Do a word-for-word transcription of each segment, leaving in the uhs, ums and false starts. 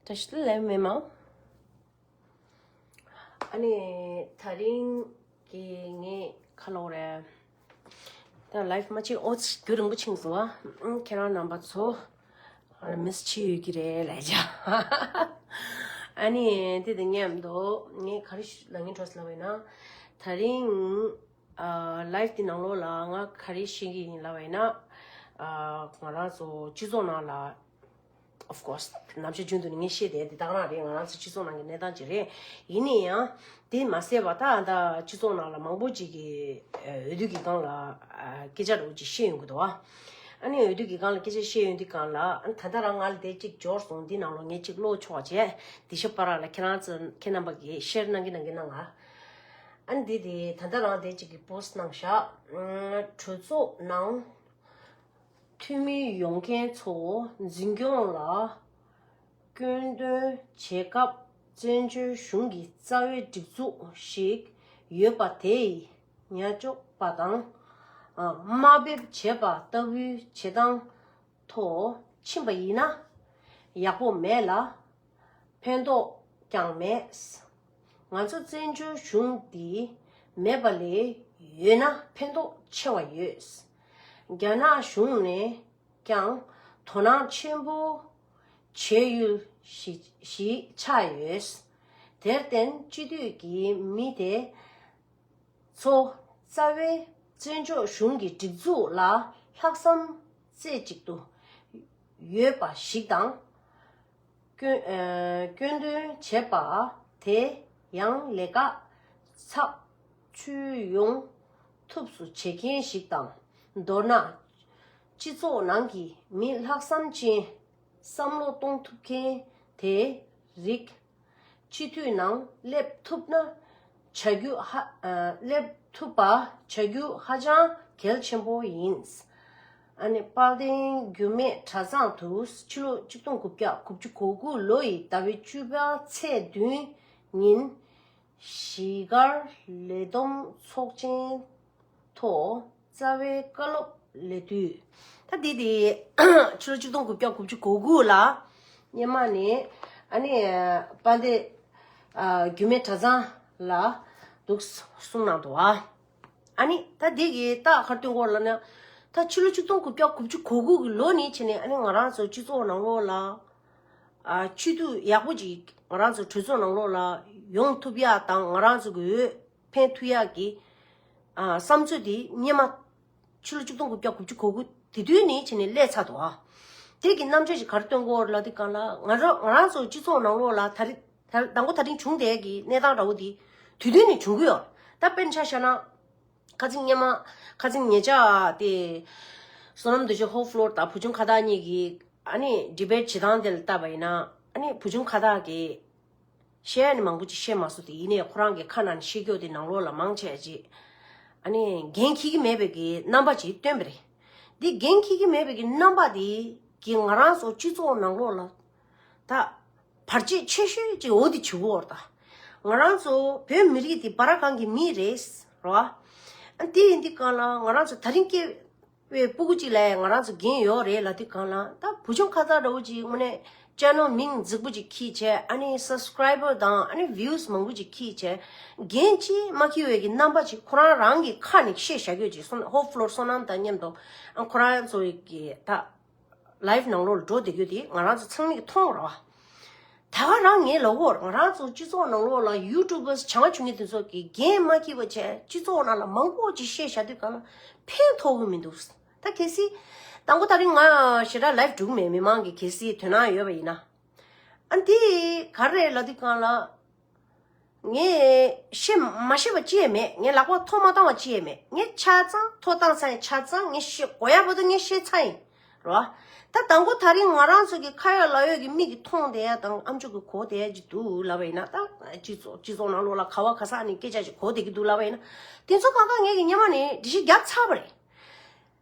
བཀྲ་ཤིས་བདེ་ལེགས་མེ་མ། ཨ་ནི་ད་རིང་གི་ངས་ཁ་ལོག་རེད། ད་ལའིབ་མ་བྱེད་ཨོ་ཙི་རྒྱུན་རིང་པོ་ཕྱིན་སོང་ཨ། ཁྱེད་རང་རྣམ་པ་ཚོ་མིས་བྱེད་ཡོད་ཀྱི་རེད་ལབ་བྱ། ཨ་ནི་དེ་དང་མཉམ་དུ་ངས་ག་རེ་ལབ་སྙིང་བྲོ་སོང་ལབ་པ་ཡིན་ན། ད་རིང་ཨ་ལའིབ་དེ་ནང་ལོགས་ལ་ང་ག་རེ་བཤད་ཀྱི་ཡིན་ལབ་པ་ཡིན་ན། ཨ་ང་རང་ཚོ་སྤྱི་ཚོགས་ནང་ལ། Of course ནམ་ཞག་རྒྱུན་དུ་ནི་ངས་བཤད་བསྡད་དེ་དག་རང་རེད། ང་རང་ཚོ་སྤྱི་ཚོགས་ནང་གི་གནས་སྟངས་ཅིག་རེད། ཡིན་ན་ཡང་དེ་མ་ཟད་པ་ད་ད་སྤྱི་ཚོགས་ནང་ལ་མང་པོ་ཅིག་གིས་འོས་བསྡུ་གི་སྒང་ལ་སྐད་ཆ་འདྲ་བོ་ཅིག་བཤད་ཡོང་གི་འདུག་བ། ཨ་ནི་འོས་བསྡུ་གི་སྒང་ལ་སྐད་ཆ་བཤད་ཡོང་དུས་སྒང་ལ་ཨ་ནི་ད་ལྟ་རང་ང་ལ་དེ་གཅིག་འབྱོར་སོང་། འདི་ནང་ལོགས་ངས་གཅིག་ཀློག་ཆོག་བྱས། འདི་ཤ་པ་ར་ལ་ཁྱེད་རང་ཚོ་ཁྱེད་རྣམ་པ་གིས་ཤེར་གནང་གི་གནང་གི་གནང་ང་། ཨ་ནི་འདི་དེ་ད་ལྟ་རང་དེ་གཅིག་གི་པོ་སི་གནང་བཞག་གྲོས་ཚོགས་ནང་འཐུས་མི་ཡོང་མཁན་ཚོ་འཛིན་སྐྱོང་ལ་སྐྱོན་འདོན་བྱེད་སྐབས་བཙན་བྱོལ་གཞུང་གི་རྩ་བའི་སྒྲིག་འཛུགས་ཤིག་ཡོད་པ་དེ་ཡི་ཉེས་གཅོག་པ་དང་དམའ་འབེབས་བྱེད་པ་ལྟ་བུའི་བྱེད་སྟངས་ཐོག་ཕྱིན་པ་ཡིན་ན་ཡག་པོ་མེད་ལ། ཕན་ཐོགས་ཀྱང་མེད། ང་ཚོ་བཙན་བྱོལ་གཞུང་འདི་མེད་པ་ལས་ཡོད་ན་ཕན་ཐོགས་ཆེ་བ་ཡོད། རྒྱ་ནག་གཞུང་ནས་ཀྱང་དོ་སྣང་ཆེན་པོ་བྱེད་ཡུལ་ཞིག་ཞིག་ཆགས་ཡོད། དེར་བརྟེན་སྤྱི་འཐུས་ཀྱི་མི་དེ་ཚོ་རྩ་བའི་བཙན་བྱོལ་གཞུང་གི་སྒྲིག་འཛུགས་ལ་ལྷག་བསམ་རྩེ་གཅིག་ཏུ་ཡོད་པ་ཞིག་དང་། སྐྱོན་ཨ་སྐྱོན་འདོན་བྱེད་པ་དེ་ཡང་ལས་ཀ་ཚགས་ཚུད་ཡོང་ཐུབ་སུ་བྱེད་མཁན་ཞིག་དང་། མདོར་ན། སྤྱི་ཚོགས་ནང་གི་མི་ལྷག་བསམ་ཅན་བསམ་བློ་གཏོང་ཐུབ་མཁན་དེ་རིགས་སྤྱི་འཐུས་ནང་སླེབས་ཐུབ་ན་བྱ་རྒྱུ་ཧ་ཨ་སླེབས་ཐུབ་པ་བྱ་རྒྱུ་ཧ་ཅང་གལ་ཆེན་པོ་ཡིན། ཨ་ནི་དཔལ་ལྡན་རྒྱུད་སྨད་གྲྭ་ཚང་དུ་ཕྱི་ལོ་ཆིག་སྟོང་དགུ་བརྒྱ་དགུ་བཅུ་གོ་དགུ་ལོ་ཡི་ཟླ་བའི་བཅུ་པ་ཚེས་བདུན་ཉིན་གཞིས་སྒར་ལས་བསྡོམས་ཚོགས་ཆེན་ཐོག་རྩ་བའི་བཀའ་སློབ་སླེབས་དུས། ད་འདི་དེ་ཕྱི་ལོ་ཆིག་སྟོང་དགུ་བརྒྱ་དགུ་བཅུ་གོ་དགུ་ལ་སྔོན་མ་ནས་ཨ་ནི་དཔལ་ལྡན་ཨ་རྒྱུད་སྨད་གྲྭ་ཚང་ལ་འདུག་གསུངས་གནང་འདུག་ཨ། ཨ་ནི་ད་འདི་གི་རྟགས་ག་རེ་སྟོན་གྱི་ཡོད་ལབ་ན། ད་ཕྱི་ལོ་ཆིག་སྟོང་དགུ་བརྒྱ་དགུ་བཅུ་གོ་དགུ་གི་ལོ་ནས་བྱས་ནས་ཨ་ནི་ང་རང་ཚོ་སྤྱི་ཚོགས་ནང་ལོགས་ལ་ཨ་སྤྱི་འཐུས་ཡག་པོ་ཅིག་ང་རང་ཚོ་གྲོས་ཚོགས་ནང་ལོགས་ལ་ཡོང་ཐུབ་ཡ་དང་ང་རང་ཚོ་གི་འོས་འཕེན་ཐུབ་ཡ་གི་ཨ་བསམ་ཚུལ་དེ་སྔོན་མ་ཕྱི་ལོ་ཆིག་སྟོང་དགུ་བརྒྱ་དགུ་བཅུ་གོ་དགུ་དེ་དུས་ནས་བྱས་ནས་སླེབས་ཚར་འདུག་ཨ། དེ་གི་རྣམ་འགྱུར་ཞིག་ག་རེ་སྟོན་གྱི་ཡོད་ལབ་དུས་སྒང་ལ་ང་རང་ང་རང་ཚོ་སྤྱི་ཚོགས་ནང་ལོགས་ལ་ད་རེས་ད་དང་པོ་ད་རིང་བྱུང་བསྡད་ཀྱི་གནས་སྟངས་འདྲ་བོ་དེ་དུས་དུས་ནས་བྱུང་གི་ཡོད། ད་དཔེར་ན་ཆ་བཞག་ན། ཁ་སང་སྔོན་མ་ཁ་སང་ཉེ་ཆར་དེ་བསོད་ནམས་རྡོ་རྗེ་ཧོ་ཕློར་དང་བུ་ཆུང་ཁ་བཏགས་གཉིས་ཀྱིས་ཨ་ནི་ཌི་བེཊ་བྱེད་སྟངས་དེ་ལ་བལྟས་པ་ཡིན་ན། ཨ་ནི་བུ་ཆུང་ཁ་བཏགས་ཀྱིས་བཤད་ནི་མང་པོ་ཅིག་བཤད་མ་སོང་། དེ་ཡིན་ནའི་ཁོ་རང་གི་ཁ་ནང་ནས་བཤད་རྒྱུ་དེ་ནང་ལོགས་ལ་མང་ཆེ་ཅིག་ཨ་ནི་འགན་འཁྱེར་གྱི་མེད་པའི་གི་རྣམ་པ་ཅིག་སྟོན་པ་རེད། འདི་འགན་འཁྱེར་གྱི་མེད་པའི་གི་རྣམ་པ་དེ་གིས་ང་རང་ཚོ་སྤྱི་ཚོགས་ནང་ལོགས་ལ་ད་བར་ཆད་ཆེ་ཤོས་ཅིག་འོ་དེ་བྱེད་ཀྱི་ཡོད་རེད་ད། ང་རང་ཚོ་བོད་མི་རིགས་དེ་བར་སྒང་གི་མི་རེད་རོ། ཨ་དེ་ཡིན་དུས་སྒང་ལ་ང་རང་ཚོ་ད་རིང་སྐྱེས་པའི་སྤུ་གུ་ཅིག་ལ་ང་རང་ཚོ་འགན་ཡོད་རེད་ལབ་དུས་སྒང་ལ། ད་བུ་ཆུང་ཁ་བཏགས་འདྲ་བོ་ཅིག་དངོས་གནས་ཅེ་ནལ་མིང་རྫིག་པོ་ཅིག་འཁྱེར་བྱས། ཨ་ནི་སབ་སི་ཀ་རའི་བར་དང་ཨ་ནི་བིའུ་སི་མང་པོ་ཅིག་འཁྱེར་བྱས། འགན་ཅིག་མ་འཁྱེར་བའི་གི་རྣམ་པ་ཅིག་ཁོ་རང་རང་གི་ཁ་ནས་བཤད་བཞག་ཡོད་ཅིག་སོང་། ཧོ་ཕློར་བསོད་ནམས་དང་མཉམ་དུ་ཨ་ཁོ་རང་ཚོ་གི་ད་ལའིབ་ནང་ལོགས་ལ་འགྲོ་བསྡད་རྒྱུ་དེ་ང་རང་ཚོ་ཚང་མས་མཐོང་རོགས། ད་ག་རང་ངས་ལབ་ཀྱི་ཡོད་རེད། ང་རང་ཚོ་སྤྱི་ཚོགས་ནང་ལོགས་ལ་ཡུ་ཊུབ་བར་བྱང་ཆུབ་ངེས་དེ་ཚོ་གིས་འགན་མ་འཁྱེར་བ་བྱས་སྤྱི་ཚོགས་ནང་ལ་མང་པོ་ཅིག་བཤད་བཞག་དུས་སྒང་ལ་ཕན་ཐོགས་ཀྱི་མི་འདུག་ད་གལ་སྲིད་དང་པོ་ད་རིང་ང་ཞེ་དྲག་ལའིབ་འགྲོ་གི་མེད། མི་མང་གིས་གལ་སྲིད་དོ་སྣང་ཡོད་པ་ཡིན་ན། ཨ་འདི་ག་རེ་རེད་ལབ་དུས་སྒང་ལ། ངས་ཤེས་མ་ཤེས་པ་ཅི་ཡང་མེད། ངས་ལག་པ་ཐོག་མ་བཏང་བ་ཅི་ཡང་མེད། ངས་ཆ་ཚང་ཐོག་བཏང་ཚར་ཡིན། ཆ་ཚང་ངས་ཤེས་དགོས་ཡ་བར་དུ་ངས་ཤེས་ཚར་ཡིན་རོ། ད་དང་པོ་ད་རིང་ང་རང་ཚོ་གི་ཁ་ཡོད་ལག་ཡོད་ཀྱི་མིག་གིས་མཐོང་བསྡད་ཡ་དང་ཨ་མཆོག་གིས་གོ་བསྡད་ཡ་ཅིག་འདུག་ལབ་པ་ཡིན་ན། ད་སྤྱི་ཚོགས་སྤྱི་ཚོགས་ནང་ལོགས་ལ་ག་བ་ག་ས་ནས་སྐད་ཆ་ཅིག་གོ་བསྡད་ཀྱི་འདུག་ལབ་པ་ཡིན་ན། དེ་ཚོ་གང་ག་ངས་ཀྱི་སྔོན་མ་ནས་འགྲེལ་བཤད་རྒྱབ་ཚར་བ་རེད།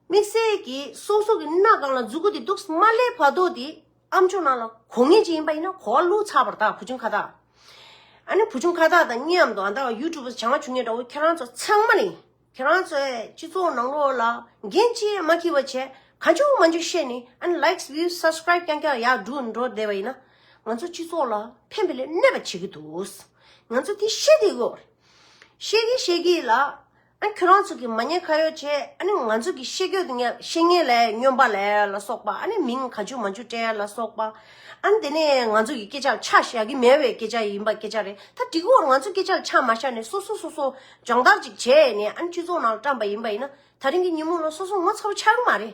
དམིགས་བསལ་གྱིས་སོ་སོ་གི་སྣ་སྒང་ལ་མཛུ་གུ་དེ་འདུག་སེ་མ་སླེབས་བར་དུ་དེ་ཨ་མཆོག་ནང་ལ་གོ་ངེས་ཅིག་ཡིན་པ་ཡིན་ན་གོ་བ་བླུགས་ཚར་བ་རེད། ད་བུ་ཆུང་ཁ་བཏགས། ཨ་ནི་བུ་ཆུང་ཁ་བཏགས་དང་མཉམ་དུ་ཨ་ད་ཡུ་ཊུབ་བར་བྱང་ཆུབ་ངེས་འདྲ་བོ་ཁྱེད་རང་ཚོ་ཚང་མ་ནི་ཁྱེད་རང་ཚོས་སྤྱི་ཚོགས་ནང་ལོགས་ལ་འགན་ཅིག་མ་འཁྱེར་བ་བྱས་གང་བྱུང་མང་བྱུང་བཤད་ནས། ཨ་ནི་ལའིཀ་སི་བིའུ་སི་སབ་སི་ཀ་རའིབ་རྐྱང་རྐྱང་ཡར་འགྲོ་འགྲོ་བསྡད་པ་ཡིན་ན། ང་ཚོ་སྤྱི་ཚོགས་ལ་ཕན་པའི་ལས་གནོད་པ་བྱེད་ཀྱི་འདུག་ང་ཚོ་དེ་ཤེས་བསྡད་དགོས། ཤེས་ཀྱི་ཤེས་ཀྱི་ལ། ཨ་ཁྱོད་རང་ཚོ་གི་མ་ཉེས་ཁ་གཡོག་བྱས། ཨ་ནི་ང་ཚོ་གི་ཤེས་རྒྱུ་དེ་ངས་ཤེས་ངེས་ལས་སྨྱོན་པ་ལས་ལ་སོགས་པ། ཨ་ནི་མིང་ག་ཅུ་མ་ཅུ་སྤྲད་ལ་སོགས་པ། ཨ་ནི་དེ་ནས་ང་ཚོ་གི་སྐད་ཆ་ཆ་བཞག་གི་མེད་པའི་སྐད་ཆ་ཡིན་པ་སྐད་ཆ་རེད། ད་དེ་གོ་ང་ཚོ་སྐད་ཆ་ཆ་མ་བཞག་ནས་སོ་སོ་སོ་སོ་སྦྱོང་བརྡར་ཅིག་བྱས་ནས། ཨ་ནི་སྤྱི་ཚོགས་ནང་བཀྲམ་པ་ཡིན་པ་ཡིན་ན། ད་རིང་གི་ཉིན་མོ་ལ་སོ་སོ་ངོ་ཚ་པོ་ཆགས་ཀྱི་མ་རེད།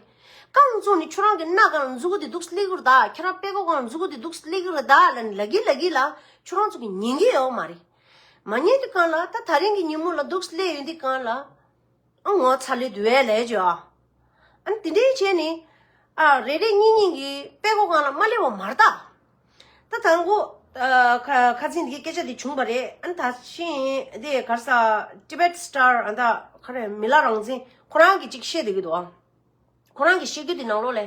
རྐང་བཙུགས་ནས་ཁྱོད་རང་གི་སྣ་སྒང་ལ་མཛུ་གུ་དེ་འདུག་སླེབས་ཀྱི་རེད་ད། ཁྱེད་རང་པད་གོ་སྒང་ལ་མཛུ་གུ་དེ་འདུག་སླེབས་ཀྱི་རེད་ད་ལབ་ནས་ལབ་ཀྱི་ལབ་ཀྱི་ལ། ཁྱོད་རང་ཚོ་གི་ཉན་གྱི་ཡོད་མ་རེད། མ་ཉན་དུས་སྒང་ལ། ད་ད་རིང་གི་ཉིན་མོ་ལ་འདུག་སླེབས་ཡོང་དུས་སྒང་ལ། ཨ་ངོ་ཚ་ལས་དུ་བས་ལས་བྱོས་ཨ། ཨ་ནི་དེ་འདྲའི་བྱས་ནས། ཨ་རེ་རེ་གཉིས་གཉིས་ཀྱི་པད་གོ་སྒང་ལ་མ་སླེབས་པ་མ་རེད་ད། ད་དང་པོ། ཨ་ཁ་ཁ་སང་དེ་གི་སྐད་ཆ་དེ་བྱུང་བ་རེད། ཨ་ནི་ད་ཕྱིན་དེ་ག་རེ་ཟེར། Tibet Star ཨ་ད་ག་རེ་མི་ལ་རང་བཙན་ཁོ་རང་གིས་ཅིག་བཤད་བསྡད་ཀྱི་འདུག་ཨ། ཁོ་རང་གིས་བཤད་རྒྱུ་དེ་ནང་ལོགས་ལ་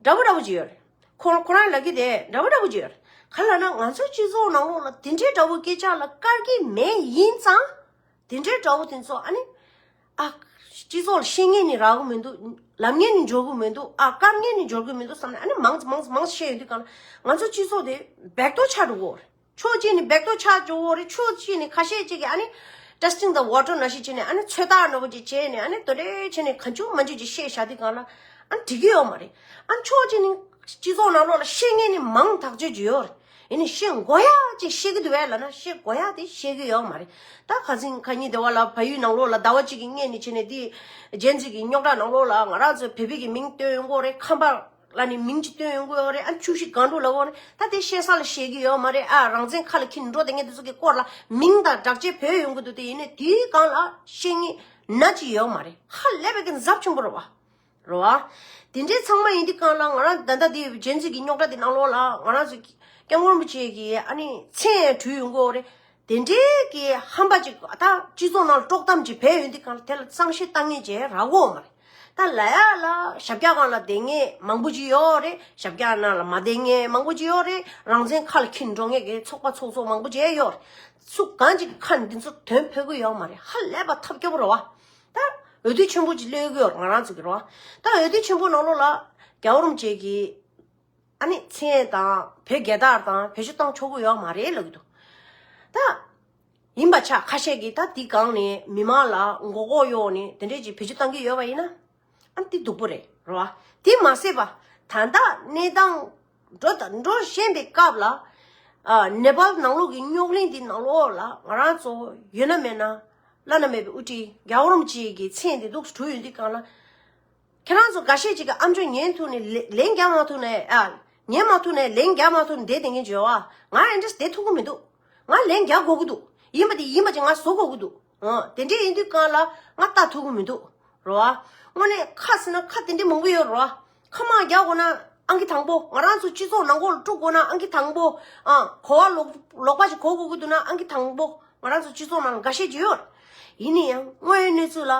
འདྲ་པོ་འདྲ་པོ་ཅིག་ཡོད་རེད། ཁོ་ཁོ་རང་ལབ་རྒྱུ་དེ་འདྲ་པོ་འདྲ་པོ་ཅིག་ཡོད་རེད། ག་ལབ་ན་ང་ཚོའི་སྤྱི་ཚོགས་ནང་ལོགས་ལ་དེ་འདྲའི་འདྲ་པོ་སྐད་ཆ་ལ་དཀར་གྱི་མེད། ཡིན་ཙང་དེ་འདྲའི་འདྲ་པོ་དེ་ཚོ། ཨ་ནི་ཨ་སྤྱི་ཚོགས་ལ་བཤད་མཁན་ནི་རག་གི་མི་འདུག་ལབ་མཁན་ནི་འབྱོར་གི་མི་འདུག་ཨ་དཀར་མཁན་ནི་འབྱོར་གི་མི་འདུག་བསམ་ནས། ཨ་ནི་མང་ཙམ་མང་ཙམ་མང་ཙམ་བཤད་ཡོང་དུས་སྒང་ལ་ང་ཚོ་སྤྱི་ཚོགས་དེ་སྦེག་ཏོ་ཆགས་འགྲོ་གི་ཡོད་རེད། ཕྱོགས་གཅིག་ནས་སྦེག་ཏོ་ཆགས་འགྲོ་གི་ཡོད་རེད། ཕྱོགས་གཅིག་ནས་ཁ་ཤས་ཅིག་གིས་ཨ་ནི་testing the water ནང་བཞིན་བྱས་ནས། ཨ་ནི་ཚོད་ལྟ་འདྲ་པོ་ཅིག་བྱས་ནས། ཨ་ནི་དེ་འདྲ་བྱས་ནས་གང་བྱུང་མང་བྱུང་ཅིག་བཤད་བཞག་དུས་སྒང་ལ། ཨ་ནི་འགྲིག་གི་ཡོད་མ་རེད། ཨ་ནི་ཕྱོགས་གཅིག་ནས་སྤྱི་ཚོགས་ནང་ལོགས་ལ་བཤད་མཁན་ནི་མང་ཐག་ཆོད་ཅིག་ཡོད་རེད། ཡིན་ནའི་བཤད་དགོས་ཡག་ཅིག་བཤད་ཀྱི་འདུག་གས་ལབ་ན་བཤད་དགོས་ཡག་དེ་བཤད་ཀྱི་ཡོད་མ་རེད། ད་ཁ་སང་ཁ་ཉིན་དེ་བ་ལ་བལ་ཡུལ་ནང་ལོགས་ལ་ཟླ་བ་གཅིག་གི་སྔོན་ནས་བྱས་ནས་དེ་ཇེན་ཛི་གི་རྙོག་དྲ་ནང་ལོགས་ལ་ང་རང་ཚོ་བོད་པའི་གི་མིང་བཏོན་ཡོང་གི་ཡོད་རེད། ཁམས་པ་ལབ་ནས་མིང་ཅིག་བཏོན་ཡོང་གི་ཡོད་རེད། ཨ་ཆུ་བཞི་སྒང་དྲུག་ལབ་ཀྱི་ཡོད་རེད། ད་དེ་བཤད་ས་ལ་བཤད་ཀྱི་ཡོད་མ་རེད། ཨ་རང་བཙན་ཁ་ལ་འཁྱེར་འགྲོ་བསྡད་མཁན་དེ་ཚོ་གི་སྐོར་ལ་མིང་དང་སྦྲགས་བྱས་བོས་ཡོང་གི་འདུག་དེ་ཡིན་ནའི་དེའི་སྒང་ལ་བཤད་མཁན་ན་ཅིག་ཡོད་མ་རེད། ཧ་ལས་པའི་གི་ཚབས་ཆེན་པོ་རེད་བ། རེད་བ། དེ་འདྲའི་ཚང་མ་ཡིན་དུས་སྒང་ལ་ང་རང་ད་ལྟ་དེ་ཇེན་ཛི་གི་རྙོག་དྲ་དེ་ནང་ལོགས་ལ་ང་རང་ཚོ་སྐྱབས་མགོན་རིན་པོ་ཆེ་གི་ཨ་ནི་མཚན་བྲུས་ཡོང་གི་ཡོད་རེད། དེ་འདྲའི་གི་ཧམ་པ་ཅིག་ད་སྤྱི་ཚོགས་ནང་ལ་དཀྲོག་གཏམ་ཅིག་བས་ཡོང་དུས་སྒང་ལ་དེ་ལ་གཙང་བཤེར་བཏང་མཁན་ཅིག་རག་གི་ཡོད་མ་རེད། ད་ལབ་ཡག་ལ་ཞབས་བཀྱག་སྒང་ལ་བསྡད་མཁན་མང་པོ་ཅིག་ཡོད་རེད། ཞབས་བཀྱག་ནང་ལ་མ་བསྡད་མཁན་མང་པོ་ཅིག་ཡོད་རེད། རང་བཙན་ཁ་ལ་འཁྱེར་འགྲོ་མཁན་གི་ཚོགས་པ་ཚོགས་ཚོགས་མང་པོ་ཅིག་ཡོད་རེད། སུ་གང་ཅིག་གི་ཁ་ནས་འདི་ཚོ་དོན་ཕོག་གི་ཡོད་མ་རེད། ཧ་ལས་པ་ཐབས་སྐྱོ་པོ་རེད་བ། ད་འོས་བསྡུ་ཆེན་པོ་ཅིག་སླེབས་ཀྱི་ཡོད་རེད། ང་རང་ཚོ་གི་རེད་བ། ད་འོས་བསྡུ་ཆེན་པོ་ནང་ལོགས་ལ་རྒྱལ་བ་རིན་པོ་ཆེ་གི་ཨ་ནི་མཚན་དང་བོད་རྒྱལ་དར་དང་བེད་སྤྱོད་བཏང་ཆོག་གི་ཡོད་མ་རེད་ལབ་ཀྱི་འདུག་ད་ཡིན་པ་ཆགས། ཁ་ཤས་ཀྱིས་ད་འདི་སྒང་ནས་མི་མང་ལ་མགོ་སྐོར་གཡོག་ནས་དེ་འདྲས་ཅིག་བེད་སྤྱོད་བཏང་གི་ཡོད་པ་ཡིན་ན། ཨ་འདི་སྡུག་པོ་རེད། རེད་བ། དེ་མ་ཟད་པ་ད་ལྟ་གནས་སྟངས་འགྲོ་ད་འགྲོ་བཞིན་པའི་སྐབས་ལ། ཨ་ནེ་པཱལ་ནང་ལོགས་ཀྱི་རྙོག་གླེང་འདི་ནང་ལོགས་ལ་ང་རང་ཚོ་ཡོད་ན་མེད་ན་བླ་ན་མེད་པའི་དབུ་ཁྲིད་རྒྱལ་བ་རིན་པོ་ཆེ་གི་མཚན་འདི་འདུག་སེ་བྲུས་ཡོད་དུས་སྒང་ལ། ཁྱེད་རང་ཚོ་འགའ་ཤས་ཅིག་གིས་ཨ་མཆོག་ཉན་ཐུབ་ནས་ལན་ལན་རྒྱག་མ་ཐུབ་ནས། ཨ་ཉན་མ་ཐུབ་ནས་ལན་རྒྱག་མ་ཐུབ་ནས་བསྡད་བསྡད་མཁན་ཅིག་ཡོད་བ། ང་ཨེ་འདྲས་བསྡད་ཐུབ་ཀྱི་མི་འདུག་ང་ལན་རྒྱག་དགོས་ཀྱི་འདུག་ཡིན་པ་དེ་ཡིན་པ་ཅིག་ང་བཟོ་དགོས་ཀྱི་འདུག་འོ་དེ་འདྲས་ཡིན་དུས་སྒང་ལ་ང་ལྟ་ཐུབ་ཀྱི་མི་འདུག་རེད་བ། དངོས་གནས་ཁ་ཟེར་ན་ཁ་དེ་འདྲས་མང་པོ་ཡོད་རེད་བ། ཁ་མང་རྒྱག་དགོས་ན་ཨང་ཀི་དང་པོ། ང་རང་ཚོ་སྤྱི་ཚོགས་ནང་ཁོག་ལ་དཀྲུག་དགོས་ན་ཨང་ཀི་དང་པོ། ཨ་གོ་བ་ལོག་ལོག་པ་ཅིག་གོ་དགོས་ཀྱི་འདུག་ན་ཨང་ཀི་དང་པོ། ང་རང་ཚོ་སྤྱི་ཚོགས་ནང་ལ་འགའ་ཤས་ཅིག་ཡོད་རེད། ཡིན་ན་ཡང་དངོས་ཡོད་གནས་ཚུལ་ལ།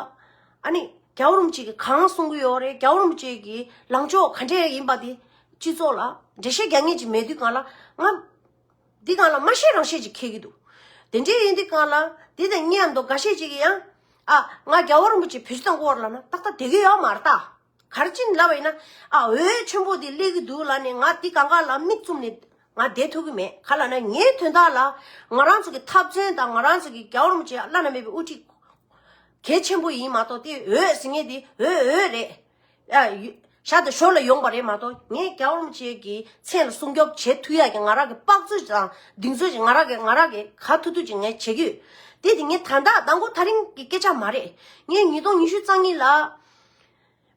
ཨ་ནི་རྒྱལ་བ་རིན་པོ་ཆེ་གིས་གང་གསུང་གི་ཡོད་རེད། རྒྱལ་བ་རིན་པོ་ཆེ་གི་ལངས་ཕྱོགས་ག་འདྲས་ཡིན་པ་དེ་སྤྱི་ཚོགས་ལ་འགྲེལ་བཤད་རྒྱག་མཁན་ཅིག་མེད་དུས་སྒང་ལ་ང་འདི་སྒང་ལ་མ་ཤེས་རང་ཤེས་ཅིག་འཁེལ་གྱི་འདུག་དེ་འདྲས་ཡིན་དུས་སྒང་ལ་འདི་དང་གཉིས་མདོ་འགའ་ཤས་ཅིག་གིས་ཡང་། ཨ་ང་རྒྱལ་བ་རིན་པོ་ཆེ་བེད་སྤྱོད་བཏང་དགོས་རེད་ལབ་ན་ཏག་ཏག་བསྡད་ཀྱི་ཡོད་མ་རེད་ད། ག་རེ་བྱས་ནས་ལབ་པ་ཡིན་ན། ཨ་འོས་ཆེན་པོ་དེ་སླེབས་ཀྱི་འདུག་ལབ་ནས་ང་འདི་སྒང་ག་ལ་མིག་བཙུམ་ནས་ང་བསྡད་ཐུབ་ཀྱི་མེད། ག་ལབ་ན་ངའི་དོན་དག་ལ་ང་རང་ཚོ་གི་འཐབ་རྩོད་དང་ང་རང་ཚོ་གི་རྒྱལ་བ་རིན་པོ་ཆེ་བླ་ན་མེད་པའི་དབུ་ཁྲིད་གལ་ཆེན་པོ་ཡིན་མ་གཏོགས། དེ་འོས་ཟེར་མཁན་དེ་འོས་འོས་རེད། ཨ་ཡུ་ཞག་དང་ཞོར་ལ་ཡོང་པ་རེད་མ་གཏོགས། ངས་རྒྱལ་བ་རིན་པོ་ཆེ་གི་མཚན་ལ་སྲུང་སྐྱོབ་བྱེད་ཐུབ་ཡག་གི་ང་རང་གི་དཔག་ཚོད་དང་གདེང་ཚོད་ཅིག་ང་རང་གི་ང་རང་གི་ག་ཐུབ་ཐུབ་ཅིག་ངས་བྱེད་ཀྱི་ཡོད། དེ་དེ་ངས་ད་ལྟ་དང་པོ་ད་རིང་གི་སྐད་ཆ་མ་རེད། ངས་ཉིས་སྟོང་ཉི་ཤུ་རྩ་གཉིས་ལ།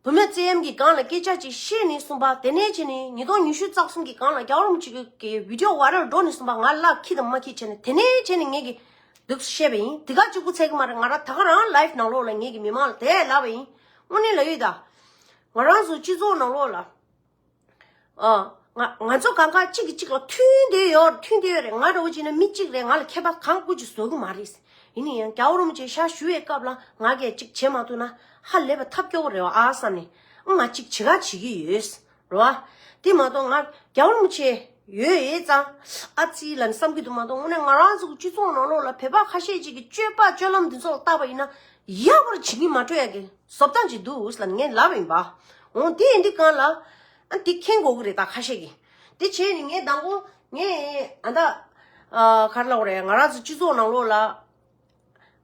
བུད་མེད་བཙན་གཡེམ་གྱི་སྒང་ལ་སྐད་ཆ་ཅིག་བཤད་ནས་གསུངས་པ། དེ་ནས་བྱས་ནས་ཉིས་སྟོང་ཉི་ཤུ་རྩ་གསུམ་གྱི་སྒང་ལ་རྒྱལ་བ་རིན་པོ་ཆེ་གི་བི་ཌི་ཡོ་ཝའི་རལ་འགྲོ་ནས་གསུངས་པ། ང་ལ་ཁྱི་དང་མ་ཁྱི་བྱས་ནས་དེ་ནས་བྱས་ནས་ངས་ཀྱི་འདུག་བཤད་པ་ཡིན། དེ་ག་གཅིག་པུ་ཚད་ཀྱི་མ་རེད། ང་རང་ད་ག་རང་ལའིབ་ནང་ལོགས་ལ་ངས་ཀྱི་མི་མང་ལ་དེ་ལབ་པ་ཡིན། དངོས་གནས་ལབ་ཡོད་ད། ང་རང་ཚོ་སྤྱི་ཚོགས་ནང་ལོགས་ལ། ཨ། ང་ང་ཚོ་གང་ག་གཅིག་གིས་གཅིག་ལ་མཐུན་བསྡད་ཡོད། མཐུན་བསྡད་ཡོད་རེད། ང་འདྲ་བོ་བྱས་ན་མི་གཅིག་རེད། ང་ལ་ཁྱད་པར་གང་དགོས་ཀྱི་བཟོ་གི་མ་རེད། ཡིན་ན་ཡང་རྒྱལ་བ་རིན་པོ་ཆེ་ཞབས་ཞུ་བའི་སྐབས་ལ་ང་གིས་གཅིག་བྱེད་མ་ཐུབ་ན་ཧ་ལས་པ་ཐབས་སྐྱོ་བོ་རེད་བ་ཨ་བསམ་ནས། ང་གཅིག་བྱེད་ག་བྱེད་ཀྱི་ཡོད་རེད་བ། དེ་མ་གཏོགས་ང་རྒྱལ་བ་རིན་པོ་ཆེ་ཡོད་ཡོད་ཙང་ཨ་ཙི་ལབ་ནས་བསམ་གྱི་འདུག་མ་གཏོགས། དངོས་གནས་ང་རང་ཚོ་གི་སྤྱི་ཚོགས་ནང་ལོགས་ལ་བོད་པ་ཁ་ཤས་ཅིག་གི་སྤྱོད་པ་སྤྱོད་ལམ་འདི་ཚོ་ལ་བལྟས་པ་ཡིན་ན་ཡག་པར་བྱེད་ཀྱི་མ་སྤྲོ་ཡག་གི་བཟོ་སྟངས་ཅིག་འདུག་ལབ་ནས་ངས་ལབ་པ་ཡིན་པ། འོ་དེ་ཡིན་དུས་སྒང་ལ། ཨ་འདི་མཁྱེན་དགོས་ཀྱི་རེད་ད་ཁ་ཤས་ཀྱིས། དེ་བྱས་ནས་ངས་དང་པོ་ངས་ཨ་ད་ཨ་ག་རེ་ལབ་དགོས་རེད། ང་རང་ཚོ་སྤྱི་ཚོགས་ནང་ལོགས་ལ།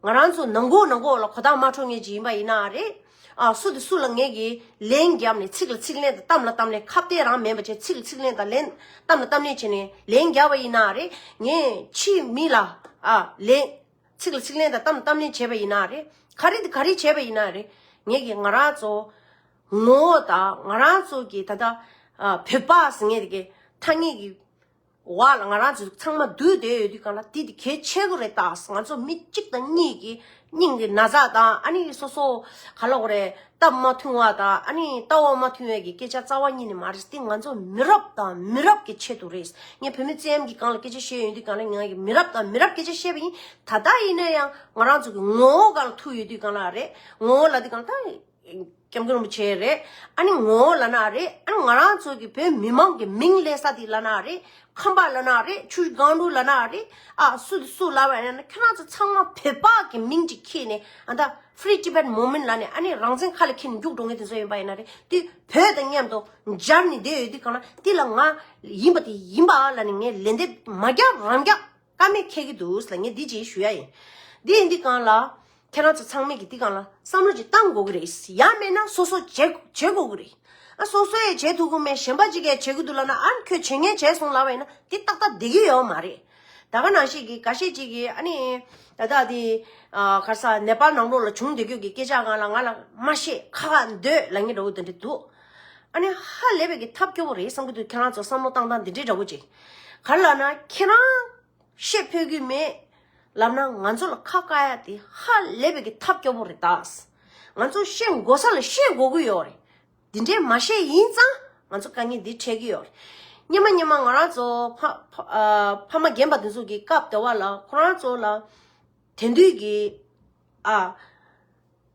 ང་རང་ཚོ་ནང་ཁོག་ནང་ཁོག་ལ་གོ་བརྡ་མ་འཕྲོད་མཁན་ཅིག་ཡིན་པ་ཡིན་ན་རེད། ཨ་སུ་དང་སུ་ལ་ངེད་ཀྱིས་ལན་བརྒྱབ་ནས་ཚིག་ལ་ཚིག་ལན་དང་གཏམ་ལ་གཏམ་ལན་ཁ་གཏད་རང་མེད་པ་བྱས་ཚིག་ལ་ཚིག་ལན་དང་ལན་གཏམ་ལ་གཏམ་ལན་བྱས་ནས་ལན་བརྒྱབ་པ་ཡིན་ན་རེད། ངས་ཕྱིའི་མི་ལ་ཨ་ལན་ཚིག་ལ་ཚིག་ལན་དང་གཏམ་ལ་གཏམ་ལན་བྱས་པ་ཡིན་ན་རེད། ག་རེ་དང་ག་རེ་བྱས་པ་ཡིན་ན་རེད། ངེད་ཀྱིས་ང་རང་ཚོ་ངོ་བོ་དང་ང་རང་ཚོ་གི་ད་ལྟ་ཨ་བོད་པ་ཟེར་མཁན་དེ་གའི་ཐ་སྙད་ཀྱི་བར་ལ་ང་རང་ཚོ་ཚང་མ་འདུས་བསྡད་ཡོད་དུས་གང་ལ་དེ་དེ་གལ་ཆེ་གི་རེད་ད། ང་ཚོ་མི་གཅིག་དང་གཉིས་ཀྱི་སྙིང་གི་ན་ཚ་དང་ཨ་ནི་སོ་སོ་ག་ལ་གོ་རེད་སྟབས་མ་མཐུན་བ་དང་ཨ་ནི་ལྟ་བ་མ་མཐུན་བའི་གི་སྐད་ཆ་རྩ་བ་ཉིད་ནས་མ་རེད། དེ་ང་ཚོ་མི་རབས་དང་མི་རབས་ཀྱི་ཆེད་དུ་རེད། ངས་བོད་མི་བཙན་གྱི་སྒང་ལ་སྐད་ཆ་བཤད་ཡོང་དུས་གང་ལ་ང་གི་མི་རབས་དང་མི་རབས་སྐད་ཆ་བཤད་པ་ཡིན། ད་ལྟ་ཡིན་ན་ཡང་ང་རང་ཚོ་གི་ངོ་བོ་སྒང་ལ་ཐུག་ཡོད་དུས་གང་ལ་རེད། ངོ་བོ་ལ་དུས་གང་ལ་ད། སྐྱབས་མགོན་རིན་པོ་ཆེ་རེད། ཨ་ནི་ངོ་བོ་ལབ་ན་རེད། ཨ་ནི་ང་རང་ཚོ་གི་བོད་མི་མང་གི་མིང་ལབ་ས་དེ་ལབ་ན་རེད། ཁམས་པ་ལབ་ན་རེད། ཆུ་སྒང་དྲུག་ལབ་ན་རེད། ཨ་སུ་དེ་སུ་ལབ་པ་ཡིན་ན་ཁྱོད་རང་ཚོ་ཚང་མ་བོད་པ་གི་མིང་ཅིག་ཁྱེར་ནས་ཨ་ད་Free Tibet Movement ལབ་ནས་ཨ་ནི་རང་བཙན་ཁ་ལ་འཁྱེར་ནས་རྒྱུགས་འགྲོ་མཁན་དེ་ཚོ་ཡིན་པ་ཡིན་ན་རེད། དེ་བོད་དང་མཉམ་དུ་སྦྱར་ནས་བསྡད་ཡོད་དུས་གང་ལ་དེ་ལ་ང་ཡིན་པ་དེ་ཡིན་པ་ལབ་ནས་ངས་ལན་འདེབས་མ་རྒྱག་རང་རྒྱག་ཀ་མེད་འཁེལ་གྱི་འདུག་ལ་ངས་འདི་ཅིག་ཞུ་ཡ་ཡིན། འདི་ཡིན་འདི་གང་ལ། ཁྱེད་རང་ཚོ་ཚང་མས་ཀྱི་འདི་གང་ལ་བསམ་བློ་ཅིག་བཏང་དགོས་ཀྱི་རེད། ཡང་མེད་ན་སོ་སོ་བྱེད་བྱེད་དགོས་ཀྱི་རེད། ཨ་སོ་སོ་ཡས་བྱེད་ཐུབ་ཀྱི་མེད་གཞན་པ་ཅིག་གས་བྱེད་ཀྱི་འདུག་ལབ་ན་ཨ་ཁྱོད་བྱེད་མཁན་བྱས་སོང་ལབ་པ་ཡིན་ན་འདི་ཏག་ཏག་བསྡད་ཀྱི་ཡོད་མ་རེད། ད་ག་ནང་བཞིན་གྱི་འགའ་ཤས་ཅིག་གིས་ཨ་ནི་ད་ལྟ་འདི་ཨ་ག་རེ་ཟེར་ནེ་པཱལ་ནང་ལོགས་ལ་བྱུང་བསྡད་རྒྱུ་གི་སྐད་ཆ་གང་ལ་ང་ལ་མ་བཤད་ཁ་ཁ་འདོད་ལབ་མཁན་འདྲ་བོ་དེ་འདྲ་འདུག་ཨ་ནི་ཧ་ལས་པའི་གི་ཐབས་སྐྱོ་བོ་རེད་བསམ་གྱི་འདུག་ཁྱེད་རང་ཚོ་བསམ་བློ་བཏང་སྟངས་འདི་འདྲའི་འདྲ་བོ་ཅིག་ག་རེ་ལབ་ན་ཁྱེད་རང་བཤད་ཕོད་ཀྱི་མེད་ལབ་ན་ང་ཚོ་ལ་ཁ་བཀག་ཡ་དེ་ཧ་ལས་པའི་གི་ཐབས་སྐྱོ་བོ་རེད་ད། ང་ཚོ་བཤད་དགོས་ས་ལ་བཤད་དགོས་ཀྱི་ཡོད་རེད། འདི་འདྲའི་མ་བཤད་ཡིན་ཙང་ང་ཚོ་དཀའ་ངལ་འདི་འཕྲད་ཀྱི་ཡོད་རེད། སྙེ་མ་སྙེ་མ་ང་རང་ཚོ་ཕ་ཕ་ཨ་ཕ་མ་རྒན་པ་དེ་ཚོ་གི་སྐབས་དེ་བ་ལ་ཁོ་རང་ཚོ་ལ་དེང་དུས་ཀྱི་ཨ་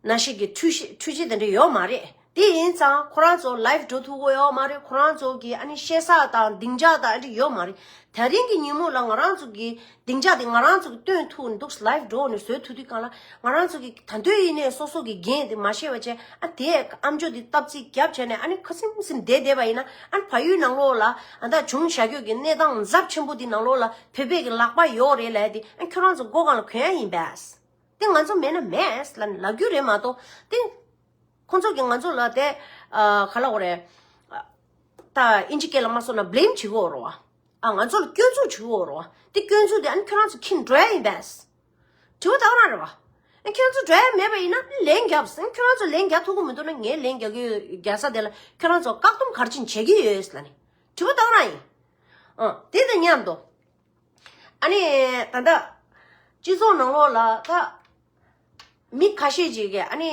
ནང་བཞིན་གྱི་འཕྲུལ་ཆས་འཕྲུལ་ཆས་དེ་འདྲ་ཡོད་མ་རེད། དེ་ཡིན་ཙང་ཁོ་རང་ཚོ་ལའིབ་འགྲོ་ཐུབ་ཀྱི་ཡོད་མ་རེད། ཁོ་རང་ཚོ་གི་ཨ་ནི་བཤད་ས་དང་སྡིངས་ཆ་དང་ཨ་འདྲ་ཡོད་མ་རེད། དེ་རིང་གི་ཉིན་མོ་ལ་ང་རང་ཚོ་གི་སྡིངས་ཆ་དེ་ང་རང་ཚོ་གི་སྟོན་ཐུབ་འདུག་ལའིབ་འགྲོ་ནས་བཟོ་ཐུབ་དུས་གང་ལ་ང་རང་ཚོ་གི་ད་དུང་ཡིན་ནའི་སོ་སོ་གི་འགན་དེ་མ་ཤེས་པ་བྱས་ཨ་དེ་ཨམ་ཅོག་དེ་སྟབས་ཚིག་རྒྱབ་བྱས་ནས་ཨ་ནི་ཁ་སིམ་སིམ་བསྡད་བསྡད་པ་ཡིན་ན་ཨ་ནི་བལ་ཡུལ་ནང་ལོགས་ལ་ཨ་ད་བྱུང་བཞག་རྒྱུ་གི་གནས་སྟངས་འཛབ་ཆེན་པོ་དེ་ནང་ལོགས་ལ་བོད་པའི་གི་ལག་པ་ཡོད་རེད་ལབ་དེ་ཨ་ཁྱོད་རང་ཚོ་མགོ་སྒང་ལ་གོན་ཡ་ཡིན་པས། དེ་ང་ཚོ་མེད་ན་མེད་ལབ་ནས་ལབ་རྒྱུ་རེད་མ་གཏོགས་དེ་ཁོང་ཚོ་གིས་ང་ཚོ་ལ་དེ་ཨ་ག་ལབ་དགོས་རེད། ད་ཨིན་ཇི་སྐད་ལ་མ་སོང་ན་བྷི་ལེམ་བྱེད་ཀྱི་ཡོད་རེད་བ། ཨ་ང་ཚོ་ལ་སྐྱོན་འཛུགས་བྱེད་ཀྱི་ཡོད་རེད་བ། དེ་སྐྱོན་འཛུགས་དེ་ཨ་ནི་ཁྱོད་རང་ཚོ་འཁྱེར་འགྲོ་ཡ་ཡིན་པས། དྲི་བ་དག་རང་རེད་བ། ཨ་ཁྱོད་ཚོ་འགྲོ་ཡ་མེད་པ་ཡིན་ན་ལན་རྒྱབ་ཟིན་ཁྱོད་རང་ཚོ་ལན་རྒྱག་ཐུབ་ཀྱི་མི་འདུག་ན་ངས་ལན་རྒྱག་གི་རྒྱག་ས་དེ་ལ་ཁྱོད་རང་ཚོ་བཀག་སྡོམ་ག་རེ་བྱེད་ཀྱི་ཡོད་ལབ་ནས་དྲི་བ་དག་རང་ཡིན། ཨ་དེ་དང་མཉམ་དུ། ཨ་ནི་ད་ལྟ་སྤྱི་ཚོགས་ནང་ལོགས་ལ་ད་མི་ཁ་ཤས་ཅིག་གིས་ཨ་ནི་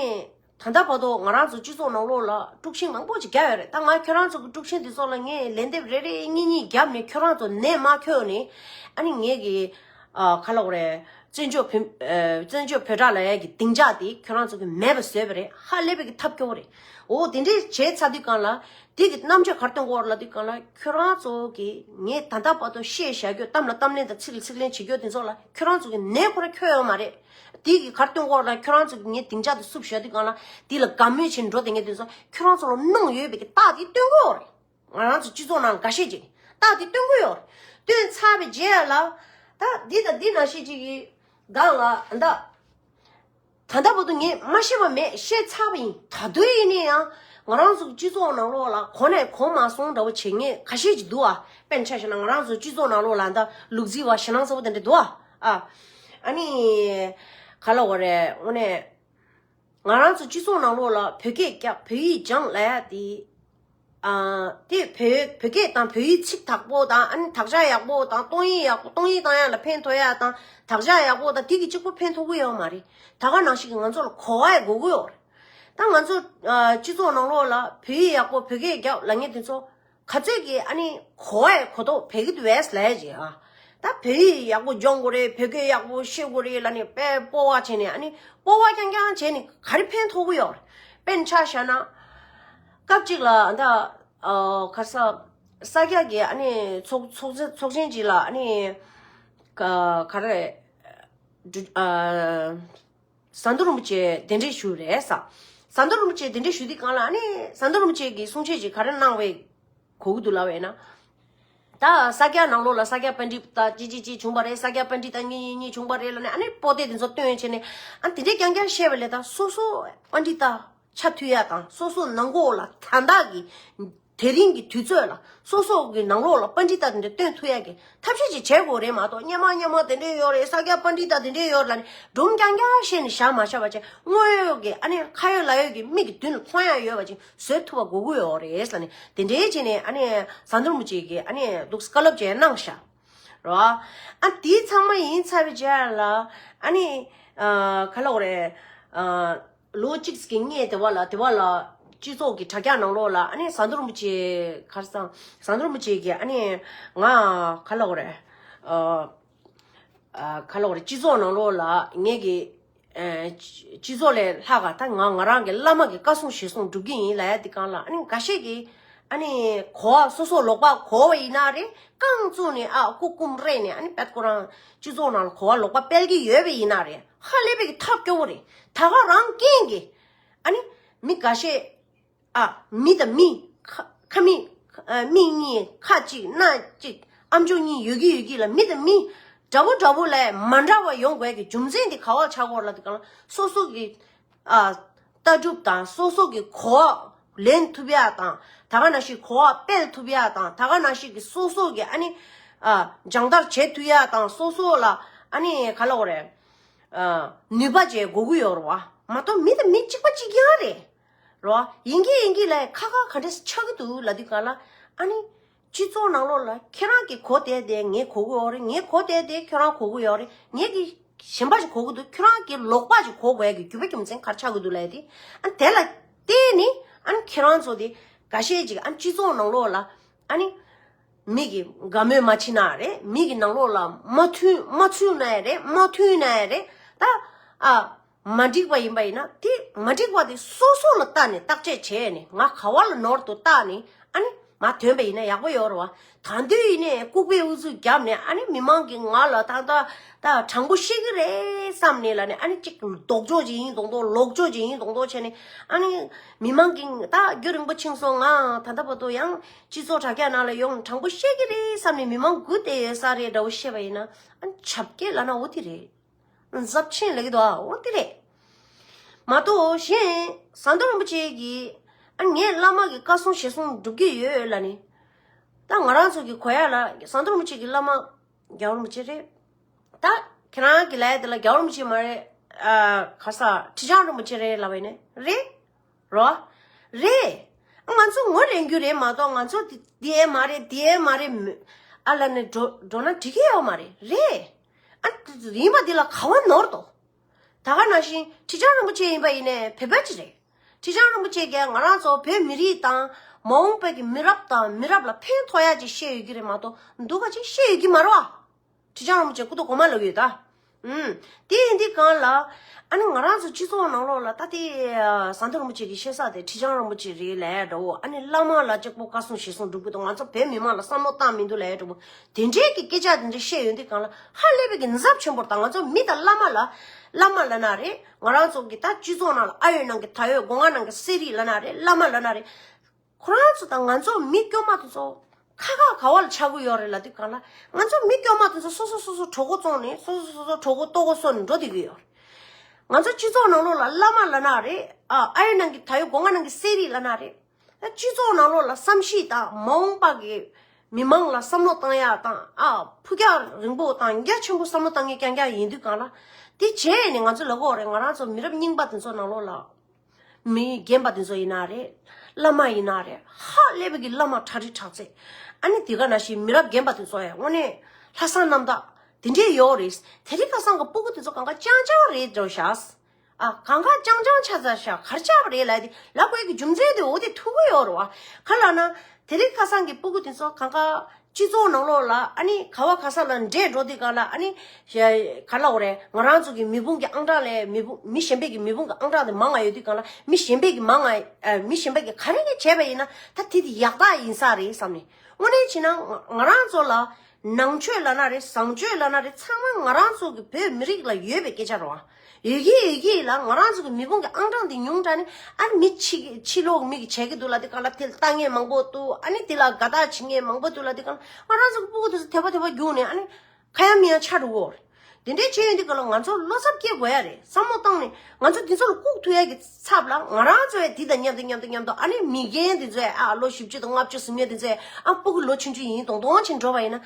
ད་ལྟ་བར་དུ་ང་རང་ཚོ་སྤྱི་ཚོགས་ནང་ལོགས་ལ་དཀྲུག་ཤིང་མང་པོ་ཅིག་བརྒྱབ་ཡོད་རེད། ད་ང་ཁྱོད་རང་ཚོ་གི་དཀྲུག་ཤིང་དེ་ཚོ་ལ་ངས་ལན་འདེབས་རེ་རེ་གཉིས་གཉིས་བརྒྱབ་ནས་ཁྱོད་རང་ཚོ་ནད་མ་ཁྱོག་ནས་ཨ་ནི་ངས་གི་ཨ་ག་ལབ་དགོས་རེད། བཙན་བྱོལ་བོད་ཨ་བཙན་བྱོལ་བོད་དྲ་ལབ་ཡ་གི་སྡིངས་ཆ་དེ་ཁྱོད་རང་ཚོ་གི་མེད་པ་བཟོས་པ་རེད། ཧ་ལས་པའི་གི་ཐབས་སྐྱོ་བོ་རེད། འོ་དེ་འདྲས་བྱས་ཚར་དུས་གང་ལ། དེ་གི་རྣམ་དཔྱོད་ག་རེ་སྟོན་གྱི་ཡོད་རེད་ལབ་དུས་གང་ལ་ཁྱོད་རང་ཚོ་གི་ངས་ད་ལྟ་བར་དུ་བཤད་བཞག་རྒྱུ་གཏམ་ལ་གཏམ་ལན་དང་ཚིག་ལ་ཚིག་ལན་བྱེད་རྒྱུ་དེ་ཚོ་ལ་ཁྱོད་རང་ཚོ་གི་ནད་ཁོ་རང་ཁྱོན་ཡོད་མ་རེད། དེ་གི་ག་རེ་སྟོན་གྱི་ཡོད་རེད་ལབ་ཁྱོད་རང་ཚོ་གི་ངས་སྡིངས་ཆ་དེ་བསུབ་བཞག་དུས་གང་ལ་དེ་ལ་དགའ་མོས་བྱས་འགྲོ་བསྡད་མཁན་དེ་ཚོ་ཁྱོད་རང་ཚོ་ལ་གནང་ཡོད་པའི་གི་རྟགས་དེ་སྟོན་གྱི་ཡོད་རེད། ང་རང་ཚོ་སྤྱི་ཚོགས་ནང་འགའ་ཤས་ཅིག་རྟགས་དེ་སྟོན་གྱི་ཡོད་རེད། སྟོན་ཚར་བའི་རྗེས་ལ་ད་འདི་དང་འདི་ནང་བཞིན་ཅིག་གི་སྒང་ལ་ད། ད་ལྟ་བར་དུ་ངས་མ་ཤེས་པ་མེད་བཤད་ཚར་བ་ཡིན། ད་དུང་ཡིན་ན་ཡང་ང་རང་ཚོ་སྤྱི་ཚོགས་ནང་ལོགས་ལ་གོ་ནས་གོ་མ་སོང་འདྲ་བོ་བྱེད་མཁན་ཁ་ཤས་ཅིག་འདུག་ཨ། དཔེར་ན་ཆ་བཞག་ན་ང་རང་ཚོ་སྤྱི་ཚོགས་ནང་ལོགས་ལ་ད་ལུག་རྫི་བ་ཞེད་སྣང་ཚ་བོ་དེ་འདྲ་འདུག་ཨ། ཨ་ནི་ག་ལབ་དགོས་རེད་དངོས་གནས་ང་རང་ཚོ་སྤྱི་ཚོགས་ནང་ལོགས་ལ་བོད་སྐད་རྒྱག་བོད་ཡིག་སྦྱང་ལབ་ཡ་དེ། ཨ་དེ་བོད་བོད་སྐད་དང་བོད་ཡིག་ཚིག་དག་པོ་དང་ཨ་ནི་དག་ཆ་ཡག་པོ་དང་གཏོང་ཡིག་ཡག་པོ་གཏོང་ཡིག་བཏང་ཡག་ལ་ཕན་ཐོགས་ཡག་དང་དག་ཆ་ཡག་པོ་དང་དེ་གི་གཅིག་པོ་ཕན་ཐོགས་ཀྱི་ཡོད་མ་རེད། ད་ག་ནང་བཞིན་གྱི་ང་ཚོ་ལ་གོ་བ་ཡི་དགོས་ཀྱི་ཡོད་རེད། ད་ང་ཚོ་ཨ་སྤྱི་ཚོགས་ནང་ལོགས་ལ་བོད་ཡིག་ཡག་པོ་བོད་སྐད་རྒྱག་ལབ་མཁན་དེ་ཚོ་ག་ཚོད་ཀྱི་ཨ་ནི་གོ་བ་ཡི་གོ་རྟོགས་བྱེད་ཀྱི་འདུག་བས་ལབ་ཡ་ཅིག་ཨ། ད་བོད་ཡིག་ཡག་པོ་སྦྱོང་དགོས་རེད། བོད་སྐད་ཡག་པོ་ཤེས་དགོས་རེད་ལབ་ནས་དཔེ་སྤོབས་པ་བྱས་ནས་ཨ་ནི་སྤོབས་པ་རྐྱང་རྐྱང་བྱས་ནས་ག་རེ་ཕན་ཐོགས་ཀྱི་ཡོད་རེད། དཔེར་ན་ཆ་བཞག་ན། སྐབས་གཅིག་ལ་ད་ཨ་ག་ས་ས་སྐྱ་གི་ཨ་ནི་ཚོགས་ཚོགས་ཚོགས་ཆེན་གཅིག་ལ་ཨ་ནི་ག་ག་རེ་ཨ་ཟམ་གདོང་རིན་པོ་ཆེ་གདན་འདྲེན་ཞུས་རེད་ས། ཟམ་གདོང་རིན་པོ་ཆེ་གདན་འདྲེན་ཞུས་དུས་གང་ལ་ཨ་ནི་ཟམ་གདོང་རིན་པོ་ཆེ་གིས་གསུང་བཤད་ཅིག་ག་རེ་གནང་བའི་གོ་གི་འདུག་ལབ་པས་ན། ད་ས་སྐྱ་ནང་ལོགས་ལ་ས་སྐྱ་པཎྜི་ཏ་ཅི་ཅི་ཅི་བྱུང་བ་རེད། ས་སྐྱ་པཎྜི་ཏ་གཉིས་གཉིས་གཉིས་བྱུང་བ་རེད་ལབ་ནས་ཨ་ནི་པོ་ཏི་དེ་ཚོ་བཏོན་བྱས་ནས་ཨ་དེ་འདྲས་རྐྱང་རྐྱང་བཤད་པ་ལས་ད་སོ་སོ་པཎྜི་ཏ་ཆ་མཐུན་ཡ་དང་སོ་སོ་ནང་ཁོག་ལ་ད་ལྟ་གི་དེ་རིང་གི་དུས་ཚོད་ལ་སོ་སོ་གི་ནང་ལོགས་ལ་པཎྜི་ཏ་དེ་འདྲས་བཏོན་ཐུབ་ཡ་གི་ཐབས་ཤེས་ཅིག་བྱེད་དགོས་རེད་མ་གཏོགས་སྔོན་མ་སྔོན་མ་དེ་འདྲས་ཡོད་རེད། ས་སྐྱ་པཎྜི་ཏ་དེ་འདྲས་ཡོད་ལབ་ནས་སྒྲུང་རྐྱང་རྐྱང་བཤད་ནས་བཞག་མ་བཞག་པ་བྱས་དངོས་ཡོད་ཀྱི་ཨ་ནི་ཁ་ཡོད་ལག་ཡོད་ཀྱི་མིག་གི་མདུན་ལ་མཐོང་ཡ་ཡོད་པ་ཅིག་བཟོས་ཐུབ་པ་དགོས་ཀྱི་ཡོད་རེད་ཟེར་ནས་དེ་འདྲའི་བྱས་ནས་ཨ་ནི་ཟམ་གདོང་རིན་པོ་ཆེ་གིས་ཨ་ནི་འདུག་བཀའ་སློབ་ཅིག་གནང་ཤག་རོ། ཨ་དེ་ཚང་མ་ཡིན་ཚར་བའི་རྗེས་ལ་ཨ་ནི་ཨ་ག་ལབ་དགོས་རེད། ཨ་ལོ་གཅིག་གི་སྔས་དེ་བ་ལ་དེ་བ་ལ་སྤྱི་ཚོགས་ཀྱི་དྲ་རྒྱ་ནང་ལོགས་ལ་ཨ་ནི་ཟམ་གདོང་རིན་པོ་ཆེ་ག་རེ་ཟེར་ཟམ་གདོང་རིན་པོ་ཆེ་གིས་ཨ་ནི་ང་ག་ལབ་དགོས་རེད། ཨ། ཨ་ག་ལབ་དགོས་རེད། སྤྱི་ཚོགས་ནང་ལོགས་ལ་ངེད་ཀྱི་ཨ་སྤྱི་སྤྱི་ཚོགས་ལས་ལྷག་ག་ད་ང་ང་རང་གི་བླ་མ་གི་བཀའ་གསུང་ཞལ་གསུང་སྒྲུབ་ཀྱི་ཡིན་ལབ་ཡ་དེ་སྒང་ལ་ཨ་ནི་འགའ་ཤས་ཀྱིས་ཨ་ནི་གོ་བ་སོ་སོ་ལོག་པ་གོ་བ་ཡིན་ན་རེད། རྐང་བཙུགས་ནས་ཨ་སྐུ་སྐུམ་རེད་ནས་ཨ་ནི་པད་ཁོ་རང་སྤྱི་ཚོགས་ནང་ལ་གོ་བ་ལོག་པ་སྤེལ་གྱི་ཡོད་པ་ཡིན་ན་རེད། ཧ་ལས་པའི་གི་ཐབས་སྐྱོ་བོ་རེད། ད་ག་རང་རྐྱེན་གྱིས་ཨ་ནི་མི་འགའ་ཤས། ཨ། མི་དང་མི། ཁ་ཁ་མི། ཨ། མིག་གཉིས་ཁ་གཅིག་སྣ་གཅིག་ཨམ་ཅོག་གཉིས་ཡོད་ཀྱི་ཡོད་ཀྱི་ལ་མི་དང་མི། འདྲ་པོ་འདྲ་པོ་ལས་མ་འདྲ་བ་ཡོང་དགོས་ཀྱི་རྒྱུ་མཚན་དེ་ག་བ་ཆགས་ཀྱི་ཡོད་ལབ་དུས་སྒང་ལ་སོ་སོ་གི་ཨ། ལྟ་གྲུབ་དང་སོ་སོ་གི་གོ་བ་ལེན་ཐུབ་ཡ་དང་ད་ག་ནང་བཞིན་གོ་བ་སྤེལ་ཐུབ་ཡ་དང་ད་ག་ནང་བཞིན་གི་སོ་སོ་གི་ཨ་ནི། ཨ། སྦྱོང་བརྡར་བྱེད་ཐུབ་ཡ་དང་སོ་སོ་ལ་ཨ་ནི་ག་ལབ་དགོས་རེད། ཨ། ནུས་པ་བྱེད་དགོས་ཀྱི་ཡོད་རེད་བ། མ་གཏོགས་མི་དང་མི་གཅིག་པ་གཅིག་རྐྱང་རེད། རོ། ཡིན་གྱི་ཡིན་གྱི་ལ་ཁ་ཁ་ག་འདྲས་ཆགས་ཀྱི་འདུག་ལབ་དུས་སྒང་ལ་ཨ་ནི། སྤྱི་ཚོགས་ནང་ལོགས་ལ་ཁྱེད་རང་གིས་གོ་བསྡད་དེ་ངས་གོ་གི་ཡོད་རེད། ངས་གོ་བསྡད་དེ་ཁྱོད་རང་གོ་གི་ཡོད་རེད། ངས་ཀྱི་གཞན་པ་ཞིག་གོ་གི་འདུག་ཁྱོད་རང་གིས་ལོག་པ་ཞིག་གོ་དགོས་ཀྱི་རྒྱུ་བ་རྒྱུ་མཚན་ག་རེ་ཆགས་ཀྱི་འདུག་ལབ་དེ་ཨ་དེ་ལ་བལྟས་ནི་ཨ་ནི་ཁྱེད་རང་ཚོ་དེ་འགའ་ཤས་ཅིག་ཨ་སྤྱི་ཚོགས་ནང་ལོགས་ལ་ཨ་ནི་མི་གི་དགའ་མོས་མ་བྱེད་ན་རེད། མི་གི་ནང་ལོགས་ལ་མ་མཐུན་མ་ཚུད་ན་ཡང་རེད། མ་མཐུན་ན་ཡང་རེད། ད་ཨ། མ་འགྲིག་པ་ཡིན་པ་ཡིན་ན་དེ་མ་འགྲིག་པ་དེ་སོ་སོ་ལ་བལྟས་ནས་བརྟག་དཔྱད་བྱས་ནས་ང་ག་བ་ལ་ནོར་འདུག་བལྟས་ནས་ཨ་ནི་མ་ཐོན་པ་ཡིན་ན་ཡག་པོ་ཡོད་རེད་བ། ད་དུང་ཡིན་ནའི་ལྐུགས་པའི་ཨུ་ཚུགས་བརྒྱབ་ནས་ཨ་ནི་མི་མང་གིས་ང་ལ་ད་ལྟ་ད་དྲང་པོ་བཤད་ཀྱི་རེད་བསམ་ནས་ལ་ནས་ཨ་ནི་གཅིག་ལྡོག་ཕྱོགས་ཅིག་ཡིན་མདོག་མདོག་ལོག་ཕྱོགས་ཅིག་ཡིན་མདོག་མདོག་བྱས་ནས་ཨ་ནི་མི་མང་གིས་ད་རྒྱུན་རིང་པོ་ཕྱིན་སོང་ང་ད་ལྟ་བར་དུ་ཡང་སྤྱི་ཚོགས་དྲ་རྒྱ་ནང་ལ་ཡོང་དྲང་པོ་བཤད་ཀྱི་རེད་བསམ་ནས་མི་མང་སྒུག་བསྡད་ཡོད་ས་རེད་འདྲ་བོ་བཤད་པ་ཡིན་ན་ཨ་ནི་བྱ་སྐད་ལབ་ན་འོ་དེ་རེད། འཛབ་ཆེན་ལབ་ཀྱི་འདུག་ཨ། འོ་དེ་རེད། མ་གཏོགས་གཞན་ཟམ་གདོང་རིན་པོ་ཆེ་གིས་ཨ་ངས་བླ་མ་གི་བཀའ་གསུང་ཞལ་གསུང་སྒྲུབ་ཀྱི་ཡོད་ལབ་ནི། ད་ང་རང་ཚོ་གི་གོ་ཡ་ལ་ཟམ་གདོང་རིན་པོ་ཆེ་གི་བླ་མ་རྒྱལ་བ་རིན་པོ་ཆེ་རེད། ད་ཁྱེད་རང་གི་ལབ་ཡ་དེ་ལ་རྒྱལ་བ་རིན་པོ་ཆེ་མ་རེད། ཨ་ག་ས་ཁྲི་བྱང་རིན་པོ་ཆེ་རེད་ལབ་པ་ཡིན་ནི་རེད། རོ། རེད། ང་ཚོ་ངོ་རེ་རྒྱུ་རེད་མ་གཏོགས་ང་ཚོ་དེ་དེ་ཨེ་མ་རེད་དེ་ཨེ་མ་རེད་མོ། ཨ་ལ་ནི་འགྲོ་འགྲོ་ན་འགྲིག་གི་ཡོད་མ་རེད་རེད། ཨ་ཡིན་པ་འདི་ལ་ག་བ་ནོར་དོ། ད་ག་ནང་བཞིན་ཁྲི་བྱང་རིན་པོ་ཆེ་ཡིན་པ་ཡིན་ནའི་བོད་པ་ཅིག་རེད། ཁྲི་བྱང་རིན་པོ་ཆེ་གིས་ང་རང་ཚོ་བོད་མི་རིགས་དང་མ་འོངས་པའི་གི་མི་རབས་དང་མི་རབས་ལ་ཕན་ཐོགས་ཡ་ཅིག་བཤད་ཡོད་ཀྱི་རེད་མ་གཏོགས་འདུག་ག་ཅིག་བཤད་ཡོད་ཀྱི་མ་རེད་བ། ཁྲི་བྱང་རིན་པོ་ཆེ་སྐུ་ཐོག་གོང་མ་ལབ་ཡོད་ད། ཨུམ། དེ་ཡིན་དུས་སྒང་ལ། ཨ་ནི་ང་རང་ཚོ་སྤྱི་ཚོགས་ནང་ལོགས་ལ་ད་ལྟའི་ཟམ་གདོང་རིན་པོ་ཆེ་གི་བཤད་ས་དེ་ཁྲི་བྱང་རིན་པོ་ཆེ་རེད་ལབ་ཡ་འདྲ་བོ། ཨ་ནི་བླ་མ་ལ་གཅིག་པོ་བཀའ་གསུང་ཞལ་གསུང་སྒྲུབ་ཀྱི་འདུག་ང་ཚོ་བོད་མི་མང་ལ་བསམ་བློ་བཏང་མི་འདུག་ལབ་ཡ་འདྲ་བོ། དེ་འདྲའི་གི་སྐད་ཆ་དེ་འདྲ་བཤད་ཡོང་དུས་སྒང་ལ་ཧ་ལས་པའི་གི་འཛབ་ཆེན་པོ་དང་ང་ཚོ་མི་དང་བླ་མ་ལ། བླ་མ་ལབ་ན་རེད། ང་རང་ཚོ་གི་ད་སྤྱི་ཚོགས་ནང་ལ་ཨ་ཡོད་ནང་གི་ད་ཡོད་སྒོ་ང་ནང་གི་གསེར་རིགས་ལབ་ན་རེད། བླ་མ་ལབ་ན་རེད། ཁོ་རང་ཚོ་དང་ང་ཚོ་མི་སྐྱོ་མ་དེ་ཚོ་ཁ་ཁ་ག་བ་ལ་ཆགས་ཀྱི་ཡོད་རེད་ལབ་དུས་སྒང་ལ་ང་ཚོ་མི་སྐྱོ་མ་དེ་ཚོ་སོ་སོ་སོ་སོ་གྲོད་ཁོག་བཙོང་ནས་སོ་སོ་སོ་སོ་གྲོད་ཁོག་ལྟོ་གོས་གསོ་ནས་འགྲོ་བསྡད་ཀྱི་ཡོད་རེད། ང་ཚོ་སྤྱི་ཚོགས་ནང་ལོགས་ལ་བླ་མ་ལབ་ན་རེད། ཨ་ཨ་ཡོད་ནང་གི་ད་ཡོད་སྒོ་ང་ནང་གི་གསེར་རིགས་ལབ་ན་རེད། ད་སྤྱི་ཚོགས་ནང་ལོགས་ལ་བསམ་ཤེས་དང་མ་འོངས་པ་གི་མི་མང་ལ་བསམ་བློ་བཏང་ཡག་དང་ཨ་ཕུགས་རྒྱང་རིང་པོ་དང་རྒྱ་ཆེན་པོ་བསམ་བློ་བཏང་མཁན་རྐྱང་རྐྱང་ཡིན་དུས་སྒང་ལ་དེ་བྱས་ནས་ང་ཚོ་ལབ་ཀྱི་ཡོད་རེད། ང་རང་ཚོ་མི་རབས་རྙིང་པ་དེ་ཚོ་ནང་ལོགས་ལ། མི་རྒན་པ་དེ་ཚོ་ཡིན་ན་རེད། བླ་མ་ཡིན་ན་རེད། ཧ་ལས་པའི་གི་བླ་མ་ཁྲ་རི་ཁྲག་རྩེ། ཨ་ནི་དེ་ག་ནང་བཞིན་མི་རབས་རྒན་པ་དེ་ཚོ་ཡང་དངོས་གནས་ལྷག་བསམ་རྣམ་དག་དེ་འདྲས་ཡོད་རེད། དེ་རིང་ཁ་སང་གི་སྤུ་གུ་དེ་ཚོ་གང་ག་ཅང་ཅང་རེད་འགྲོ་ཤག་ཨ་གང་ག་ཅང་ཅང་ཆགས་ཚར་ཤག་ག་རེ་ཆགས་པ་རེད་ལབ་དེ་ལབ་དགོས་ཀྱི་རྒྱུ་མཚན་དེ་འོ་དེ་ཐུག་གི་ཡོད་རེད་བ། ག་ལབ་ན་དེ་རིང་ཁ་སང་གི་སྤུ་གུ་དེ་ཚོ་གང་ག་སྤྱི་ཚོགས་ནང་ལོགས་ལ་ཨ་ནི་ག་བ་ག་ས་ལ་འདྲེས་འགྲོ་དུས་སྒང་ལ་ཨ་ནི་ག་ལབ་དགོས་རེད། ང་རང་ཚོ་གི་མི་བུང་གི་ཨང་གྲངས་ལས་མི་བུང་མི་གཞན་པའི་གི་མི་བུང་གི་ཨང་གྲངས་དེ་མང་ང་ཡོད་དུས་སྒང་ལ་མི་གཞན་པའི་གི་མང་ང་མི་གཞན་པའི་གི་ག་རེ་གི་བྱས་པ་ཡིན་ན་ད་དེ་དེ་ཡག་རྟགས་ཡིན་ས་རེད་བསམ་ནས། དངོས་གནས་བྱས་ན་ང་རང་ཚོ་ལ་ནང་ཆོས་ལབ་ན་རེད། བཟང་སྤྱོད་ལབ་ན་རེད། ཚང་མ་ང་རང་ཚོ་གི་བོད་མི་རིགས་ལ་ཡོད་པའི་སྐད་ཆ་རེད་བ། ཡོད་ཀྱི་ཡོད་ཀྱི་ལ། ང་རང་ཚོ་གི་མི་ཕུང་གི་ཨང་གྲངས་དེ་ཉུང་དྲགས་ནས། ཨ་ནི་མི་ཕྱི་ཕྱི་ལོགས་མི་གི་བྱེད་ཀྱི་འདུག་ལ། དེ་གང་ལ་དེ་ལ་ལྟ་མཁན་མང་པོ་འདུག་ཨ་ནི་དེ་ལ་དགའ་རྟགས་བྱེད་མཁན་མང་པོ་འདུག་ལ། དེ་གང་ལ་ང་རང་ཚོ་གི་སྤུ་གུ་དེ་ཚོ་དད་པ་དད་པ་རྒྱུགས་ནས། ཨ་ནི་ཁ་ཡ་མི་ཡ་ཆགས་འགྲོ་གི་ཡོད་རེད། དེ་འདྲའི་བྱས་ཡོང་དུས་གང་ལ་ང་ཚོ་བློ་འཚབ་སྐྱེ་དགོས་ཡ་རེད། བསམ་བློ་བཏང་ནས་ང་ཚོ་དེ་ཚོ་ལ་བཀུག་ཐུབ་ཡ་གི་ཚབ་ལ། ང་རང་ཚོ་ཡ་དེ་དང་མཉམ་དུ་མཉམ་དུ་མཉམ་དུ། ཨ་ནི་མི་རྒན་དེ་ཚོ་ཡ། ཨ་ལོ་བཞི་བཅུ་དང་ལྔ་བཅུ་ཟིན་མཁན་དེ་ཚོ་ཡ། ཨ་སྤུ་གུ་ལོ་ཆུང་ཆུང་ཡིན་མདོག་མདོག་བྱས་འགྲོ་བ་ཡིན་ན།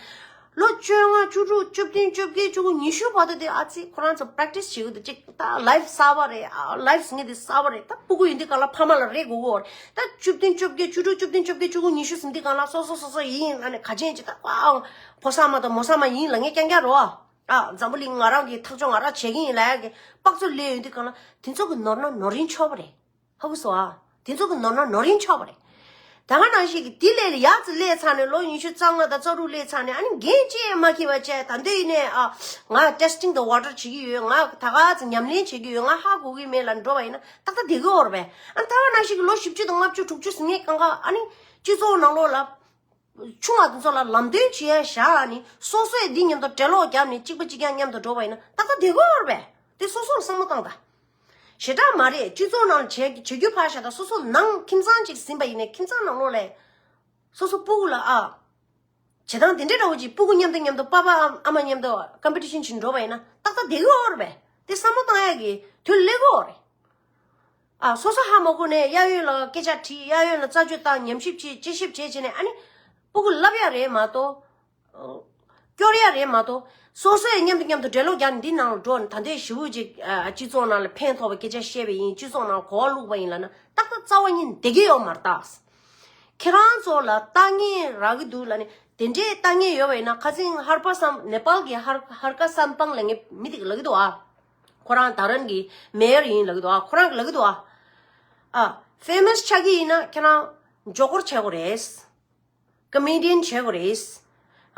ལོ་བཅོ་ལྔ། བཅུ་དྲུག་བཅུ་བདུན། བཅོ་བརྒྱད། བཅུ་དགུ། ཉི་ཤུ་བར་དུ་དེ་ཨ་ཙི་ཁོ་རང་ཚོ་པ་རེག་ཊི་སི་བྱེད་དགོས་འདུག་ཅིག་ད་ལའིབ་གསར་པ་རེད། ཨ་ལའིབ་ཟེར་མཁན་དེ་གསར་པ་རེད། ད་སྤུ་གུ་ཡིན་དུས་གང་ལ་ཕ་མ་ལ་རེ་དགོས་ཀྱི་ཡོད་རེད། ད་བཅུ་བདུན། བཅོ་བརྒྱད། བཅུ་དྲུག་བཅུ་བདུན། བཅོ་བརྒྱད། བཅུ་དགུ། ཉི་ཤུ་ཟིན་དུས་གང་ལ་སོ་སོ་སོ་སོ་ཡིན། ཨ་ནི་ག་ཅན་ཅིག་ད་ཨ་ཕོ་གསར་མ་དང་མོ་གསར་མ་ཡིན་ལབ་མཁན་རྐྱང་རྐྱང་རེད་བ། ཨ་འཛམ་བུ་གླིང་ང་རང་གི་ཐག་གཅོད་ང་རང་བྱེད་ཀྱི་ཡིན་ལབ་ཡ་གི་དཔག་ཚོད་སླེབས་ཡོང་དུས་གང་ལ། དེ་ཚོ་གི་ནོར་ན་ནོར་རིན་ཆོག་པ་རེད། ཧ་གོ་སོང་ཨ། དེ་ཚོ་གི་ནོར་ན་ནོར་རིན་ཆོག་པ་རེད། ད་ག་ནང་བཞིན་གི་དེ་ལས་ཡག་ཙི་སླེབས་ཚར་ནས། ལོ་ཉི་ཤུ་རྩ་ལྔ་དང་རྩ་དྲུག་སླེབས་ཚར་ནས། ཨ་ནི་འགན་ཅི་ཡང་མ་འཁྱེར་བ་བྱས། ད་འདོད་ཡིན་ནས། ཨ་ང་ཊེ་སི་ཊིང་དང་ཝ་ཊར་བྱེད་ཀྱི་ཡོད། ང་ད་ག་ཙི་ཉམས་ལེན་བྱེད་ཀྱི་ཡོད། ང་ཧ་གོ་གི་མེད་ལབ་འགྲོ་བ་ཡིན་ན་ཏག་ཏག་བསྡད་ཀྱི་ཡོད་རེད་པས། ཨ་ནི་ད་ག་ནང་བཞིན་གི་ལོ་བཞི་བཅུ་དང་ལྔ་བཅུ། དྲུག་ཅུ་ཟིན་མཁན་གང་ག། ཨ་ནི་སྤྱི་ཚོགས་ནང་ལོགས་ལ་ཆུང་བ་དེ་ཚོ་ལ་ལམ་སྟོན་བྱེད་ཡ་བཞག་ནས། སོ་སོས་འདི་མཉམ་དུ་གྲལ་ལོག་བརྒྱབ་ནས་གཅིག་པ་གཅིག་རྐྱང་མཉམ་དུ་འགྲོ་བ་ཡིན་ན་ཏག་ཏག་བསྡད་ཀྱི་ཡོད་རེད་པས། དེ་སོ་སོར་བསམ་བློ་བཏང་དང་། ཞེ་དྲག་མ་རེད། སྤྱི་ཚོགས་ནང་བྱེད་བྱེད་རྒྱུ་ཕར་བཞག་དང་། སོ་སོ་ནང་ཁྱིམ་ཚང་གཅིག་ཟིན་པ་ཡིན་ནའི་ཁྱིམ་ཚང་ནང་ལོགས་ལ་སོ་སོ་སྤུ་གུ་ལ། ཨ་བྱེད་སྟངས་དེ་འདྲའི་འདྲ་བོ་ཅིག་སྤུ་གུ་མཉམ་དུ་མཉམ་དུ་པ་ཕ་ཨ་མ་མཉམ་དུ་ཀམ་པི་ཊི་ཤན་བྱེད་འགྲོ་བ་ཡིན་ན་ཏག་ཏག་བསྡད་ཀྱི་ཡོད་རེད་པས། དེ་བསམ་བློ་བཏང་ཡ་གི་དུས་སླེབས་ཀྱི་ཡོད་རེད། ཨ་སོ་སོ་ཧ་མ་གོ་ནས་གཡས་གཡོན་ལ་སྐད་ཆ་དྲིས། གཡས་གཡོན་ལ་རྩད་གཅོད་བཏང་། ཉམས་ཞིབ་བྱེད། དཔྱད་ཞིབ་བྱེད་བྱས་ནས། ཨ་ནི་སྤུ་གུ་བསླབ་ཡ་རེད་མ་གཏོགས། སྐྱོར་ཡ་རེད་མ་གཏོགས། སོ་སོས་མཉམ་དུ་མཉམ་དུ་གྲལ་ལོག་བརྒྱབ་ནས་འདི་ནང་ལ་འགྲོ་ནས། ད་ལྟའི་ཞི་བོ་ཅིག་ཨ་སྤྱི་ཚོགས་ནང་ལ་ཕན་ཐོགས་པའི་སྐད་ཆ་བཤད་པ་ཡིན། སྤྱི་ཚོགས་ནང་ལ་གོ་བ་བླུགས་པ་ཡིན་ལབ་ན་ཏག་ཏག་རྩ་བ་ཉིད་བསྡད་ཀྱི་ཡོད་མ་རེད་ད། ཁྱེད་རང་ཚོ་ལ་ལྟ་ངན་རག་གི་འདུག་ལབ་ནས། དེ་འདྲའི་ལྟ་ངན་ཡོད་པ་ཡིན་ན། ཁ་སང་ཧར་པ་སམ། ནེ་པཱལ་གྱི་ཧར་ཧར་ཀ་སམ་པང་ལབ་མཁན་མི་དེ་གིས་ལབ་ཀྱི་འདུག་ཨ། ཁོ་རང་ད་རན་གྱི་མེ་ཡར་ཡིན་ལབ་ཀྱི་འདུག་ཨ། ཁོ་རང་གིས་ལབ་ཀྱི་འདུག་ཨ། ཨ་ཕེ་མ་སི་ཆགས་ཀྱི་ཡིན་ན་ཁྱེད་རང་མགྱོགས་པོར་བྱེད་དགོས་རེད། ཀོ་མེ་ཌི་ཡན་བྱེད་དགོས་རེད།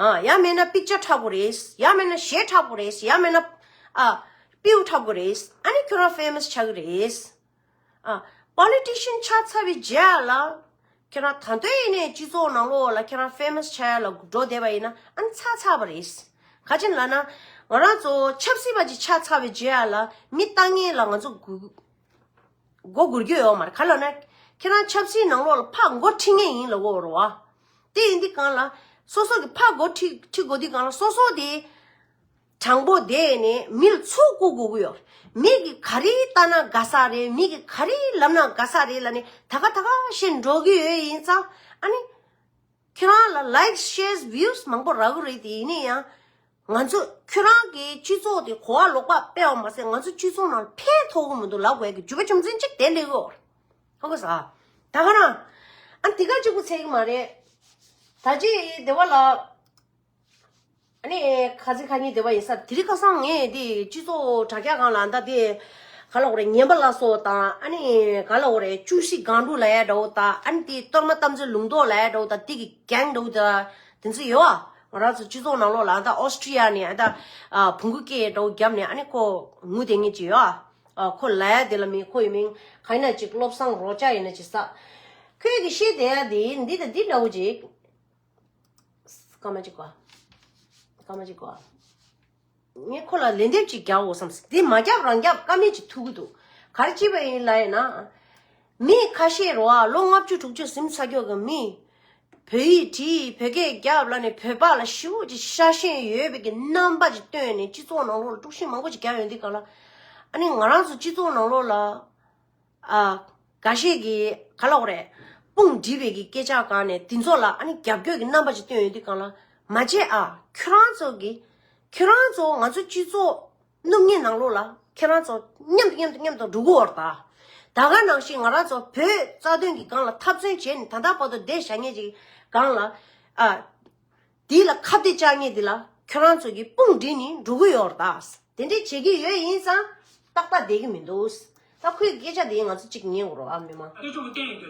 ཨ་ཡང་མིན་ན་པིག་ཅར་འཁྲབ་དགོས་རེད། ཡང་མིན་ན་གཞས་འཁྲབ་དགོས་རེད། ཡང་མིན་ན་ཨ་པིའུ་འཁྲབ་དགོས་རེད། ཨ་ནི་ཁྱོད་རང་ཕེ་མ་སི་ཆགས་ཀྱི་རེད། ཨ་པོ་ལི་ཊི་ཤན་ཆགས་ཚར་བའི་རྗེས་ལ། ཁྱེད་རང་ད་དུང་ཡིན་ནའི་སྤྱི་ཚོགས་ནང་ལོགས་ལ་ཁྱེད་རང་ཕེ་མ་སི་ཆགས་ཡ་ལ་འགྲོ་བསྡད་པ་ཡིན་ན། ཨ་ནི་ཚར་ཚར་བ་རེད། ག་ཅི་ལབ་ན། ང་རང་ཚོ་ཆབ་སྲིད་པ་ཅིག་ཆགས་ཚར་བའི་རྗེས་ལ་མི་ལྟ་མཁན་ལ་ང་ཚོ་མགོ་སྒུར་རྒྱུ་ཡོད་མ་རེད། ག་ལབ་ན། ཁྱེད་རང་ཆབ་སྲིད་ནང་ལོགས་ལ་ཕར་མགོ་ཁྲིད་མཁན་ཡིན་ལབ་ཀྱི་ཡོད་རེད་བ། དེ་ཡིན་དུས་གང་ལ་སོ་སོ་གི་ཕར་མགོ་ཁྲིད་ཁྲིད་དགོས་དུས་གང་ལ་སོ་སོ་དེ་དྲང་པོ་བསྡད་ནས་མི་ལ་ཚུར་བཀུག་དགོས་ཀྱི་ཡོད། མི་གིས་ག་རེ་ལྟ་ན་དགའ་ས་རེད། མི་གིས་ག་རེ་ལབ་ན་དགའ་ས་རེད་ལབ་ནས་ད་ག་ད་ག་བཤད་འགྲོ་གི་ཡོད་ཡིན་ཙང་། ཨ་ནི་ཁྱེད་རང་ལ་ལའིག་ཤེར་བིའུ་མང་པོ་རག་གི་རེད། དེ་ཡིན་ན་ཡང་ང་ཚོ་ཁྱོད་རང་གི་སྤྱི་ཚོགས་དེ་གོ་བ་ལོག་པ་སྤེལ་བ་མ་ཟད། ང་ཚོ་སྤྱི་ཚོགས་ནང་ཕན་ཐོགས་ཀྱི་མི་འདུག་ལབ་དགོས་ཀྱི་རྒྱུ་མཚན་ཅིག་དེ་སླེབས་ཀྱི་ཡོད་རེད། ཧ་གོ་སོང་ཨ། ད་ག་རང་ཨ་འདི་ག་གཅིག་པུ་ཚད་ཀྱི་མ་རེད། ད་ཅི་སྡེ་བ་ལགས། ཨ་ནི་ཁ་ཚིག་ཁ་ཉིན་སྡེ་བ་ཡིན་ས། དེ་རིང་ཁ་སང་ངས་འདི་སྤྱི་ཚོགས་དྲ་རྒྱ་སྒང་ལ་ད་དེ་ག་ལབ་དགོས་རེད། ངན་པ་ལ་སོགས་དང་། ཨ་ནི་ག་ལབ་དགོས་རེད། བཅུ་བཞི་སྒང་དྲུག་ལབ་ཡ་འདྲ་བོ་དང་། ཨ་ནི་དེ་གཏོར་མ་དམ་ཚིག་ལུང་རྟོགས་ལབ་ཡ་འདྲ་བོ་དང་། དེ་གི་གེང་འདྲ་བོ་དང་། དེ་ཚོ་ཡོད་ཨ། ང་རང་ཚོ་སྤྱི་ཚོགས་ནང་ལོགས་ལ་ད་ཨོ་སི་ཀྲི་ཡ་ནས་ཨ་ད་ཨ་བོང་གུ་སྐད་འདྲ་བོ་བརྒྱབ་ནས། ཨ་ནི་ཁོ་ངུ་བསྡད་མཁན་ཅིག་ཡོད་ཨ། ཨ་ཁོ་ལབ་ཡ་དེ་ལ་མི། ཁོ་ཡི་མིང་ག་ཡིན་ན་ཅིག་བློ་བཟང་རོགས་སྐྱ་ཡིན་ན་ཅིག་ས། ཁོས་གི་བཤད་བསྡད་ཡ་དེ་འདི་དང་འདི་འདྲ་བོ་ཅིག་སྐར་མ་གཅིག་གོ། སྐར་མ་གཅིག་གོ། ངས་ཁོ་ལ་ལན་འདེབས་ཅིག་རྒྱག་འོ་བསམ་སོང་། འདི་མ་རྒྱབ་རང་རྒྱབ་ཀ་མེད་ཅིག་ཐུག་གི་འདུག་ག་རེ་བྱས་པ་ཡིན་ལབ་ཡིན་ན། མི་ཁ་ཤས་རེད་བ། ལོ་ལྔ་བཅུ་དྲུག་ཅུ་ཟིན་ཚར་ཀྱོག་གི་མི། བོད་ཡིག་བྲིས། བོད་སྐད་རྒྱབ་ལབ་ནས་བོད་པ་ལ་ཞེ་པོ་ཅིག་ཤ་ཞེན་ཡོད་པའི་གི་རྣམ་པ་ཅིག་སྟོན་ནས། སྤྱི་ཚོགས་ནང་ལོགས་ལ་དཀྲུག་ཤིང་མང་པོ་ཅིག་རྒྱག་ཡོང་དུས་གང་ལ། ཨ་ནི་ང་རང་ཚོ་སྤྱི་ཚོགས་ནང་ལོགས་ལ། ཨ། འགའ་ཤས་ཀྱིས་ག་ལབ་དགོས་རེད། དཔུང་སྒྲིག་པའི་གི་སྐད་ཆ་སྒང་ནས་དེ་ཚོ་ལ་ཨ་ནི་རྒྱབ་སྐྱོར་གྱི་རྣམ་པ་ཅིག་སྟོན་ཡོང་དུས་གང་ལ། མ་བྱེད་ཨ། ཁྱོད་རང་ཚོ་གི། ཁྱོད་རང་ཚོ་ང་ཚོ་སྤྱི་ཚོགས་སྣུམ་ངན་ནང་ལོགས་ལ་ཁྱོད་རང་ཚོ་མཉམ་དུ་མཉམ་དུ་མཉམ་དུ་འགྲོ་གི་ཡོད་རེད་ད། ད་ག་ནང་བཞིན་ང་རང་ཚོ་བོད་རྩ་དོན་གྱི་སྒང་ལ་འཐབ་རྩོད་བྱས་ནས་ད་ལྟ་བར་དུ་བསྡད་བཞག་མཁན་ཅིག་སྒང་ལ། ཨ། དེ་ལ་ཁ་གཏད་བཅག་མཁན་དེ་ལ་ཁྱོད་རང་ཚོ་གིས་དཔུང་སྒྲིག་ནས་འགྲོ་གི་ཡོད་རེད་ད། དེ་འདྲས་བྱེད་ཀྱི་ཡོད་ཡིན་ཙང་ཏག་ཏག་བསྡད་ཀྱི་མི་འདུག་ད་ཁོའི་སྐད་ཆ་དེ་ང་ཚོ་གཅིག་ཉན་དགོས་རེད་བ། མི་མང་། གནས་ཆུང་གི་བསྟན་ཡོད་དེ།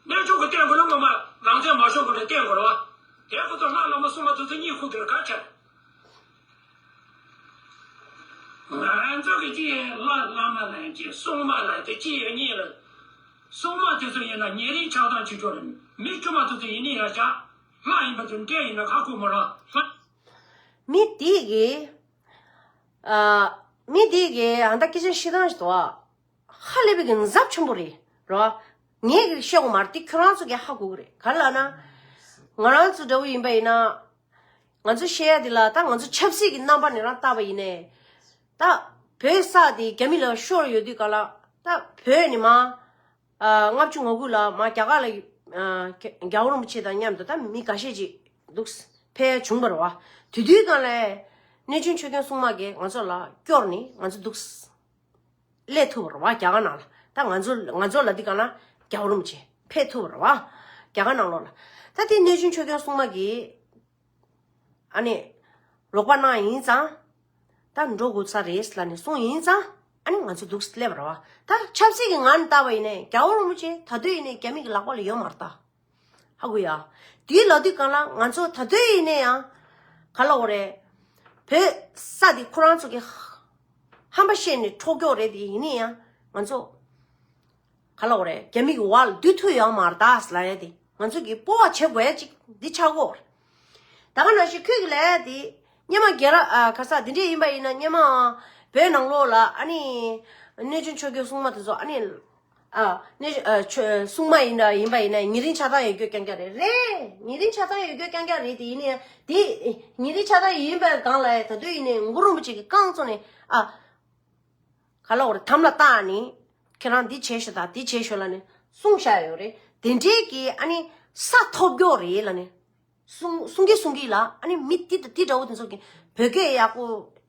གནས་ཆུང་གི་བསྟན་དགོས་ན་ངོ་མ་རང་བཙན་མ་ཤོར་གོང་ནས་བསྟན་དགོས་རེད་བ། དེ་ཁོ་ཚོ་ལྷ་བླ་མ་སྲུང་མ་དེ་ཚོ་གཉིད་ཁུག་དེ་ལ་ག་ཁྱེར། ང་ཚོ་གི་ཅི་ཡིན་ལ་བླ་མ་ལ་ཅི་སྲུང་མ་ལ་དེ་ཅི་ཡོད་གཉིས་ལ། སྲུང་མ་དེ་ཚོ་ཡིན་ན་ཉེ་རིང་ཆགས་སྡང་བྱེད་ཆོག་རེད། མི་དཀྱུས་མ་དེ་ཚོ་ཡིན་ནི་ཡ་ཤ། ལྷ་ཡིན་པ་དེ་འདྲས་ཡིན་ན་ཁ་ཁུག་མ་ར་ལྷ། མི་དེ་གིས། ཨ། མི་དེ་གི་ཨ་ད་སྐད་ཆ་བཤད་སྟངས་ཤིག་འདུག་ཨ། ཧ་ལས་པའི་གི་ནག་ཚབ་ཆེན་པོ་རེད་རོ། ངས་གི་བཤད་དགོས་མ་རེད། དེ་ཁྱོད་རང་ཚོ་གི་ཧ་གོ་གི་རེད། ག་རེ་ལབ་ན། ང་རང་ཚོ་འདྲ་བོ་ཡིན་པ་ཡིན་ན། ང་ཚོ་བཤད་ཡ་དེ་ལ་ད་ང་ཚོ་ཆབ་སྲིད་ཀྱི་རྣམ་པ་ནས་རང་བལྟས་པ་ཡིན་ནའི། ད་བོད་ས་དེ་རྒྱ་མི་ལ་ཤོར་ཡོད་དུས་ག་ལ་ད་བོད་ནས་མ། ལྔ་བཅུ་ང་དགུ་ལ་མ་རྒྱ་གར་ལ་རྒྱལ་བ་རིན་པོ་ཆེ་དང་མཉམ་དུ་ད་མི་འགའ་ཤས་ཅིག་འདུག་ཕེབས་བྱུང་བ་རེད་བ། དེ་དུས་གང་ལས་གནས་ཆུང་ཆོས་སྐྱོང་སྲུང་མ་གིས་ང་ཚོ་ལ་སྐྱོར་ནས་ང་ཚོ་འདུག་སླེབས་ཐུབ་པ་རེད་བ། རྒྱ་གར་ནང་ལ་ད་ང་ཚོ་ང་ཚོ་ལ་འདི་གང་ལ་རྒྱལ་བ་རིན་པོ་ཆེ་ཕེབས་ཐུབ་པ་རེད་བ། རྒྱ་གར་ནང་ལོགས་ལ་ད་དེ་གནས་ཆུང་ཆོས་སྐྱོང་སྲུང་མ་གིས། ཨ་ནི། རོགས་པ་གནང་ཡིན་ཙང་། ད་འགྲོ་དགོས་ས་རེད་ལབ་ནས་གསུངས་ཡིན་ཙང་། ཨ་ནི་ང་ཚོ་འདུག་སླེབས་པ་རེད་བ། ད་ཆབ་སྲིད་ཀྱི་ངང་ནས་བལྟས་པ་ཡིན་ནའི་རྒྱལ་བ་རིན་པོ་ཆེ་ད་དུས་ཡིན་ནའི་རྒྱ་མི་གི་ལག་པ་ལ་ཡོད་མ་རེད་ད། ཧ་གོ་ཡ། དེའི་ལབ་དུས་གང་ལ་ང་ཚོ་ད་དུས་ཡིན་ནའི་ཡང་། ག་ལབ་དགོས་རེད། བོད་ས་དེ་ཁོ་རང་ཚོ་གི་ཧམ་པ་བཤད་ནས་འཕྲོག་རྒྱུ་རེད་དེ་ཡིན་ནའི་ཡང་ང་ཚོ། ག་ལབ་དགོས་རེད། རྒྱ་མི་གི་འོག་ལ་སྡོད་ཐུབ་ཡོད་མ་རེད་ད་ལབ་ཡ་དེ་ང་ཚོ་གིས་སྤོབས་པ་བྱེད་དགོས་ཡ་ཅིག་འདི་ཆགས་ཀྱི་ཡོད་རེད། ད་ག་ནང་བཞིན་ཁོས་གི་ལབ་ཡ་དེ་སྔོན་མ་རྒྱལ་ར་ཨ་ག་ས་དེ་འདྲས་ཡིན་པ་ཡིན་ན་སྔོན་མ་བོད་ནང་ལོགས་ལ་ཨ་ནི་གནས་ཆུང་ཆོས་སྐྱོང་སྲུང་མ་དེ་ཚོ་ཨ་ནི་ཨ་གནས་ཨ་ཆོས་སྲུང་མ་ཡིན་འདྲ་ཡིན་པ་ཡིན་ན་ཉེ་རིང་ཆགས་སྡང་ཡོད་རྒྱུ་རྐྱང་རྐྱང་རེད། རེད། ཉེ་རིང་ཆགས་སྡང་ཡོད་རྒྱུ་རྐྱང་རྐྱང་རེད་དེ་ཡིན་ནའི་དེ་ཉེ་རིང་ཆགས་སྡང་ཡིན་པའི་སྒང་ལ་ད་དུང་ཡིན་ནའི་གུ་རུ་རིན་པོ་ཆེ་གི་བསྐང་བཙོང་ནས་ཨ། ག་ལ་འོ་རེ་དམ་ལ་བཏགས་ནས་ཁྱེད་རང་འདི་བྱས་ཤོག་དང་འདི་བྱས་ཤོག་ལབ་ནས་གསུངས་བཞག་ཡོད་རེད། དེ་འདྲའི་གི་ཨ་ནི་ས་ཐོབ་རྒྱུ་རེད་ལབ་ནས་གསུང་གསུང་གི་གསུང་གི་ལ་ཨ་ནི་མི་འདི་དང་འདི་འདྲ་བོ་དེ་ཚོ་གི་བོད་སྐད་ཡག་པོ་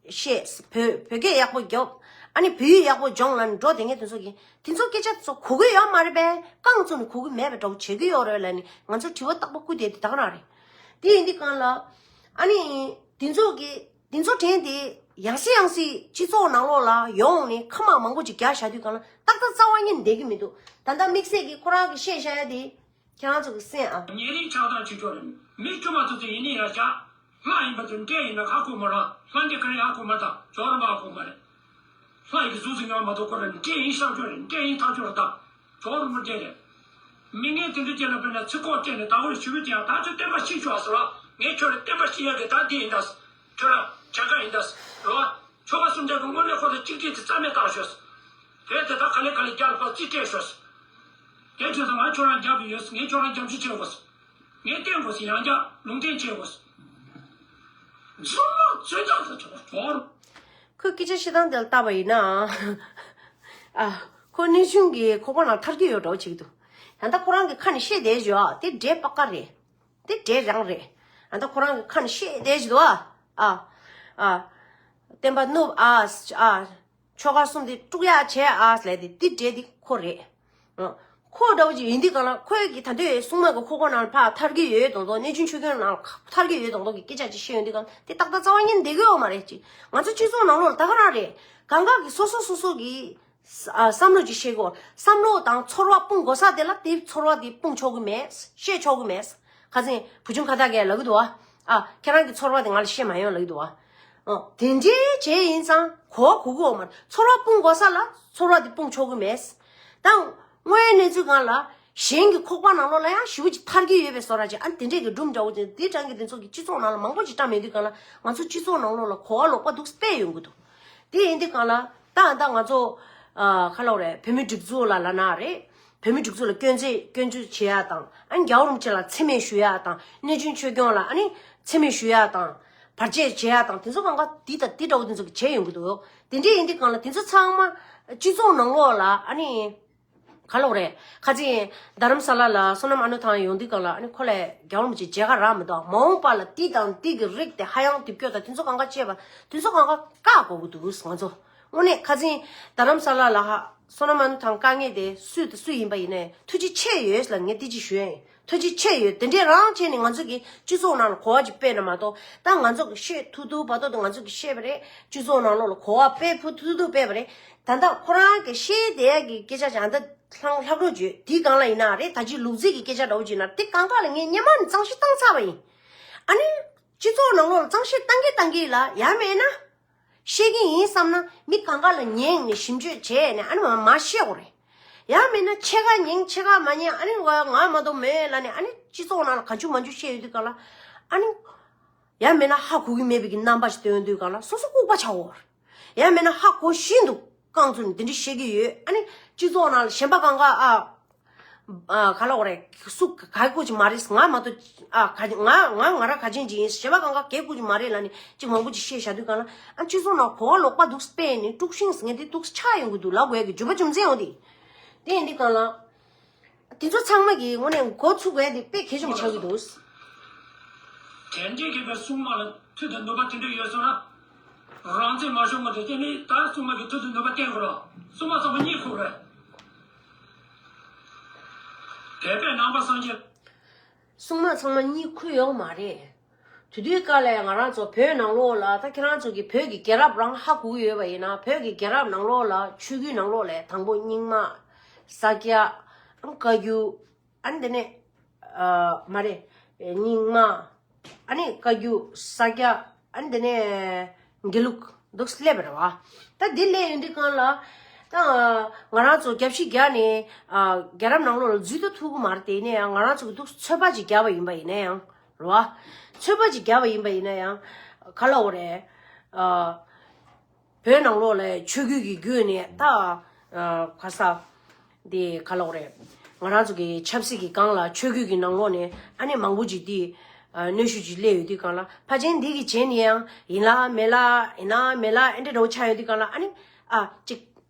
བཤད། བོད་བོད་སྐད་ཡག་པོ་རྒྱོབ། ཨ་ནི་བོད་ཡིག་ཡག་པོ་སྦྱོང་ལབ་ནས་འགྲོ་དེ་ངས་དེ་ཚོ་གི་དེ་ཚོ་སྐད་ཆ་དེ་ཚོ་གོ་གི་ཡོད་མ་རེད་པས། རྐང་བཙུགས་ནས་གོ་གི་མེད་པའི་འདྲ་བོ་བྱེད་ཀྱི་ཡོད་རེད་ལབ་ནས་ང་ཚོ་དྲི་བ་རྟག་པར་བསྐུར་བསྡད་དེ་ད་ག་རང་རེད། དེ་ཡིན་དུས་གང་ལ་ཨ་ནི་དེ་ཚོ་གི་དེ་ཚོ་དྲན་དེ་ཡང་སེ་ཡང་སེ་སྤྱི་ཚོགས་ནང་ལོགས་ལ་ཡོང་ནས་ཁ་མང་མང་པོ་ཅིག་རྒྱག་བཞག་དུས་གང་ལ་ཏག་ཏག་རྩ་བ་ཉིད་བསྡད་ཀྱི་མི་འདུག་ད་ལྟ་དམིགས་བསལ་གྱིས་ཁོ་རང་གིས་བཤད་བཞག་ཡ་དེ་ཁྱེད་རང་ཚོ་གིས་གསན་ཨ། ཉེ་རིང་ཆགས་སྡང་བྱེད་ཆོག་རེད། མི་དཀྱུས་མ་ཚོ་ཚོ་ཡིན་ནའི་ཡང་བཞག་ལྷ་ཡིན་པ་ཚོ་འདྲེ་ཡིན་ན་ཧ་གོ་མ་རེད། ལྷ་འདྲེ་ག་རེ་ཧ་གོ་མ་རེད། ཇོ་རུ་མ་ཧ་གོ་མ་རེད། ལྷ་ཡི་གཟུགས་སུ་ཉར་མ་གཏོགས་ཁོ་རང་འདྲེ་ཡིན་ཤར་ཆོག་རེད། འདྲེ་ཡིན་ཐག་ཆོད་རེད། ད་ཇོ་རུ་མ་འདྲེ་རེད། མི་ངན་དེ་འདྲ་ཅན་ལ་དཔེར་ན་ཚིག་ཁོག་སྤྲད་ནས་ད་གོ་ཞུ་བའི་དེ་ཡང་ད་ཚོད་བསྟན་པ་ཤེས་ཆོག་ཟེར་བ། ངས་ཁྱོད་ལ་བསྟན་པ་ཤེས་ཡ་གི་ད་འདི་ཡིན་ད། ཁྱོད་ལ་བྱ་དགའ་ཡིན་ད་ཟེར་བ། ཆོ་ག་གསུམ་ཆ་གི་དངོས་གནས་ཁོ་ཚོ་གཅིག་སྒྲིལ་དེ་རྩ་མེད་བཏང་ཤོག་ཟེར། དེ་དེ་ད་ག་ལེ་ག་ལེ་རྒྱ་ལ་ཕར་རྩིས་སྤྲད་ཤོག་ཟེར། དེ་དུས་ད་ང་ཁྱོད་རང་རྒྱབ་ཡོད་ཟེར། ངས་ཁྱོད་རང་རྒྱབ་སྐྱོར་བྱེད་དགོས་ཟེར། ངས་བསྟེན་དགོས་ཟེར། ཡང་བསྐྱར་ལུང་བསྟན་བྱེད་དགོས་ཟེར། རྫུན་མ་རྫུན་རྐྱང་དུ་ཐོག་ཐོག་ཁོས་སྐད་ཆ་བཤད་སྟངས་དེ་ལ་བལྟས་པ་ཡིན་ན། ཨ། ཁོ་གནས་ཆུང་གི་ཁོག་པ་ནང་ཐར་གྱི་ཡོད་འདྲ་བོ་བྱེད་ཀྱི་འདུག་ད་ལྟ་ཁོ་རང་གི་ཁ་ནས་བཤད་བསྡད་ཡོད་ཨ། དེ་འདྲེ་པ་ཀ་རེད། དེ་འདྲེ་རང་རེད། ད་ལྟ་ཁོ་རང་གི་ཁ་ནས་བཤད་བསྡད་ཀྱི་འདུག་ཨ། ཨ། ཨ། བསྟན་པ་བསྣུབས་ཨ། ཨ། ཆོ་ག་གསུམ་དེ་དཀྲུག་ཡག་བྱས་ཨ་ཟེར་ལབ་དེ་དེ་འདྲེ་དེ་ཁོ་རེད། ཨ། ཁོ་འདྲ་བོ་ཅིག་ཡིན་དུས་གང་ལ་ཁོས་ཀྱི་ད་ལྟའི་སྲུང་མ་གི་ཁོག་པ་ནང་ལ་ཕར་ཐར་གྱི་ཡོད་མདོག་མདོག་གནས་ཆུང་ཆོས་སྐྱོང་ནང་ལ་ཐར་གྱི་ཡོད་མདོག་མདོག་གི་སྐད་ཆ་ཅིག་བཤད་ཡོང་དུས་གང་དེ་ཏག་ཏག་རྩ་བ་ཉིད་བསྡད་ཀྱི་ཡོད་མ་རེད་ཅིག་ང་ཚོ་སྤྱི་ཚོགས་ནང་ལོགས་ལ་ད་ག་རང་རེད། གང་ག་གི་སོ་སོ་སོ་སོ་གི་ས་ཨ་བསམ་བློ་ཅིག་བཤད་དགོས། བསམ་བློ་དང་ཚོར་བ་སྤུངས་དགོས་ས་དེ་ལ་དེ་ཚོར་བ་དེ་སྤུངས་ཆོག་གི་མེད། བཤད་ཆོག་གི་མེད། ཁ་སང་བུ་ཆུང་ཁ་བཏགས་ཀྱིས་ལབ་ཀྱི་འདུག་ཨ། ཨ། ཁྱེད་རང་གི་ཚོར་བ་དེ་ང་ལ་བཤད་མ་ཡོང་ལབ་ཀྱི་འདུག་ཨ། ཨ། དེ་འདྲའི་བྱས་ཡིན་ཙང་གོ་བ་གོ་གི་ཡོད་མ་རེད། ཚོར་བ་སྤུངས་དགོས་ས་ལ་ཚོར་བ་དེ་སྤུངས་ཆོག་གི་མེད། ད་དངོས་ཡོད་གནས་ཚུལ་སྒང་ལ་གཞན་གྱི་ཁོག་པ་ནང་ལོགས་ལ་ཡང་ཞེ་པོ་ཅིག་ཐར་གྱི་ཡོད་པའི་བཟོ་འདྲ་ཅིག་ཨ་ནི་དེ་འདྲས་ཀྱི་སྒྲུང་འདྲ་བོ་ཅིག་དེ་སྒྲུང་གིས་དེ་ཚོ་གི་སྤྱི་ཚོགས་ནང་ལ་མང་པོ་ཅིག་བཀྲམ་ཡོང་དུས་སྒང་ལ་ང་ཚོ་སྤྱི་ཚོགས་ནང་ལོགས་ལ་གོ་བ་ལོག་པ་འདུག་སྤེལ་ཡོང་གི་འདུག་དེ་ཡིན་དུས་སྒང་ལ་ད་ད་ང་ཚོ་ཨ་ག་ལབ་དགོས་རེད། བོད་མི་སྒྲིག་འཛུགས་ལ་ལབ་ན་རེད། བོད་མི་སྒྲིག་འཛུགས་ལ་སྐྱོན་བརྗོད་སྐྱོན་བརྗོད་བྱེད་ཡ་དང་ཨ་ནི་རྒྱལ་བ་རིན་པོ་ཆེ་ལ་མཚན་སྨད་ཞུ་ཡ་དང་གནས་ཆུང་ཆོས་སྐྱོང་ལ་ཨ་ནི་མཚན་སྨད་ཞུ་ཡ་དང་བར་ཆད་བྱེད་ཡ་དང་དེ་ཚོ་གང་ག་འདི་དང་འདི་འདྲ་བོ་དེ་ཚོ་གི་བྱས་ཡོང་གི་འདུག་དེ་འདྲ་ཡིན་དུས་སྒང་ལ་དེ་ཚོ་ཚང་མ་སྤྱི་ཚོགས་ནང་ལོགས་ལ་ཨ་ནི་ག་ལབ་དགོས་རེད། ཁ་སང་རྡ་རམ་ས་ལ་ལ་བསོད་ནམས་ཨ་ནུ་ཐང་ཡོང་དུས་སྒང་ལ་ཨ་ནི་ཁོ་ལ་རྒྱལ་བ་རིན་པོ་ཆེ་མཇལ་ཁ་རག་མི་འདུག་མ་འོངས་པ་ལ་འདི་དང་འདི་གི་རིགས་དེ་ཧ་ཡང་རྡིབ་སྐྱོ་དང་དེ་ཚོ་གང་ག་བྱས་པ་དེ་ཚོ་གང་ག་བཀག་དགོས་ཀྱི་འདུག་ང་ཚོ། དངོས་གནས་ཁ་སང་རྡ་རམ་ས་ལ་ལ་ཧ་བསོད་ནམས་ཨ་ནུ་ཐང་དཀའ་ངལ་དེ་སུ་དང་སུ་ཡིན་པ་ཡིན་ནའི་ཐུགས་རྗེ་ཆེ་ཡོད་ལ་ངས་འདི་ཅིག་ཞུ་ཡ་ཡིན། ཐུགས་རྗེ་ཆེ་ཡོད། དེ་འདྲས་རང་བྱས་ནས་ང་ཚོ་གི་སྤྱི་ཚོགས་ནང་ལ་གོ་བ་ཅིག་སྤེལ་ན་མ་གཏོགས་ད་ང་ཚོ་གི་བཤད་ཐུབ་ཐུབ་བར་དོ་དེ་ང་ཚོ་གི་བཤད་པ་རེད། སྤྱི་ཚོགས་ནང་ལོགས་ལ་གོ་བ་སྤེལ་ཕུ་ཐུབ་ཐུབ་སྤེལ་བ་རེད། ད་ལྟ་ཁོ་རང་གི་བཤད་བསྡད་ཡ་གི་སྐད་ཆ་ཅིག་ཨ་ད་ལྷང་ལྷག་རོགས་བརྗོད་དེའི་སྒང་ལ་ཡིན་ན་རེད། ད་ཅི་ལུག་རྫི་གི་སྐད་ཆ་འདྲ་བོ་ཅིག་ཡིན་ན་དེ་གང་ག་ལ་ངས་སྔོན་མ་ནས་གཙང་བཤེར་བཏང་ཚར་བ་ཡིན། ཨ་ནི། སྤྱི་ཚོགས་ནང་ལོགས་ལ་གཙང་བཤེར་བཏང་གི་བཏང་གི་ལ་ཡང་མེད་ན། བཤད་ཀྱི་ཡིན་བསམ་ན་མི་གང་ག་ལ་ཉན་ནས་ཞིབ་འཇུག་བྱས་ནས་ཨ་ནི་མ་མ་བཤད་དགོས་རེད། ཡང་མིན་ན་ཕྱེད་ཀ་ཉན་ཕྱེད་ཀ་མ་ཉན་ཨ་ནི་ང་ང་མ་གཏོགས་མེད་ལབ་ནས་ཨ་ནི་སྤྱི་ཚོགས་ནང་ལ་ག་ཅུ་མ་ཅུ་བཤད་ཡོང་དུས་ག་ལ་ཨ་ནི་ཡང་མིན་ན་ཧ་གོ་གི་མེད་པའི་གི་རྣམ་པ་ཞིག་སྟོན་ཡོང་དུས་ག་ལ་སོ་སོ་ལྐུགས་པ་ཆགས་དགོས་རེད། ཡང་མིན་ན་ཧ་གོ་བཞིན་དུ་རྐང་བཙུགས་ནས་དེ་འདྲ་བཤད་ཀྱི་ཡོད། ཨ་ནི་སྤྱི་ཚོགས་ནང་ལ་གཞན་པ་གང་ག་ཨ། ཨ། ག་ལབ་དགོས་རེད། སུ་ག་གི་སྐུ་ཅི་མ་རེད། ང་མ་གཏོགས། ཨ། ག་ང་ང་ང་རང་ག་ཅན་ཅིག་ཡིན། གཞན་པ་གང་ག་གའི་སྐུ་ཅི་མ་རེད་ལབ་ནས་ཅིག་མང་པོ་ཅིག་བཤད་བཞག་དུས་གང་ལ། ཨ། སྤྱི་ཚོགས་ནང་གོ་བ་ལོག་པ་འདུག་སྤེལ་ནས་དཀྲུག་ཤིང་ཟེར་མཁན་དེ་འདུག་ཆགས་ཡོང་གི་འདུག་ལབ་དགོས་ཀྱི་རྒྱུ་མཚན་ཡོང་དེ། དེ་ཡིན་དུས་གང་ལ། དེ་ཚོ་ཚང་མ་གི་ངོས་ནས་འགོ་ཚུགས་དགོས་དེ་དཔེ་གལ་ཆེན་པོ་ཆགས་ཀྱི་འདུག་དེ་འདྲའི་གི་པའི་སྲུང་མ་ལ་མཐུ་དང་ནུས་པ་དེ་འདྲ་ཡོད་སོང་ན། རང་བཙན་མ་ཤོར་མ་ཐག་དེ་ནི་ད་སྲུང་མ་གི་མཐུ་དང་ནུས་པ་བསྟན་དགོས་རོགས། སྲུང་མ་ཚང་མ་གཉིད་ཁུག་རེད། བོད་པའི་ནང་པ་སངས་རྒྱས། སྲུང་མ་ཚང་མ་གཉིད་ཁུག་ཡོད་མ་རེད། དེ་དུས་སྐབས་ལ་ང་རང་ཚོ་བོད་ནང་ལོགས་ལ། ད་ཁྱེད་རང་ཚོ་གི་བོད་ཀྱི་རྒྱལ་རབས་རང་ཧ་གོ་གི་ཡོད་པ་ཡིན་ན། བོད་ཀྱི་རྒྱལ་རབས་ནང་ལོགས་ལ་ཆོས་བརྒྱུད་ནང་ལོགས་ལ་དང་པོ་རྙིང་མ། ས་སྐྱ། ཨ། བཀའ་བརྒྱུད། ཨ་ནི་དེ་ནས། ཨ། མ་རེད། རྙིང་མ། ཨ་ནི་བཀའ་བརྒྱུད། ས་སྐྱ། ཨ་ནི་དེ་ནས་དགེ་ལུགས་འདུག་སླེབས་པ་རེད་བ། ད་འདི་སླེབས་ཡོང་དུས་གང་ལ། ད་ང་རང་ཚོ་རྒྱབ་ཤིག་རྒྱག་ནས། ཨ། རྒྱལ་རབས་ནང་ལོགས་ལ་འཛུལ་དུ་ཐུབ་ཀྱི་མ་རེད། དེ་ནས་ཡང་ང་རང་ཚོ་གི་འདུག་ཚོད་དཔག་ཅིག་བརྒྱབ་པ་ཡིན་པ་ཡིན་ན་ཡང་རེད་བ། ཚོད་དཔག་ཅིག་བརྒྱབ་པ་ཡིན་པ་ཡིན་ན་ཡང་། ག་ལབ་དགོས་རེད། ཨ། བོད་ནང་ལོགས་ལ་ཆོས་བརྒྱུད་ཀྱི་བརྒྱུད་ནས་ད། ཨ། ག་ས། དེ་ག་ལབ་དགོས་རེད། ང་རང་ཚོ་གི་ཆབ་སྲིད་ཀྱི་སྒང་ལ་ཆོས་བརྒྱུད་ཀྱི་ནང་ལོགས་ནས་ཨ་ནི་མང་པོ་ཅིག་དེ། ཨ། གནོན་ཤུགས་ཅིག་སླེབས་ཡོད་དུས་གང་ལ། ཕལ་ཆེར་འདི་གི་རྗེས་ནས་ཡང་ཡིན་ལ་མེད་ལ། ཡིན་ལ་མེད་ལ། ཨེ་འདྲ་འདྲ་བོ་ཆགས་ཡོད་དུས་གང་ལ། ཨ་ནི། ཨ། ཅིག་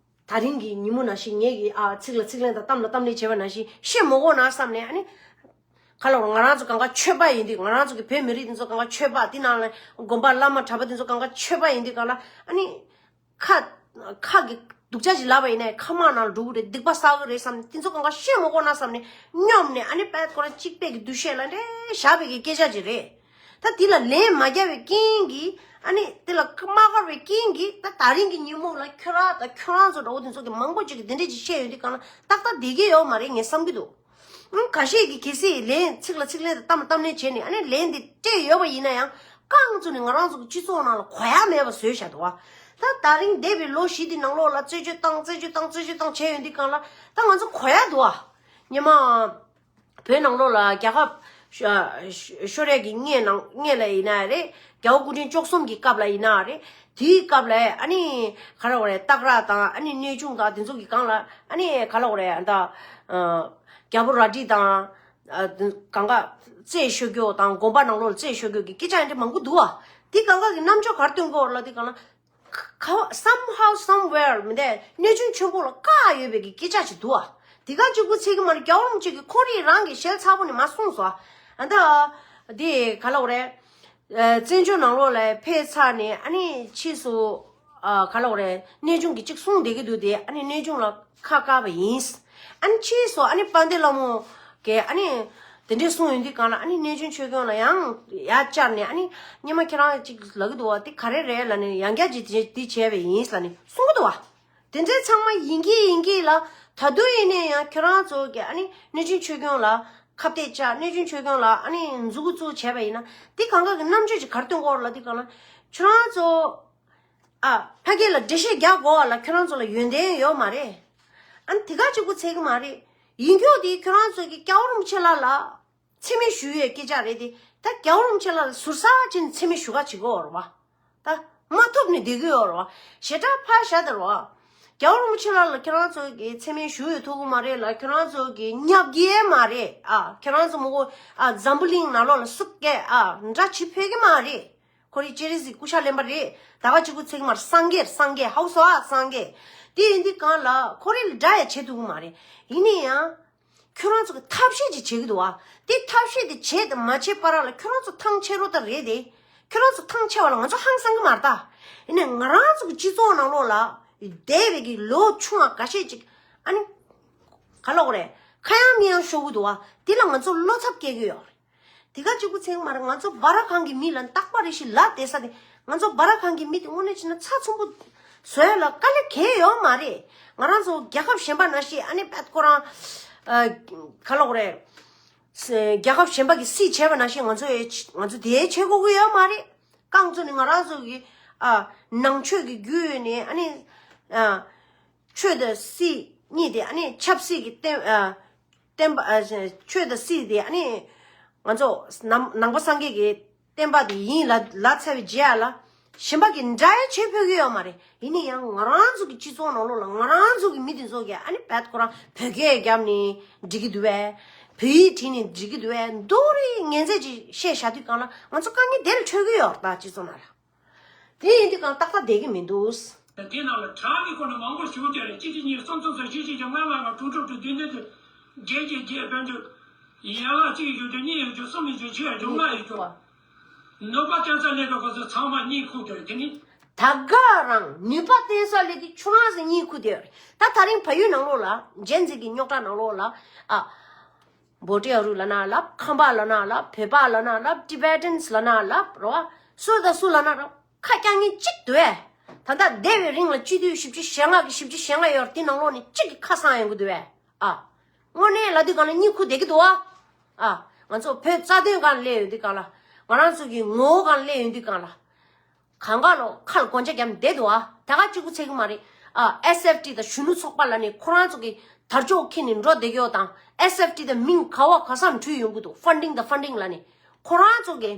ད་རིང་གི་ཉིན་མོ་ནང་བཞིན་ངེད་ཀྱིས། ཨ། ཚིག་ལ་ཚིག་ལན་དང་གཏམ་ལ་གཏམ་ལན་བྱས་པ་ནང་བཞིན་བཤད་མི་དགོས་ན་བསམ་ནས། ཨ་ནི། ག་ལབ་དགོས། ང་རང་ཚོ་གང་ག་ཆོས་པ་ཡིན་དུས། ང་རང་ཚོ་གི་བོད་མི་རིགས་འདི་ཚོ་གང་ག་ཆོས་པ། དེ་ནང་ལ་དགོན་པ་བླ་མ་གྲྭ་པ་འདི་ཚོ་གང་ག་ཆོས་པ་ཡིན་དུས་གང་ལ། ཨ་ནི། ཁ་ཁ་གི་སྡུག་ཅག་ཅིག་ལབ་པ་ཡིན་ན་ཁ་མང་ནང་འགྲོ་གི་རེད། སྡིག་པ་བསགས་གི་རེད་བསམ་ནས་དེ་ཚོ་གང་ག་བཤད་མི་དགོས་ན་བསམ་ནས་སྙོམས་ནས། ཨ་ནི་དཔེ་ཁོ་རང་གཅིག་པའི་གི་འདུ་ཤེས་ལ་འདྲེ་བཞག་པའི་གི་སྐད་ཆ་ཅིག་རེད། ད་དེ་ལ་ལན་མ་རྒྱག་པའི་རྐྱེན་གྱིས། ཨ་ནི་དེ་ལ་མ་དགའ་བའི་རྐྱེན་གྱིས། ད་ད་རིང་གི་ཉིན་མོ་ལ་ཁྱོད་རང་དང་ཁྱོད་རང་ཚོ་འདྲ་བོ་དེ་ཚོ་གི་མང་པོ་ཅིག་གིས་དེ་འདྲས་ཅིག་བཤད་ཡོང་དུས་གང་ལ་ཏག་ཏག་བསྡད་ཀྱི་ཡོད་མ་རེད་ངས་བསམ་གྱི་འདུག་ཨང་། ཁ་ཤས་ཀྱིས་གལ་སྲིད་ལན་ཚིག་ལ་ཚིག་ལན་དང་གཏམ་ལ་གཏམ་ལན་བྱས་ནས། ཨ་ནི་ལན་དེ་སྤྲད་ཡོད་པ་ཡིན་ན་ཡང་། རྐང་བཙུགས་ནས་ང་རང་ཚོ་གི་སྤྱི་ཚོགས་ནང་ལ་གོ་ཡ་མེད་པ་བཟོས་བཞག་འདུག་བ། ད་ད་རིང་འདས་པའི་ལོ་བཞི་དེ་ནང་ལོགས་ལ་རྩད་གཅོད་བཏང་། རྩད་གཅོད་བཏང་། རྩད་གཅོད་བཏང་བྱས་ཡོང་དུས་གང་ལ་ད་ང་ཚོ་གོ་ཡ་འདུག་བ། སྔོན་མ་བོད་ནང་ལོགས་ལ་རྒྱལ་ཁབ་ཤོ་ཤོ་ཤོར་ཡ་གི་སྔོན་ནང་སྔོན་ལ་ཡིན་ན་རེད། རྒྱལ་བ་སྐུ་ཕྲེང་བཅུ་གསུམ་གྱི་སྐབས་ལ་ཡིན་ན་རེད། དེའི་སྐབས་ལ་ཨ་ནི་ག་རེ་ལབ་དགོས་རེད། སྟག་ར་དང་། ཨ་ནི་གནས་ཆུང་དང་དེ་ཚོ་གི་སྒང་ལ་ཨ་ནི་ག་རེ་ལབ་དགོས་རེད། ད་ཨ་རྒྱལ་པོ་རལ་གྲི་དང་། ཨ་གང་ག་རྩད་ཤོར་རྒྱུ་དང་། དགོན་པ་ནང་ལོགས་ལ་རྩད་ཤོར་རྒྱུ་གི་སྐད་ཆ་འདི་འདྲ་མང་པོ་འདུག་བ། དེ་སྒང་ག་གི་རྣམ་དཔྱོད་ག་རེ་སྟོན་གྱི་ཡོད་རེད་ལབ་དུས་གང་ལ། ཁ་somehow somewhere མི་འདུག་གནས་ཆུང་ཆེན་པོ་ལ་བཀག་ཡོད་པའི་གི་སྐད་ཆ་ཅིག་འདུག་བ། དེ་ག་གཅིག་པུ་ཚད་ཀྱི་མ་རེད། རྒྱལ་བ་རིན་པོ་ཆེ་གིས་ཁོང་རང་གིས་ཞལ་ཚ་པོ་ནས་མར་གསུངས་སོང་། ཨ་ད་དེ་ག་ལབ་དགོས་རེད། ཨ་བཙན་བྱོལ་ནང་ལོགས་ལ་ཕེབས་ཚར་ནས། ཨ་ནི་ཕྱིས་སུ་ཨ་ག་ལབ་དགོས་རེད། གནས་ཆུང་གིས་གཅིག་གསུངས་བསྡད་ཀྱི་འདུག་སྟེ། ཨ་ནི་གནས་ཆུང་ལ་ཁ་བཀག་པ་ཡིན། ཨ་ནི་ཕྱིས་སུ་ཨ་ནི་དཔལ་ལྡན་ལྷ་མོ་གིས་ཨ་ནི་དེ་འདྲས་གསུངས་ཡོང་དུས་གང་ལ། ཨ་ནི་གནས་ཆུང་ཆོས་སྐྱོང་ལ་ཡང་ཡར་བཅར་ནས། ཨ་ནི་སྔོན་མ་ཁྱེད་རང་གཅིག་ལབ་ཀྱི་འདུག་བ། དེ་ག་རེ་རེད་ལབ་ནས། ཡང་བསྐྱར་ཅིག་དེ་དེ་བྱས་པ་ཡིན་ལབ་ནས་གསུང་གི་འདུག་བ། དེ་འདྲའི་ཚང་མ་ཡིན་གྱི་ཡིན་གྱི་ལ། ད་དུང་ཡིན་ན་ཡང་ཁྱོད་རང་ཚོ་གིས་ཨ་ནི་གནས་ཆུང་ཆོས་སྐྱོང་ལ་ཁ་གཏད་བཅག། གནས་ཆུང་ཆོས་སྐྱོང་ལ་ཨ་ནི་མཛུབ་གུ་བཙུགས་བྱས་པ་ཡིན་ན། དེ་གང་ག་གི་རྣམ་དཔྱོད་ཅིག་ག་རེ་སྟོན་གྱི་ཡོད་རེད་ལབ་དུས་གང་ལ། ཁྱོད་རང་ཚོ་ཨ་ཕ་གི་ལ་འགྲེལ་བཤད་རྒྱག་དགོས་པ་ལ་ཁྱོད་རང་ཚོ་ལ་ཡོན་ཏན་ཡོད་མ་རེད། ཨ་ནི་དེ་ག་གཅིག་པུ་ཚད་ཀྱི་མ་རེད། ཡིན་རྒྱུ་དེ་ཁྱོད་རང་ཚོ་གིས་རྒྱལ་བ་རིན་པོ་ཆེ་ལགས་ལ་མཚན་སྨད་ཞུ་ཡས་སྐད་ཆ་རེད་དེ། ད་རྒྱལ་བ་རིན་པོ་ཆེ་ལགས་ལ་ཟུར་ཟ་བྱས་ནས་མཚན་སྨད་ཞུ་ག་བྱེད་ཀྱི་ཡོད་རེད་བ། ད་མ་ཐུབ་ནས་བསྡད་ཀྱི་ཡོད་རེད་བ། ཞེ་དྲག་ཕར་བཞག་དེ་རེད་བ། རྒྱལ་བ་རིན་པོ་ཆེ་ལགས་ལ་ཁྱེད་རང་ཚོ་གིས་མཚན་སྨད་ཞུ་ཡས་ཐུབ་ཀྱི་མ་རེད་ལ། ཁྱེད་རང་ཚོ་གིས་བསྙབ་ཀྱི་མ་རེད། ཨ་ཁྱེད་རང་ཚོ་མི་གོ། ཨ་འཛམ་བུ་གླིང་ནང་ལོགས་ལ་སུ་གིས་ཨ་འདྲ་བྱེད་ཕོད་ཀྱི་མ་རེད། ཁོ་རེ་སྤྱན་རས་གཟིགས་སྐུ་ཤ་ལེན་པ་རེད། ད་ག་གཅིག་པུ་ཚད་ཀྱི་མ་རེད། སངས་རྒྱས་སངས་རྒྱས་ཧའུ་སོ་ཨ་སངས་རྒྱས། དེ་ཡིན་དུས་གང་ལ་ཁོ་རེ་ལ་འདྲ་ཡ་བྱེད་ཐུབ་ཀྱི་མ་རེད། ཡིན་ན་ཡང་། ཁྱོད་རང་ཚོ་གི་ཐབས་ཤེས་ཅིག་བྱེད་ཀྱི་འདུག་བ། དེ་ཐབས་ཤེས་དེ་བྱེད་དང་མ་བྱེད་བར་ལ་ཁྱོད་རང་ཚོ་ཐང་ཆད་རོགས་ད་རེད་དེ། ཁྱོད་རང་ཚོ་ཐང་ཆད་པ་ལ་ང་ཚོ་ཧང་སང་གི་མ་རེད་ད། ཡིན་ནའི་ང་རང་ཚོ་གི་སྤྱི་ཚོགས་ནང་ལོགས་ལ་བསྡད་པའི་གི་ལོ་ཆུང་བ་འགའ་ཤས་ཅིག་ཨ་ནི་ག་ལབ་དགོས་རེད། ཁ་ཡང་མིག་ཡང་ཤོར་གི་འདུག་བ། དེ་ལ་ང་ཚོ་བློ་འཚབ་སྐྱེ་གི་ཡོད་རེད། དེ་ག་གཅིག་པུ་ཚད་ཀྱི་མ་རེད། ང་ཚོ་སྦ་ར་ཁང་གི་མི་ལ་རྟག་པ་རེ་ཞིག་ལབ་བསྡད་ས་དེ། ང་ཚོ་སྦ་ར་ཁང་གི་མི་དེ་དངོས་གནས་བྱས་ན་ཚ་ཚོམ་པོ་བཟོ་ཡ་ལ་དཀའ་ལས་གང་ཡང་ཡོད་མ་རེད། ང་རང་ཚོ་རྒྱལ་ཁབ་གཞན་པ་ནང་བཞིན་ཨ་ནི་པད་ཁོ་རང་ཨ་ག་ལབ་དགོས་རེད། ས་རྒྱལ་ཁབ་གཞན་པ་གིས་སྲིད་བྱས་པ་ནང་བཞིན་ང་ཚོ་ཡང་ང་ཚོ་དེ་བྱེད་དགོས་ཀྱི་ཡོད་མ་རེད། རྐང་བཙུགས་ནས་ང་རང་ཚོ་གི་ཨ་ནང་ཆོས་ཀྱི་བརྒྱུད་ནས་ཨ་ནི་ཨ་ཆོས་དང་སྲིད་གཉིས་དེ། ཨ་ནི་ཆབ་སྲིད་ཀྱི་བསྟན་ཨ་བསྟན་པ། ཨ་ཆོས་དང་སྲིད་དེ་ཨ་ནི་ང་ཚོ་ནང་ནང་པ་སངས་རྒྱས་ཀྱི་བསྟན་པ་དེ་ཡིན་ལབ་ལབ་ཚར་བའི་རྗེས་ལ། གཞན་པ་གི་འདྲ་ཡ་བྱེད་ཕོད་ཀྱི་ཡོད་མ་རེད། ཡིན་ན་ཡང་ང་རང་ཚོ་གི་སྤྱི་ཚོགས་ནང་ལོགས་ལ་ང་རང་ཚོ་གི་མི་དེ་ཚོ་གི་ཨ་ནི་བད་ཁོ་རང་བོད་སྐད་རྒྱབ་ནས་འགྲིག་གི་འདུག་བས། བོད་ཡིག་བྲིས་ནས་འགྲིག་གི་འདུག་བས། མདོ་རེ་ངན་ཚད་ཅིག་བཤད་བཞག་དུས་གང་ལ་ང་ཚོ་དཀའ་ངལ་དེ་ལ་འཕྲོད་ཀྱི་ཡོད་རེད། ད་སྤྱི་ཚོགས་ནང་ལ། དེ་ཡིན་དུས་གང་ཏག་ཏག་བསྡད་ཀྱི་མི་འདུག་དེ་ནང་ལ་དྲག་གི་སྐོར་ནས་མང་པོ་ཞུ་བསྡད་རེད། གཅིག་གཅིག་གཉིས་གསུམ་གསུམ་གསུམ་བཞི་བཞི་བཞི་ལྔ་ལྔ་ལྔ་དྲུག་དྲུག་དྲུག་བདུན་བདུན་བདུན་བརྒྱད་བརྒྱད་བརྒྱད་བོན་དུ་ཡན་ལག་གཅིག་ཡོད་རྒྱུ་གཉིས་ཡོད་རྒྱུ་གསུམ་ཡོད་རྒྱུ་བཞི་ཡོད་རྒྱུ་ལྔ་ཡོད་རྒྱུ། ནུས་པ་བརྟན་ས་ལས་ཀ་གོ་ཚོད་ཚང་མ་གཉིད་ཁུག་བསྡད་རེད། དེ་ནི་ད་ག་རང་ནུས་པ་བརྟན་ས་ལས་དེ་ཆུང་རང་ཟེར་གཉིད་ཁུག་བསྡད་རེད། ད་ད་རིང་ཕ་ཡུལ་ནང་ལོགས་ལ་ཇེན་ཟེར་གི་རྙོག་དྲ་ནང་ལོགས་ལ་ཨ། བོ་ཊི་ཨ་རུ་ལབ་ན་ལབ། ཁམས་པ་ལབ་ན་ལབ། བོད་པ་ལབ་ན་ལབ། ཊི་བེ་ཊན་ལབ་ན་ལབ་རོ། སུ་དང་སུ་ལབ་ན་རོ། ཁ་རྐྱང་ངན་གཅིག་འདུག་ཨེ། ད་ལྟ་འདས་པའི་རིང་ལ་སྤྱི་འཐུས་བཞི་བཅུ་ཞེ་ལྔ་གི་བཞི་བཅུ་ཞེ་ལྔ་ཡོད་རེད། དེ་ནང་ལོགས་ནས་གཅིག་གི་ཁ་སང་ཡོང་གི་འདུག་ཨེ། ཨ། དངོས་གནས་ལབ་དུས་གང་ལ་གཉིད་ཁུག་བསྡད་ཀྱི་འདུག་ཨ། ཨ། ང་ཚོ་བོད་རྩ་དོན་སྒང་ལ་སླེབས་ཡོང་དུས་གང་ལ། ང་རང་ཚོ་གི་ངོ་བོ་སྒང་ལ་སླེབས་ཡོང་དུས་གང་ལ། གང་ག་ལོ་ཁ་ལ་གོན་ཆ་བརྒྱབ་བསྡད་འདུག་ཨ། ད་ག་གཅིག་པུ་ཚད་ཀྱི་མ་རེད། ཨ། ཨེས་ཨེཕ་ཊི་དང་གཞོན་ནུ་ཚོགས་པ་ལབ་ནས་ཁོ་རང་ཚོ་གི་དར་ལྕོག་འཁྱེར་ནས་འགྲོ་བསྡད་ཀྱི་ཡོད་དང་། ཨེས་ཨེཕ་ཊི་དང་མིང་ག་བ་ག་ས་འཁྲུལ་ཡོང་གི་འདུག་ཕན་ཌིང་དང་ཕན་ཌིང་ལབ་ནས། ཁོ་རང་ཚོ་གི་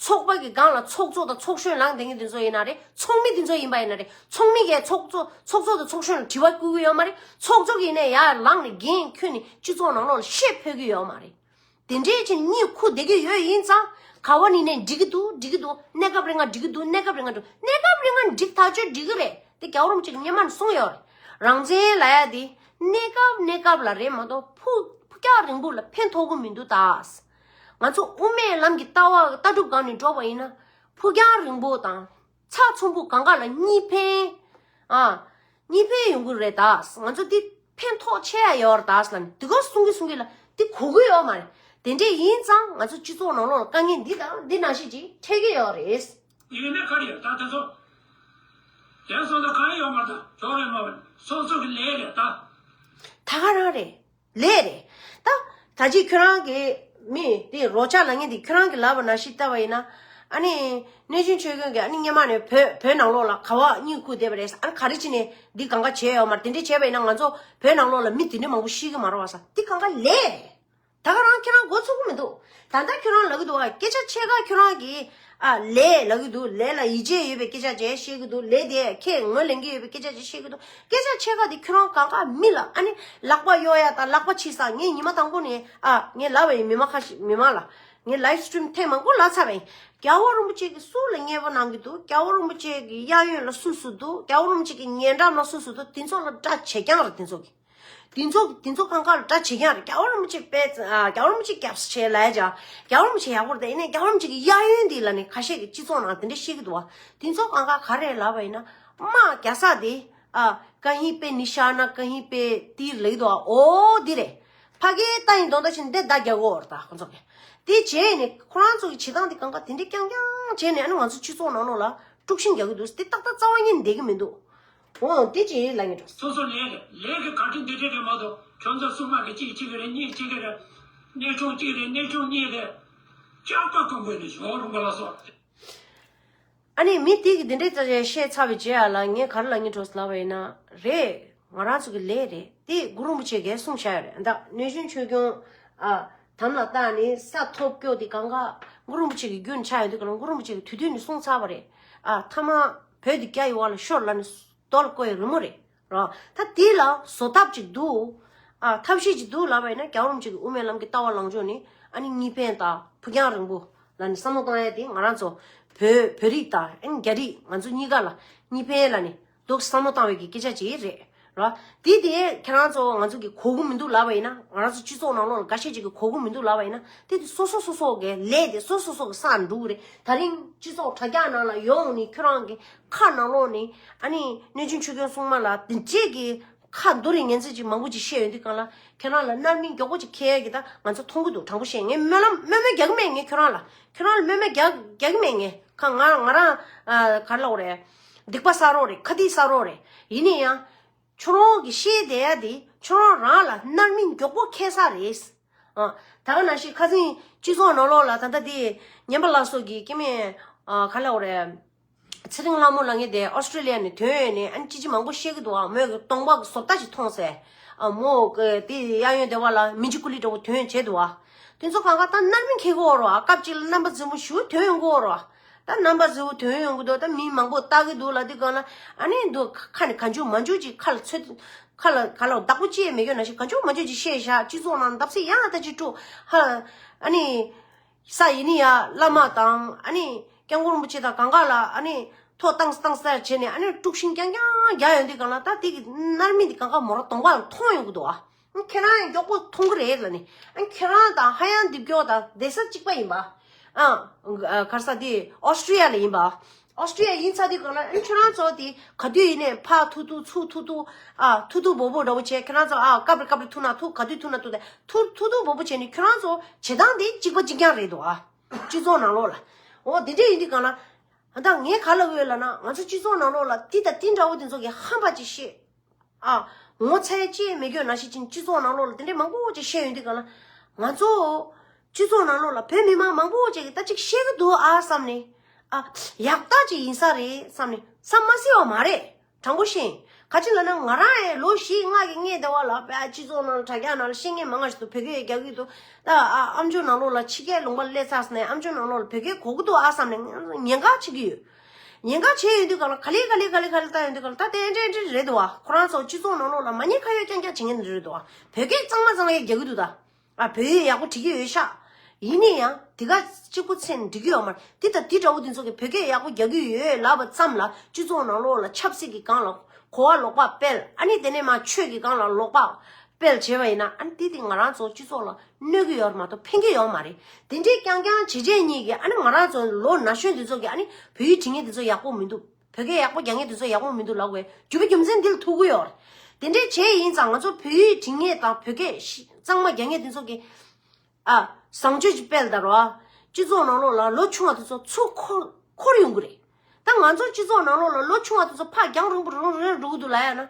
ཚོགས་པ་གི་སྒང་ལ་ཚོགས་གཙོ་དང་ཚོགས་གཞོན་ལངས་བསྡད་མཁན་དེ་ཚོ་ཡིན་ན་རེད། ཚོགས་མི་དེ་ཚོ་ཡིན་པ་ཡིན་ན་རེད། ཚོགས་མི་གིས་ཚོགས་གཙོ་ཚོགས་གཙོ་དང་ཚོགས་གཞོན་ལ་དྲི་བ་བསྐུལ་གི་ཡོད་མ་རེད། ཚོགས་གཙོ་གིས་ནས་ཡར་ལངས་ནས་འགན་ཁྱོན་ནས་སྤྱི་ཚོགས་ནང་ལོགས་ལ་བཤད་ཕོད་ཀྱི་ཡོད་མ་རེད། དེ་འདྲའི་ཕྱིར་གཉིད་ཁུག་བསྡད་ཀྱི་ཡོད། ཡིན་ཙང་ག་བ་ནས་ནས་འགྲིག་གི་འདུག་འགྲིག་གི་འདུག་གནས་སྐབས་རིང་ང་འགྲིག་གི་འདུག་གནས་སྐབས་རིང་ང་འགྲིག་གནས་སྐབས་རིང་ང་འགྲིག་ཐག་ཆོད་འགྲིག་གི་རེད། དེ་རྒྱལ་བ་རིན་པོ་ཆེ་གི་སྔོན་མ་ནས་གསུངས་ཡོད་རེད། རང་བཙན་ལབ་ཡ་དེ་གནས་སྐབས་གནས་སྐབས་ལ་རེད་མ་གཏོགས་ཕུགས་ཕུགས་རྒྱང་རིང་པོ་ལ་ཕན་ཐོགས་གི་མི་འདུག་ད་ང་ཚོ་དབུ་མའི་ལམ་གྱི་ལྟ་བ་ལྟ་གྲུབ་སྒང་ནས་འགྲོ་བ་ཡིན་ན་ཕུགས་རྒྱང་རིང་པོ་དང་། ཚགས་ཚུད་པོ་གང་ག་ལ་གཉིས་ཕན། ཨ། གཉིས་ཕན་ཡོང་གི་རེད་ད། ང་ཚོ་འདི་ཕན་ཐོགས་ཆེ་ཡ་ཡོད་རེད་ད་ཟེར་ལབ་ནས་འདི་ག་གསུང་གི་གསུང་གི་ལ་འདི་གོ་གི་ཡོད་མ་རེད། དེ་འདྲས་ཡིན་ཙང་ང་ཚོ་སྤྱི་ཚོགས་ནང་ལོགས་ལ་དཀའ་ངལ་འདི་དང་འདི་ནང་བཞིན་ཅིག་འཕྲད་ཀྱི་ཡོད་རེད། ཡིན་ནའི་ག་རེ་ཡོད་ད་དེ་ཚོ། དེ་སོང་ད་གང་ཡོད་མ་ད་ཇོ་རེད་མ་བ་སོ་སོ་གི་ལས་རེད་ད། ད་ག་རང་རེད། ལས་རེད། ད་ད་ཅི་ཁྱོད་རང་གི་མི་དེ་རོགས་ཆགས་ལ་ངས་དེ་ཁྱོད་རང་གི་ལབ་པ་ནང་བཞིན་བལྟས་པ་ཡིན་ན། ཨ་ནི་གནས་ཆུང་ཆོས་སྐྱོང་གིས་ཨ་ནི་སྔོན་མ་ནས་བོད་བོད་ནང་ལོགས་ལ་ག་བ་གཉིད་ཁུག་བསྡད་པ་རེད། ཨ་ནི་ག་རེ་བྱས་ནས་འདི་གང་ག་བྱས་ཡོད་མ་རེད། དེ་འདྲས་བྱས་པ་ཡིན་ན་ང་ཚོ་བོད་ནང་ལོགས་ལ་མི་དེ་འདྲས་མང་པོ་ཤི་གི་མ་རེད་བ་ས། འདི་གང་ག་ལས་རེད། ད་ག་རང་ཁྱེད་རང་མགོ་ཚོད་ཀྱི་མི་འདུག་ད་ལྟ་ཁྱོད་རང་ལབ་ཀྱི་འདུག་བ། སྐད་ཆ་ཕྱེད་ཀ་ཁྱོད་རང་གིས་ཨ་ལས་ལབ་ཀྱི་འདུག་ལས་ལ་ཡིད་ཆེས་ཡོད་པའི་སྐད་ཆ་ཅིག་བཤད་ཀྱི་འདུག་ལས་དེ་ཁས་ངོས་ལེན་གྱི་ཡོད་པའི་སྐད་ཆ་ཅིག་བཤད་ཀྱི་འདུག་སྐད་ཆ་ཕྱེད་ཀ་དེ་ཁྱོད་རང་གང་ག་མི་ལ་ཨ་ནི་ལག་པ་གཡོག་ཡ་དང་ལག་པ་ཕྱིས་ས། ངས་ཉི་མ་དང་པོ་ནས་ཨ་ངས་ལབ་པ་ཡིན། མི་མང་ཁ་ཤས་མི་མང་ལ་ངས་ལའིབ་སི་ཊི་རིམ་ཐེངས་མང་པོ་ལབ་ཚར་བ་ཡིན། རྒྱལ་བ་རིན་པོ་ཆེ་གིས་སུ་ལ་མཉེས་པོ་གནང་གི་འདུག་རྒྱལ་བ་རིན་པོ་ཆེ་གི་གཡས་གཡོན་ལ་སུ་སུ་འདུག་རྒྱལ་བ་རིན་པོ་ཆེ་གི་ཉེ་འགྲམ་ལ་སུ་སུ་འདུག་དེ་ཚོ་ལ་དགྲ་བྱེད་རྐྱང་རེད་དེ་ཚོ་གི། དེ་ཚོ་དེ་ཚོ་གང་ག་ལ་དགྲ་བྱེད་ཀྱང་རེད། རྒྱལ་བ་རིན་པོ་ཆེ་དཔེ་ཨ་རྒྱལ་བ་རིན་པོ་ཆེ་སྐྱབས་སུ་མཆི་ལབ་ཡ་ཅིག་རྒྱལ་བ་རིན་པོ་ཆེ་ཡག་པོ་རེད། ད་ཡིན་ནའི་རྒྱལ་བ་རིན་པོ་ཆེ་གི་གཡས་གཡོན་འདི་ལ་ནི་ཁ་ཤས་ཀྱིས་སྤྱི་ཚོགས་ནང་དེ་འདྲ་བཤད་ཀྱི་འདུག་བ། དེ་ཚོ་གང་ག་ག་རེ་ལབ་པ་ཡིན་ན་དམག་རྒྱག་ས་དེ་ཨ་कहीं पे निशाना कहीं पे तीर ལབ་ཀྱི་འདུག་བ། འོ་འདི་རེད། ཕ་གིའི་རྟ་ཡི་གདོང་ལྟ་བྱས་ནས་འདི་མདའ་རྒྱག་གི་ཡོད་རེད། ད་ཁོ་ཚོ་གི་དེ་བྱས་ནས་ཁོ་རང་ཚོ་གི་བྱེད་སྟངས་དེ་གང་ག་དེ་འདྲ་རྐྱང་རྐྱང་བྱས་ནས་ཨ་ནི་ང་ཚོ་སྤྱི་ཚོགས་ནང་ལོགས་ལ་དཀྲུག་ཤིང་རྒྱག་གི་འདུག་དེ་ཏག་ཏག་རྩ་བ་ཉིད་ནས་བསྡད་ཀྱི་མི་འདུག་འོ་དེ་ཅི་ལབ་ངེས་འགྲོ། སོ་སོ་ལས་རེད། ལས་ཀྱི་བཀའ་དྲིན་འདི་འདྲ་རེད་མ་གཏོགས་ཁྱོད་ཚོ་སྲུང་མ་གི་གཅིག་གཅིག་རེད། གཉིས་གཅིག་རེད། གནས་ཆུང་གཅིག་རེད། གནས་ཆུང་གཉིས་རེད། ལྕགས་པ་ཀོང་པོ་ནས་ཞོགས་རུང་པ་ལ་སོགས། ཨ་ནི་མི་དེ་གི་འདི་འདྲའི་བཤད་ཚར་བའི་རྗེས་ལ་ངས་ག་རེ་ལབ་ངེས་འགྲོ་ལབ་པ་ཡིན་ན། རེད། ང་རང་ཚོ་གི་ལས་རེད། དེ་གུ་རུ་རིན་པོ་ཆེ་གིས་གསུངས་བཞག་ཡོད་རེད། ད་གནས་ཆུང་ཆོས་སྐྱོང་ཨ་དམ་ལ་བཏགས་ནས་ས་ཐོབ་སྐྱོ་དེ་གང་ག་གུ་རུ་རིན་པོ་ཆེ་གི་རྒྱུན་ཆགས་ཡོད་དུས་ག་ལ་གུ་རུ་རིན་པོ་ཆེ་གིས་དུས་དུས་ནས་གསུངས་ཚར་བ་རེད། ཨ་ཐ་མ་བོད་འདི་རྒྱ་ཡི་འོག་ལ་ཤོར་ལབ་ནས་རྡོ་ལ་བརྐོས་ཡ་རི་མོ་རེད། རོ། ད་དེ་ལ་བཟོ་ཐབས་ཅིག་འདུག་ཨ་ཐབས་ཤེས་ཅིག་འདུག་ལབ་པ་ཡིན་ན། རྒྱལ་བ་རིན་པོ་ཆེ་གི་དབུ་མའི་ལམ་གྱི་ལྟ་བ་ལངས་ཕྱོགས་ནི་ཨ་ནི་གཉིས་ཕན་དང་ཕུགས་རྒྱང་རིང་པོ་ལ་ནི་བསམ་བློ་བཏང་ཡ་དེ་ང་རང་ཚོ་བོད་བོད་རིགས་དང་ཨ་ནི་རྒྱ་རིགས་ང་ཚོ་གཉིས་ཀ་ལ་གཉིས་ཕན་ལ་ནི་འདུག་བསམ་བློ་བཏང་བའི་གི་སྐད་ཆ་ཅིག་རེད། རོ། དེ་དེ་ཁྱེད་རང་ཚོ་ང་ཚོ་གི་གོ་གི་མི་འདུག་ལབ་པ་ཡིན་ན། ང་རང་ཚོ་སྤྱི་ཚོགས་ནང་ལོགས་ལ་འགའ་ཤས་ཅིག་གི་གོ་གི་མི་འདུག་ལབ་པ་ཡིན་ན། དེ་དེ་སོ་སོ་སོ་སོ་གི་ལས་དེ་སོ་སོ་སོ་གི་སང་འགྲོ་གི་རེད། ད་རིང་སྤྱི་ཚོགས་དྲ་རྒྱ་ནང་ལ་ཡོང་ནི་ཁྱོད་རང་གི་ཁ་ནང་ལོགས་ནས་ཨ་ནི་གནས་ཆུང་ཆོས་སྐྱོང་སྲུང་མ་ལ་དེ་འདྲས་ཀྱི་ཁ་མདོ་རིགས་ངན་ཚད་ཅིག་མང་པོ་ཅིག་བཤད་ཡོང་དུས་གང་ལ་ཁྱེད་རང་ལ་རྣམ་སྨིན་མགྱོགས་པོ་ཅིག་འཁེལ་ཡ་གི། ད་ང་ཚོ་མཐོང་གི་འདུག་དྲང་པོ་བཤད། ངས་སྨོན་ལམ་དམོད་མོ་རྒྱག་གི་མེད། ངས་ཁྱོད་རང་ལ་ཁྱོད་རང་ལ་དམོད་མོ་རྒྱག་རྒྱག་གི་མེད། ངས་ཁ་ང་ང་རང་ཨ་ག་རེ་ལབ་དགོས་རེད། སྡིག་པ་བསགས་རོགས་རེད། ཁ་སྡིག་བསགས་རོགས་རེད། ཡིན་ན་ཡང་ཁྱོད་རང་གི་བཤད་བསྡད་ཡ་དེ་ཁྱོད་རང་རང་ལ་རྣམ་སྨིན་མགྱོགས་པོ་འཁེལ་ས་རེད། ཨ་ད་ག་ནང་བཞིན་ཁ་སང་སྤྱི་ཚོགས་ནང་ལོགས་ལ་ད་ལྟ་དེ་ཉན་པ་ལགས་སོགས་ཀྱིས་སྐྱེ་དམན་ཨ་ག་རེ་ལབ་དགོས་རེད། ཚེ་རིང་ལྷ་མོ་ལབ་མཁན་དེ་ཨོ་སི་ཀྲི་ལི་ཡ་ནས་ཐོན་ཡོང་ནས་ཨ་ནི་ཅི་ཅི་མང་པོ་བཤད་ཀྱི་འདུག་ཨ་མོས་གི་གདོང་པ་གི་བཟོ་ལྟ་ཞིག་མཐོང་ཟེར། ཨ་མོ་གི་དེ་གཡས་གཡོན་སྡེ་བ་ལ་མི་འཇིགས་ཀུ་ལི་འདྲ་བོ་ཐོན་བྱས་འདུག་ཨ། དེ་ཚོ་གང་ག་ད་རྣམ་སྨིན་འཁེལ་གི་ཡོད་རེད་བ། སྐབས་གཅིག་ལ་རྣམ་པ་རྫུན་པོ་ཞིག་ཐོན་ཡོང་གི་ཡོད་རེད་བ། ད་རྣམ་པ་ཟེར་བོ་ཐོན་ཡོང་གི་འདུག་ད་མི་མང་པོ་ལྟ་གི་འདུག་ལ། དེ་གང་ལ་ཨ་ནི་འདུག་ཁ་ནས་གང་བྱུང་མང་བྱུང་ཅིག་ཁ་ལ་ཚོད། ཁ་ལ་ག་ལ་བདག་པོ་ཅི་ཡང་མེད་ཀྱང་ན་ཞིག་གང་བྱུང་མང་བྱུང་ཅིག་བཤད་བཞག་སྤྱི་ཚོགས་ནང་འདབ་སེ་ཡང་ད་ཅིག་དཀྲུག་ཧ། ཨ་ནི། ས་ཡིན་ནི་ཡ་བླ་མ་དང་ཨ་ནི་སྐྱབས་མགོན་རིན་པོ་ཆེ་དང་གང་ག་ལ་ཨ་ནི་ཐོ་བཏང་བཏང་ཟེར་བྱས་ནས་ཨ་ནི་དཀྲུག་ཤིང་རྐྱང་རྐྱང་རྒྱག་ཡོང་དུས་གང་ལ་ད་དེ་གི་མནར་མེད་དེ་གང་ག་མོ་ར་གདོང་པ་ལ་མཐོང་ཡོང་གི་འདུག་ཨ། ཁྱེད་རང་ཡང་མགྱོགས་པོ་མཐོང་གི་རེད་ལ་ནི། ཨ་ཁྱེད་རང་དང་ཧ་ཡང་འདི་མགྱོགས་དང་བསྡད་ས་གཅིག་པ་ཡིན་པ། ཨ། གར་ས་དེ་ཨོ་སི་ཀྲི་ཡ་ལ་ཡིན་པ། ཨོ་སི་ཀྲི་ཡ་ཡིན་ཚར་དུས་གང་ལ་ཨ་ཁྱེད་རང་ཚོ་དེ་ག་དུས་ཡིན་ནས་ཕ་ཐུག་ཐུག་ཚུགས་ཐུག་ཐུག་ཨ་ཐུག་ཐུག་བོ་བོ་འདྲ་བོ་བྱས་ཁྱེད་རང་ཚོ་ཨ་སྐབས་རེ་སྐབས་རེ་ཐུག་ན་ཐུག་ག་དུས་ཐུག་ན་ཐུག་དེ་ཐུག་ཐུག་ཐུག་བོ་བོ་བྱས་ནས་ཁྱེད་རང་ཚོ་བྱེད་སྟངས་དེ་གཅིག་པ་གཅིག་རྐྱང་རེད་འདུག་ཨ། སྤྱི་ཚོགས་ནང་ལོགས་ལ། འོ་དེ་འདྲས་ཡིན་དུས་གང་ལ། ཨ་ད་ངས་ག་ལ་འོས་ལ་ན་ང་ཚོ་སྤྱི་ཚོགས་ནང་ལོགས་ལ་དེ་དང་དེ་འདྲ་བོ་དེ་ཚོ་གི་ཧམ་པ་ཅིག་བཤད། ཨ། ངོ་ཚ་ཡ་ཅི་ཡང་མེད་རྒྱུ་ན་ཤི་ཅིང་སྤྱི་ཚོགས་ནང་ལོགས་ལ་དེ་འདྲའི་མང་པོ་ཅིག་བཤད་ཡོང་དུས་ག་ལ། ང་ཚོ་སྤྱི་ཚོགས་ནང་ལོགས་ལ་བོད་མི་མང་མང་པོ་ཅིག་གིས་ད་ཅིག་བཤད་གི་འདུག་ཨ་བསམ་ནས། ཨ། ཡག་རྟགས་ཅིག་ཡིན་ས་རེད་བསམ་ནས་བསམ་མ་སྲིད་པ་མ་རེད། དྲང་པོ་བཤད། ག་ཅི་ལ་ན་ང་རང་ཡང་ལོ་བཞི་ལྔ་གི་སྔས་དེ་བ་ལ་བོད་སྤྱི་ཚོགས་ནང་ལ་དྲ་རྒྱ་ནང་ལ་བཤད་མཁན་མང་ང་ཞིག་འདུག་བོད་སྐད་རྒྱག་གི་འདུག་ད་ཨ་ཨམ་ཅོག་ནང་ལོགས་ལ་ཕྱི་རྒྱལ་ལུང་པ་སླེབས་ཚར་ནས་ཨམ་ཅོག་ནང་ལོགས་ལ་བོད་སྐད་གོ་གི་འདུག་ཨ་བསམ་ནས་ཉེན་ཁ་ཆེ་གི་ཡོད། ཉེན་ཁ་ཆེ་ཡོད་དུས་ག་ལ་ག་ལེ་ག་ལེ་ག་ལེ་ག་ལེ་ལྟ་ཡོང་དུས་ག་ལ་ད་དེ་འདྲ་འདྲ་རེད་འདུག་བ། ཁོ་རང་ཚོ་སྤྱི་ཚོགས་ནང་ལོགས་ལ་མ་ཉེན་ཁ་ཡོད་རྐྱང་རྐྱང་བྱེད་མཁན་འདི་རེད་འདུག་བ། བོད་སྐད་གཙང་མ་གཙང་ཡས་རྒྱག་གི་འདུག་ད། ཨ་བོད་ཡིག་ཡག་པོ་བྲིས་ཀྱི་ཡོད་ཤག་ཡིན་ན་ཡང་དེ་ག་གཅིག་པུ་ཚེ་ནས་འགྲིག་གི་ཡོད་མ་རེད། དེ་དང་དེ་འདྲ་བོ་དེ་ཚོ་གི་བོད་སྐད་ཡག་པོ་རྒྱག་གི་ཡོད་ལབ་པ་ཙམ་ལ་སྤྱི་ཚོགས་ནང་ལོགས་ལ་ཆབ་སྲིད་ཀྱི་སྒང་ལ་གོ་བ་ལོག་པ་སྤེལ། ཨ་ནི་དེ་ནས་མ་ཆོས་ཀྱི་སྒང་ལ་ལོག་པ་སྤེལ་བྱས་པ་ཡིན་ན་ཨ་ནི་དེ་དེ་ང་རང་ཚོ་སྤྱི་ཚོགས་ལ་གནོད་ཀྱི་ཡོད་མ་གཏོགས་ཕན་གྱི་ཡོད་མ་རེད། དེ་འདྲའི་རྐྱང་རྐྱང་བྱས་བྱས་ཉིད་ཀྱིས་ཨ་ནི་ང་རང་ཚོ་ལོ་ན་གཞོན་དེ་ཚོ་གི་ཨ་ནི་བོད་ཡིག་འབྲི་མཁན་དེ་ཚོ་ཡག་པོ་མི་འདུག་བོད་སྐད་ཡག་པོ་རྒྱག་མཁན་དེ་ཚོ་ཡག་པོ་མི་འདུག་ལབ་དགོས་རྒྱུ་བའི་རྒྱུ་མཚན་འདི་ལ་ཐུག་གི་ཡོད་རེད། དེ་འདྲའི་བྱས་ཡིན་ཙང་ང་ཚོ་བོད་ཡིག་འབྲི་མཁན་དང་བོད་སྐད་གཙང་མ་རྒྱག་མཁན་དེ་ཚོ་གི་ཨ། བཟང་སྤྱོད་ཅིག་སྤེལ་ད་རོ། སྤྱི་ཚོགས་ནང་ལོགས་ལ་ལོ་ཆུང་བ་དེ་ཚོ་ཚུར་འཁོར་འཁོར་ཡོང་གི་རེད། ད་ང་ཚོ་སྤྱི་ཚོགས་ནང་ལོགས་ལ་ལོ་ཆུང་བ་དེ་ཚོ་ཕར་རྒྱང་རིང་པོ་རིང་རིང་འགྲོ་གི་འདུག་ལབ་ཡ་ན།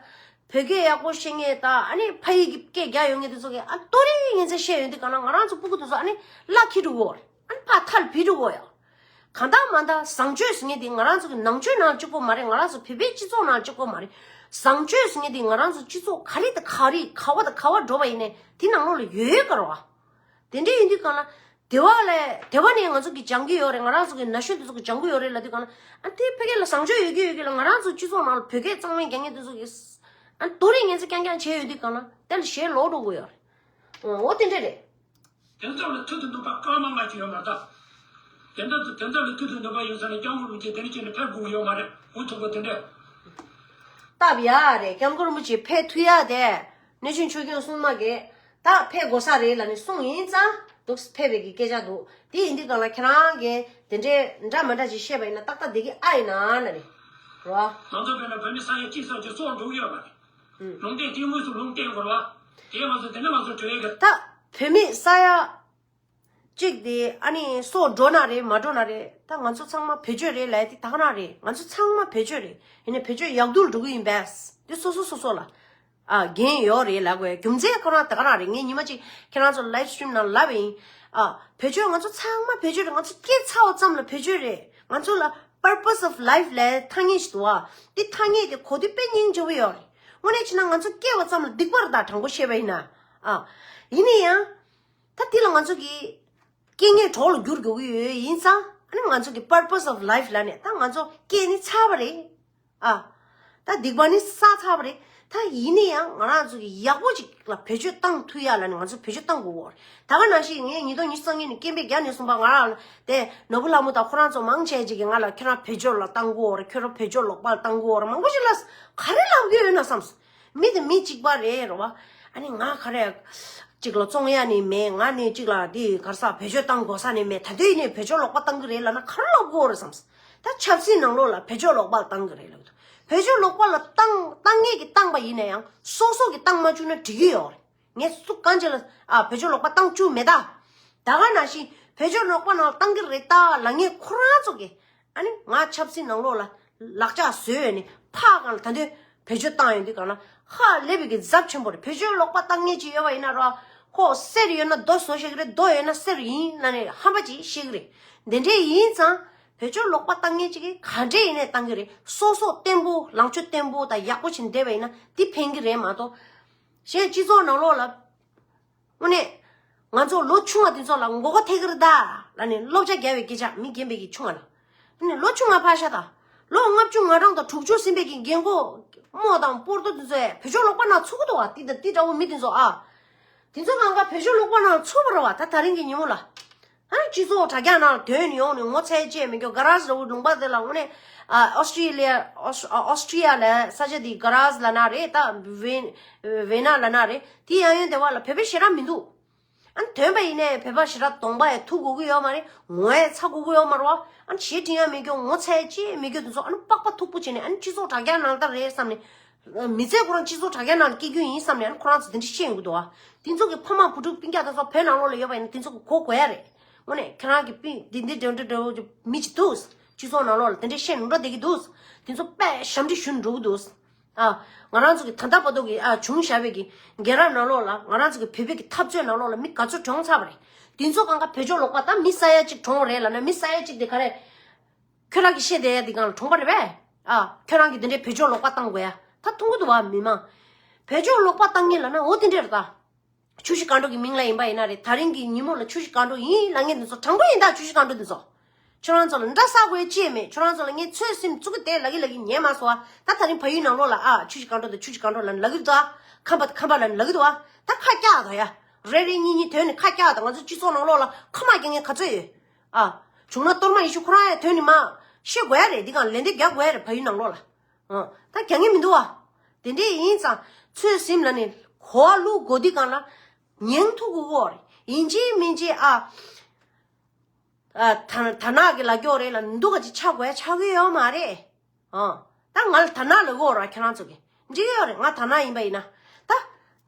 བོད་སྐད་ཡག་པོ་ཤེས་མཁན་དང་ཨ་ནི་ཕ་ཡིག་གི་སྐད་རྒྱག་ཡོང་མཁན་དེ་ཚོ་གིས་ཨ་ཏོ་རེ་ངན་ཚད་བཤད་ཡོང་དུས་གང་ལ་ང་རང་ཚོ་སྤུ་གུ་དེ་ཚོ་ཨ་ནི་བརླག་འཁྱེར་འགྲོ་གི་ཡོད་རེད། ཨ་ནི་ཕར་ཐལ་བུད་འགྲོ་གི་ཡོད་ཡ། གང་ལྟར་མ་ལྟར་བཟང་སྤྱོད་ཟེར་མཁན་དེ་ང་རང་ཚོ་གི་ནང་ཆོས་ནང་གཅིག་པོ་མ་རེད། ང་རང་ཚོ་བོད་པའི་སྤྱི་ཚོགས་ནང་གཅིག་པོ་མ་རེད། བཟང་སྤྱོད་ཟེར་མཁན་དེ་ང་རང་ཚོ་སྤྱི་ཚོགས་ག་རེ་དང་ག་རེ་ག་བ་དང་ག་བ་འགྲོ་བ་ཡིན་ནའི་དེ་ནང་ལོགས་ལ་ཡོད་ཡོད་ག་རེད་བ། དེ་འདྲ་ཡིན་དུས་གང་ལ། དེ་བ་ལས་དེ་བ་ནས་ང་ཚོ་གི་སྦྱང་གི་ཡོད་རེད། ང་རང་ཚོ་གི་ན་གཞོན་དེ་ཚོ་གི་སྦྱང་གི་ཡོད་རེད་ལབ་དུས་གང་ལ། ཨ་དེ་ཕ་གི་ལ་བཟང་སྤྱོད་ཡོད་ཀྱི་ཡོད་ཀྱི་ལ་ང་རང་ཚོ་སྤྱི་ཚོགས་ནང་ལ་བོད་སྐད་གཙང་མ་རྒྱག་མཁན་དེ་ཚོ་གི། ཨ་དོ་རིང་ངན་ཚ་རྐྱང་རྐྱང་བྱས་ཡོད་དུས་གང་ལ་དེ་ལ་ཞེ་ལོག་འགྲོ་གི་ཡོད་རེད། འོ་དེ་འདྲ་རེད། དེ་ཚོ་ལ་མཐུ་དང་ནུས་པ་སྐར་མ་ལྔ་ཅིག་ཡོད་མ་རེད་ད། དེ་འདྲ་དེ་ཚོ་ལ་མཐུ་དང་ནུས་པ་ཡོད་ས་ནས་སྐྱབས་མགོན་རིན་པོ་ཆེ་དེ་འདྲ་བྱས་ནས་ཕེབས་དགོས་ཡོད་མ་རེད། འུ་ཐུག་པ་དེ་འདྲ། སྟབས་ཡག་རེད། སྐྱབས་མགོན་རིན་པོ་ཆེ་ཕེབས་ཐུབ་ཡག་དེ། གནས་ཆེན་ཆོས་སྐྱོང་སྲུང་མ་གིས་ད་ཕེབས་དགོས་ས་རེད་ལབ་ནས་གསུངས་ཡིན་ཙང་འདུག་ཕེབས་པའི་གི་སྐད་ཆ་འདུག་དེ་ཡིན་དུས་གང་ལ་ཁྱེད་རང་གིས་དེ་འདྲའི་འདྲ་མ་འདྲ་ཅིག་བཤད་པ་ཡིན་ན་ཏག་ཏག་བསྡད་ཀྱི་ཨ་ཡིན་ན་ན་རེད། རོ། ང་ཚོ་དཔེར་ན་བོད་མི་ས་ཡ་གཅིག་ཙམ་གྱི་སྲོག་འགྲོ་གི་ཡོད་པ་རེད། ལུང་བསྟན་དེ་དངོས་སུ་ལུང་བསྟན་དགོས་རེད་བ། དེ་ང་ཚོ་དེ་ནི་ང་ཚོ་གྲོས་ཡོད་གི། ད་བོད་མི་ས་ཡ་གཅིག་དེ་ཨ་ནི་སྲོག་འགྲོ་ན་རེད་མ་འགྲོ་ན་རེད། ད་ང་ཚོ་ཚང་མ་བེད་སྤྱོད་རེད་ལབ་ཡ་དེ་ད་ག་རང་རེད། ང་ཚོ་ཚང་མ་བེད་སྤྱོད་རེད། ཡིན་ནའི་བེད་སྤྱོད་ཡག་སྡུག་འགྲོ་གི་ཡིན་པས། དེ་སོ་སོ་སོ་སོ་ལ་ཨ་འགན་ཡོད་རེད་ལབ་དགོས་རྒྱུ་མཚན་ཁོ་རང་ད་ག་རང་རེད། ངས་ཉི་མ་གཅིག་ཁྱེད་རང་ཚོ་live stream་ནང་ལབ་པ་ཡིན། ཨ་བེད་སྤྱོད་ང་ཚོ་ཚང་མ་བེད་སྤྱོད་རེད། ང་ཚོ་སྐྱེས་ཚར་བ་ཙམ་ལ་བེད་སྤྱོད་རེད། ང་ཚོ་ལ་purpose of life་ལབ་ཐ་སྙད་ཞིག་འདུག་ཨ། དེ་ཐ་སྙད་དེ་གོ་དུས་དཔེ་སྙིང་རྗེ་པོ་ཡོད་རེད། དངོས་གནས་བྱས་ན་ང་ཚོ་སྐྱེས་པ་ཙམ་ལ་སྡིག་པ་རེད། ད་དྲང་པོ་བཤད་པ་ཡིན་ན། ཨ་ཡིན་ན་ཡང་། ད་དེ་ལ་ང་ཚོ་གི་རྐྱེན་ངན་གྲོགས་ལ་འགྱུར་དགོས་ཀྱི་ཡོད་ཡིན་ཙང་ཨ་ནི་ང་ཚོ་གི་purpose of life་ལབ་ནས་ད་ང་ཚོ་སྐྱེས་ནི་ཚར་བ་རེད། ཨ། ད་སྡིག་པ་ནི་བསགས་ཚར་བ་རེད། ད་ཡིན་ནི་ཡང་ང་རང་ཚོ་གི་ཡག་པོ་ཅིག་ལ་བེད་སྤྱོད་བཏང་ཐུབ་ཡ་ལ་ནི་ང་ཚོ་བེད་སྤྱོད་བཏང་དགོས་ཀྱི་ཡོད་རེད། ད་ག་ནང་བཞིན་ངས་ཉིས་སྟོང་ཉི་ཤུ་རྩ་གཉིས་ནས་སྐྱེ་འཕེལ་རྒྱ་ནས་བཟུང་པ་ང་རང་ལ་དེ་ནོར་བུ་ལྷ་མོ་དང་ཁོ་རང་ཚོ་མང་ཆེ་ཅིག་གིས་ང་ལ་ཁྱོད་རང་བེད་སྤྱོད་ལ་བཏང་དགོས་ཀྱི་ཡོད་རེད། ཁྱོད་རང་བེད་སྤྱོད་ལོག་པ་ལ་བཏང་དགོས་ཀྱི་ཡོད་རེད། མང་པོ་ཞིག་ལ་ག་རེ་ལབ་ཀྱི་ཡོད་ན་བསམ། མི་དེ་མི་གཅིག་པ་རེད་རོ་བ། ཨ་ནི་ང་ག་རེ་གཅིག་ལ་བཙོང་ཡ་ནི་མེད། ང་ནི་གཅིག་ལ་དེ་ག་རེ་ཟ་བེད་སྤྱོད་བཏང་དགོས་ས་ནི་མེད། ད་དུས་ནི་བེད་སྤྱོད་ལོག་པ་བཏང་གི་རེད་ལབ་ན་ག་རེ་ལབ་དགོས་རེད་བསམ། ད་ཆབ་སྲིད་ནང་ལོགས་ལ་བེད་སྤྱོད་ལོག་པ་བཏང་གི་རེད་ལབ་འདུག་བེད་སྤྱོད་ལོག་པ་ལ་བཏང་བཏང་མཁན་གྱིས་བཏང་པ་ཡིན་ན་ཡང་སོ་སོ་གིས་བཏང་མ་བཅུག་ན་འགྲིག་གི་ཡོད་རེད། ངས་སུ་གང་ཅི་ལ་ཨ་བེད་སྤྱོད་ལོག་པ་བཏང་བཅུག་མེད་ད། ད་ག་ནང་བཞིན་བེད་སྤྱོད་ལོག་པ་ནང་བཏང་གི་རེད་ད་ལབ་མཁན་ཁོ་རང་ཚོ་གིས། ཨ་ནི་ང་ཆབ་སྲིད་ནང་ལོགས་ལ་ལག་ལྕགས་བཟོས་ནས་ཕར་གང་ལ་ད་དུང་བེད་སྤྱོད་བཏང་ཡོང་དུས་གང་ལ་ཧ་ལས་པའི་གི་ཚབས་ཆེན་པོ་རེད། བེད་སྤྱོད་ལོག་པ་བཏང་མཁན་ཅིག་ཡོད་པ་ཡིན་ན་རོ། ཁོ་གསེར་ཡོད་ན་རྡོ་བཟོ་ཤེས་ཀྱི་རེད། རྡོ་ཡོད་ན་གསེར་ཡིན་ལབ་ནས་ཧམ་པ་ཅིག་བཤད་ཀྱི་རེད། འདི་འདྲས་ཡིན་ཙང་བེད་སྤྱོད་ལོག་པ་བཏང་མཁན་ཅིག་གིས་ག་འདྲས་ཡིན་ནས་བཏང་གི་རེད། སོ་སོ་བརྟན་པོ་ལངས་ཕྱོགས་བརྟན་པོ་དང་ཡག་པོ་བྱས་ནས་བསྡད་པ་ཡིན་ན་དེ་ཕན་གི་རེད་མ་གཏོགས། གཞན་སྤྱི་ཚོགས་ནང་ལོགས་ལ། དངོས་གནས། ང་ཚོ་ལོ་ཆུང་བ་དེ་ཚོ་ལ་མགོ་སྐོར་ཐེབས་ཀྱི་རེད་ད། ལབ་ནས་བློ་ཕྱག་རྒྱག་པའི་སྐད་ཆ་མི་རྒན་པའི་གི་ཆུང་བ་ལ། ནི་ལོ་བཅོ་ལྔ་ཕར་བཞག་དང་། ལོ་ལྔ་བཅུ་ང་གྲངས་དང་དྲུག་ཅུ་ཟིན་པའི་གི་རྒན་གོག་རྨོ་དང་སྤོ་རྡོ་འདི་ཚོས་བོད་ཤོག་ཀློག་པ་ནང་ཚུགས་ཀྱི་འདུག་བ། ཏི་ཏི་ཏི་འདྲ་བོ་མི་འདི་ཚོ་ཨ། དེ་ཚོ་གང་ག་བོད་ཤོག་ཀློག་པ་ནང་ཚུགས་པ་རེད་བ། ད་དེ་རིང་གི་ཉིན་མོ་ལ། ཨ་ནི་སྤྱི་ཚོགས་དྲ་རྒྱ་ནང་ཐོན་ཡོང་ནས་ངོ་ཚ་ཅེས་མི་འགྱོ། གྷ་རཱ་ཟི་འདྲ་བོ་ལུང་པ་དེ་ལ་དངོས་གནས་ཨ་ཨོ་སི་ཀྲི་ལི་ཡ་ཨོ་སི་ཨོ་སི་ཀྲི་ཡ་ལ་ས་ཆ་དེ་གྷ་རཱ་ཟི་ལབ་ན་རེད། ད་ཝེ་ཝེ་ན་ལབ་ན་རེད། དེ་ཡང་ཡོན་དེ་བ་ལ་བོད་པ་ཞེ་དྲག་མི་འདུག་ཨ་ནི་ཐོན་པ་ཡིན་ནའི་བོད་པ་ཞེ་དྲག་གདོང་པ་ཡང་ཐུག་དགོས་ཀྱི་ཡོད་མ་རེད། ངོ་ཡང་ཚ་དགོས་ཀྱི་ཡོད་མ་རེད་བ། ཨ་ནི་ཞེ་དྲིང་ཡང་མི་འགྱོ། ངོ་ཚ་ཅེས་མི་འགྱོ། དེ་ཚོ་ཨ་ནི་པགས་པ་མཐུག་པོ་བྱས་ནས་ཨ་ནི་སྤྱི་ཚོགས་དྲ་རྒྱ་ནང་ལྟར་རེད་བསམ་ནས། མི་ཚེ་ཁོ་རང་སྤྱི་ཚོགས་དྲ་རྒྱ་ནང་སྐྱེལ་རྒྱུ་ཡིན་བསམ་ནས་ཨ་ནི་ཁོ་རང་ཚོ་དེ་འདྲ་བཤད་ཡོང་གི་འདུག་བ། དེ་ཚོ་གི་ཕ་མ་བུ་ཕྲུག་སྤུན་ཀྱག་དེ་ཚོ་བོད་ནང་ལོགས་ལ་ཡོད་པ་ཡིན་ན་དེ་ཚོ་གི་གོ་དགོས་ཡ་རེད། དངོས་གནས་ཁྱེད་རང་གི་སྤུན་འདི་འདི་འདྲ་འདྲ་འདྲ་བོ་མི་གཅིག་འདུག་སྤྱི་ཚོགས་ནང་ལོགས་ལ་དེ་འདྲ་བཤད་ནས་འགྲོ་བསྡད་ཀྱི་འདུག་དེ་ཚོ་དཔེ་ཞབས་འདྲེན་ཞུ་ནས་འགྲོ་གི་འདུག་ཨ། ང་རང་ཚོ་གི་ད་ལྟ་བར་དུ་གི་ཨ་བྱུང་བཞག་པའི་གི་རྒན་རབས་ནང་ལོགས་ལ་ང་རང་ཚོ་གི་བོད་པའི་གི་འཐབ་རྩོད་ནང་ལོགས་ལ་མི་ག་ཚོད་གྲོངས་ཚར་བ་རེད། དེ་ཚོ་གང་ག་བོད་ཤོག་ཀློག་པ་ད་མི་ས་ཡ་གཅིག་གྲོངས་རེད་ལབ་ན་མི་ས་ཡ་གཅིག་དེ་ག་རེ། ཁྱོད་རང་གི་བཤད་བསྡད་ཡ་འདི་གང་ལ་གྲོངས་པ་རེད་པས། ཨ། ཁྱོད་རང་གི་འདི་འདྲའི་བོད་ཤོག་ཀློག་པ་བཏང་དགོས་ཡ། ད་མཐོང་གི་འདུག་བ་མི་མང་། བོད་ཤོག་ཀློག་པ་བཏང་མཁན་ལབ་ན་འོ་དེ་འདྲས་རེད་ད། ཆུ་བཞི་སྒང་དྲུག་གི་མིང་ལ་ཡིན་པ་ཡིན་ན་རེད། ད་རིང་གི་ཉིན་མོ་ལ་ཆུ་བཞི་སྒང་དྲུག་ཡིན་ལབ་མཁན་འདི་ཚོ་དྲང་པོ་ཡིན་ད། ཆུ་བཞི་སྒང་དྲུག་འདི་ཚོ། ཁྱོད་རང་ཚོ་ལ་འདྲ་ས་དགོས་ཅི་ཡང་མེད། ཁྱོད་རང་ཚོ་ལ་ངས་ཚོད་སེམས་བཙུགས་ཀྱི་བསྡད་ལབ་ཀྱི་ལབ་ཀྱི་ཉན་མ་སོང་བ། ད་ད་རིང་ཕ་ཡུལ་ནང་ལོགས་ལ་ཨ་ཆུ་བཞི་སྒང་དྲུག་དང་ཆུ་བཞི་སྒང་དྲུག་ལབ་ལབ་ཀྱི་འདུག་ཨ། ཁམས་པ་ཁམས་པ་ལབ་ལབ་ཀྱི་འདུག་ཨ། ད་ཁ་བཀྱག་དང་ཡ། རེ་རེ་གཉིས་གཉིས་ཐོན་ནས་ཁ་བཀྱག་དང་། ང་ཚོ་སྤྱི་ཚོགས་ནང་ལོགས་ལ་ཁ་མ་བཀྱག་མཁན་ག་ཚོད་ཡོད། ཨ། བྱུང་ན་གཏོར་མ་ཡེ་ཤེས་ཁོ་རང་ཡང་ཐོན་ནི་མ། བཤད་དགོས་ཡ་རེད། འདི་གང་ལན་འདེབས་རྒྱག་དགོས་ཡ་རེད། ཕ་ཡུལ་ནང་ལོགས་ལ། ཨ། ད་རྒྱག་མཁན་མི་འདུག་བ། དེ་འདྲས་ཡིན་ཙང་ཚོད་སེམས་ལ་ནི་གོ་བ་བླུག་དགོས། འདི་གང་ལ་ཉན་ཐུབ་དགོས་ཀྱི་ཡོད་རེད། ཡིན་གཅིག་མིན་གཅིག་ཨ། ཨ། ད་ད་ནག་གི་ལ་སྐྱོ་རེད་ལ་འདུག་ག་ཅིག་ཆགས་དགོས་ཡ་ཆགས་ཀྱི་ཡོད་མ་རེད། ཨ། ད་ང་ལ་ད་ནག་ལ་གོ་ར་ཁྱེད་རང་ཚོ་གི་འགྲིག་གི་ཡོད་རེད། ང་ད་ནག་ཡིན་པ་ཡིན་ན། ད་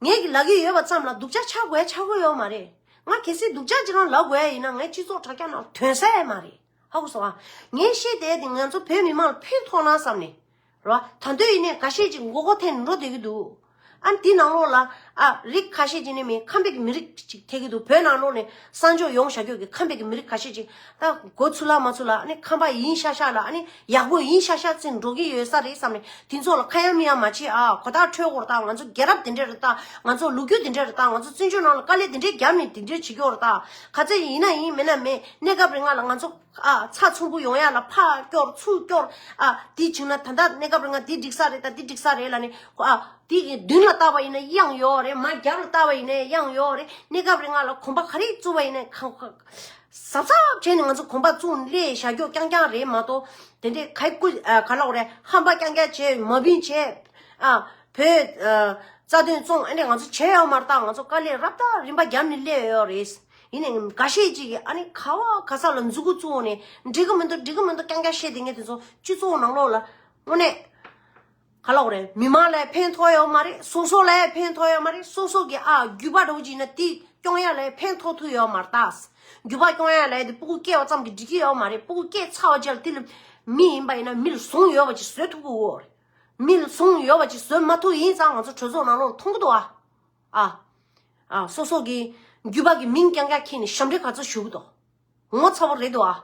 ངས་གི་ལབ་ཀྱི་ཡོད་པ་ཙམ་ལ་སྡུག་ཅག་ཆགས་དགོས་ཡ་ཆགས་ཀྱི་ཡོད་མ་རེད། ང་གལ་སྲིད་སྡུག་ཅག་ཅིག་རང་ལབ་དགོས་ཡ་ཡིན་ན་ངའི་སྤྱི་ཚོགས་དྲ་རྒྱ་ནང་ཐོན་ས་ཡ་མ་རེད། ཧ་གོ་སོང་ཨ། ངས་བཤད་བསྡད་དེ་ང་ཚོ་བོད་མི་མང་ལ་ཕན་ཐོགས་ན་བསམ་ནས། རེད་བ། ད་དུང་ཡིན་ནའི་འགའ་ཤས་ཅིག་མགོ་སྐོར་ཐེབས་ནས་འགྲོ་བསྡད་ཀྱི་འདུག་ཨ་ནི་དེའི་ནང་ལོགས་ལ་ཨ་རིགས་ཁ་ཤས་ཅིག་ནི་མི་ཁམས་པའི་གི་མི་རིགས་ཅིག་ཐེབས་ཀྱི་འདུག་བོད་ནང་ལོགས་ནས་གསར་འབྱོར་ཡོང་བཞག་རྒྱུ་གི་ཁམས་པའི་གི་མི་རིགས་ཁ་ཤས་ཅིག་ད་མགོ་ཚུགས་ལ་མ་ཚུགས་ལ་ཨ་ནི་ཁམས་པ་ཡིན་ཤག་ཤག་ལ་ཨ་ནི་ཡག་པོ་ཡིན་ཤག་ཤག་ཅིག་འགྲོ་གི་ཡོད་ས་རེད་བསམ་ནས། དེ་ཚོ་ལ་ཁ་ཡ་མིག་ཡ་མ་བྱེད་ཨ། གོ་ཐག་འཁྲོལ་དགོས་རེད་ད། ང་ཚོ་རྒྱལ་རབས་དེ་འདྲས་རེད་ད། ང་ཚོ་ལོ་རྒྱུས་དེ་འདྲས་རེད་ད། ང་ཚོ་བཙན་བྱོལ་ནང་ལ་དཀའ་ལས་དེ་འདྲས་བརྒྱབ་ནས་དེ་འདྲས་བྱེད་ཀྱི་ཡོད་རེད་ད། ག་ཚོད་ཡིན་ན་ཡིན་མིན་ན་མིན་གནས་སྐབས་རིང་ང་ལ་ང་ཚོ། ཨ། ཚ་ཚོམ་བུ་ཡོང་ཡ་ལ་ཕར་སྐྱོར་ཚུར་སྐྱོར། ཨ། དེ་བྱུང་ན་ད་ལྟ་གནས་སྐབས་རིང་ང་འདི་འགྲིག་ས་རེད་ད། འདི་འགྲིག་ས་རེད་ལབ་ནས། ཨ། དེ་གི་མདུན་ལ་བལྟ་བ་ཡིན་ན་གཡང་ཡོད་རེད། མར་རྒྱབ་ལ་བལྟ་བ་ཡིན་ན་གཡང་ཡོད་རེད། གནས་སྐབས་རིང་ང་ལ་གོམ་པ་ག་རེ་བཙུགས་པ་ཡིན་ན་གང་ག་གཟབ་གཟབ་བྱས་ནས་ང་ཚོ་གོམ་པ་བཙུགས་ནས་སླེབས་བཞག་རྒྱུ་རྐྱང་རྐྱང་རེད་མ་གཏོགས། དེ་འདྲའི་ག་རེ་སྐུ་ཨ་ག་ལབ་དགོས་རེད། ཧམ་པ་རྐྱང་རྐྱང་བྱས་མ་བིན་བྱས། ཨ། བོད་ཨ་རྩ་དོན་བཙོང་ཨ་ནི་ང་ཚོ་བྱས་ཡོད་མ་རེད་ད། ང་ཚོ་དཀའ་ལས་རབ་དང་རིམ་པ་བརྒྱབ་ནས་སླེབས་ཡོད་རེད། ཡིན་ནའི་འགའ་ཤས་ཅིག་གིས་ཨ་ནི་ག་བ་ག་ས་ལ་མཛུ་གུ་བཙུགས་ནས་འགྲིག་གི་མི་འདུག་འགྲིག་གི་མི་འདུག་རྐྱང་རྐྱང་བཤད་བསྡད་མཁན་དེ་ཚོ་སྤྱི་ཚོགས་ནང་ལོགས་ལ་དངོས་གནས་ག་ལབ་དགོས་རེད། མི་མང་ལ་ཕན་ཐོགས་ཡོད་མ་རེད། སོ་སོ་ལ་ཕན་ཐོགས་ཡོད་མ་རེད། སོ་སོ་གི་ཨ་རྒྱུད་པ་འདྲ་བོ་ཅིག་ཡིན་ན་དེ་སྐྱོང་ཡ་ལ་ཕན་ཐོགས་ཐུབ་ཡོད་མ་རེད་ད། རྒྱུད་པ་སྐྱོང་ཡ་ལ་དེ་སྤུ་གུ་སྐྱེས་པ་ཙམ་གྱིས་འགྲིག་གི་ཡོད་མ་རེད། སྤུ་གུ་སྐྱེས་ཚར་བ་རྗེས་ལ་དེ་ལ་མི་ཡིན་པ་ཡིན་ན་མི་ལ་བཟང་ཡོད་པ་ཅིག་བཟོ་ཐུབ་ཀྱི་ཡོད་རེད། མི་ལ་བཟང་ཡོད་པ་ཅིག་བཟོ་མ་ཐུབ་ཡིན་ཙང་ང་ཚོ་གྲོས་ཚོགས་ནང་ལོགས་ལ་མཐོང་གི་འདུག་ཨ། ཨ། ཨ། སོ་སོ་གི་རྒྱུད་པ་གི་མིང་རྐྱང་རྐྱང་འཁྱེར་ནས་ཞབས་འདྲེན་ག་ཚོད་ཞུ་གི་འདུག་ངོ་ཚ་པོ་རེད་འདུག་ཨ།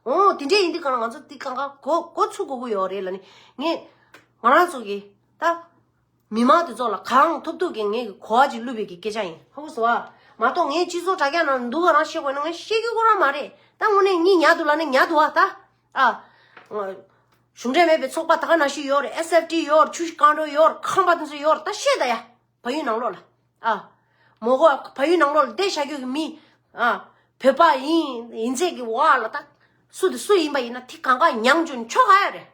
འོ་དེ་འདྲས་ཡིན་དུས་གང་ལ་ང་ཚོ་འདི་གང་ག་གོ་གོ་ཚུགས་དགོས་ཀྱི་ཡོད་རེད་ལབ་ནས། ངས་ང་རང་ཚོ་གི་ད་མི་མང་དེ་ཚོ་ལ་གང་ཐུབ་ཐུབ་ཀྱི་ངས་གི་གོ་བ་ཅིག་བླུགས་པའི་གི་སྐད་ཆ་ཡིན། ཧ་གོ་སོང་ཨ། མ་གཏོགས་ངས་སྤྱི་ཚོགས་དྲ་རྒྱ་ནང་འདུག་ག་རང་བཤད་དགོས་ན་ངས་བཤད་རྒྱུ་ཁོ་རང་མ་རེད། ད་དངོས་གནས་གཉིད་ཉལ་འདུག་ལབ་ན་ཉལ་འདུག་ཨ། ད་ཨ། གཞུང་འབྲེལ་མེད་པའི་ཚོགས་པ་ད་ག་ནང་བཞིན་ཡོད་རེད། ཨེས་ཨེཕ་ཊི་ཡོད་རེད། ཆུ་བཞི་སྒང་དྲུག་ཡོད་རེད། ཁམས་པ་དེ་ཚོ་ཡོད་རེད། ད་བཤད་ད་ཡ། བལ་ཡུལ་ནང་ལོགས་ལ། ཨ། མོ་གོ་བལ་ཡུལ་ནང་ལོགས་ལ་བསྡད་བཞག་རྒྱུ་གི་མི། ཨ། བོད་པ་ཡིན་ཡིན་ཚད་ཀྱི་བ་ལ་ད། སུ་དེ་སུ་ཡིན་པ་ཡིན་ན་དེ་གང་ག་མྱངས་བཅུག་ཆོག་ག་ཡ་རེད།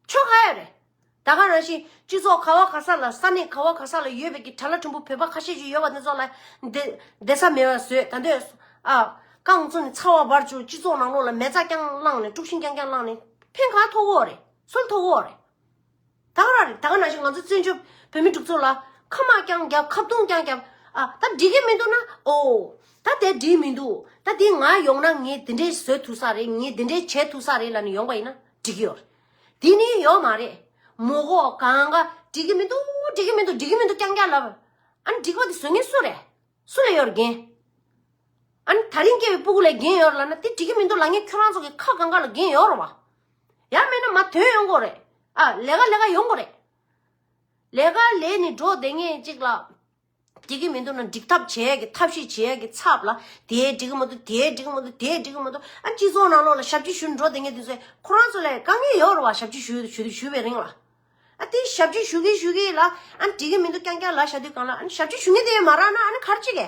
ཆོག་ག་ཡ་རེད། ད་ག་ནང་བཞིན་སྤྱི་ཚོགས་ག་བ་ག་ས་ལ་ས་གནས་ག་བ་ག་ས་ལ་ཡོད་པའི་གི་དྲ་ལམ་ཕྲན་བུ་བོད་པ་ཁ་ཤས་ཅིག་ཡོད་པ་དེ་ཚོ་ལ་བསྡད་བསྡད་ས་མེད་པ་བཟོས། ད་འདོད་ཨ་རྐང་བཙུགས་ནས་ཚ་བ་འབར་བཅུག་སྤྱི་ཚོགས་ནང་ལོགས་ལ་མེ་བཙའ་རྐྱང་བླངས་ནས་དཀྲུག་ཤིང་རྐྱང་རྐྱང་བླངས་ནས་ཕན་ག་ཐོགས་ཀྱི་ཡོད་རེད། སུ་ལ་ཐོགས་ཀྱི་ཡོད་རེད། ད་ག་རང་རེད། ད་ག་ནང་བཞིན་ང་ཚོ་བཙན་བྱོལ་བོད་མི་འདི་ཚོ་ལ་ཁ་མ་རྐྱང་རྒྱབ། ཁ་བརྡུང་རྐྱང་རྒྱབ། ཨ། ད་འགྲིག་གི་མི་འདུག་ན། ཨོ། ད་དེ་འགྲིག་མི་འདུག་ད་དེ་ང་ཡོང་ན་ངས་དེ་འདྲས་བཟོ་ཐུབ་ས་རེད། ངས་དེ་འདྲས་བྱེད་ཐུབ་ས་རེད་ལབ་ནས་ཡོང་པ་ཡིན་ན་འགྲིག་གི་ཡོད་རེད། དེ་ནི་ཡོད་མ་རེད། མོ་གོ་གང་ག་འགྲིག་གི་མི་འདུག་འགྲིག་གི་མི་འདུག་འགྲིག་གི་མི་འདུག་རྐྱང་རྐྱང་ལབ། ཨ་ནི་འགྲིག་པ་དེ་བཟོ་མཁན་སུ་རེད། སུ་ལ་ཡོད་རེད་འགན། ཨ་ནི་ད་རིང་སྐྱེས་པའི་སྤུ་གུ་ལ་འགན་ཡོད་རེད་ལབ་ན་དེ་འགྲིག་གི་མི་འདུག་ལབ་མཁན་ཁྱོད་རང་ཚོ་གི་ཁ་གང་ག་ལ་འགན་ཡོད་རེད་བ། ཡང་མིན་ན་མར་ཐོན་ཡོང་དགོས་རེད། ཨ། ལས་ཀ་ལས་ཀ་ཡོང་དགོས་རེད། ལས་ཀ་ལས་ནས་འགྲོ་བསྡད་མཁན་ཅིག་ལ། འགྲིག་གི་མི་འདུག་ན་འགྲིག་ཐབས་བྱེད་ཡ་གི་ཐབས་ཤེས་བྱེད་ཡ་གི་ཚབ་ལ་དེ་འགྲིག་གི་མི་འདུག་དེ་འགྲིག་གི་མི་འདུག་དེ་འགྲིག་གི་མི་འདུག་ཨ་སྤྱི་ཚོགས་ནང་ལོགས་ལ་ཞབས་ཕྱི་ཞུ་འགྲོ་བསྡད་མཁན་དེ་ཚོས་ཁོ་རང་ཚོ་ལ་དཀའ་ངལ་ཡོད་རེད་བ། ཞབས་ཕྱི་ཞུ་ཞུ་ཞུ་བའི་རིང་ལ། ཨ་དེ་ཞབས་ཕྱི་ཞུ་གི་ཞུ་གི་ལ་ཨ་འགྲིག་གི་མི་འདུག་རྐྱང་རྐྱང་ལ་བཞག་དུས་གང་ལ་ཨ་ཞབས་ཕྱི་ཞུ་མཁན་དེ་མ་རག་ན་ཨ་ནི་ག་རེ་བྱེད་གི།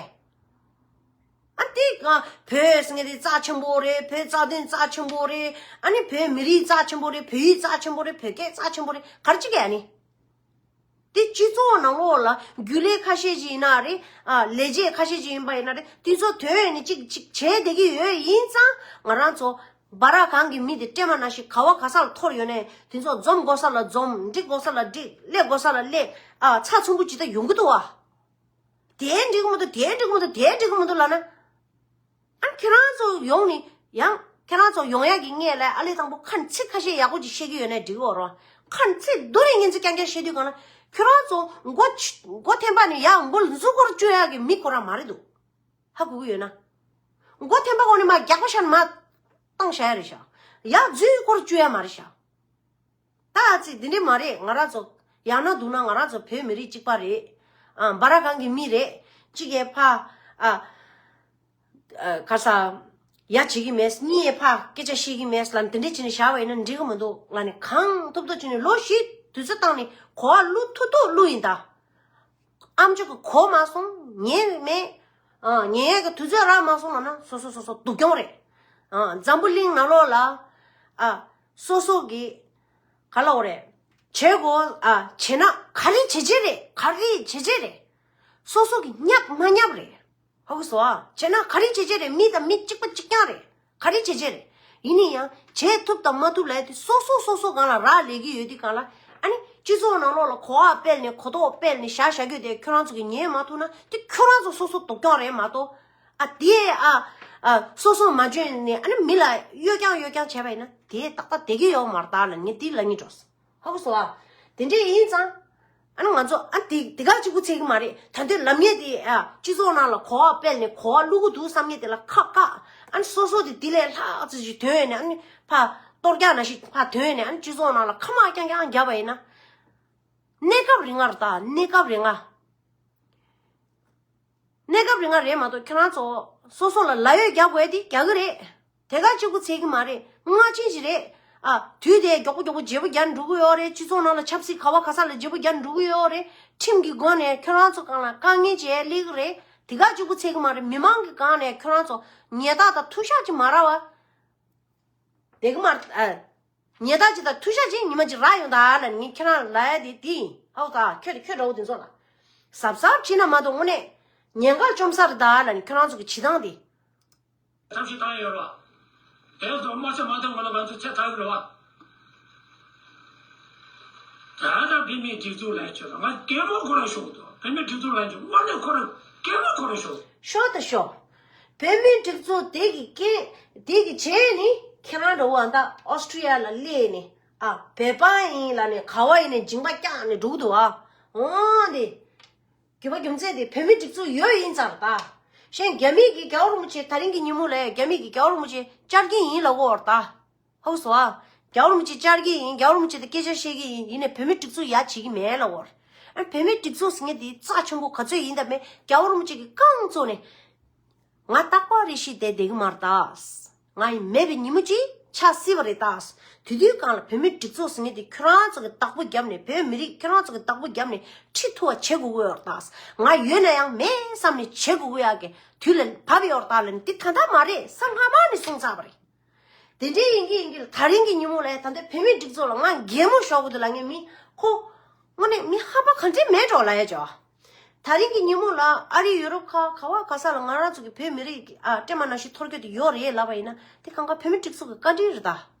ཨ་དེ་ག་བོད་ཟེར་མཁན་དེ་རྩ་ཆེན་པོ་རེད། བོད་རྩ་དོན་རྩ་ཆེན་པོ་རེད། ཨ་ནི་བོད་མི་རིགས་རྩ་ཆེན་པོ་རེད། བོད་ཡིག་རྩ་ཆེན་པོ་རེད། བོད་སྐད་རྩ་ཆེན་པོ་རེད། ག་རེ་བྱེད་གི་ཨ་ནི། དེ་སྤྱི་ཚོགས་ནང་ལོགས་ལ་རྒྱུན་ལས་ཁ་ཤས་ཅིག་ཡིན་ན་རེད། ཨ་ལས་བྱེད་ཁ་ཤས་ཅིག་ཡིན་པ་ཡིན་ན་རེད། དེ་ཚོ་དོན་ནི་གཅིག་གཅིག་བྱས་བསྡད་ཀྱི་ཡོད། ཡིན་ཙང་ང་རང་ཚོ་འབའ་ར་གང་གི་མི་དེ་སྲན་མ་ནང་བཞིན་ག་བ་ག་ས་ལ་འཐོར་ཡོད་ནའི་དེ་ཚོ་འཛོམས་དགོས་ས་ལ་འཛོམས། འགྲིག་དགོས་ས་ལ་འགྲིག་སླེབས་དགོས་ས་ལ་སླེབས། ཨ་ཚ་ཚོམ་བུ་ཇི་ལྟར་ཡོང་གི་འདུག་བ། དེ་འགྲིག་གི་མི་འདུག་དེ་འགྲིག་གི་མི་འདུག་དེ་འགྲིག་གི་མི་འདུག་ལབ་ན། ཨ་ཁྱེད་རང་ཚོ་ཡོང་ནི་ཡང་ཁྱེད་རང་ཚོ་ཡོང་ཡག་གི་སྔོན་ལ་ཨ་ལས་དང་པོ་ཁ་ཚིག་ཁ་ཤས་ཡག་པོ་ཅིག་བཤད་ཀྱི་ཡོད་ན་འགྲིག་གི་རེད། ཁ་ཚིག་རྡོ་རིང་ངན་ཚིག་རྐྱང་རྐྱང་བཤད་དུས་གང་ལ་ཁྱེད་རང་ཚོ་མགོ་ཆ་མགོ་ཐེམ་པ་ནས་ཡར་མགོ་མཛུབ་སྐོར་གཅོད་ཡག་གི་མི་ཁོ་རང་མ་རེད་འདུག་ཧ་གོ་གི་ཡོད་ན། མགོ་ཐེམ་པ་འོག་ནས་མར་རྒྱག་པ་བཞག་ནས་མར་བཏང་བཞག་ཡ་རེད་ཤག་ཡར་མཛུབ་སྐོར་གཅོད་ཡ་མ་རེད་ཤག་ད་ཨ་ཙི་འདི་འདྲས་མ་རེད། ང་རང་ཚོ་ཡང་ན་འདུག་ན་ང་རང་ཚོ་བོད་མི་རིགས་གཅིག་པ་རེད། ཨ་འབའ་ར་གང་གི་མི་རེད། གཅིག་གིས་ཕ་ཨ་ཨ་ག་ས་ཡ་བྱེད་ཀྱི་མེད། གཉིས་ཡས་ཕ་སྐད་ཆ་བཤད་ཀྱི་མེད་ལབ་འདི་འདྲས་བྱས་ནས་བཞག་པ་ཡིན་ན་འགྲིག་གི་མི་འདུག་ང་ནི་གང་ཐུབ་ཐུབ་བྱས་ནས་ལོ་བཞི་དུས་ཚོད་བཏང་ནས་གོ་བ་བླུག་ཐུབ་ཐུབ་བླུག་ཡིན་ད། ཨ་མཆོག་གི་གོ་མ་སོང་ཉན་མེད། ཨ་ཉན་ཡས་ཀྱི་དུས་ཚོད་རག་མ་སོང་ལབ་ན་སོ་སོ་སོ་སོ་སྡུག་གྱོང་རེད། ཨ་འཛམ་བུ་གླིང་ནང་ལོགས་ལ་ཨ་སོ་སོ་གི་ག་ལབ་དགོས་རེད། བྱེད་དགོས། ཨ་བྱེད་ན་ག་རེ་བྱེད་བྱེད་རེད། ག་རེ་བྱེད་བྱེད་རེད། སོ་སོ་གི་ཉབ་མ་ཉབ་རེད། ཧ་གོ་སོང་ཨ། བྱས་ན་ག་རེ་བྱེད་བྱེད་རེད། མི་དང་མི་གཅིག་པ་གཅིག་རྐྱང་རེད། ག་རེ་བྱེད་བྱེད་རེད། ཡིན་ན་ཡང་བྱེད་ཐུབ་དང་མ་ཐུབ་ལབ་ཡ་དེ་སོ་སོ་སོ་སོ་སྒང་ལ་རག་ལས་ཀྱི་ཡོད་དུས་སྒང་ལ་ཨ་ནི་སྤྱི་ཚོགས་ནང་ལོགས་ལ་གོ་བ་སྤེལ་ནས་གོ་རྟོགས་སྤེལ་ནས་བཞག་བཞག་རྒྱུ་དེ་ཁྱོད་རང་ཚོ་གིས་ཉན་མ་ཐུབ་ན་དེ་ཁྱོད་རང་ཚོ་སོ་སོ་སྡུག་གྱོང་རེད་མ་གཏོགས། ཨ་དེ་ཨ་ཨ་སོ་སོ་མ་འཇོན་ནས་ཨ་ནི་མི་ལ་གཡོ་རྐྱང་གཡོ་རྐྱང་བྱས་པ་ཡིན་ན་དེ་ཏག་ཏག་བསྡད་ཀྱི་ཡོད་མ་རེད་ད་ལབ་ངས་དེ་ལབ་སྙིང་འདོད། ཧ་གོ་སོང་ཨ། དེ་འདྲས་ཡིན་ཙང་། ཨ་ནི་ང་ཚོ་ཨ་དེ་དེ་ག་གཅིག་པུ་ཚད་ཀྱི་མ་རེད། ད་དུང་ལབ་མཁན་དེ་ཨ་སྤྱི་ཚོགས་ནང་ལ་གོ་བ་སྤེལ་ནས་གོ་བ་བླུག་གི་འདུག་བསམ་མཁན་དེ་ལ་ཁག་ཁག་ཨ་ནི་སོ་སོ་དེ་དེ་ལས་ལྷག་ཙམ་ཞིག་ཐོན་ནས་ཨ་ནི་ཕ་གཏོར་རྒྱག་ནང་བཞིན་ཕ་ཐོན་ནས་ཨ་ནི་སྤྱི་ཚོགས་ནང་ལ་ཁ་མ་རྐྱང་རྐྱང་བརྒྱབ་པ་ཡིན་ན། གནས་སྐབས་རིང་ང་རེད་ད། གནས་སྐབས་རིང་ང་། གནས་སྐབས་རིང་ང་རེད་མ་གཏོགས་ཁྱོད་རང་ཚོ་སོ་སོ་ལ་ལ་གཡོག་རྒྱག་དགོས་དེ་རྒྱག་གི་རེད། དེ་ག་གཅིག་པུ་ཚད་ཀྱི་མ་རེད། སྔ་ཕྱི་ཞིག་རེད། ཨ་དུས་དེ་མགྱོགས་པོ་མགྱོགས་པོ་བརྗེ་པོ་རྒྱག་འགྲོ་གི་ཡོད་རེད། སྤྱི་ཚོགས་ནང་ལ་ཆབ་སྲིད་ག་བ་ག་ས་ལ་བརྗེ་པོ་རྒྱག་འགྲོ་གི་ཡོད་རེད། ཁྲིམས་ཀྱི་སྒོ་ནས་ཁྱོད་རང་ཚོ་སྒང་ལ་དཀའ་ངལ་ཅིག་སླེབས་ཀྱི་རེད། དེ་ག་གཅིག་པུ་ཚད་ཀྱི་མ་རེད། མི་མང་གི་སྒང་ནས་ཁྱོད་རང་ཚོ་ཉེས་རྡུང་དང་ཐུག་ཤག་ཅིག་མ་རག་པ། བསྡད་ཀྱི་མ་རེད། ཨ། ཉེས་རྡུང་ཅིག་དང་ཐུག་ཤག་ཅིག་ཉི་མ་ཅིག་རག་ཡོང་ད་ལབ་ངས་ཁྱེད་རང་ལབ་ཡ་དེ་དེ་ཡིན། ཧའོ་ད་ཁྱོད་ཁྱོད་འདྲ་བོ་དེ་ཚོ་ལ་གཟབ་གཟབ་བྱེད་ན་མ་གཏོགས་དངོས་གནས་ཉེན་ཁ་བཅོམ་ས་རེད་ད་ལབ་ནས་ཁྱོད་རང་ཚོ་གི་བྱེད་སྟངས་དེ། ཐབས་ཤེས་བཏང་ཡོད་རེད་བ། དེ་ཚོ་དམག་ཆ་མ་བཏང་གོང་ལ་ང་ཚོ་ཚེ་ཐར་གི་རེད་བ། ད་ལྟ་བོད་མིའི་སྒྲིག་འཛུགས་ལ་ཆོད་ལ་ང་གད་མོ་ཁོ་རང་ཤོར་འདུག་བོད་མིའི་སྒྲིག་འཛུགས་ལ་ཆོད་དངོས་གནས་ཁོ་རང་གད་མོ་ཁོ་རང་ཤོར། ཤོར་ད་ཤོར། བོད་མིའི་སྒྲིག་འཛུགས་དེ་གི་རྐྱེན་དེ་གི་རྗེས་ནི་ཁྱེད་རང་འདྲ་བོ་ཨ་ད་ཨོ་སི་ཀྲི་ཡ་ལ་སླེབས་ནས་ཨ་བོད་པ་ཡིན་ལབ་ནས་ག་བ་ཡིན་ནས་མཇིང་པ་བཀྱགས་ནས་འགྲོ་གི་འདུག་ཨ། འོང་དེ། རྒྱུ་མ་རྒྱུ་མཚན་དེ་བོད་མིའི་སྒྲིག་འཛུགས་ཡོད་ཡིན་ཙང་ད། གཞན་རྒྱ་མི་གི་རྒྱལ་བ་རིན་པོ་ཆེ་ད་རིང་གི་ཉིན་མོ་ལ་རྒྱ་མི་གི་རྒྱལ་བ་རིན་པོ་ཆེ་བཅར་གྱི་ཡིན་ལབ་ཀྱི་ཡོད་རེད་ད། ཧོ་སོ་ཨ། རྒྱལ་བ་རིན་པོ་ཆེ་བཅར་གྱི་ཡིན། རྒྱལ་བ་རིན་པོ་ཆེ་དང་སྐད་ཆ་བཤད་ཀྱི་ཡིན། ཡིན་ནའི་བོད་མིའི་སྒྲིག་འཛུགས་ཡ་བྱེད་ཀྱི་མེད་ལབ་ཀྱི་ཡོད་རེད། ཨ་བོད་མིའི་སྒྲིག་འཛུགས་ཟེར་མཁན་དེ་རྩ་ཆེན་པོ་ག་ཚོད་ཡིན་དང་མེད་རྒྱལ་བ་རིན་པོ་ཆེ་གི་རྐང་བཙུགས་ནས། ང་རྟག་པར་རེ་ཞིག་བསྡད་བསྡད་ཀྱི་མ་རེད་ད། ང་ཡི་མེད་པའི་ཉིན་མོ་གཅིག་ཆགས་སྲིད་པ་རེད་ད། དེ་དུས་སྒང་ལ་བོད་མིའི་སྒྲིག་འཛུགས་ཟེར་མཁན་དེ་ཁྱོད་རང་ཚོ་གི་བདག་པོ་བརྒྱབ་ནས་བོད་མི་རིགས་ཁྱོད་རང་ཚོ་གི་བདག་པོ་བརྒྱབ་ནས་ཁྲིད་ཐུབ་པ་བྱེད་དགོས་ཀྱི་ཡོད་རེད་ད། ང་ཡོད་ན་ཡང་མེད་བསམ་ནས་བྱེད་དགོས་ཀྱི་ཡག་གི་དུས་ལ་བབས་ཡོད་རེད་ད་ལབ་ནས་འདི་ད་ལྟ་མ་རེད། ས་སྔ་མ་ནས་གསུངས་ཚར་བ་རེད། དེ་འདྲའི་ཡིན་གྱི་ཡིན་གྱི་ལ་ད་རིང་གི་ཉིན་མོ་ལ་ད་ལྟ་བོད་མིའི་སྒྲིག་འཛུགས་ལ་ང་གད་མོ་ཤོར་གི་འདུག་ལབ་མཁན་མི་ཁོ། དངོས་གནས་མི་ཧ་པ་ག་འདྲས་མེད་འགྲོ་ལབ་ཡ་ཅོ། ད་རིང་གི་ཉིན་མོ་ལ་ཨ་རི་ཡུ་རོབ་ཁག་ག་བ་ག་ས་ལ་ང་རང་ཚོ་གི་བོད་མི་རིགས་ཀྱི་ཨ་སྲན་མ་ནང་བཞིན་འཐོར་རྒྱུ་དེ་ཡོད་རེད་ལབ་པ་ཡིན་ན་དེ་གང་ག་བོད་མིའི་སྒྲིག་འཛུགས་ཀྱི་བཀའ་དྲིན་རེད་ད།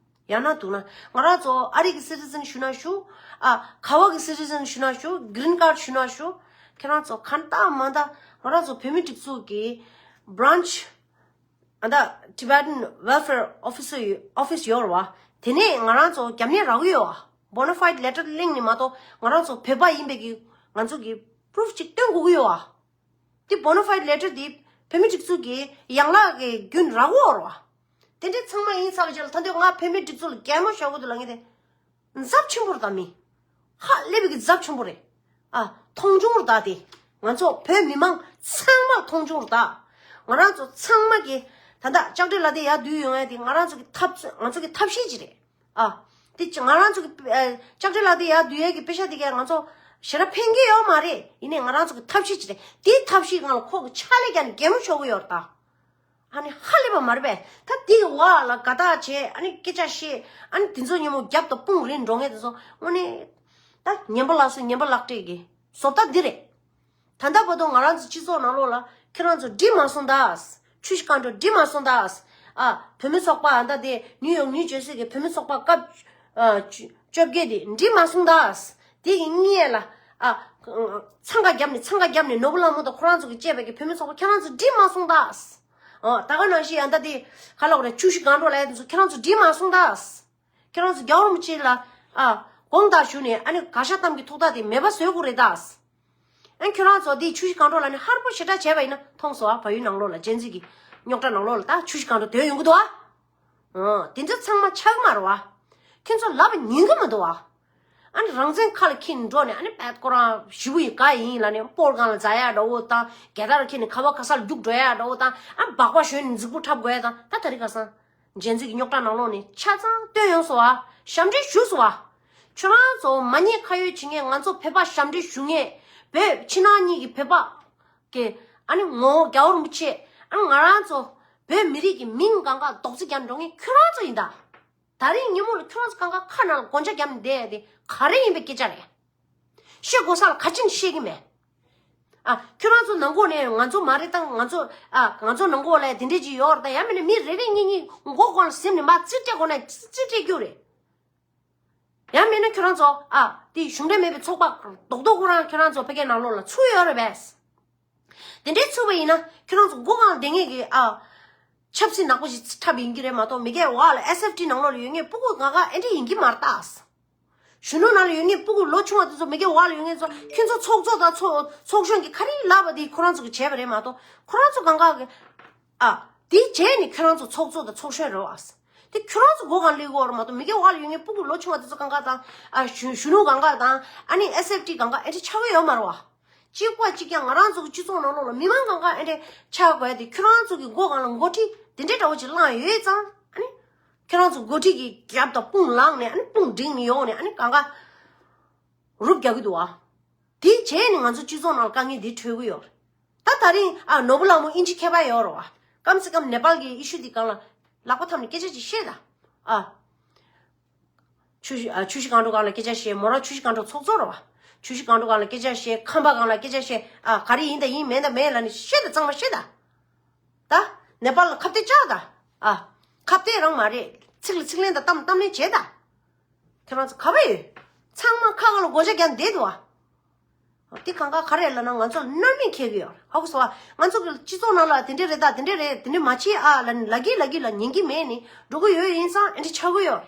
ཡང་ན་འདུག་ན་ང་རང་ཚོ་ཨ་རི་གི་སི་ཊི་ཛན་ཞུ་ན་ཞུ། ཨ་ག་བ་གི་སི་ཊི་ཛན་ཞུ་ན་ཞུ། གི་རིན་ཀཱཌ་ཞུ་ན་ཞུ། ཁྱེད་རང་ཚོ་གང་ལྟར་མ་ལྟར་ང་རང་ཚོ་བོད་མིའི་སྒྲིག་འཛུགས་ཀྱི་branch ཨ་ད་Tibetan Welfare Officer ཡོ་office ཡོད་རེད་བ། དེ་ནས་ང་རང་ཚོ་རྒྱབ་གཉེར་རག་གི་ཡོད་བ། Bona fide letter གླེང་ནས་མ་གཏོགས་ང་རང་ཚོ་བོད་པ་ཡིན་པའི་གི་ང་ཚོ་གི་proof ཅིག་སྟོན་དགོས་ཀྱི་ཡོད་བ། དེ་Bona fide letter དེ་བོད་མི་སྒྲིག་འཛུགས་ཀྱི་ཡན་ལག་གི་རྒྱུན་རག་གི་ཡོད་རེད་བ། དེ་འདྲའི་ཚང་མ་ཡིན་ཚར་བའི་རྗེས་ལ་ད་དུང་ང་བོད་མི་སྒྲིག་འཛུགས་ལ་གད་མོ་ཤོར་གི་འདུག་ལབ་མཁན་དེ། ཚབས་ཆེན་པོ་རེད་ད་མི། ཧ་ལས་པའི་གི་ཚབས་ཆེན་པོ་རེད། ཨ་མཐོང་ཆུང་རེད་ད་དེ། ང་ཚོ་བོད་མི་མང་ཚང་མ་མཐོང་ཆུང་རེད་ད། ང་རང་ཚོ་ཚང་མ་གི་ད་ལྟ་ལྕགས་སྤྲེལ་ལ་དེ་ཡར་བསྡུས་ཡོང་ཡ་དེ་ང་རང་ཚོ་གི་ཐབས་ང་ཚོ་གི་ཐབས་ཤེས་ཅིག་རེད། ཨ། དེ་ཅི་ང་རང་ཚོ་གི་ཨ། ལྕགས་སྤྲེལ་ལ་དེ་ཡར་བསྡུས་ཡ་གི་པེ་ཤ་དེ་གས་ང་ཚོ་ཞེ་དྲག་ཕན་གི་ཡོད་མ་རེད། ཡིན་ནའི་ང་རང་ཚོ་གི་ཐབས་ཤེས་ཅིག་རེད། དེའི་ཐབས་ཤེས་སྒང་ལ་ཁོ་གི་ཕྱག་ལས་ཀྱང་གད་མོ་ཤོར་གི་ཡོད་རེད་ད། ཨ་ནི་ཧ་ལས་པ་མ་རེད་པས། ད་དེ་གི་བར་ལ་དགའ་ཐག་བྱས། ཨ་ནི་སྐད་ཆ་བཤད། ཨ་ནི་དེ་ཚོ་ཉིན་མོ་རྒྱབ་དང་དཔུང་རེད་འགྲོ་མཁན་དེ་ཚོ་དངོས་གནས་ད་ངན་པ་ལགས་སོ། ངན་པ་ལག་སྤྲད་གི་བཟོ་ལྟ་འདི་རེད། ད་ལྟ་བར་དུ་ང་རང་ཚོ་སྤྱི་ཚོགས་ནང་ལོགས་ལ་ཁྱེད་རང་ཚོ་འགྲིག་མ་སོང་ད། ཆུ་བཞི་སྒང་དྲུག་འགྲིག་མ་སོང་ད། ཨ། བུད་མེད་ཚོགས་པ་ཨ་ད་དེ་ནིའུ་ཡོག་ནིའུ་ཇར་སི་གི་བུད་མེད་ཚོགས་པ་སྐབས་ཨ། བཅོ་བརྒྱད་དེ་འགྲིག་མ་སོང་ད། དེ་གི་སྔོན་ལ་ཨ། འཚང་ཁ་བརྒྱབ་ནས་འཚང་ཁ་བརྒྱབ་ནས་ནོར་བུ་ལྷ་མོ་དང་ཁོ་རང་ཚོ་གི་བཅས་པའི་གི་བུད་མེད་ཚོགས་པ་ཁྱེད་རང་ཚོ་འགྲིག་མ་སོང་ད། ཨ། ད་ག་ནང་བཞིན་ཨ་ད་དེ་ག་ལབ་དགོས་རེད། ཆུ་བཞི་སྒང་དྲུག་ལབ་ཡ་དེ་ཚོ་ཁྱེད་རང་ཚོ་འགྲིག་མ་སོང་ད། ཁྱེད་རང་ཚོ་རྒྱལ་བ་རིན་པོ་ཆེ་ལ་ཨ། དགོངས་དག་ཞུ་ནས་ཨ་ནི་དགག་བཞག་གཏམ་གྱི་ཐོག་ཐག་དེ་མེད་པ་བཟོ་དགོས་རེད་ད། ཨ་ཁྱོད་རང་ཚོ་འདི་ཆུ་བཞི་སྒང་དྲུག་ལ་ནི་ཧར་པོ་ཞེ་དྲག་བྱས་པ་ཡིན་ན་མཐོང་སོང་ཨ། བལ་ཡུལ་ནང་ལོགས་ལ་ཇེན་ཟི་གི་རྙོག་དྲ་ནང་ལོགས་ལ་ད་ཆུ་བཞི་སྒང་དྲུག་དོན་ཡོང་གི་འདུག་ཨ། ཨོ་དེ་ཚོ་ཚང་མ་ཆགས་མ་རེད་བ། ཁྱོད་ཚོ་ལབ་ཉན་གི་མི་འདུག་བ། ཨ་ནི་རང་བཙན་ཁ་ལ་འཁྱེར་ནས་འགྲོ་ནས་ཨ་ནི་པད་ཁོ་རང་ཞི་བོ་ཡི་ག་ཡིན་ལབ་ནས་སྤོར་སྒང་ལ་འཛག་ཡ་འདྲ་བོ་དང་། རྒྱལ་དར་འཁྱེར་ནས་ཁ་བ་ཁ་སར་རྒྱུག་འགྲོ་ཡ་འདྲ་བོ་དང་། ཨ་སྦག་སྦག་ཞོན་ནས་མཛུབ་གུ་འཁྲབ་དགོས་ཡ་དང་། ད་དེ་རིང་ཁ་སང་ཇེན་ཟི་གི་རྙོག་དྲ་ནང་ལོགས་ནས་ཆ་ཚང་བཏོན་ཡོང་སོང་བ། ཞབས་འདྲེན་ཞུས་སོང་བ། ཁྱོད་རང་ཚོ་མ་ཉེས་ཁ་གཡོགས་བྱེད་མཁན། ང་ཚོ་བོད་པ་ཞབས་འདྲེན་ཞུ་མཁན། བོད་ཕྱི་ནང་གཉིས་ཀྱི་བོད་པ་གི་ཨ་ནི་ངོ་བོ་རྒྱལ་བ་རིན་པོ་ཆེ། ཨ་ནི་ང་རང་ཚོ་བོད་མི་རིགས་ཀྱི་མིང་གང་ག་རྡོག་རྫིས་རྒྱག་འགྲོ་མཁན་ཁྱོད་རང་ཚོ་ཡིན་ད། ད་རིང་ཉིན་མོ་ལ་ཁྱོད་རང་ཚོ་གང་ག་ཁ་ནང་ལ་སྒོ་ལྕགས་བརྒྱབ་ནས་བསྡད་ཡ་དེ་ག་རེ་ཡིན་པའི་སྐད་ཆ་རེད། བཤད་དགོས་ས་ལ་ག་ཅིག་བཤད་གི་མེད། ཨ། ཁྱོད་རང་ཚོ་ནང་ལོགས་ནས་ང་ཚོ་མ་རེད་ད། ང་ཚོ་ཨ། ང་ཚོ་ནང་ལོགས་ལ་དེ་འདྲས་ཅིག་ཡོད་རེད་ད། ཡང་མིན་ན་མི་རེ་རེ་གཉིས་གཉིས་མགོ་སྒང་ལ་ཟིན་ནས་མར་རྩིས་སྤྲད་དགོས་ན་རྩིས་སྤྲད་རྒྱུ་རེད། ཡང་མིན་ན་ཁྱོད་རང་ཚོ་ཨ། དེ་གཞུང་འབྲེལ་མེད་པའི་ཚོགས་པ་རྡོག་རྡོག་ཁོ་རང་ཁྱོད་རང་ཚོ་ཕ་གིའི་ནང་ལོགས་ལ་ཚུད་ཡོད་རེད་པས། དེ་འདྲའི་ཚུད་པ་ཡིན་ན་ཁྱོད་རང་ཚོ་མགོ་སྒང་ལ་བསྡད་མཁན་གྱི་ཨ། ཆབ་སྲིད་ནག་པོ་ཞིག་འཁྲབ་ཡིན་གྱི་རེད་མ་གཏོགས། མི་སྒེར་བ་ལ་ཨེས་ཨེཕ་ཊི་ནང་ལོགས་ལ་ཡོད་མཁན་སྤུ་གུ་གང་ག་ཨེ་འདྲ་ཡིན་གྱི་མ་རེད་ད། གཞོན་ནུ་ནང་ལ་ཡོད་མཁན་སྤུ་གུ་ལོ་ཆུང་བ་དེ་ཚོ། མི་སྒེར་བ་ལ་ཡོད་མཁན་ཚོ། ཁྱོད་ཚོ་ཚོགས་གཙོ་དང་ཚོགས་ཚོགས་གཞོན་གྱི་ག་རེ་ལབ་པ་དེ་ཁོ་རང་ཚོ་གིས་བྱས་པ་རེད་མ་གཏོགས། ཁོ་རང་ཚོ་གང་ག་གི་ཨ། དེ་བྱས་ནས་ཁྱོད་རང་ཚོ་ཚོགས་གཙོ་དང་ཚོགས་གཞོན་རེད་བ། དེ་ཁྱོད་རང་ཚོ་མགོ་སྒང་ལ་སླེབས་ཀྱི་ཡོད་རེད་མ་གཏོགས། མི་སྒེར་བ་ལ་ཡོད་མཁན་སྤུ་གུ་ལོ་ཆུང་བ་དེ་ཚོ་གང་ག་དང་། ཨ། གཞོན་གཞོན་ནུ་གང་ག་དང་། ཨ་ནི་ཨེས་ཨེཕ་ཊི་གང་ག་ཨེ་འདྲ་ཆགས་ཀྱི་ཡོད་མ་རེད་བ། གཅིག་པ་གཅིག་རྐྱང་ང་རང་ཚོ་གི་སྤྱི་ཚོགས་ནང་ལོགས་ལ་མི་མང་གང་ག་ཨེ་འདྲ་ཆགས་དགོས་ཡ་དེ་ཁྱོད་རང་ཚོ་གི་མགོ་སྒང་ལ་འགོ་ཁྲིད་དེ་འདྲའི་འདྲ་བོ་ཅིག་བསླངས་ཡོད་ཙང་། ཨ་ནི་ཁྱོད་རང་ཚོ་འགོ་ཁྲིད་ཀྱི་རྒྱབ་དང་དཔུང་ལངས་ནས། ཨ་ནི་དཔུང་བསྒྲིགས་ནས་ཡོང་ནས་ཨ་ནི་གང་ག་རུབ་རྒྱག་གི་འདུག་བ། དེ་བྱས་ནས་ང་ཚོ་སྤྱི་ཚོགས་ནང་ལ་དཀའ་ངལ་འདི་འཕྲད་ཀྱི་ཡོད་རེད། ད་ད་རིང་ཨ་ནོར་བུ་ལྷ་མོ་དབྱིན་ཇི་མཁས་པ་ཡོད་རེད་བ། ཀམ་སེ་ཀམ་ནེ་པཱལ་གྱི་ཨི་ཤུ་དེ་སྒང་ལ་ལག་པ་འཐམས་ནས་སྐད་ཆ་ཅིག་བཤད་ད། ཨ། ཆུ་བཞི་ཨ། ཆུ་བཞི་སྒང་དྲུག་སྒང་ལ་སྐད་ཆ་བཤད། མོ་རང་ཆུ་བཞི་སྒང་དྲུག་ཚོགས་གཙོ་རེད་བ། ཆུ་བཞི་སྒང་དྲུག་སྒང་ལ་སྐད་ཆ་བཤད། ཁམས་པ་སྒང་ལ་སྐད་ཆ་བཤད། ཨ། ག་རེ་ཡིན་ད་ཡིན། མེད་ད་མེད་ལབ་ནས་བཤད་ད། གཙང་མ་བཤད་ད། ད་ནེ་པཱལ་ལ་ཁ་གཏད་བཅག་ད། ཨ། ཁ་གཏད་རང་མ་རེད། ཚིག་ལ་ཚིག་ལན་དང་གཏམ་གཏམ་ལན་བྱེད་ད། ཁྱེད་རང་ཚོ་ག་པར་ཡོད། ཚང་མ་ཁ་སྒང་ལ་སྒོ་ལྕགས་བརྒྱབ་བསྡད་འདུག་བ། དེ་གང་ག་ག་རེ་ལབ་ན་ང་ཚོ་ལ་མནར་མེད་ཁེལ་གི་ཡོད། ཧ་གོ་སོང་བ། ང་ཚོ་གི་སྤྱི་ཚོགས་ནང་ལ་དེ་འདྲས་རེད་ད། དེ་འདྲས་རེད། དེ་འདྲས་མ་བྱེད་ཨ་ལབ་ནས་ལབ་ཀྱི་ལབ་ཀྱི་ལ་ཉན་གྱི་མེད་ནས་འགྲོ་གི་ཡོད། ཡིན་ཙང་ཨེ་འདྲས་ཆགས་ཀྱི་ཡོད་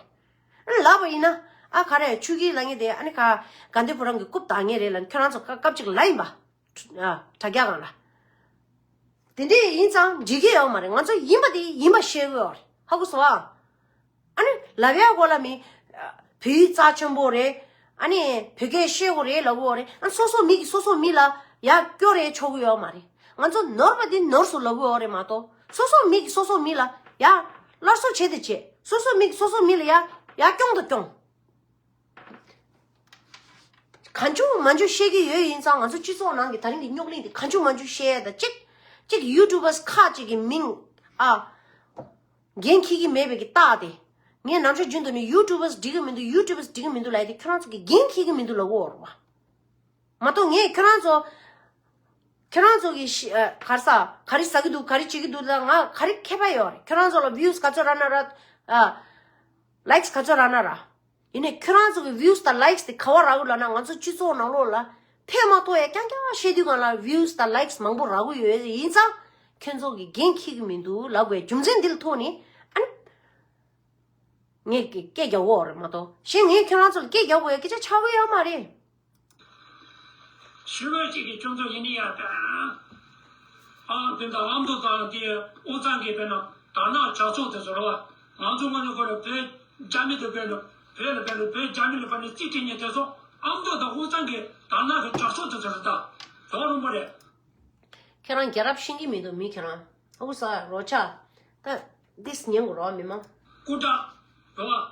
རེད། ཨ་ལབ་པ་ཡིན་ན་ཨ་ག་རེ་ཆུ་གི་ལབ་མཁན་དེ་ཨ་ནི་ག་དགའ་ལྡན་ཕོ་བྲང་གི་རྐུབ་བཏགས་མཁན་རེད་ལབ་ནས་ཁྱོད་རང་ཚོ་སྐབས་གཅིག་ལབ་ཡིན་པ། ཨ། དྲ་རྒྱ་སྒང་ལ། དེ་འདྲས་ཡིན་ཙང་འགྲིག་གི་ཡོད་མ་རེད། ང་ཚོ་ཡིན་པ་དེ་ཡིན་པ་བཤད་གི་ཡོད་རེད། ཧ་གོ་སོང་ཨ། ཨ་ནི་ལབ་ཡ་གོ་ལ་མི། བོད་ཡིག་རྩ་ཆེན་པོ་རེད། ཨ་ནི་བོད་སྐད་ཤེས་དགོས་རེད་ལབ་གི་ཡོད་རེད། ཨ་སོ་སོ་མི་གིས་སོ་སོ་མི་ལ་ཡར་སྐྱོར་རེ་ཆོག་གི་ཡོད་མ་རེད། ང་ཚོ་ནོར་བ་དེ་ནོར་སོང་ལབ་གི་ཡོད་རེད་མ་གཏོགས། སོ་སོ་མི་གིས་སོ་སོ་མི་ལ་ཡར་སླར་གསོ་བྱེད་དེ་བྱེད། སོ་སོ་མི་གིས་སོ་སོ་མི་ལ་ཡར་ཡར་སྐྱོང་དང་སྐྱོང་། གང་བྱུང་མང་བྱུང་བཤད་ཀྱི་ཡོད། ཡིན་ཙང་ང་ཚོ་སྤྱི་ཚོགས་ནང་གི་ད་རིང་གི་རྙོག་གླེང་དེ་གང་བྱུང་མང་བྱུང་བཤད་ཡ་ད། གཅིག་གཅིག་ཡུ་ཊུབ་པར་ཁག་ཅིག་གི་མིང་ཨ་འགན་འཁྱེར་གྱི་མེད་པའི་གི་རྟགས་དེ། ངས་ནམ་ཞར་རྒྱུན་དུ་ནི་ཡུ་ཊུབ་པར་འགྲིག་གི་མི་འདུག་ཡུ་ཊུབ་པར་འགྲིག་གི་མི་འདུག་ལབ་ཡ་དེ་ཁྱོད་རང་ཚོ་གི་འགན་འཁྱེར་གྱི་མི་འདུག་ལབ་གོ་རེད་བ། མ་གཏོགས་ངས་ཁྱོད་རང་ཚོ་ཁྱོད་རང་ཚོ་གི་ཤི་ཨ་ག་རེ་ཟ་ག་རེ་ཟ་གི་འདུག་ག་རེ་བྱེད་ཀྱི་འདུག་ལ་ང་ག་རེ་ཁྱད་པར་ཡོད་རེད། ཁྱོད་རང་ཚོ་ལ་བིའུ་སི་ག་ཚོད་རག་ན་རག་ཨ་ལའིཀ་སི་ག་ཚོད་རག་ན་རག་ཡིན་ནའི་ཁྱོད་རང་ཚོ་གི་བིའུ་སི་དང་ལའིཀ་སི་དེ་ག་བ་རག་གི་ལབ་ན། ང་ཚོ་སྤྱི་ཚོགས་ནང་ལོགས་ལ་ཕན་མ་ཐོགས་ཡ་རྐྱང་རྐྱང་བཤད་དུས་སྒང་ལ་བིའུ་སི་དང་ལའིཀ་སི་མང་པོ་རག་གི་ཡོད། ཡིན་ཙང་ཁྱོད་ཚོ་གི་འགན་འཁྱེར་གི་མི་འདུག་ལབ་དགོས་རྒྱུ་མཚན་འདི་ལ་ཐུག་ནས་ཨ་ནི་ངས་སྐད་རྒྱག་གོ་རེད་མ་གཏོགས། གཞན་ངས་ཁྱོད་རང་ཚོ་ལ་སྐད་རྒྱག་དགོས་ཡ་སྐད་ཆ་ཆགས་ཀྱི་ཡོད་མ་རེད། ཞུ་བ་ཅིག་གིས་ཁྱོད་ཚོ་ཡིན་ནི་ཡ་ད། ཨ་དེ་འདྲ་ཨ་མདོ་དང་དེ་ཨོ་ཚང་གི་དཔེར་ན་དར་ནག་ཇག་ཚོགས་དེ་ཚོ་རེད་བ། ང་ཚོ་དངོས་གནས་ཁོ་རེ་བོད་རྒྱ་མི་དེ་དཔེར་ན་བོད་ལ་དཔེར་ན་བོད་རྒྱ་མི་ལ་དཔེར་ན་རྩིས་སྤྲད་མཁན་དེ་ཚོ་ཨ་མདོ་དང་ཨོ་ཚང་གི་དར་ནག་གི་ཇག་ཚོགས་དེ་ཚོ་རེད་ད། ག་རུང་པ་རེད། ཁྱེད་རང་རྒྱལ་རབས་ཤེས་ཀྱི་མི་འདུག་མི་ཁྱེད་རང་ཨུ་ས་རོ་ཆ། ད་འདིས་ཉན་དགོས་རོགས་མི་མང་། སྐུ་དྲག་རེད་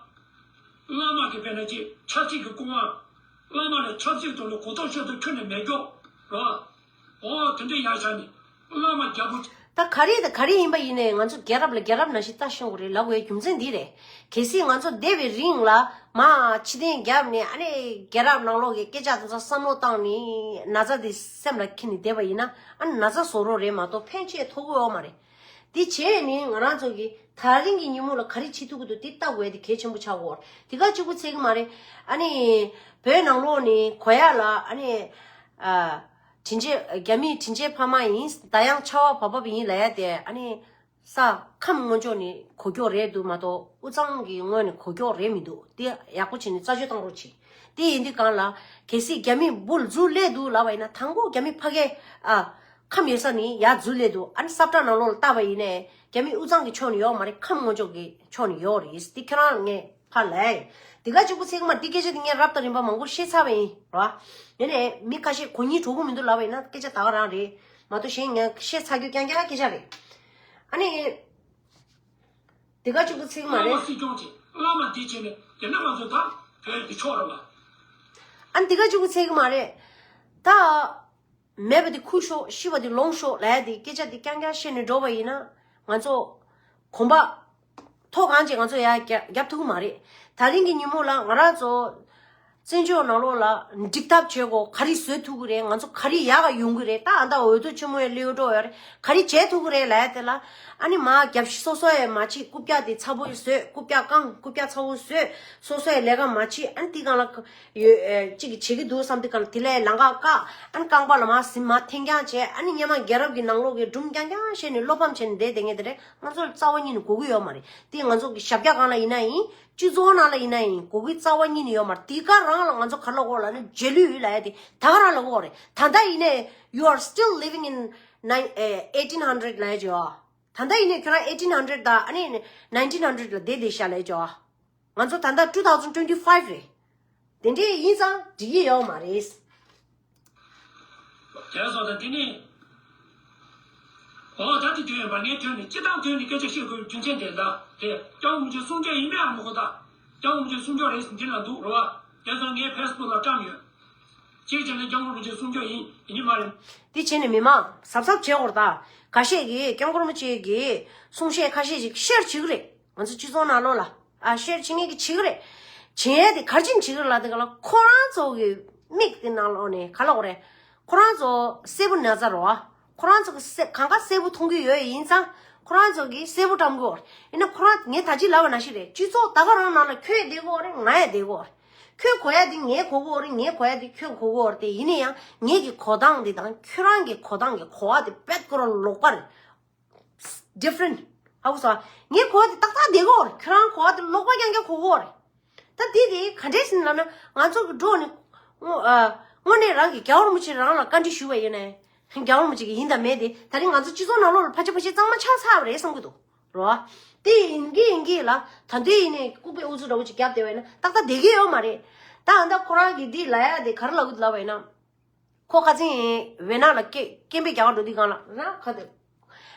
བ། བླ་མ་གི་དཔེར་ན་ཅིག་ཆབ་སྲིད་ཀྱི་སྐུ་དབང་། བླ་མ་ལ་ཆབ་སྲིད་དུ་ལ་གོ་རྟོགས་ཤོད་དུ་ཁྱོན་ནས་མེད་ཀྱོག་རེད་བ། ཨོ་དེ་འདྲ་ཡག་ཆགས་ནས་བླ་མ་རྒྱལ་པོ། ད་ག་རེ་ད་ག་རེ་ཡིན་པ་ཡིན་ནའི་ང་ཚོ་རྒྱལ་རབས་ལ་རྒྱལ་རབས་ནང་བཞིན་ལྟ་ཤོག་རེད་ལབ་དགོས་རྒྱུ་མཚན་འདི་རེད། གལ་སྲིད་ང་ཚོ་འདས་པའི་རིང་ལ་མ་ཕྱི་རྟེན་བརྒྱབ་ནས་ཨ་ནི་རྒྱལ་རབས་ནང་ལོགས་ཀྱི་སྐད་ཆ་དེ་ཚོ་བསམ་བློ་བཏང་ནས་ན་ཚ་དེ་སེམས་ལ་འཁྱེར་ནས་བསྡད་པ་ཡིན་ན་ཨ་ནི་ན་ཚ་བཟོ་རོགས་རེད་མ་གཏོགས་ཕན་ཆད་ཐོགས་ཀྱི་ཡོད་མ་རེད། དེ་བྱས་ནས་ང་རང་ཚོ་གི་ད་རིང་གི་ཉིན་མོ་ལ་ག་རེ་བྱེད་ཐུབ་ཀྱི་འདུག་དེ་ལྟ་དགོས་དེ་གལ་ཆེན་པོ་ཆགས་ཀྱི་ཡོད་རེད། དེ་ག་གཅིག་པུ་ཚད་ཀྱི་མ་རེད། ཨ་ནི་བོད་ནང་ལོགས་ནས་གོ་ཡག་ལ་ཨ་ནི་ཨ། དྲིན་ཆེན་རྒྱ་མིའི་དྲིན་ཆེན་ཕ་མ་ཡིན། ད་ཡང་ཆར་པ་བབས་བབས་ཡིན་ལབ་ཡ་དེ་ཨ་ནི་ས་ཁམས་སྔོན་ཕྱོགས་ནས་གོ་ཀྱོག་རེད་འདུག་མ་གཏོགས་དབུས་གཙང་གི་ངོས་ནས་གོ་ཀྱོག་རེད་མི་འདུག་དེ་ཡག་པོ་བྱས་ནས་རྩད་གཅོད་བཏང་རོགས་བྱེད། དེ་ཡིན་དུས་གང་ལ་གལ་སྲིད་རྒྱ་མིས་འབུ་ལ་རྫུ་ལས་འདུག་ལབ་པ་ཡིན་ན་དང་པོ་རྒྱ་མི་ཕ་གའི་ཨ་ཁམས་ཡོད་ས་ནས་ཡར་རྫུ་ལས་འདུག་ཨ་ནི་སབ་ཊ་ནང་ལོགས་ལ་བལྟས་པ་ཡིན་ནའི་རྒྱ་མི་དབུས་གཙང་གི་ཕྱོགས་ནས་ཡོད་མ་རེད། ཁམས་སྔོན་ཕྱོགས་ཀྱི་ཕྱོགས་ནས་ཡོད་རེད། དེ་ཁྱེད་རང་ངས་ཕར་ལབ་ཡིན། དེ་ག་གཅིག་པུ་ཚིག་མ་འདི་སྐད་ཆ་དེ་ངས་རབ་དང་རིམ་པ་མང་པོ་བཤད་ཚར་བ་ཡིན་ར། ཡིན་ནའི་མི་ཁ་ཤས་གོ་སྙིང་བྲོ་གི་མི་འདུག་ལབ་པ་ཡིན་ན་སྐད་ཆ་ད་ག་རང་རེད་མ་གཏོགས་གཞན་ངས་བཤད་ཚར་རྒྱུ་རྐྱང་རྐྱང་སྐད་ཆ་རེད། ཨ་ནི། དེ་ག་གཅིག་པུ་ཚིག་མ་བླ་མ་རེད། སྲིད་སྐྱོང་བྱེད། བླ་མ་འདི་བྱེད་ནས་དེ་འདྲ་མ་བཟོས་ད་བོད་ཀྱི་ཕྱོགས་རེད་བ། ཨ་ནི་དེ་ག་གཅིག་པུ་ཚིག་མ་རེད། ད། མེད་པ་དེ་ཁུར་ཤོག་ཤི་བ་དེ་ལོངས་ཤོག་ལབ་ཡ་དེ་སྐད་ཆ་དེ་རྐྱང་རྐྱང་བཤད་ནས་འགྲོ་བ་ཡིན་ན་ང་ཚོ་གོམ་པ་མཐོ་གང་ཅིག་ང་ཚོ་ཡར་རྒྱ་རྒྱབ་ཐུབ་ཀྱི་མ་རེད། ད་རིང་གི་ཉིན་མོ་ལ་ང་རང་ཚོ་བཙན་བྱོལ་ནང་ལོགས་ལ་འགྲིག་ཐབས་བྱེད་དགོས། ག་རེ་བཟོ་ཐུབ་ཀྱི་རེད། ང་ཚོ་ག་རེ་ཡག་ག་ཡོང་གི་རེད། ད་ཨ་ད་འོས་བསྡུ་ཆེན་མོ་ཡ་སླེབས་འགྲོ་ཡོད་རེད། ག་རེ་བྱེད་ཐུབ་ཀྱི་རེད་ལབ་ཡ་དེ་ལ་ཨ་ནི་མ་རྒྱབ་ཤི་སོ་སོ་ཡ་མ་བྱེད། རྐུབ་བཀྱག་དེ་ཚ་པོ་བཟོས། རྐུབ་བཀྱག་བཀང་། རྐུབ་བཀྱག་ཚ་པོ་བཟོས། སོ་སོ་ཡ་ལས་ཀ་མ་བྱེད། ཨ་ནི་དེ་སྒང་ལ་ཡོད་ཨེ། གཅིག་གིས་བྱེད་ཀྱི་འདུག་བསམ་དུས་གང་ལ་དེ་ལས་ལམ་ཁ་བཀག་ཨ་ནི་རྐང་པ་ལ་མར་ཟིན་མར་འཐེན་རྐྱང་བྱས། ཨ་ནི་སྔོན་མ་རྒྱལ་རབས་ཀྱི་ནང་ལོགས་ཀྱི་སྒྲུང་རྐྱང་རྐྱང་བཤད་ནས་བློ་ཕམ་བྱས་ནས་བསྡད་བསྡད་མཁན་དེ་འདྲ་ང་ཚོ་ལ་རྩ་བ་ཉིད་ནས་དགོས་ཀྱི་ཡོད་མ་རེད། དེ་ང་ཚོ་གི་ཞབས་བཀྱག་སྒང་ལ་ཡིན་ན་ཡིན། སྤྱི་ཚོགས་ནང་ལ་ཡིན་ན་ཡིན། དགོས་ཀྱི་རྩ་བ་ཉིད་ནས་ཡོད་མ་རེད། དེ་ག་རང་ལ་ང་ཚོ་ག་རེ་ལབ་དགོས་ལབ་ན་རྗེས་ལུས་ལབ་ཡ་དེ་ད་ག་རང་ལབ་དགོས་རེད། ད་ལྟ་ཡིན་ནའི་you are still living in nine- eh, eighteen hundred ལབ་ཡ་ཅིག་ཡོད། ད་ལྟ་ཡིན་ནའི་ཁྱོད་རང་eighteen hundred དང་ཨ་ནི་nineteen hundred ལ་བསྡད་བསྡད་ཤག་ལབ་ཡ་ཅིག་ཡོད། ང་ཚོ་ད་ལྟ་two thousand twenty five རེད། དེ་འདྲས་ཡིན་ཙང་འགྲིག་གི་ཡོད་མ་རེད། དེ་སོང་ཙང་དེ་ནི། འོ་ད་དེ་དོན་ཡོད་པ་ངས་དོན་ནི་སྤྱི་བཏང་དོན་ནི་སྐད་ཆ་བཤད་དགོས་རྒྱུ་མཚན་དེ་ལ་དེ་སྐྱབས་མགོན་རིན་པོ་ཆེ་གསུང་ཆོས་ཡིན་པས་ཨ་མ་གོ་ད། སྐྱབས་མགོན་རིན་པོ་ཆེ་གསུང་ཆོས་རེད་འདི་ལ་འདུག་རེད་བ། དེ་སོང་ངས་ཕེ་སི་བུག་ལ་བཀྲམ་ཡོད། གཅིག་བྱས་ན་སྐྱབས་མགོན་རིན་པོ་ཆེ་གསུང་ཆོས་ཡིན་ཡིན་གྱི་མ་རེད། དེ་བྱས་ནས་མི་མང་གཟབ་གཟབ་བྱེད་དགོས་རེད་ད། ཁ་ཤས་ཀྱིས་སྐྱབས་མགོན་རིན་པོ་ཆེ་གི་གསུང་བཤད་ཁ་ཤས་ཤིག་ཤེར་བྱེད་ཀྱི་རེད། ང་ཚོ་སྤྱི་ཚོགས་ནང་ལོགས་ལ་ཨ་ཤེར་བྱེད་མཁན་གྱི་བྱེད་ཀྱི་རེད། བྱེད་ཡས་དེ་ག་རེ་བྱེད་ཀྱི་རེད་ལབ་དེ་ག་ལ་ཁོ་རང་ཚོ་གི་མིག་དེ་ནང་ལོགས་ནས་ག་ལབ་དགོས་རེད། ཁོ་རང་ཚོ་གསལ་པོ་ན་ཚ་རོ། ཁོ་རང་ཚོ་གི་གསལ་གང་ག་གསལ་པོ་མཐོང་གི་ཡོད་ཡིན་ཙང་ཁོ་རང་ཚོ་གི་གསལ་པོ་བཀྲམ་གི་ཡོད་རེད། ཡིན་ན་ཁོ་རང་ངས་ད་ཅི་ལབ་པ་ནང་བཞིན་རེད། སྤྱི་ཚོགས་ད་ག་རང་ནང་ལ་ཁྱོད་བསྡད་གི་ཡོད་རེད། ང་ཡང་བསྡད་གི་ཡོད་རེད། ཁྱོད་གོ་ཡ་དེ་ངས་གོ་གི་ཡོད་རེད། ངས་གོ་ཡ་དེ་ཁྱོད་གོ་གི་ཡོད་རེད། དེ་ཡིན་ན་ཡང་ངེད་ཀྱི་གོ་སྟངས་དེ་དང་ཁྱོད་རང་གི་གོ་སྟངས་ཀྱི་གོ་བ་དེ་དཔེ་ཁོ་རང་ལོགས་པ་རེད། different ཧ་གོ་སོང་། ངའི་གོ་བ་དེ་ཏག་ཏག་བསྡད་ཀྱི་ཡོད་རེད། ཁྱོད་རང་གོ་བ་དེ་ལོག་པ་རྐྱང་རྐྱང་གོ་གི་ཡོད་རེད། ད་དེ་དེ་ག་འདྲས་ཟེར་ན་ལབ་ན་ང་ཚོ་གི་འགྲོ་ནས་དངོས་ཨ་དངོས་གནས་རང་གི་རྒྱལ་བ་རིན་པོ་ཆེ་རང་ལ་བཀའ་འདྲི་ཞུས་པ་ཡིན་ནའི་རྒྱལ་བ་རིན་པོ་ཆེ་གི་ཡིན་དང་མེད་དེ་ད་རིང་ང་ཚོ་སྤྱི་ཚོགས་ནང་ལོགས་ལ་ཕལ་ཆེར་ཕལ་ཆེར་གཙང་མ་ཆགས་ཚར་བ་རེད་བསམ་གི་འདུག་རོ། དེ་ཡིན་གི་ཡིན་གི་ལ་ད་དུང་ཡིན་ནའི་ལྐུགས་པའི་ཨུ་ཚུགས་འདྲ་བོ་ཅིག་བརྒྱབ་བསྡད་པ་ཡིན་ན་ཏག་ཏག་བསྡད་ཀྱི་ཡོད་མ་རེད། ད་ཨ་ད་ཁོ་རང་གི་འདི་ལབ་ཡ་དེ་ག་རེ་ལབ་གི་འདུག་ལབ་པ་ཡིན་ན། ཁོ་ཁ་སང་ཝེ་ན་ལ་སྐད་སྐད་འབོད་རྒྱག་ག་འགྲོ་དུས་སྒང་ལ་ར་ཁ་དེ་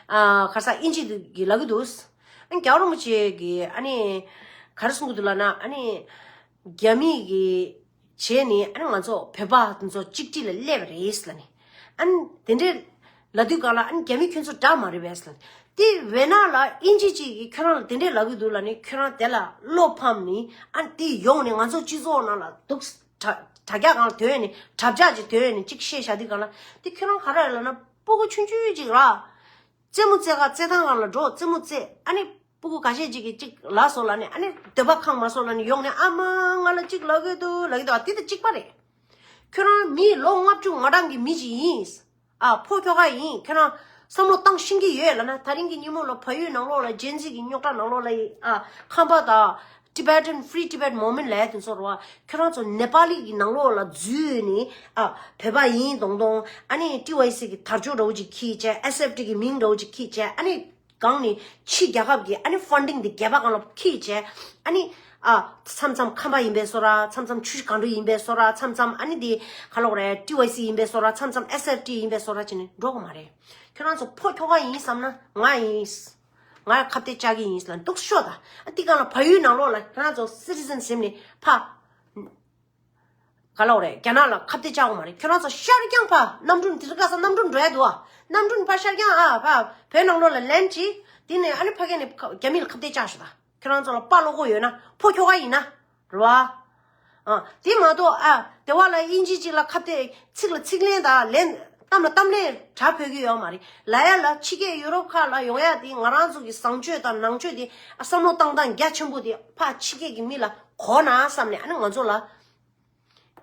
ཨ་ཁ་སང་ཨིན་ཇི་དུ་གི་ལབ་གི་འདུག་ཨ་ནི་རྒྱལ་བ་རིན་པོ་ཆེ་གི་ཨ་ནི་ག་རེ་གསུང་གི་འདུག་ལབ་ན་ཨ་ནི་རྒྱ་མི་གི་བྱས་ནས་ཨ་ནི་ང་ཚོ་བོད་པ་དེ་ཚོ་གཅིག་སྒྲིལ་ལ་སླེབས་པ་རེད་ལབ་ནས་ཨ་ནི་དེ་འདྲའི་ལབ་དུས་སྒང་ལ་ཨ་ནི་རྒྱ་མི་ཁྱོད་ཚོ་དགྲ་མ་རེད་པས་ལབ་ནས་དེ་ཝེ་ན་ལ་ཨིན་ཇི་གཅིག་གིས་ཁྱོད་རང་ལ་དེ་འདྲའི་ལབ་གི་འདུག་ལབ་ནས་ཁྱོད་རང་དེ་ལ་བློ་ཕམ་ནས་ཨ་ནི་དེ་ཡོང་ནས་ང་ཚོ་སྤྱི་ཚོགས་ནང་ལ་འདུག་དྲ་དྲ་རྒྱ་སྒང་ལ་དོན་ནས་དྲ་རྒྱ་ཅིག་དོན་ནས་ཅིག་བཤད་བཞག་དུས་སྒང་ལ་དེ་ཁྱོད་རང་ག་རེ་ལབ་ན་སྤུ་གུ་ཆུང་ཆུང་ཅིག་ར་རྩེད་མོ་རྩེ་ག་རྩེད་ཐང་སྒང་ལ་འགྲོ་རྩེད་མོ་རྩེ་ཨ་ནི་སྤུ་གུ་ཁ་ཤས་ཅིག་གིས་ཅིག་ལབ་སོང་ལབ་ནས་ཨ་ནི་འདོད་པ་ཁེངས་མ་སོང་ལབ་ནས་ཡོང་ནས་ཨ་མ་ང་ལ་ཅིག་ལབ་གི་འདུག་ལབ་གི་འདུག་ཨ་དེ་དང་གཅིག་པ་རེད། ཁྱོད་རང་མི་ལོ་ལྔ་བཅུ་ང་གྲངས་ཀྱི་མི་ཅིག་ཡིན། ཨ་ཕོ་ཁྱོ་ག་ཡིན་ཁྱོད་རང་བསམ་བློ་བཏང་ཤེས་ཀྱི་ཡོད་ལབ་ན་ད་རིང་གི་ཉིན་མོ་ལ་བལ་ཡུལ་ནང་ལོགས་ལ་ཇེན་ཟི་གི་རྙོག་དྲ་ནང་ལོགས་ལ་ཡི་ཨ་ཁམས་པ་དང་Tibetan Free Tibet Movement ལབ་ཡ་དེ་ཚོ་རེད་བ། ཁྱོད་རང་ཚོ་ནེ་པ་ལི་གི་ནང་ལོགས་ལ་འཛུལ་ནས་ཨ་བོད་པ་ཡིན་མདོག་མདོག་ཨ་ནི་ཊི་ཝའི་སི་གི་དར་ལྕོག་འདྲ་བོ་ཅིག་འཁྱེར་བྱས་ཨེས་ཨེཕ་ཊི་གི་མིང་འདྲ་བོ་ཅིག་འཁྱེར་བྱས་ཨ་ནི་གང་ནས་ཕྱི་རྒྱལ་ཁབ་ཀྱི་ཨ་ནི་ཕན་ཌིང་དེ་སྒལ་པ་སྒང་ལ་འཁྱེར་བྱས་ཨ་ནི་ ཨ། མཚམས་མཚམས་ཁམས་པ་ཡིན་པའི་བཟོ་འདྲ། མཚམས་མཚམས་ཆུ་བཞི་སྒང་དྲུག་ཡིན་པའི་བཟོ་འདྲ། མཚམས་མཚམས་ཨ་ནི་དེ་ག་ལབ་དགོས་རེད། ཊི་ཝའི་སི་ཡིན་པའི་བཟོ་འདྲ། མཚམས་མཚམས་ཨེས་ཨེཕ་ཊི་ཡིན་པའི་བཟོ་འདྲ་བྱས་ནས་འགྲོ་གི་མ་རེད། ཁྱོད་རང་ཚོ་ཕོ་ཁྱོ་ག་ཡིན་བསམ་ན་ང་ཡིན། ང་ཁ་གཏད་གཅོག་གི་ཡིན་ལབ་འདུག་ཤོད་ད། ཨ། དེ་གང་ལ་བལ་ཡུལ་ནང་ལོགས་ལ་ཁྱོད་རང་ཚོ་སི་ཊི་ཟན་ཟིན་ནས་ཕ། ག་ལབ་དགོས་རེད། རྒྱ་ནག་ལ་ཁ་གཏད་གཅོག་དགོས་མ་རེད། ཁྱོད་རང་ཚོ་ཤར་རྒྱང་ཕ་གནམ་གྲུ་འདི་རིགས་ག་ས་གནམ་གྲུ་འགྲོ་ཡ་འདུག་ཨ། གནམ་གྲུ་ཕ་ཤར་རྒྱང་ཨ་ཕ་བོད་ནང་ལོགས་ལ་ལེན་ཌི་བྱས། དེ་ནས་ཨ་ནི་ཕ་གི་ནས་རྒྱ་མི་ལ་ཁ་གཏད་གཅོག་ཤོད་ད། ཁྱོད་རང་ཚོ་ལ་དཔའ་བློ་ཁོག་ཡོད་ན་ཕོ་ཁྱོ་ག་ཡིན་ན་རེད་བ། ཨ། དེ་མ་གཏོགས་ཨ་དེ་བ་ལ་དབྱིན་ཇི་གཅིག་ལ་ཁ་གཏད་ཚིག་ལ་ཚིག་ལན་དང་ལན་གཏམ་ལ་གཏམ་ལན་དྲག་ཕོད་ཀྱི་ཡོད་མ་རེད། ལ་ཡ་ལ་ཕྱི་རྒྱལ་ཡུ་རོབ་ཁག་ལ་ཡོང་ཡ་དེ་ང་རང་ཚོ་གི་བཟང་སྤྱོད་དང་ནང་ཆོས་དེ་ཨ་བསམ་བློ་བཏང་སྟངས་རྒྱ་ཆེན་པོ་དེ་ཕ་ཕྱི་རྒྱལ་གྱི་མི་ལ་གོ་ན་བསམ་ནས་ཨ་ནི་ང་ཚོ་ལ།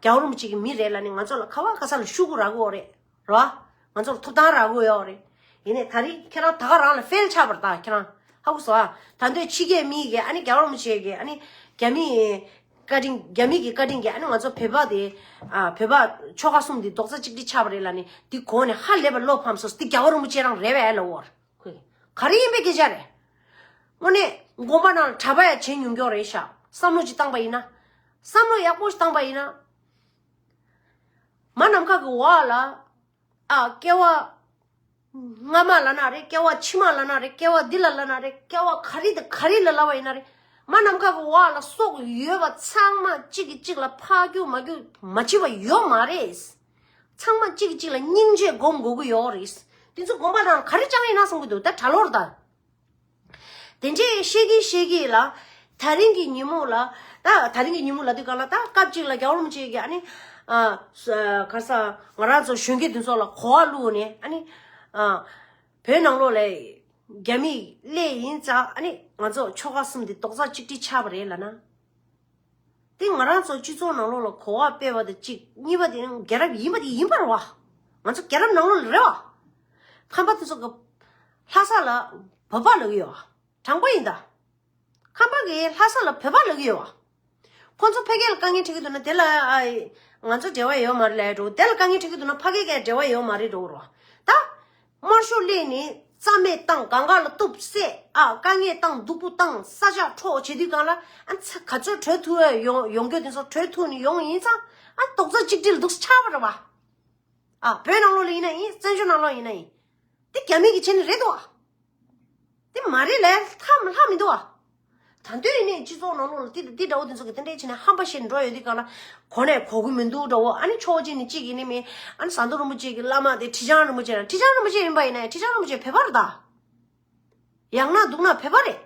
རྒྱལ་བ་རིན་པོ་ཆེ་གི་མི་རེད་ལབ་ནས་ང་ཚོ་ལ་ག་བ་ག་ས་ལ་ཤུ་གུ་རག་གི་ཡོད་རེད། རེད་བ། ང་ཚོ་ལ་ཐོབ་ཐང་རག་གི་ཡོད་རེད། ཡིན་ནའི་ད་རེས་ཁྱེད་རང་ད་ག་རང་ལ་ཕེལ་ཆགས་པ་རེད་ད། ཁྱེད་རང་ཧ་གོ་སོང་ཨ། ད་དུང་ཕྱི་རྒྱལ་མི་གིས་ཨ་ནི་རྒྱལ་བ་རིན་པོ་ཆེ་གིས་ཨ་ནི་རྒྱ་མི་བཀའ་དྲིན། རྒྱ་མི་གི་བཀའ་དྲིན་གྱིས་ཨ་ནི་ང་ཚོ་བོད་པ་དེ། ཨ། བོད་པ་ཆོལ་ཁ་གསུམ་དེ་རྡོག་རྩ་གཅིག་སྒྲིལ་ཆགས་པ་རེད་ལབ་ནས་འདི་གོ་ནས་ཧ་ལས་པ་བློ་ཕམ་སོང་། འདི་རྒྱལ་བ་རིན་པོ་ཆེ་རང་རེད་པས་ལབ་འོ། ག་རེ་ཡིན་པའི་སྐད་ཆ་རེད། དངོས་གནས་དགོན་པ་ནང་ལ་གྲྭ་པ་ཡང་བྱེད་མྱོང་མྱོང་རེད་ཤག་བསམ་བློ་ཅིག་བཏང་པ་ཡིན་ན། བསམ་བློ་ཡག་པོ་ཞིག་བཏང་པ་ཡིན་ན། མ་ནམ་མཁའ་གི་འོག་ལ། ཨ། སྐྱེ་བ་སྔ་མ་ལབ་ན་རེད། སྐྱེ་བ་ཕྱི་མ་ལབ་ན་རེད། སྐྱེ་བ་འདི་ལ་ལབ་ན་རེད། སྐྱེ་བ་ག་རེ་དང་ག་རེ་ལ་ལབ་པ་ཡིན་ན་རེད། མ་ནམ་མཁའ་གི་འོག་ལ་སྲོག་ཡོད་པ་ཚང་མ་གཅིག་གིས་གཅིག་ལ་ཕར་རྒྱུག་མར་རྒྱུག་མ་བྱེད་པ་ཡོད་མ་རེད། ཚང་མ་གཅིག་གིས་གཅིག་ལ་སྙིང་རྗེ་སྒོམ་དགོས་ཀྱི་ཡོད་རེད། དེ་ཚོ་དགོན་པ་ནང་ག་རེ་བཅངས་ཡིན་ན་བསམ་གྱི་འདུག་ད་གྲྭ་ལོག་རེད་ད། དེ་འདྲས་བཤད་ཀྱིན་བཤད་ཀྱིན་ལ། ད་རིང་གི་ཉིན་མོ་ལ། ད་ད་རིང་གི་ཉིན་མོ་ལབ་དུས་གང་ལ་ད་སྐབས་གཅིག་ལ་རྒྱལ་བ་རིན་པོ་ཆེ་གིས་ཨ་ནི། ཨ། ག་ས་ང་རང་ཚོ་གཞོན་སྐྱེས་དེ་ཚོ་ལ་གོ་བ་བླུགས་ནས་ཨ་ནི། ཨ། བོད་ནང་ལོགས་ལ་རྒྱ་མི་སླེབས་ཡིན་ཙང་ཨ་ནི་ང་ཚོ་ཆོལ་ཁ་གསུམ་དེ་རྡོག་རྩ་གཅིག་སྒྲིལ་ཆགས་པ་རེད་ལབ་ན། དེ་ང་རང་ཚོ་སྤྱི་ཚོགས་ནང་ལོགས་ལ་གོ་བ་སྤེལ་བ་དང་གཅིག་གཉིས་པ་དེ་རྒྱལ་རབས་ཡིན་པ་དེ་ཡིན་པ་རེད་བ། ང་ཚོ་རྒྱལ་རབས་ནང་ལོགས་ལ་རེད་བ། ཁམས་པ་དེ་ཚོ་གི་ལྷ་ས་ལ་བོད་པ་ལབ་ཀྱི་ཡོད་བ། དྲང་པོ་ཡིན་ད། ཁམས་པ་གི་ལྷ་ས་ལ་བོད་པ་ལབ་ཀྱི་ཡོད་བ། ཁོང་ཚོ་ཕ་གི་ལ་དཀའ་ངལ་འཕྲད་ཀྱི་འདུག་ན་དེ་ལ་ཨ། ང་ཚོ་འབྲེལ་བ་ཡོད་མ་རེད་ལབ་འགྲོ། དེ་ལ་དཀའ་ངལ་འཕྲད་ཀྱི་འདུག་ན་ཕ་གི་ག་འབྲེལ་བ་ཡོད་མ་རེད་འགྲོ་རོ། ད། དམར་ཤོག་སླེབས་ནས་རྩ་མེད་བཏང་། གང་ག་ལ་གཏུབ་བསད། ཨ། དཀའ་ངལ་བཏང་། སྡུག་པོ་བཏང་། ས་ཆ་འཕྲོག་བྱེད་དུས་གང་ལ་ཨ་ཚ་ག་ཚོད་བྲོས་ཐུབ་ཡ་ཡོང་ཡོང་རྒྱུ་དེ་ཚོ་བྲོས་ཐུབ་ནས་ཡོང་ཡིན་ཙང་ཨ་རྡོག་རྩ་གཅིག་སྒྲིལ་འདུག་ཆགས་པ་རེད་བ། ཨ། བོད་ནང་ལོགས་ལ་ཡིན་ན་ཡིན། བཙན་བྱོལ་ནང་ལོགས་ཡིན་ན་ཡིན། དེ་རྒྱ་མི་གིས་བྱས་ནི་རེད་དོ། དེ་མ་རེད་ལས་ལྷག་ལྷག་མི་འདུག་ཨ། ད་དུང་ཡིན་ནའི་སྤྱི་ཚོགས་ནང་ལོགས་ལ་དེ་དེ་འདྲ་བོ་དེ་ཚོ་གི་དེ་འདྲས་བྱས་ནས་ཧམ་པ་བཤད་འགྲོ་ཡོད་དུས་གང་ལ་གོ་ནས་གོ་གི་མི་འདུག་འདྲ་བོ། ཨ་ནི་ཕྱོགས་གཅིག་ནས་གཅིག་ཡིན་ནི་མིན། ཨ་ནི་ཟམ་གདོང་རིན་པོ་ཆེ་གི་བླ་མ་དེ་ཁྲི་བྱང་རིན་པོ་ཆེ་རེད། ཁྲི་བྱང་རིན་པོ་ཆེ་ཡིན་པ་ཡིན་ནའི་ཁྲི་བྱང་རིན་པོ་ཆེ་བོད་པ་རེད་ད། ཡག་ན་སྡུག་ན་བོད་པ་རེད།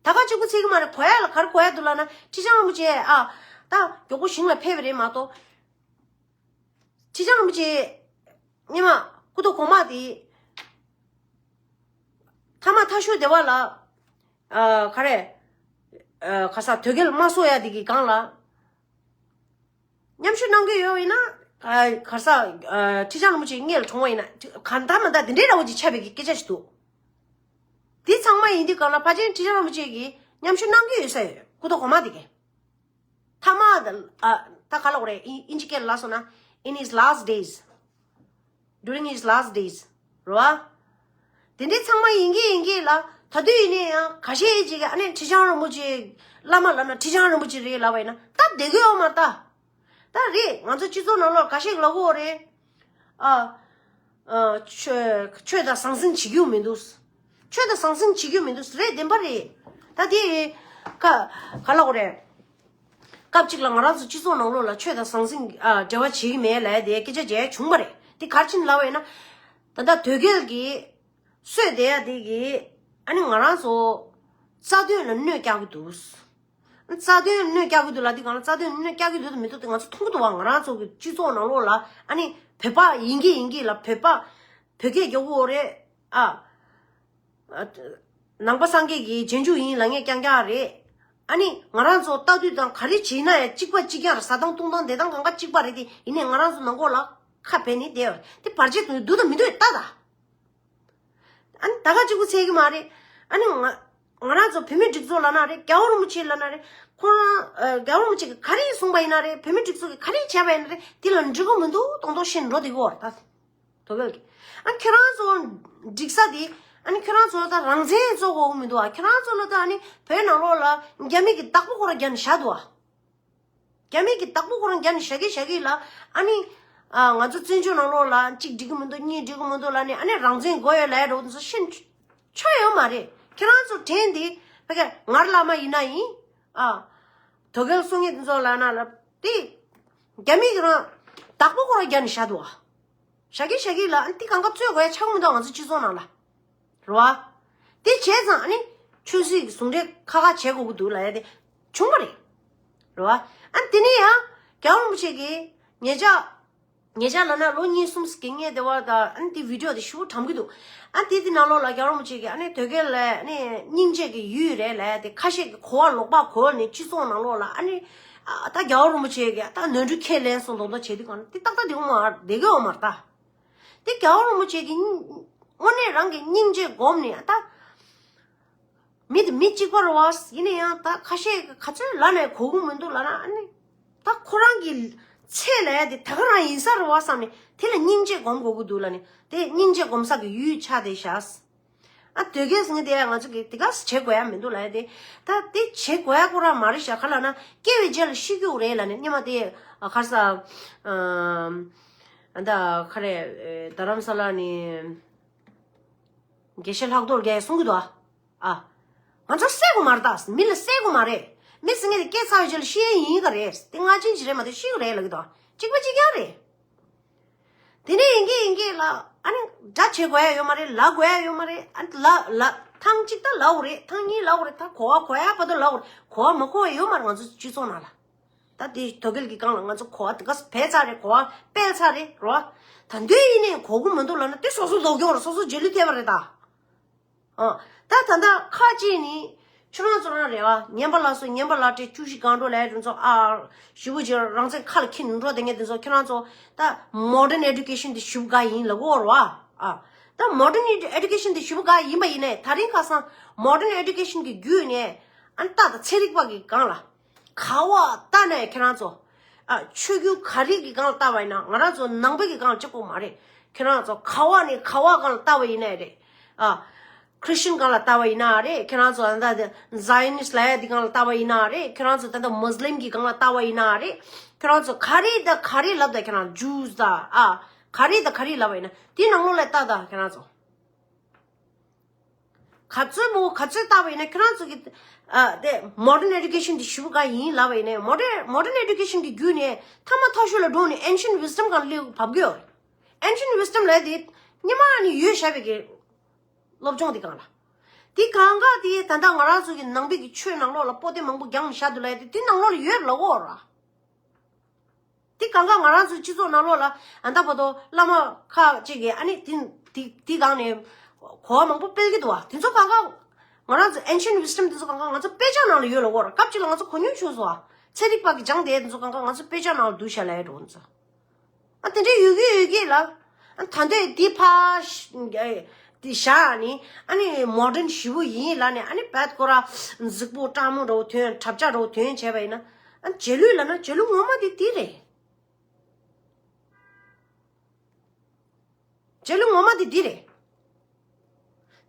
ད་ག་གཅིག་པུ་ཚིག་གི་མ་རེད། གོ་ཡ་ལ་ག་རེ་གོ་ཡ་འདུག་ལབ་ན་ཁྲི་བྱང་རིན་པོ་ཆེ་ཨ་ད་མགྱོགས་པོ་ཞིང་ལ་ཕེབས་པ་རེད་མ་གཏོགས། ཁྲི་བྱང་རིན་པོ་ཆེ་སྔོན་མ་སྐུ་ཐོག་གོང་མ་དེ་ཐ་མ་ཐ་ཤོད་སྡེ་བ་ལ་ཨ་ག་རེ་ཨ་ག་ས་དོལ་རྒྱལ་དམར་གསོད་ཡ་དེ་གི་སྒང་ལ་མཉམ་ཞུགས་གནང་གི་ཡོད་ཡིན་ན། ཨ་ག་ས་ཨ་ཁྲི་བྱང་རིན་པོ་ཆེ་སྔོན་ལ་གྲོངས་པ་ཡིན་ན་གང་ལྟར་མ་ལྟར་དེ་འདྲའི་འདྲ་བོ་ཅིག་ཆགས་པའི་གི་སྐད་ཆ་ཞིག་འདུག་དེ་ཚང་མ་ཡིན་དུས་གང་ལ་ཕལ་ཆེར་ཁྲི་བྱང་རིན་པོ་ཆེ་གིས་མཉམ་ཞུགས་གནང་གི་ཡོད་ས་ཡོད། སྐུ་ཐོག་གོང་མ་དེ་གས། ཐ་མ་ཨ་ད་ག་ལབ་དགོས་རེད། ཨིན་ཨིན་ཇི་སྐད་ལ་ལབ་སོང་ན། In his last days, during his last days རེད་བ། དེ་འདྲའི་ཚང་མ་ཡིན་གྱི་ཡིན་གྱི་ལ། ད་དུས་ཡིན་ནའི་ཡང་ཁ་ཤས་ཅིག་གིས་ཨ་ནི་ཁྲི་བྱང་རིན་པོ་ཆེ་བླ་མ་ལབ་ན་ཁྲི་བྱང་རིན་པོ་ཆེ་རེད་ལབ་པ་ཡིན་ན་ད་བསྡད་ཀྱི་ཡོད་མ་རེད་ད། ད་རེད། ང་ཚོ་སྤྱི་ཚོགས་ནང་ལོགས་ཁ་ཤས་ལབ་ཀྱི་ཡོད་རེད། ཨ། ཨ། ཆོས་ཆོས་དང་ཟང་ཟིང་བྱེད་རྒྱུ་མི་འདུག་ཆོས་དང་ཟང་ཟིང་བྱེད་རྒྱུ་མི་འདུག་རེད། བདེན་པ་རེད། ད་དེ་ཀ་ག་ལབ་དགོས་རེད། སྐབས་གཅིག་ལ་ང་རང་ཚོ་སྤྱི་ཚོགས་ནང་ལོགས་ལ་ཆོས་དང་ཟང་ཟིང་ཨ་འབྲེལ་བ་བྱེད་ཀྱི་མེད་ལབ་ཡ་དེ་སྐད་ཆ་བརྗེད་བྱུང་བ་རེད། དེ་ག་རེ་བྱས་ནས་ལབ་པ་ཡིན་ན། ད་ལྟ་དོལ་རྒྱལ་གྱིས་གསོད་བསྡད་ཡ་དེ་གིས་ཨ་ནི་ང་རང་ཚོ་རྩ་དོན་ལ་གནོད་བསྐྱལ་གྱི་འདུག་རྩ་དོན་གནོད་བསྐྱལ་གྱི་འདུག་ལབ་དུས་གང་ལ་རྩ་དོན་གནོད་བསྐྱལ་གྱི་འདུག་དང་མི་འདུག་དེ་ང་ཚོ་མཐོང་གི་འདུག་བ། ང་རང་ཚོ་གི་སྤྱི་ཚོགས་ནང་ལོགས་ལ་ཨ་ནི་བོད་པ་ཡིན་གྱི་ཡིན་གྱི་ལ་བོད་པ་བོད་སྐད་རྒྱག་གི་ཡོད་རེད་ཨ། ཨ། ནང་པ་སངས་རྒྱས་ཀྱི་རྗེས་འཇུག་ཡིན་ལབ་མཁན་རྐྱང་རྐྱང་རེད། ཨ་ནི་ང་རང་ཚོ་ལྟ་དུས་དང་ག་རེ་བྱེད་ན་ཡང་གཅིག་པ་གཅིག་རྐྱང་རེད། ཟ་སྟངས་འཐུང་སྟངས་བསྡད་སྟངས་གང་ག་གཅིག་པ་རེད་དེ། ཡིན་ནའི་ང་རང་ཚོ་ནང་ཁོག་ལ་ཁ་བེད་ནས་བསྡད་ཡོད་རེད། དེ་བར་ཆད་དུ་འདུག་དང་མི་འདུག་ལྟ་ད། ཨ་ནི་ད་ག་གཅིག་པུ་ཚད་ཀྱི་མ་རེད། ཨ་ནི་ང་ང་རང་ཚོ་བོད་མིའི་སྒྲིག་འཛུགས་ལབ་ན་རེད། རྒྱལ་བ་རིན་པོ་ཆེ་ལབ་ན་རེད། ཁོ་རང་ཨ་རྒྱལ་བ་རིན་པོ་ཆེ་གིས་ག་རེ་གསུངས་པ་ཡིན་ན་རེད། བོད་མིའི་སྒྲིག་འཛུགས་ཀྱིས་ག་རེ་བྱས་པ་ཡིན་ན་རེད། དེ་ལ་འགྲིག་གི་མི་འདུག་མདོག་མདོག་བཤད་འགྲོ་བསྡད་ཀྱི་ཡོད་རེད་ད། དོ་བོད་ཀྱི། ཨ་ཁྱེད་རང་ཚོ་འགྲིག་ས་དེ་ ཨ་ནི་ཁྱོད་རང་ཚོ་ལ་ད་རང་བཙན་རྩོད་དགོས་མི་འདུག་ཨ། ཁྱོད་རང་ཚོ་ལ་ད་ཨ་ནི་བོད་ནང་ལོགས་ལ་རྒྱ་མི་གི་བདག་པོ་ཁོ་རང་རྒྱབ་ནས་བཞག་འདུག་ཨ། རྒྱ་མི་གི་བདག་པོ་ཁོ་རང་རྒྱབ་ནས་བཞག་གི་བཞག་གི་ལ། ཨ་ནི་ཨ་ང་ཚོ་བཙན་བྱོལ་ནང་ལོགས་ལ་གཅིག་འགྲིག་གི་མི་འདུག་གཉིས་འགྲིག་གི་མི་འདུག་ལ་ནི། ཨ་ནི་རང་བཙན་དགོས་ཡོད་ལབ་ཡ་འགྲོ་འདུག་ཟེར་ཤེས་ཆོག་ཡོད་མ་རེད། ཁྱེད་རང་ཚོ་དྲན་དེ་ཕ་གི་ངར་བླ་མ་ཡིན་ན་ཡིན། ཨ། དོལ་རྒྱལ་གསུང་མཁན་དེ་ཚོ་ལ་ན་ལ་དེ་རྒྱ་མི་གི་རང་བདག་པོ་ཁོ་རང་རྒྱབ་ནས་བཞག་འདུག་ཨ། བཞག་གི་བཞག་གི་ལ། ཨ་ནི་དེ་གང་ག་རྩོད་དགོས་ཡ་ཆགས་མི་འདུག་ང་ཚོ་སྤྱི་ཚོགས་ནང་ལ། རེད་བ། དེ་བྱས་ཙང་ཨ་ནི་ཆོས་སྲིད་ཀྱི་ཟུང་འབྲེལ་ཁ་ཁ་བྱེད་དགོས་ཀྱི་འདུག་ལབ་ཡ་དེ་བྱུང་བ་རེད། རེད་བ། ཨ་ནི་དེ་ནས་ཡང་རྒྱལ་བ་རིན་པོ་ཆེ་གིས་ཉེ་ཆར་ཉེ་ཆར་ལ་ན་ལོ་གཉིས་གསུམ་ཟིན་ངེས་བསྡད་པ་དང་། ཨ་ནི་དེ་བི་ཌི་ཡོ་དེ་ཞེ་པོ་གྲགས་ཀྱི་འདུག་ཨ་ནི་དེ་དེ་ནང་ལོགས་ལ་རྒྱལ་བ་རིན་པོ་ཆེ་གིས་ཨ་ནི་དོལ་རྒྱལ་ལ་ཨ་ནི་སྙིང་རྗེ་གི་ཡུལ་རེད་ལབ་ཡ་དེ། ཁ་ཤས་ཀྱིས་གོ་བ་ལོག་པ་གོ་ནས་སྤྱི་ཚོགས་ནང་ལོགས་ལ་ཨ་ནི་ཨ་ད་རྒྱལ་བ་རིན་པོ་ཆེ་གིས་ད་ནོར་འཁྲུལ་ཁས་ལེན་སོང་མདོག་མདོག་བྱེད་དུས་གང་ན་དེ་ཏག་ཏག་དེ་འོང་མ་བསྡད་ཀྱི་འོང་མ་རེད་ད། དེ་རྒྱལ་བ་རིན་པོ་ཆེ་གི་དངོས་གནས་རང་གི་སྙིང་རྗེ་སྒོམ་ནས་ད། མི་དེ་མི་གཅིག་པ་རེད་བ། ཡིན་ན་ཡང་ད་ཁ་ཤས་ཀྱིས་ག་ཚོད་ལབ་ནས་གོ་གི་མི་འདུག་ལབ་ན། ཨ་ནི་ད་ཁོ་རང་གི་ཚད་ལ་ཡ་དེ་ད་ག་རང་ཡིན་ས་རེད་བ་བསམ་ནས་དེ་ལ་སྙིང་རྗེ་སྒོམ་དགོས་ཀྱི་འདུག་ལབ་ནས། དེ་སྙིང་རྗེ་སྒོམ་ས་གི་ཡུལ་ཆགས་བསྡད་ཤག་ཨ། དོལ་རྒྱལ་ཟེར་མཁན་དེ་ཡ་ང་ཚོ་གིས་དེ་ག་བྱེད་དགོས་ཡ་མི་འདུག་ལབ་ཡ་དེ། ད་དེ་བྱེད་དགོས་ཡ་ཁོ་རང་མ་རེད་ཤག་ག་ལབ་ན་སྐྱེ་བའི་རྗེས་ལ་ཤི་རྒྱུ་རེད་ལབ་ནས། སྔོན་མ་དེ་ཨ་ག་རེ་ཟ། ཨ་ད་ག་རེ། རྡ་རམ་ས་ལ་ནས་དགེ་བཤེས་ལྷག་རྡོར་རྒྱལ་གསུང་གི་འདུག་ཨ། ཨ། ང་ཚོ་བསད་དགོས་མ་རེད་ད། མི་ལ་བསད་དགོས་མ་རེད། མི་ཟེར་མཁན་དེ་སྐྱེས་ཚར་བའི་རྗེས་ལ་ཤི་ཡས་ཡིན་ག་རེད། དེ་སྔ་ཕྱི་ཅིག་རེད་མ་གཏོགས་ཤི་གི་རེད་ལབ་ཀྱི་འདུག་གཅིག་པ་གཅིག་རྐྱང་རེད། དེ་ནས་ཡིན་གྱི་ཡིན་གྱི་ལ། ཨ་ནི་དགྲ་བྱེད་དགོས་ཡ་ཡོད་མ་རེད། ལབ་དགོས་ཡ་ཡོད་མ་རེད། ཨ་ནི་ལ་ལ་ཐེངས་གཅིག་ད་ལབ་དགོས་རེད། ཐེངས་གཉིས་ལབ་དགོས་རེད། ད་གོ་བ་གོ་ཡ་བར་དུ་ལབ་དགོས་རེད། གོ་བ་མ་གོ་བ་ཡོད་མ་རེད་ང་ཚོ་སྤྱི་ཚོགས་ནང་ལ། ད་དེ་དོལ་རྒྱལ་གྱི་སྒང་ལ་ང་ཚོ་གོ་བ་དེ་ག་སྤེལ་ཚར་རེད། གོ་བ་སྤེལ་ཚར་རེད་རོ། ད་དུང་ཡིན་ནའི་གོ་གི་མི་འདུག་ལབ་ན་དེ་སོ་སོ་ལོག་གྱོང་རེད། སོ་སོ་རྗེས་ལུས་ཐེབས་པ་རེད་ད། ཨ། ད་ད་ལྟ་ཁ་ཅིག་ནི་ཁྱོད་རང་ཚོ་རང་རེད་བ། ངན་པ་ལ་སོགས། ངན་པ་ལ་སྤྲད། བཅུ་བཞི་སྒང་དྲུག་ལ་ཡ་རུ་ཚོ། ཨ། ཞེ་པོ་ཅིག་རང་བཙན་ཁ་ལ་འཁྱེར་ནས་འགྲོ་བསྡད་མཁན་དེ་ཚོ། ཁྱོད་རང་ཚོ་ད་modern education དེ་ཞེ་པོ་དགའ་ཡིན་ལབ་ཀྱི་ཡོད་རེད་བ། ཨ། ད་modern education དེ་ཞེ་པོ་དགའ་ཡིན་པ་ཡིན་ནའི་ད་རིང་ཁ་སང་modern education གི་བརྒྱུད་ནས་ཨ་ནི་ད་ད་ཚན་རིག་པ་གི་སྒང་ལ། ག་བ་ལྟ་ནས་ཁྱེད་རང་ཚོ། ཨ། ཆོས་བརྒྱུད་ག་རེ་གི་སྒང་ལ་ལྟ་བ་ཡིན་ན། ང་རང་ཚོ་ནང་པའི་གི་སྒང་ལ་གཅིག་པོ་མ་རེད། ཁྱེད་རང་ཚོ་ག་བ་ནས་ག་བ་སྒང་ལ་ལྟ་བ་ཡིན་ནའི་རེད། ཨ། Christian སྒང་ལ་ལྟ་བ་ཡིན་ན་རེད། ཁྱེད་རང་ཚོ་ད་ལྟ་Zionist ལབ་ཡ་དེ་སྒང་ལ་ལྟ་བ་ཡིན་ན་རེད། ཁྱེད་རང་ཚོ་ད་ལྟ་Muslim གི་སྒང་ལ་ལྟ་བ་ཡིན་ན་རེད། ཁྱེད་རང་ཚོ་ག་རེ་ད་ག་རེ་ལབ་ད། ཁྱེད་རང་Jews ད། ཨ། ག་རེ་ད་ག་རེ་ལབ་པ་ཡིན་ན་དེ་ནང་ལོགས་ལ་ལྟ་ད་ཁྱེད་རང་ཚོ། ག་ཚོད་མོ་ག་ཚོད་ལྟ་བ་ཡིན་ན་ཁྱོད་རང་ཚོ་གི། ཨ། དེ་modern education དེ་ཞེ་པོ་དགའ་ཡིན་ལབ་པ་ཡིན་ན། modern modern education གི་བརྒྱུད་ནས་ཐ་མ་ཐག་ཤོས་ལ་འགྲོ་ནས་ancient wisdom སྒང་ལ་བབས་ཀྱི་ཡོད་རེད། ancient wisdom ལབ་དེ་སྔོན་མ་ནས་ཡོད་བཞག་པའི་གི་སློབ་སྦྱོང་དེ་སྒང་ལ། དེ་གང་ག་དེ་ད་ལྟ་ང་རང་ཚོ་གི་ནང་པའི་གི་ཆོས་ནང་ལོགས་ལ་པོ་ཏི་མང་པོ་རྒྱང་བཞག་འདུག་ལབ་དེ་དེ་ནང་ལོགས་ལ་ཡོད་ལབ་ཀྱི་ཡོད་རེད། དེ་གང་ག་ང་རང་ཚོའི་སྤྱི་ཚོགས་ནང་ལོགས་ལ་ཨ་ད་བར་དུ་བླ་མ་ཁ་ཅིག་གིས་ཨ་ནི་དེ་དེ་དེ་སྒང་ནས་གོ་བ་མང་པོ་སྤེལ་གྱི་འདུག་བ། དེ་ཚོ་གང་ག་ང་རང་ཚོ་ancient wisdom དེ་ཚོ་གང་ག་ང་ཚོ་དཔེ་ཆ་ནང་ལ་ཡོད་ལབ་ཀྱི་ཡོད་རེད། སྐབས་གཅིག་ལ་ང་ཚོ་གོ་མྱོང་བྱུང་སོང་བ། ཚན་རིག་པ་གིས་སྦྱངས་བསྡད་དེ་ཚོ་གང་ག་ང་ཚོ་དཔེ་ཆ་ནང་ལ་བསྡུས་བཞག་ལབ་ཡ་འགྲོ་ང་ཚོ། ཨ་དེ་འདྲའི་ཡོད་ཀྱི་ཡོད་ཀྱི་ལ། ཨ་ད་འདོད་འདི་ཕ་ཤ་ཨེ་འདི་བཞག་ནི་ཨ་ནི་modern ཞེ་པོ་ཡིན་ལབ་ནས། ཨ་ནི་བད་ཁོ་ར་གཟུགས་པོ་སྐྲག་མོ་འདྲ་བོ་ཐོན། གྲབས་ཆག་འདྲ་བོ་ཐོན་བྱས་པ་ཡིན་ན། ཨ་རྗེས་ལུས་ལབ་ན་རྗེས་ལུས་ངོ་མ་དེ་འདི་རེད། རྗེས་ལུས་ངོ་མ་དེ་འདི་རེད།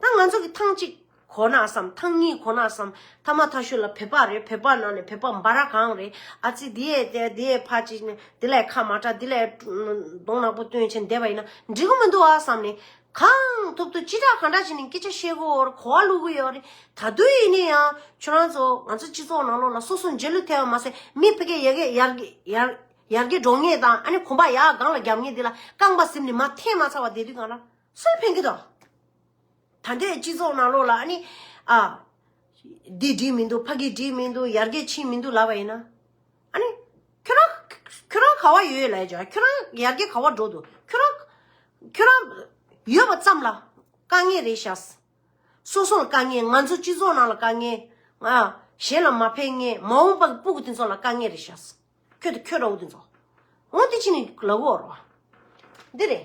ད་ང་ཚོ་གི་ཐེངས་གཅིག་གོ་ན་བསམ། ཐེངས་གཉིས་གོ་ན་བསམ། ཐ་མ་ཐག་ཤོས་ལ་བོད་པ་རེད། བོད་པ་ནང་ནས་བོད་པ་འབའ་ར་གང་རེད། ཨ་ཙི་འདི་ཡས་དེ་འདི་ཡས་ཕ་ཅིག་ནས་འདི་ལས་ཁ་མ་གྲགས། འདི་ལས་གདོང་ནག་པོ་སྟོན་བྱས་བསྡད་པ་ཡིན་ན་འགྲིག་གི་མི་འདུག་ཨ་བསམ་ནས། གང་ཐུབ་ཐུབ་ཅི་དྲག་གང་དྲག་བྱས་ནས་སྐད་ཆ་བཤད་གི་ཡོད་རེད། གོ་བ་བླུག་གི་ཡོད་རེད། ད་དུང་ཡིན་ན་ཡང་ཁྱོད་རང་ཚོ་ང་ཚོ་སྤྱི་ཚོགས་ནང་ལོགས་ལ་སོ་སོ་རྗེས་ལུས་ཐེབས་པ་མ་ཟད། མི་ཕ་གིར་ཡར་རྒྱས་ཡར་རྒྱས་ཡར་ཡར་རྒྱས་འགྲོ་མཁན་དང་། ཨ་ནི་གོམ་པ་ཡར་སྒང་ལ་རྒྱབ་མཁན་དེ་ལ་རྐང་པ་ཟིན་ནས་མར་འཐེན་མ་ཚར་བ་བསྡད་དུས་སྒང་ལ་སུ་ལ་ཕན་གི་འདུག་ད་ལྟའི་སྤྱི་ཚོགས་ནང་ལོགས་ལ་ཨ་ནི། ཨ། འདི་འགྲིག་མི་འདུག་ཕ་གི་འགྲིག་མི་འདུག་ཡར་རྒྱས་ཕྱིན་མི་འདུག་ལབ་པ་ཡིན་ན། ཨ་ནི། ཁྱོད་རང་ཁྱོད་རང་ག་བ་ཡོད་ལབ་ཡ། ཁྱོད་རང་ཡར་རྒྱས་ག་བ་འགྲོ་འདུག་ཁྱོད་རང་ཁྱོད་རང་ཡོད་པ་ཙམ་ལ་དཀའ་ངལ་རེད་ཤག་སོ་སོ་ལ་དཀའ་ངལ། ང་ཚོ་སྤྱི་ཚོགས་ནང་ལ་དཀའ་ངལ། ང་གཞན་ལ་མ་ཕན་མཁན། མ་འོངས་པ་གི་སྤུ་གུ་དེ་ཚོ་ལ་དཀའ་ངལ་རེད་ཤག་ཁྱོད་དང་ཁྱོད་འདྲ་བོ་དེ་ཚོ། འོ་དེ་ཕྱིན་ནས་ལབ་ཀྱི་ཡོད་རེད་བ། འདི་རེད།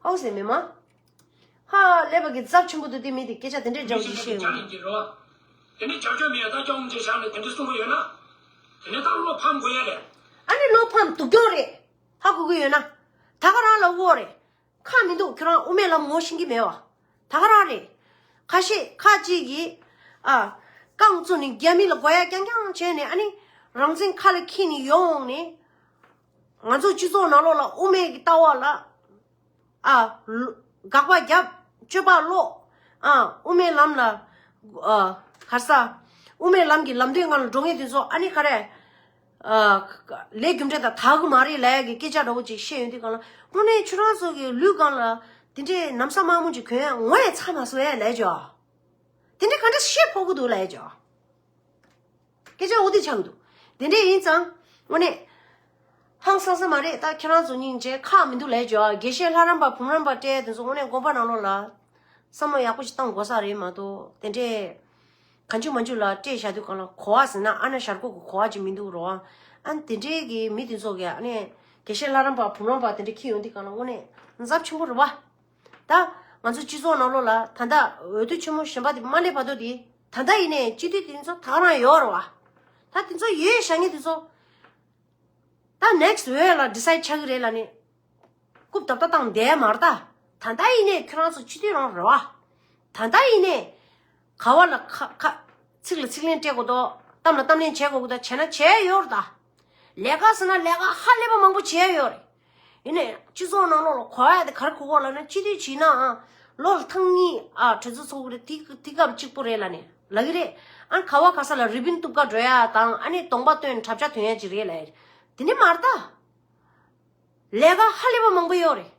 ཧའོ་ཟེར་མི་མ། ཧ་ལས་པ་གི་ཚབས་ཆེན་པོ་འདུག་དེ་མི་དེ་སྐད་ཆ་དེ་འདྲས་འདྲ་བོ་ཅིག་བཤད་ཡོང་། དེ་ནས་རྒྱབ་སྐྱོར་མེད་ཡ་ད་སྐྱོང་ཅེས་བཞག་ནས་དེ་འདྲས་གསུང་གི་ཡོད་ན། དེ་ནས་ད་བློ་ཕམ་དགོས་ཡ་རེད། ཨ་ནི་བློ་ཕམ་སྡུག་གྱོང་རེད། ཧ་གོ་གི་ཡོད་ན། ད་ག་རང་ལབ་ཀྱི་ཡོད་རེད། ཁག་མི་འདུག་ཁྱོད་རང་དབུ་མའི་ལམ་ངོ་ཤེས་ཀྱི་མེད་བ། ད་ག་རང་རེད། ཁ་ཤས་ཁ་ཅིག་གིས་ཨ་རྐང་བཙུགས་ནས་རྒྱ་མི་ལ་དགོས་ཡ་རྐྱང་རྐྱང་བྱས་ནས། ཨ་ནི་རང་བཙན་ཁ་ལ་འཁྱེར་ནས་ཡོང་ནས། ང་ཚོ་སྤྱི་ཚོགས་ནང་ལོགས་ལ་དབུ་མའི་གི་ལྟ་བ་ལ་ཨ་ལོ་དགག་པ་བརྒྱབ། སྤྱོད་པ་ལོག། ཨ་དབུ་མའི་ལམ་ལ་ཨ་ག་རེ་ཟ། དབུ་མའི་ལམ་གྱི་ལམ་སྟོན་སྒང་ལ་འགྲོ་མཁན་དེ་ཚོ་ཨ་ནི་ག་རེ། ཨ་ལས་རྒྱུ་འབྲས་དང་དག་གི་མ་རེད་ལབ་ཡ་གི་སྐད་ཆ་འདྲ་བོ་ཅིག་བཤད་ཡོང་དུས་སྒང་ལ། དངོས་གནས་ཁྱོད་རང་ཚོ་གི་ལུས་སྒང་ལ་དེ་འདྲའི་ན་བཟའ་དམར་མོ་ཅིག་གྱོན་ཡ་ངོ་ཡ་ཚ་མ་སོང་ཡ་ལབ་ཅོ། དེ་འདྲའི་ག་འདྲ་བཤད་ཕོད་གི་འདུག་ལབ་ཅོ། སྐད་ཆ་འོ་དེ་ཆགས་འདུག་དེ་འདྲ་ཡིན་ཙང་དངོས་གནས་ཧང་སང་ས་མ་རེད། ད་ཁྱེད་རང་ཚོ་སྙིང་རྗེ་ཁག་མི་འདུག་ལབ་ཅོ། དགེ་བཤེས་ལྷ་རམས་པ་བུམ་རམས་པ་སྤྲད་དེ་ཚོ་དངོས་གནས་དགོན་པ་ནང་ལོགས་ལ་བསམ་བློ་ཡག་པོ་ཞིག་བཏང་དགོས་ས་རེད་མ་གཏོགས། དེ་འདྲས་གང་བྱུང་མང་བྱུང་ལ་སྤྲད་བཞག་དུས་སྒང་ལ། གོ་བ་ཟེར་ན་ཨ་ན་ཞར་ཁོག་གི་གོ་བ་ཅིག་མི་འདུག་རོ། ཨ་དེ་འདྲས་ཀྱི་མི་དེ་ཚོ་གིས་ཨ་ནི་དགེ་བཤེས་ལྷ་རམས་པ་བུམ་རམས་པ་དེ་འདྲས་འཁྱེར་ཡོང་དུས་སྒང་ལ་དངོས་གནས་འཛབ་ཆེན་པོ་རེད་བ། ད་ང་ཚོ་སྤྱི་ཚོགས་ནང་ལོགས་ལ་ད་ལྟ་འོས་བསྡུ་ཆེན་མོ་གཞན་པ་དེ་མ་སླེབས་བར་དུ་དེ། ད་ལྟ་ཡིན་ནའི་སྤྱི་འཐུས་དེ་ཚོ་ད་ག་རང་ཡོད་རེད་བ། ད་དེ་ཚོ་ཡོད་བཞག་མཁན་དེ་ཚོ་ད་ནེག་སི་འོས་ལ་ཌི་སའིཌ་ཆགས་ཀྱི་རེད་ལབ་ནས་རྐུབ་རྡབ་རྡབ་བཏང་བསྡད་མ་རེད་ད། ད་ལྟ་ཡིན་ནའི་ཁྱོད་རང་ཚོ་སྤྱི་འཐུས་རང་རེད་བ། ད་ལྟ་ཡིན་ནའི་ག་བ་ལ་ཁ་ཁ་ཚིག་ལ་ཚིག་ལན་སྤྲད་དགོས་དོ། གཏམ་ལ་གཏམ་ལན་བྱེད་དགོས་དོ། བྱས་ན་བྱས་ཡོད་རེད་ད། ལས་ཀ་ཟེར་ན་ལས་ཀ་ཧ་ལས་པ་མང་པོ་བྱས་ཡོད་རེད། ཡིན་ནའི་སྤྱི་ཚོགས་ནང་ལོགས་ལ་གོ་ཡ་དེ་ག་རེ་གོ་གོ་ལབ་ན། སྤྱི་འཐུས་བྱས་ནའང་ལོ་ལ་ཐེངས་གཉིས་ཨ་གྲོས་ཚོགས་ཚོགས་ཀྱི་རེད། དེ་དེ་སྐབས་གཅིག་པོ་རེད་ལབ་ནས་ལབ་ཀྱི་རེད། ཨ་ག་བ་ག་ས་ལ་རི་བིན་གཏུབ་ག་འགྲོ་ཡ་དང་། ཨ་ནི་གདོང་པ་སྟོན་དྲ་ཕྱག་ཐོན་ཡ་ཅིག་རེད་ལབ་ཡ་རེད། དེ་ནི་མ་རེད་ད། ལས་ཀ་ཧ་ལས་པ་མང་པོ་ཡོད་རེད།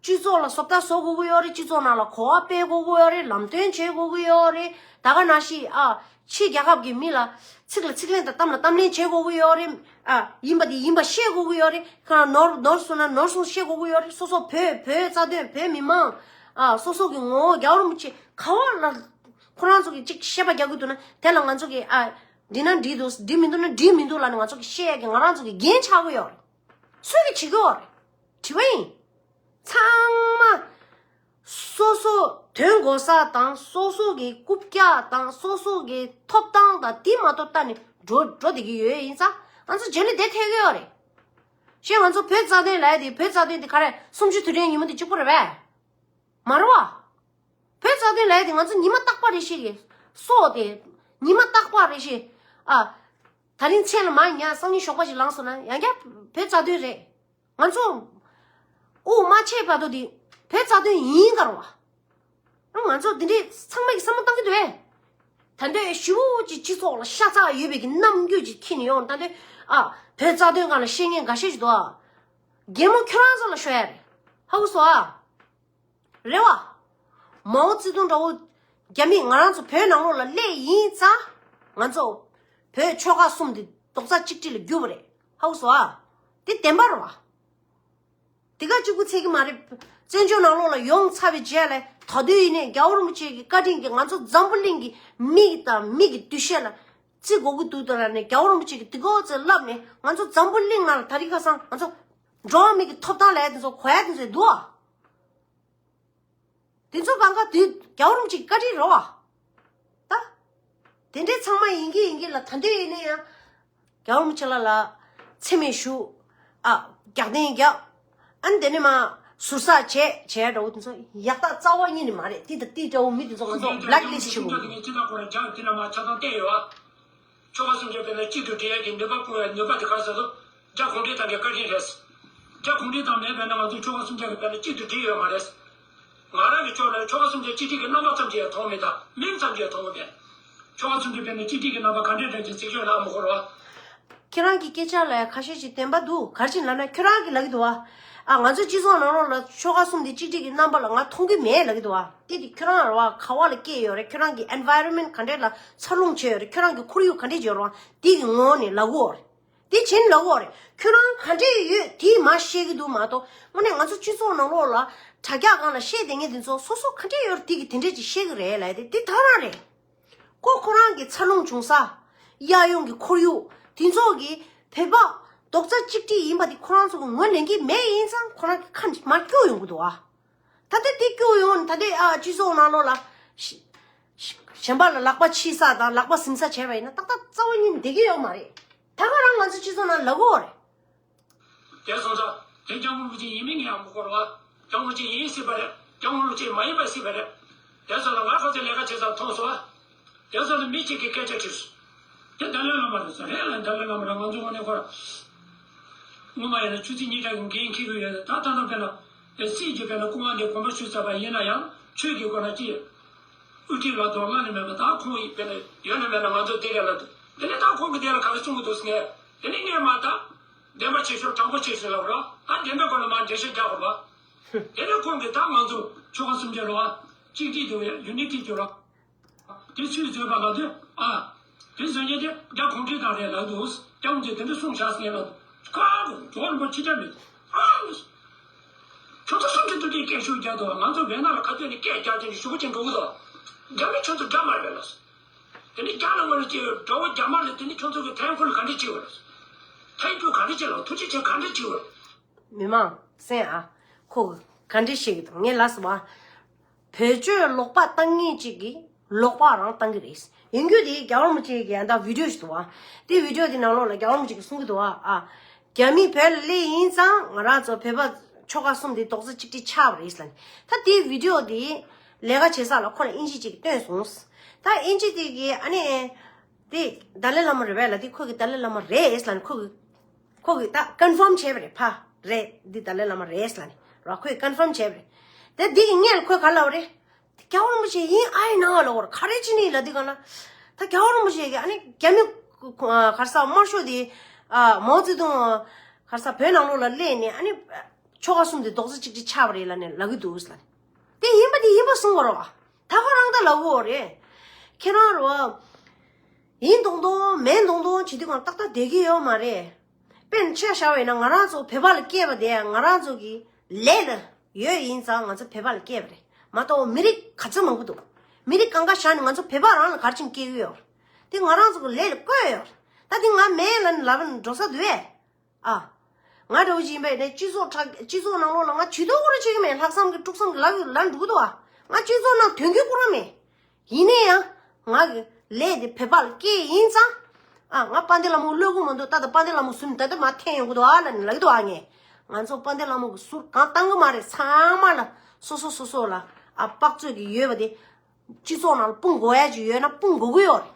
སྤྱི་ཚོགས་ལ་བཟོ་ལྟ་བཟོ་དགོས་ཀྱི་ཡོད་རེད། སྤྱི་ཚོགས་ནང་ལ་གོ་བ་སྤེལ་དགོས་ཀྱི་ཡོད་རེད། ལམ་སྟོན་བྱེད་དགོས་ཀྱི་ཡོད་རེད། ད་ག་ནང་བཞིན་ཨ་ཕྱི་རྒྱལ་ཁབ་ཀྱི་མི་ལ་ཚིག་ལ་ཚིག་ལན་དང་གཏམ་ལ་གཏམ་ལན་བྱེད་དགོས་ཀྱི་ཡོད་རེད། ཨ་ཡིན་པ་དེ་ཡིན་པ་བཤད་དགོས་ཀྱི་ཡོད་རེད། ཁ་ནོར་ནོར་སོང་ན་ནོར་སོང་བཤད་དགོས་ཀྱི་ཡོད་རེད། སོ་སོ་བོད་བོད་རྩ་དོན། བོད་མི་མང་ཨ་སོ་སོ་གི་ངོ་བོ། རྒྱལ་བ་རིན་པོ་ཆེ་ག་བ་ལ་ཁོ་རང་ཚོ་གི་ཅིག་བཤད་པ་རྒྱག་གི་འདུག་ན། དེ་ལ་ང་ཚོ་གི་ཨ་འགྲིག་ན་འགྲིག་འདུག་འགྲིག་མི་འདུག་ན་འགྲིག་མི་འདུག་ལབ་ནས་ང་ཚོ་གི་བཤད་ཡ་གི་ང་རང་ཚོ་གི་འགན་ཆགས་ཀྱི་ཡོད་རེད། སུས་གི་བྱེད་ཀྱི་ཡོད་རེད། དྲི་བ་ཡིན། ཚང་མ་སོ་སོ་དོན་གོ་ས་དང་། སོ་སོ་གི་རྐུབ་བཀྱག་དང་། སོ་སོ་གི་ཐོབ་ཐང་དང་། དེ་མ་གཏོགས་ལྟ་ནས་འགྲོ་འགྲོ་བསྡད་ཀྱི་ཡོད་ཡིན་ཙང་། ང་ཚོ་རྗེས་ལ་བསྡད་ཐུབ་ཀྱི་ཡོད་རེད། ཞེས་ང་ཚོ་བོད་རྩ་དོན་ལབ་ཡ་དེ། བོད་རྩ་དོན་དེ་ག་རེ། གསུམ་བཅུ་དུས་དྲན་ཉིན་མོ་དེ་གཅིག་པོ་རེད་པས། མ་རེད་བ། བོད་རྩ་དོན་ལབ་ཡ་དེ་ང་ཚོ་ཉི་མ་རྟག་པ་རེ་བཞིན་གྱི་སྲོག་དེ། ཉི་མ་རྟག་པ་རེ་བཞིན། ཨ་ད་རིང་མཚན་ལ་མ་ཉལ་སང་ཉིན་ཞོགས་པ་ཞིག་ལངས་སོང་ན་ཡང་བསྐྱར་བོད་རྩ་དོན་རེད། ང་ཚོ་དབུགས་མ་ཆད་བར་དུ་དེ་བོད་རྩ་དོན་ཡིན་ག་རེད་བ། ང་ཚོ་འདི་འདྲའི་ཚང་མ་གི་བསམ་བློ་བཏང་གི་འདུག་གས། ད་འདོད་ཞུ་བོ་ཅིག་སྤྱི་ཚོགས་ལ་ཤ་ཚ་ཡོད་པའི་གི་རྣམ་འགྱུར་ཅིག་འཁྱེར་ནས་ཡོང་། ད་འདོད་ཨ་བོད་རྩ་དོན་སྒང་ལ་བཤད་མཁན་འགའ་ཤས་ཤིག་འདུག་ཨ། གད་མོ་ཁྱོད་རང་ཚོ་ལ་ཤོར་ཡ་རེད། ཧ་གོ་སོང་ཨ། རེད་བ། མའོ་ཙེ་ཏུང་འདྲ་བོ་རྒྱ་མི་ང་རང་ཚོ་བོད་ནང་ལོགས་ལ་སླེབས་ཡིན་ཙང་། ང་ཚོ་བོད་ཆོལ་ཁ་གསུམ་དེ་རྡོག་རྩ་གཅིག་སྒྲིལ་ལ་གྱུར་པ་རེད། ཧ་གོ་སོང་ཨ། དེ་བདེན་པ་རེད་བ། དེ་ག་གཅིག་པུ་ཚད་ཀྱི་མ་རེད། བཙན་བྱོལ་ནང་ལོགས་ལ་ཡོང་ཚར་བའི་རྗེས་ལ་ད་དུང་ཡིན་ནའི་རྒྱལ་བ་རིན་པོ་ཆེ་གི་བཀའ་དྲིན་གྱིས་ང་ཚོ་འཛམ་བུ་གླིང་གི་མིག་དང་མིག་གི་འདུ་ཤེས་ལ་བརྩི་དགོས་ཀྱི་འདུག་ད་ལབ་ནས། རྒྱལ་བ་རིན་པོ་ཆེ་གིས་དེ་ག་ཚོད་ལབ་ནས། ང་ཚོ་འཛམ་བུ་གླིང་ནང་ལ་ད་རིང་ཁ་སང་ང་ཚོ་འགྲོ་བ་མི་གི་ཐོབ་ཐང་ལབ་ཡ་དེ་ཚོ་གོ་ཡ་དེ་ཚོ་འདུག་ཨ། དེ་ཚོ་གང་ག་དེ་རྒྱལ་བ་རིན་པོ་ཆེ་གི་བཀའ་དྲིན་རེད་བ། ད་དེ་འདྲའི་ཚང་མ་ཡིན་གྱི་ཡིན་གྱི་ལ། ད་འདོད་ཡིན་ན་ཡང་རྒྱལ་བ་རིན་པོ་ཆེ་ལགས་ལ་མཚན་སྨད་ཞུ། ཨ་རྒྱག་རྟེན་རྒྱག། ཨ་ནི་དེ་ནས་མ་ཟུར་ཟ་བྱས་བྱས་འདྲ་བོ་དེ་ཚོ་ཡག་རྟགས་རྩ་བ་ཉིད་ནས་མ་རེད། དེ་དང་དེ་འདྲ་བོ་མི་དེ་ཚོ་ང་ཚོ་བྷི་ལེག་ལིསི་ཊི་བྱེད་དགོས། ཁྱེད་ད་ཁོ་རང་རྒྱག་དེ་ན་མ་ཆ་ཚང་བསྟན་ཡོད་ཨ། ཆོལ་ཁ་གསུམ་གྱི་དཔེར་ན་གཅིག་ཏུ་སྒྲིལ་ཡས་ཀྱི་ནུས་པ་སྤུངས་ཡས་ནུས་པ་དེ་ག་རེ་ཟེར་དུས། རྒྱ་གུང་ཁྲན་ཏང་གི་བཀའ་དྲིན་རེད། རྒྱ་གུང་ཁྲན་ཏང་མེད་པས་ན་ང་ཚོ་ཆོལ་ཁ་གསུམ་ཆ་གི་དཔེར་ན་གཅིག་ཏུ་སྒྲིལ་ཡོད་མ་རེད། ང་རང་གི་ཕྱོགས་ནས་ཆོལ་ཁ་གསུམ་ཆ་གཅིག་སྒྲིལ་གྱི་རྣམ་པ་ཙམ་ཞིག་ཡང་མཐོང་མེད། ད་མིང་ཙམ་ཞིག་ཡང་མཐོང་མེད། ཆོལ་ཁ་གསུམ་ཆ་དཔེར་ན་གཅིག་སྒྲིལ་གྱི་རྣམ་པ་ག་འདྲ་འདྲ་ཅིག་ཚིག་ཤོད་ལ་མི་འཁོར་བ། ཁྱེད་རང་གི་སྐད་ཆ་ལ་ཁ་ཤས་ཤིག་བདེན་པ་འདུག་ག་རེ་བྱས་ལབ་ན། ཁྱོད་རང་གིས་ལབ་ཀྱི་འདུག་བ། ཨ་ང་ཚོ་སྤྱི་ཚོགས་ནང་ལོགས་ལ་ཆོལ་ཁ་གསུམ་དེ་གཅིག་སྒྲིལ་གྱི་རྣམ་པ་ལ་ང་མཐོང་གི་མེད་ལབ་ཀྱི་འདུག་བ། དེ་དེ་ཁྱོད་རང་རེད་བ། ག་བ་ལ་སྐྱེས་ཡོད་རེད། ཁྱོད་རང་གི་ཨེན་ཝའི་རོན་མེན་ཊི་ག་འདྲས་ལ་འཚར་ལོངས་བྱས་ཡོད་རེད། ཁྱོད་རང་གི་ཁོར་ཡུག་ག་འདྲས་ཡོད་རེད་བ། དེ་གི་ངོ་ནས་ལབ་དགོས་རེད། དེ་བྱས་ནས་ལབ་དགོས་རེད། ཁྱོད་རང་ག་འདྲས་ཡོད་དེ་མ་བཤད་ཀྱི་འདུག་མ་གཏོགས། དངོས་གནས་ང་ཚོ་སྤྱི་ཚོགས་ནང་ལོགས་ལ་དྲ་རྒྱ་སྒང་ལ་བཤད་བསྡད་མཁན་དེ་ཚོ་སོ་སོ་ག་འདྲས་ཡོད་རེད། དེ་གི་དེ་འདྲས་ཅིག་བཤད་ཀྱི་རེད་ལབ་དེ་དེ་ད་རང་རེད། ཁོ་ཁོ་རང་གི་འཚར་ལོངས་བྱུང་ས། གཡས་གཡོན་གྱི་ཁོར་ཡུག་དེ་ཚོ་གི་བོད་པ་རྡོག་རྩ་གཅིག་སྒྲིལ་ཡིན་པ་དེ་ཁོ་རང་ཚོ་གི་ངོས་ལེན་གྱི་མེད། ཡིན་ཙང་ཁོ་རང་གི་ཁ་མར་སྐྱུག་ཡོང་གི་འདུག་ཨ། ད་ལྟ་དེ་སྐྱུག་ཡོང་། ད་ལྟ་ཨ་སྤྱི་ཚོགས་ནང་ལོགས་ལ་ཞི་ཞི་གཞན་པ་ལ་ལག་པ་ཕྱིས་ས་དང་ལག་པ་ཟིན་ས་བྱས་པ་ཡིན་ན་ཏག་ཏག་རྩ་བ་ཉིད་བསྡད་ཀྱི་ཡོད་མ་རེད། ད་ག་རང་ང་ཚོ་སྤྱི་ཚོགས་ནང་ལབ་དགོས་རེད། དེ་སོང་ཙང་དེ་སྐྱབས་མགོན་རིན་པོ་ཆེ་ཡིན་མིན་ཡང་མི་སྐོར་བ། སྐྱབས་མགོན་རིན་པོ་ཆེ་ཡིན་སྲིད་པ་རེད། སྐྱབས་མགོན་རིན་པོ་ཆེ་མ་ཡིན་པ་སྲིད་པ་རེད། དེ་ཚོ་ལ་ང་ཁ་ཚོས་ལས་ཀ་བྱེད་ས་མཐོང་སོང་ཨ། དེ་ཚོ་ལ་མི་གཅིག་གིས་སྐད་ཆ་དྲིས་སོང་། དེ་ཏཱ་ལའི་བླ་མ་རེད་ཟེར། རེད་ལ་ཏཱ་ལའི་བླ་མ་རེད། ང་ཚོ་དངོས་གནས་ཁོ་ར། སྔོན་མ་ཡིན་ན་ཆུ་ཚོད་ཉིས་གྲངས་ཀྱི་འགན་འཁྱེར་གྱི་ཡོད། ད་ད་ལྟ་དཔེར་ན་སྲིད་ཀྱི་དཔེར་ན་སྐུ་དབང་དེ་དགོངས་པ་ཞུས་ཚར་བ་ཡིན་ན་ཡང་ཆོས་ཀྱི་སྐོར་ལ་ཅི་ཡོད། དབུ་ཁྲིད་ལ་དོ་བླ་ནས་མེད་པ་ད་ཁོང་ཡིན་པས་ན་ཡོད་ན་མེད་ན་ང་ཚོ་དེ་རེད་ལ་འདུག་དེ་ནས་ད་ཁོང་གིས་དེ་ལ་ག་རེ་གསུང་གི་འདུག་ཟེར་ནས་དེ་ནས་ངས་མ་ད་བདེན་པ་ཆེ་ཤོས་དྲང་པོ་ཆེ་ཤོས་ལབ་རོགས། ད་བདེན་པའི་སྐོར་ལ་མ་འགྲེལ་བཤད་རྒྱག་དགོས་པ། དེ་ནས་ཁོང་གིས་ད་ང་ཚོ་ཆོལ་ཁ་གསུམ་ཆ་ལ་བ་གཅིག་སྒྲིལ་དུ་ཡུ་ནི་ཊི་ཅོ་ར། དེ་ཚུལ་བཟོས་པ་ལ་དུས་ཨ། དེ་བཟོས་ཉེ་དེ་རྒྱ་གུང་ཁྲན་ཏང་རེད་ལབ་འདུག་སྐྱབས་མགོན་དེ་འདྲ་གསུངས་བཞག་ཟེར་ལབ་འདུག་ཁ་གོ་ཇོ་རིན་པོ་ཆེ་ཆ་མེད། ཨ། ཁྱོད་ཚོ་སུམ་ཅུ་དུ་དེ་སྐད་ཤུགས་རྒྱག་འདུག་ང་ཚོ་བོད་ནང་ལ་ཁ་ཐོན་ནས་སྐད་རྒྱག་དེ་ནི་ཞུ་བ་ཅན་འགྲོ་གི་འདུག་རྒྱ་མི་ཁྱོད་ཚོ་དགྲ་མ་རེད་ལ། དེ་ནི་རྒྱ་ལ་ངོ་ལ་ཅེ་དགྲ་བོ་རྒྱ་མ་ལ་དེ་ནི་ཁྱོད་ཚོ་གི་ཐན་ཁུལ་ག་འདྲ་བྱེད་བ་རེད། ཐན་ཁུལ་ག་འདྲ་བྱེད་ལ་ཐུགས་རྗེ་ཆེ་ག་འདྲ་བྱེད་བ་རེད། མི་མང་སེམས་ཨ། ཁོ་ག་འདྲ་བཤད་ཀྱི་འདུག་ངས་ལབ་སོང་བ། བོད་ཆོས་ལོག་པ་བཏང་མཁན་གཅིག་གིས་ལོག་པ་རང་བཏང་གི་རེད། ཡིན་རྒྱུ་དེ་རྒྱལ་བ་རིན་པོ་ཆེ་གི་ཡང་ད་བི་ཌིའོ་ཞིག་འདུག་བ། དེ་བི་ཌིའོ་དེ་ནང་ལོགས་ལ་རྒྱལ་བ་རིན་པོ་ཆེ་གིས་གསུང་གི་འདུག་བ་ཨ། རྒྱ་མི་བོད་ལ་སླེབས་ཡིན་ཙང་ང་རང་ཚོ་བོད་པ་ཆོལ་ཁ་གསུམ་དེ་རྡོག་རྩ་གཅིག་སྒྲིལ་ཆགས་པ་རེད་ལབ་ནས། ད་དེ་བི་ཌིའོ་དེ་ལས་ཀ་བྱེད་ས་ལ་ཁོ་ལ་ཨིན་ཇི་གཅིག་སྟོན་སོང་། ད་ཨིན་ཇི་དེ་གི་ཨ་ནི། དེ་ཏཱ་ལའི་བླ་མ་རེད་པས་ལབ་དེ་ཁོ་གི་ཏཱ་ལའི་བླ་མ་རེད་ལབ་ནས་ཁོ་གི་ཁོ་གིས་ད་ཀོན་ཕོམ་བྱས་པ་རེད། ཕ་རེད་འདི་ཏཱ་ལའི་བླ་མ་རེད་ལབ་ནས་ར་ཁོས་ཀོན་ཕོམ་བྱས་པ་རེད། དེ་འདི་གི་སྔོན་ལ་ཁོས་ག་ལབ་པ་རེད། རྒྱལ་བ་རིན་པོ་ཆེ་ཡིན་ཨ་ཡིན་ན་ལབ་པ་རེད། ག་རེ་བྱས་ནས་ལབ་དུས་གང་ལ། ད་རྒྱལ་བ་རིན་པོ་ཆེ་གིས་ཨ་ནི་རྒྱ་མི་ག་རེ་ཟ་དམར་ཤོག་དེ་མའོ་ཙེ་ཏུང་ག་རེ་ཟ་བོད་ནང་ལོགས་ལ་སླེབས་ནས་ཨ་ནི་ཆོལ་ཁ་གསུམ་དེ་རྡོག་རྩ་གཅིག་སྒྲིལ་ཆགས་པ་རེད་ལབ་ནས་ལབ་གི་འདུག་ལབ་ནས། དེ་ཡིན་པ་དེ་ཡིན་པ་གསུང་བ་རེད་བ། ད་ག་རང་ད་ལབ་དགོས་རེད། ཁྱེད་རང་རེད་བ། ཡིན་མདོག་མདོག་མིན་མདོག་མདོག་བྱེད་དུས་གང་ཏག་ཏག་བསྡད་ཀྱི་ཡོད་མ་རེད། དཔེར་ན་ཆ་བཞག་པ་ཡིན་ན་ང་རང་ཚོ་བོད་པ་ལ་སྐྱེས་པ་དེ་ང་རང་ཚོ་གི་ལས་ལ་ཡོད་ཡིན་ཙང་ང་ཚོ་བོད་པ་ལ་སྐྱེས་པ་རེད་མ་གཏོགས་མི་རིགས་ག་ཚོད་མང་པོ་འདུག་མི་རིགས་གང་ག་བཞག་ནས་ང་ཚོ་བོད་པ་རང་ལ་ག་རེ་བྱས་ནས་སྐྱེས་ཀྱི་ཡོད་རེད། དེ་ང་རང་ཚོ་གི་ལས་ལ་བཀོད་ཡོད་རེད། ད་དེ་ང་མེད་ལབ་ནས་ལབ་ན་འགྲོ་ས་འདུག་གས། ཨ། ང་འདྲ་བོ་ཅིག་ཡིན་པ་ཡིན་ན་སྤྱི་ཚོགས་དྲ་སྤྱི་ཚོགས་ནང་ལོགས་ལ་ང་ཇུས་གཏོགས་ཁོ་རང་བྱེད་ཀྱི་མེད། ལྷག་བསམ་གྱི་དཀྲུག་བསམ་གྱི་ལབ་ལབ་འགྲོ་གི་འདུག་ཨ། ང་སྤྱི་ཚོགས་ནང་དོན་གྱི་ཁོ་རང་མེད། ཡིན་ན་ཡང་ང་གི་ལས་དེ་བོད་པ་ལ་སྐྱེས་ཡིན་ཙང་། ཨ། ང་དཔལ་ལྡན་ལྷ་མོ་བློས་གོ་མ་འདུག་ད་ལྟ་དཔལ་ལྡན་ལྷ་མོ་ཟུར་ནས་ད་ལྟ་མར་འཐེན་ཡོང་གི་འདུག་ཨ་ལབ་ནས་ལབ་ཀྱི་འདུག་ཨ། ངས་ང་ཚོ་དཔལ་ལྡན་ལྷ་མོ་གི་ཟུར་གང་བཏང་གི་མ་རེད། ཚང་མ་ལ་སོ་སོ་སོ་སོ་ལ་ཨ་དཔག་ཚོད་ཀྱི་ཡོད་པ་དེ་སྤྱི་ཚོགས་ནང་ལ་སྤུངས་དགོས་ཡ་ཅིག་ཡོད་ན་སྤུངས་དགོས་ཀྱི་ཡོད་རེད།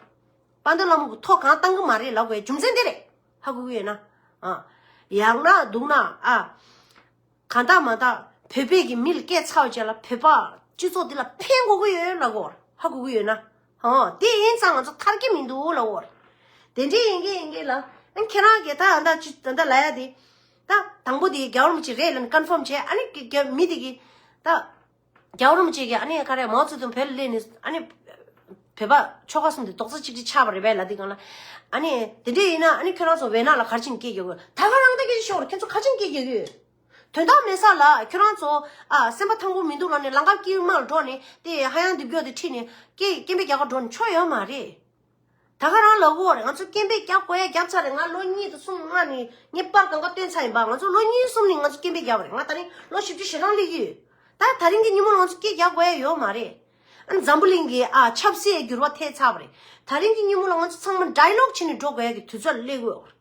དཔལ་ལྡན་ལྷ་མོ་གི་ཐོ་གང་བཏང་གི་མ་རེད་ལབ་དགོས་རྒྱུ་མཚན་དེ་རེད། ཧ་གོ་གི་ཡོད་ན། ཨ། ཡག་ན་སྡུག་ན་ཨ། གང་དག་མ་དག་བོད་པའི་གི་མི་ལ་སྐད་ཚ་བ་བྱས་ལ་བོད་པ་སྤྱི་ཚོགས་འདི་ལ་ཕན་དགོས་ཀྱི་ཡོད་ལབ་དགོས། ཧ་གོ་གི་ཡོད་ན། ཨོ་དེ་ཡིན་ཙང་ང་ཚོ་ཐར་གྱི་མི་འདུག་ལབ་དགོས། དེ་འདྲའི་ཡིན་གྱི་ཡིན་གྱི་ལ། ཨ་ཁྱེད་རང་གིས་ད་ཨ་ད་ཅི་ད་ད་ལབ་ཡ་དེ། ད་དང་པོ་དེ་རྒྱལ་བ་རིན་པོ་ཆེ་རེད་ལབ་ནས་ཀོན་ཕོམ་བྱས། ཨ་ནི་རྒྱ་མི་དེ་གི་ད། རྒྱལ་བ་རིན་པོ་ཆེ་གིས་ཨ་ནི་ག་རེ་མའོ་ཙེ་ཏུང་བོད་ལ་སླེབས་ནས་ཨ་ནི་བོད་པ་ཆོལ་ཁ་གསུམ་དེ་རྡོག་རྩ་གཅིག་སྒྲིལ་ཆགས་པ་རེད་པས་ལབ་དུས་སྒང་ལ། ཨ་ནི་དེ་འདྲས་ཡིན་ན་ཨ་ནི་ཁྱོད་རང་ཚོ་བོད་ནང་ལ་ག་རེ་བྱས་ནས་སྐད་རྒྱག་གི་ཡོད། ད་ག་རང་ད་སྐད་ཆ་ཤོར་རེད། ཁྱོད་ཚོ་ག་རེ་བྱས་ནས་སྐད་རྒྱག་གི་ཡོད། དོན་དག་མེད་ས་ལ་ཁྱོད་རང་ཚོ་ཨ་སེམས་པ་ཐང་པོ་མི་འདུག་ལབ་ནས་ལམ་ཁ་དཀྱིལ་མ་ལ་འགྲོ་ནས་དེ་ཧ་ཡང་རྡེབ་རྒྱག་དེ་ཁྲིད་ནས་སྐད་སྐད་འབོད་རྒྱག་ག་འགྲོ་ནས་ཆོ་ཡོད་མ་རེད། ད་ག་རང་ལབ་དགོས་རེད། ང་ཚོ་སྐད་འབོད་རྒྱག་དགོས་ཡ་རྒྱབ་ཚར་རེད། ང་ལོ་གཉིས་དང་གསུམ་སྔ་ནས་ངས་པར་གང་ག་བཏོན་ཚར་ཡིན་པ། ང་ཚོ་ལོ་གཉིས་གསུམ་ནས་ང་ཚོ་སྐད་འབོད་རྒྱབ་པ་རེད། ང་ད་རིང་ལོ་བཞི་བཅུ་ཞེ་གྲངས་སླེབས་ཀྱི་ཡོད། ད་ད་རིང་གི་ཉིན་མོ་ལ་ང་ཚོ་སྐད་རྒྱག་དགོས་ཡ་ཡོད་མ་རེད། ཨ་ནི་འཛམ་བུ་གླིང་གི་ཨ་ཆབ་སྲིད་འགྱུར་བ་ཐེབས་ཚར་བ་རེད། ད་རིང་གི་ཉིན་མོ་ལ་ང་ཚོ་ཚང་མ་ཌའི་ལོག་བྱས་ནས་འགྲོ་དགོས་ཡ་གི་དུས་ཚོད་ལ་སླེབས་ཀྱི་ཡོད་རེད།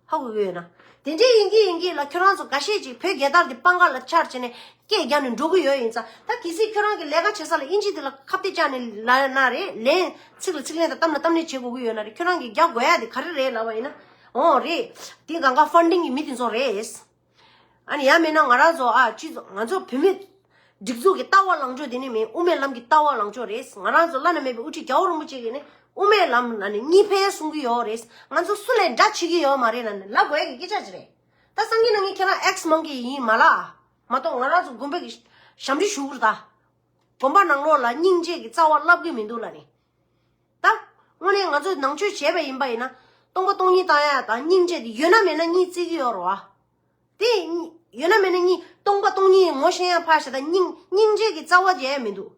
ཧ་གོ་གི་ཡོད་ན། དེ་འདྲའི་ཡིན་གྱི་ཡིན་གྱི་ལ་ཁྱོད་རང་ཚོ་འགའ་ཤས་ཅིག་བོད་རྒྱལ་དར་དེ་པང་ཁ་ལ་འཕྱར་བྱས་ནས་སྐད་རྒྱག་ནས་འགྲོ་གི་ཡོད་ཡིན་ཙང་། ད་གལ་སྲིད་ཁྱོད་རང་གི་ལས་ཀ་བྱེད་ས་ལ་ཨིན་ཇི་དེ་ལ་ཁ་གཏད་བཅག་ནས་ལབ་ན་རེད། ལན་ཚིག་ལ་ཚིག་ལན་དང་གཏམ་ལ་གཏམ་ལན་བྱེད་དགོས་ཀྱི་ཡོད་ན་རེད། ཁྱོད་རང་གིས་རྒྱག་དགོས་ཡ་དེ་ག་རེ་རེད་ལབ་པ་ཡིན་ན། འོ་རེད། དེ་གང་ག་ཕན་ཌིང་གི་མི་དེ་ཚོ་རེད། ཨ་ནི་ཡང་མིན་ན་ང་རང་ཚོ་ཨ་སྤྱི་ཚོགས་ང་ཚོ་བོད་མི་སྒྲིག་འཛུགས་ཀྱི་ལྟ་བ་ལངས་ཕྱོགས་དེ་ནི་མིན། དབུ་མའི་ལམ་གྱི་ལྟ་བ་ལངས་ཕྱོགས་རེད། ང་རང་ཚོ་བླ་ན་མེད་པའི་དབུ་ཁྲིད་རྒྱལ་བ་རིན་པོ་ཆེ་གིས་ནི་དབུ་མའི་ལམ་ལ་ནི་གཉིས་ཕན་གསུང་གི་ཡོད་རེད། ང་ཚོ་སུ་ལས་འདྲ་བྱེད་ཀྱི་ཡོད་མ་རེད་ལབ་ནི་ལབ་དགོས་ཡ་གི་སྐད་ཆ་ཅིག་རེད། ད་སང་ཉིན་གནངས་ཉིན་ཁྱེད་རང་ཨེགས་མང་གི་ཡིན་མ་ལ། མ་གཏོགས་ང་རང་ཚོ་དགོན་པའི་གི་ཞབས་འདྲེན་ཞུ་གི་རེད་ད། དགོན་པ་ནང་ལོགས་ལ་སྙིང་རྗེ་གི་རྩ་བ་བསླབ་གི་མི་འདུག་ལབ་ནི། ད་དངོས་གནས་ང་ཚོས་ནང་ཆོས་བྱས་པ་ཡིན་པ་ཡིན་ན་སྟོང་པ་སྟོང་ཉིད་བཏང་ཡ་དང་སྙིང་རྗེ་དེ་ཡོད་ན་མེད་ན་གཉིས་བརྩི་གི་ཡོད་རེད་བ། དེ་ཡོད་ན་མེད་ན་གཉིས་སྟོང་པ་སྟོང་ཉིད་ངོ་ཤེས་ཡ་ཕར་བཞག་ད་སྙིང་སྙིང་རྗེ་གི་རྩ་བ་བརྗེད་ཡ་མི་འདུག་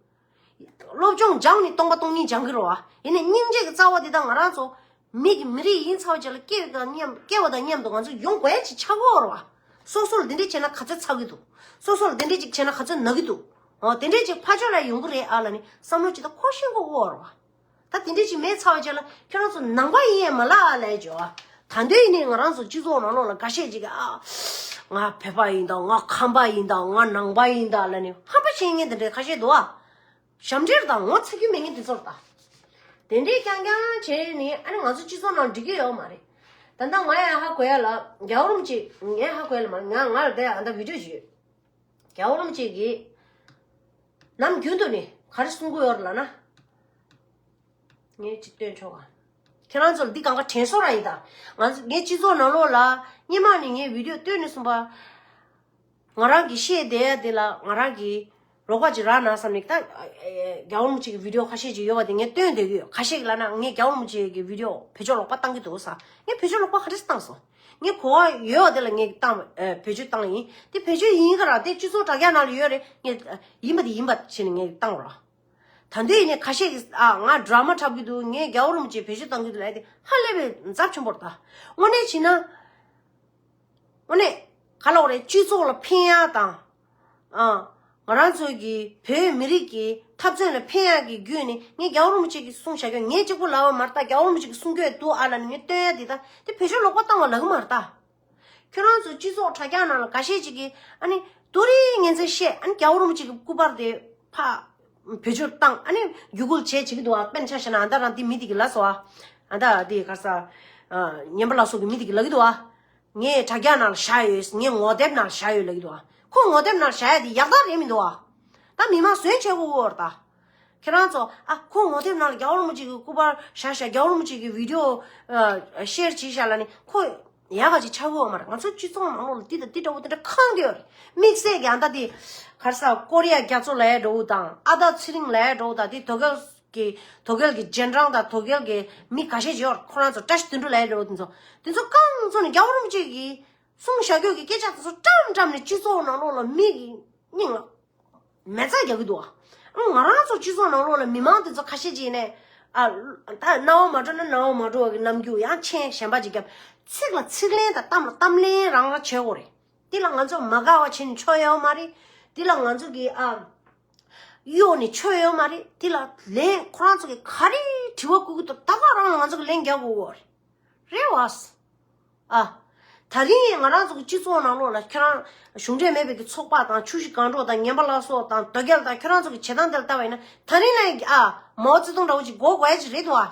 སློབ་སྦྱོང་སྦྱངས་ནས་སྟོང་པ་སྟོང་ཉིད་སྦྱང་གི་རེད་བ། ཡིན་ནའི་སྙིང་རྗེ་གི་རྩ་བ་དེ་དག་ང་རང་ཚོ་མི་གི་མི་རིགས་ཡིན་ཚར་བ་ཅིག་ལ་སྐྱེ་བ་དང་མཉམ་སྐྱེ་བ་དང་མཉམ་དུ་ང་ཚོ་ཡོང་དགོས་ཡ་ཅིག་ཆགས་ཀྱི་ཡོད་རེད་བ། སོ་སོ་ལ་འདི་འདྲས་བྱས་ན་ག་ཚོད་ཚ་གི་འདུག་སོ་སོ་ལ་འདི་འདྲས་ཅིག་བྱས་ན་ག་ཚོད་ན་གི་འདུག་འོ་དེ་འདྲས་ཅིག་ཕར་ཕྱོགས་ལ་ཡོང་གི་རེད་ཨ་ལབ་ནས་བསམ་བློ་ཅིག་ད་འཁོར་ཤེས་དགོས་ཀྱི་ཡོད་རེད་བ། ད་དེ་འདྲས་ཅིག་མེད་ཚར་བ་ཅིག་ལ་ཁྱོད་རང་ཚོ་ནང་པ་ཡིན་ཡ་མ་ལ་ཨ་ལབ་ཡ་ཅིག་ཡོད་བ། ད་འདོད་ཡིན་ནའི་ང་རང་ཚོ་སྤྱི་ཚོགས་ནང་ལོགས་ལ་འགའ་ཤས་ཅིག་གིས་ཨ། ང་བོད་པ་ཡིན་ད། ང་ཁམས་པ་ཡིན་ད། ང་ནང་པ་ཡིན་ད་ལབ་ནས་ཧམ་པ་བཤད་མཁན་དེ་འདྲས་ཁ་ཤས་འདུག་ཨ། ཞབས་འདྲེན་དང་ངོ་ཚ་རྒྱུ་མེད་མཁན་དེ་ཚོར་ལྟ། དེ་འདྲའི་རྐྱང་རྐྱང་བྱས་ནས་ཨ་ནི་ང་ཚོ་སྤྱི་ཚོགས་ནང་འགྲིག་གི་ཡོད་མ་རེད། ད་ལྟ་ང་ཡང་ཧ་གོ་ཡ་ལ་རྒྱལ་བ་རིན་པོ་ཆེ་ངས་ཧ་གོ་ཡ་ལ་མ་རེད། ང་ང་ལ་དེ་ཡང་ད་བི་ཌིའོ་ཞིག་ཡོད། རྒྱལ་བ་རིན་པོ་ཆེ་གིས་ནམ་རྒྱུན་དུ་ནི་ག་རེ་གསུང་གི་ཡོད་རེད་ལབ་ན། ངས་ཅིག་སྟོན་ཆོག་ག་ཁྱེད་རང་ཚོར་འདི་གང་ག་དྲན་གསོ་རང་ཡིན་ད། ང་ཚོ་ངའི་སྤྱི་ཚོགས་ནང་ལོགས་ལ་སྔོན་མ་ནས་ངས་བི་ཌིའོ་བཏོན་ནས་གསུངས་པ། ང་རང་གིས་བཤད་བསྡད་ཡ་དེ་ལ་ང་རང་གིས་རོགས་པ་ཅིག་རག་ན་བསམ་ནས་ད། རྒྱལ་བ་རིན་པོ་ཆེ་གི་བི་ཌིའོ་ཁ་ཤས་ཅིག་ཡོད་པ་དེ་ངས་བཏོན་བསྡད་ཀྱི་ཡོད། ཁ་ཤས་ཀྱིས་ལབ་ན་ངས་རྒྱལ་བ་རིན་པོ་ཆེ་གི་བི་ཌིའོ་བེད་སྤྱོད་ལོག་པ་བཏང་གི་འདུག་ཟེར། ངས་བེད་སྤྱོད་ལོག་པ་ག་རེ་བཏང་སོང་། ངས་གོ་བ་ཡོད་པ་དེ་ལ་ངས་བཏང་བེད་སྤྱོད་བཏང་ཡིན། དེ་བེད་སྤྱོད་ཡིན་ག་ར་དེ་སྤྱི་ཚོགས་དྲ་རྒྱ་ནང་ལ་ཡོད་རེད། ངས་ཡིན་པ་དེ་ཡིན་པ་བྱས་ནས་ངས་བཏང་རོགས། ད་འདི་ཡིན་ནས་ཁ་ཤས་ཀྱིས་ཨ་ང་ཌ་ར་མ་འཁྲབ་གི་འདུག་ངས་རྒྱལ་བ་རིན་པོ་ཆེ་བེད་སྤྱོད་བཏང་གི་འདུག་ལབ་དེ་ཧ་ལས་པའི་ཚབས་ཆེན་པོ་རེད་ད། དངོས་གནས་བྱས་ན། དངོས་གནས་ག་ལབ་དགོས་རེད། སྤྱི་ཚོགས་ལ་ཕན་ཡ་དང་། ཨ་ང་རང་ཚོའི་གི་བོད་མི་རིགས་ཀྱི་འཐབ་རྩོད་ལ་ཕན་ཡ་གི་བརྒྱུད་ནས་ངས་རྒྱལ་བ་རིན་པོ་ཆེ་གིས་གསུངས་བཞག་གི་ཡོད། ངས་གཅིག་པུ་ལབ་པ་མ་རེད་ད། རྒྱལ་བ་རིན་པོ་ཆེ་གིས་གསུང་གི་ཡོད་འདུག་ཨ་ལབ་ནས་ངས་སྟོན་ཡ་འདི་ད་དེ་བེད་སྤྱོད་ལོག་པ་བཏང་བ་ལབ་གི་མ་རེད་ད། ཁྱོད་རང་ཚོ་སྤྱི་ཚོགས་དྲ་རྒྱ་ནང་ལ་འགའ་ཤས་ཅིག་གིས་ཨ་ནི་དུ་རིང་ངན་ཚད་བཤད། ཨ་ནི་རྒྱལ་བ་རིན་པོ་ཆེ་གི་སྐུ་པར་དེ་ཕ་བེད་སྤྱོད་བཏང་། ཨ་ནི་བརྒྱུད་སྐུལ་བྱེད་བྱེད་ཀྱི་འདུག་ཨ། དཔེར་ན་ཆ་བཞག་ན་ཨ་ད་རང་དེ་མི་དེ་གི་ལབ་སོང་ཨ། ཨ་ད་དེ་ག་ས་ཉན་པ་ལགས་སོགས་ཀྱི་མི་དེ་གི་ལབ་ཀྱི་འདུག་ཨ། ངས་དྲ་རྒྱ་ནང་ལ་བཞག་ཡོད། ངས་ངོ་དེབ་ནང་ལ་བཞག་ཡོད་ལབ་ཀྱི་འདུག་ཨ། ཁོ་ངོ་དེབ་ནང་ལ་བཞག་ཡ་དེ་ཡག་རྟགས་རེད་མི་འདུག་ཨ། ད་མི་མང་ཟོན་བྱེད་དགོས་འོར་ད། ཁྱེད་རང་ཚོ་ཨ་ཁོ་ངོ་དེབ་ནང་ལ་རྒྱལ་བ་རིན་པོ་ཆེ་གི་སྐུ་པར་བཞག་བཞག་རྒྱལ་བ་རིན་པོ་ཆེ་གི་བི་ཌིའོ་ཤེར་བྱས་བཞག་ལབ་ནས་ཁོ་ཡག་ག་ཅིག་ཆགས་ཀྱི་ཡོད་མ་རེད། ང་ཚོ་སྤྱི་ཚོགས་ནང་ལོགས་ལ་འདི་དང་འདི་འདྲ་བོ་དེ་འདྲ་གང་འདྲ་ཡོད་རེད། དམིགས་བསལ་གྱི་ཨ་ད་དེ་ག་རེ་ཟ་ཀོ་རི་ཡ་རྒྱ་མཚོ་ལབ་ཡ་འདྲ་བོ་དང་ཨ་ད་ཚེ་རིང་ལབ་ཡ་འདྲ་བོ་དང་དེ་དོ་གལ་གི་དོ་གལ་གི་རྗེས་འབྲང་དང་དོ་གལ་གི་མི་ཁ་ཤས་ཅིག་ཡོད་རེད། ཁོ་རང་ཚོ་བཀྲ་ཤིས་དོན་གྲུབ་ལབ་ཡ་འདྲ་བོ་དེ་ཚོ། དེ་ཚོ་གང་ཚོ་ནས་རྒྱལ་བ་རིན་པོ་ཆེ་གིས་གསུངས་བཞག་རྒྱུ་གི་སྐད་ཆ་དེ་ཚོ་བཀྲམ་བཀྲམ་ནས་སྤྱི་ཚོགས་ནང་ལོགས་ལ་མི་གི་སྙིང་ལ་མེ་བཙའ་རྒྱག་གི་འདུག་ཨ། ང་རང་ཚོ་སྤྱི་ཚོགས་ནང་ལོགས་ལ་མི་མང་དེ་ཚོ་ཁ་ཤས་ཅིག་ནས་ཨ་ད་རྣ་བ་མ་འགྲོ་ན་རྣ་བ་མ་འགྲོ་བ་གི་རྣམ་འགྱུར། ཡང་མཆན་གཞན་པ་ཅིག་བརྒྱབ། ཚིག་ལ་ཚིག་ལན་དང་གཏམ་ལ་གཏམ་ལན་རང་རང་བྱེད་དགོས་རེད། དེ་ལ་ང་ཚོ་མ་དགའ་བ་བྱས་ནས་ཆོ་ཡོད་མ་རེད། དེ་ལ་ང་ཚོ་གི་ཨ་གཡོག་ནས་ཆོ་ཡོད་མ་རེད། དེ་ལ་ལན་ཁོ་རང་ཚོ་གི་ག་རེ་དྲི་བ་བཀོད་གི་འདུག་ད་ག་རང་ལ་ང་ཚོ་གི་ལན་རྒྱག་དགོས་གོ་རེད། རེད་བ། ཨ། ད་རིང་ང་རང་ཚོ་གི་སྤྱི་ཚོགས་ནང་ལོགས་ལ་ཁྱོད་རང་གཞུང་འབྲེལ་མེད་པའི་གི་ཚོགས་པ་དང་ཆུ་བཞི་སྒང་དྲུག་དང་ཉན་པ་ལགས་སོ་དང་དོ་རྒྱལ་དང་ཁྱོད་རང་ཚོ་གི་བྱེད་སྟངས་དེ་ལ་ལྟ་བ་ཡིན་ན་ད་རིང་ལ་ཨ་མའོ་ཙེ་ཏུང་འདྲ་བོ་ཅིག་གོ་དགོས་ཡ་ཅིག་རེད་དོ་ཨ།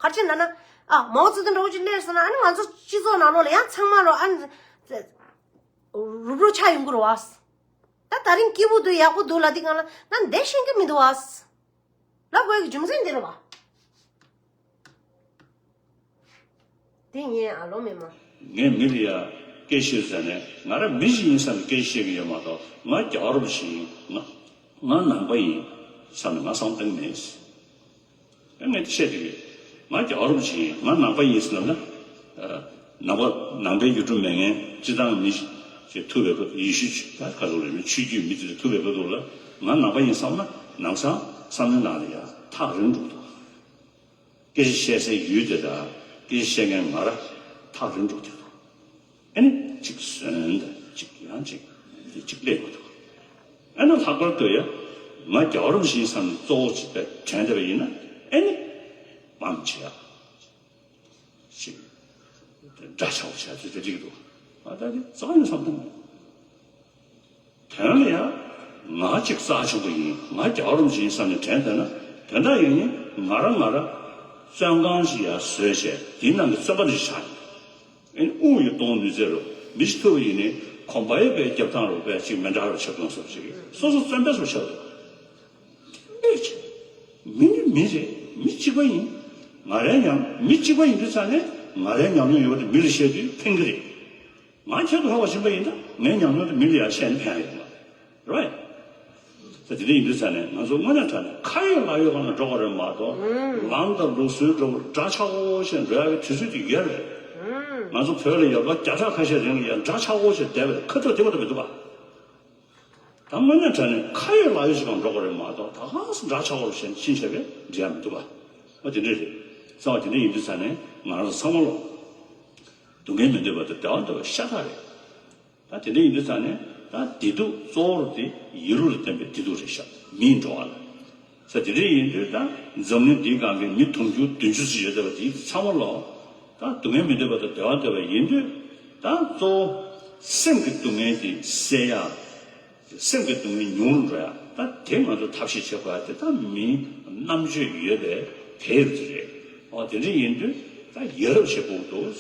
ག་རེ་བྱས་ན་ན་ཨ་མའོ་ཙེ་ཏུང་འདྲ་བོ་ཅིག་སླེབས་སོང་ན་ཨ་ནི་ང་ཚོ་སྤྱི་ཚོགས་ནང་ལོགས་ལ་ཡང་ཚང་མ་ལོ་ཨ་ནི་རུབ་རུབ་ཆགས་ཡོང་གི་རེད་བ། ད་ད་རིང་སྐྱིད་པོ་འདུག་ཡག་པོ་འདུག་ལབ་དུས་སྒང་ལ་ང་བསྡད་ཤེས་ཀྱི་མི་འདུག་བ། ལབ་དགོས་ཀྱི་རྒྱུ་མཚན་འདི་རེད་བ། དེ་ངའི་ཨ་ལོ་མེད་མ། ངས་མི་ལ་ཡ་སྐད་ཆ་བཤད་ཟེར་ནས་ང་རང་མི་ཞིག་ཡིན་བསམ་ནས་སྐད་ཆ་བཤད་ཀྱི་ཡོད་མ་གཏོགས་ང་རྒྱལ་བ་རིན་པོ་ཆེ་ཡིན། ང་ང་ནང་པ་ཡིན་བསམ་ནས་ང་བསམ་བློ་བཏང་གི་མེད། ངས་དེ་བཤད་ཀྱི་ཡོད། ང་རྒྱལ་བ་རིན་པོ་ཆེ་ཡིན། ང་ནང་པ་ཡིན་ཟེར་ལབ་ན། ནང་པ་ནང་པའི་ཡུལ་གྲུ་མེད་མཁན་སྤྱི་བཏང་མི་ཞིག་ཐུག་པའི་སྐབས་ཡེ་ཤུ་ཆོས་ད་ག་ཚོད་རེད་མིན་ཆོས་བརྒྱུད་མི་དེ་ཚོ་ཐུག་པའི་སྐབས་དུ་ལ་ང་ནང་པ་ཡིན་བསམ་ན་ནང་སང་བསམ་བློའི་ནང་ལ་ཡ་ཐག་རིང་འགྲོ་འདུག་སྐད་ཆ་བཤད་སའི་ཡུལ་དེ་དང་སྐད་ཆ་བཤད་མཁན་ང་ར་ཐག་རིང་འགྲོ་བསྡད་འདུག་ཨ་ནི་གཅིག་ཟོན་དང་གཅིག་ཡང་གཅིག་དེ་གཅིག་སླེབས་མ་ཐུབ། ཨ་ནི་ལྷག་པར་དུ་ཡ་ང་རྒྱལ་བ་རིན་པོ་ཆེ་ཡིན་བསམ་ནས་གཙོ་བོ་གཅིག་པའི་དྲན་བསྡད་པ་ཡིན་ན་ཨ་ནི་མ་མི་བྱེད་ཡ་ཅིག་འདྲ་ཆགས་པོ་བྱས་ཚུལ་དེ་འགྲིག་འདུག་ང་ད་ནི་རྩ་བ་ནས་བསམ་བློ་དོན་ལ་ཡང་ང་གཅིག་རྩ་ཆེན་པོ་ཡིན། ང་རྒྱལ་བ་རིན་པོ་ཆེ་ཡིན་བསམ་ནས་དྲན་བསྡད་ན་དོན་དག་ཡིན་ནི་ང་རང་ང་རང་བཙོན་ཁང་ཞིག་ཡར་བཟོས་བྱས་དེའི་ནང་གི་བཙོན་པ་འདྲ་ཞིག་ཆགས་ཡོད། ཨེ་ནི་དབུགས་ཡོད་གཏོང་ནུས་ཚད་རུ་མི་ཞིག་ཐུབ་པ་ཡིན་ནི་གོམ་པ་ཡོད་པའི་རྒྱབ་ཐང་རུ་པས་ཅིག་མི་འདྲ་རུ་ཆགས་གཏོང་སོགས་ཅིག་སོ་སོ་བཙོན་པས་སུ་ཆགས་འདུག་མི་ནི་མི་རེད། མི་གཅིག་པ་ཡིན། ང་རའི་ཉམས་མི་གཅིག་པ་ཡིན་དུས་ཙང་ནས་ང་རའི་ཉམས་མྱོང་ཡོད་པ་དེ་མི་ལ་བཤད་དུས་ཕན་གི་རེད། ང་ཁྱེད་དུ་ཧ་བ་ཕྱིན་པ་ཡིན་ད་ངའི་ཉམས་མྱོང་དེ་མི་ལ་ཡང་བཤད་ན་ཕན་ཡོད་མ་རེད། ད་དེ་འདྲ་ཡིན་དུས་ཙང་ནས་ང་ཚོ་དངོས་གནས་དྲང་གནས་ཁ་ཡོད་ལག་ཡོད་སྒང་ལ་འགྲོ་དགོས་རེད་མ་གཏོགས་ལམ་དང་ལུགས་སྲོལ་འགྲོ་འདྲ་ཆགས་པོ་བྱས་འགྲོ་ཡག་གི་དུས་ཚོད་ཅིག་ཡོད་རེད། ང་ཚོ་བོད་ལ་ཡོད་པ་བརྒྱ་ཕྲག་ཁ་ཤས་རིང་ལ་ཡང་འདྲ་ཆགས་པོ་བྱས་བསྡད་པ་རེད། ཁ་ཐུག་དེ་བ་དུ་མི་འདུག་ག་ད་དངོས་གནས་དྲང་གནས་ཁ་ཡོད་ལག་ཡོད་ཅིག་གང་འགྲོ་དགོས་རེད་མ་གཏོགས་ད་ག་སེ་འདྲ་ཆགས་པ་རུ་བྱས་ནས་ཕྱིན་བྱས་པས་འགྲིག་ཡ་མི་འདུག་ག་འོ་དེ་འདྲ་རེད། རྩ་བ་དེ་འདྲ་ཡིན་དུས་ཙང་ནས་ང་རང་ཚོ་ཚང་མ་ལོ། སྡུག་བསྔལ་མི་འདོད་པ་དང་བདེ་བ་འདོད་པ་ཤ་སྟག་རེད། ད་དེ་འདྲ་ཡིན་དུས་ཙང་ནས་ད་བདེ་སྡུག་གཙོ་བོར་དེ་ཡིད་བློ་ལ་བརྟེན་པའི་བདེ་སྡུག་རེད་ཤག་མིའི་འགྲོ་བ་ལ། ས་དེ་འདྲ་ཡིན་དུས་ད་འཛམ་གླིང་འདིའི་སྒང་གི་མི་དུང་ཕྱུར་བདུན་ཅུ་ཙམ་ཡོད་བསྡད་པ་དེ་ཚང་མ་ལོ། ད་སྡུག་བསྔལ་མི་འདོད་པ་དང་བདེ་བ་འདོད་པ་ཡིན་དུས་ད་གཙོ་བོ་སེམས་ཀྱི་སྡུག་བསྔལ་དེ་སེལ་ཡ། སེམས་ཀྱི་སྡུག་བསྔལ་ཉུང་རུ་འགྲོ་ཡ། ད་དེ་ང་ཚོ་ཐབས་ཤེས་བྱེད་དགོས་ཡ་དེ་ད་མི་རྣམ་དཔྱོད་ཡོད་པའི་བེད་དེ་རེད། ཨོ་དེ་འདྲ་ཡིན་དུས་ད་ཡ་རབས་བྱེད་དགོས་འདུག་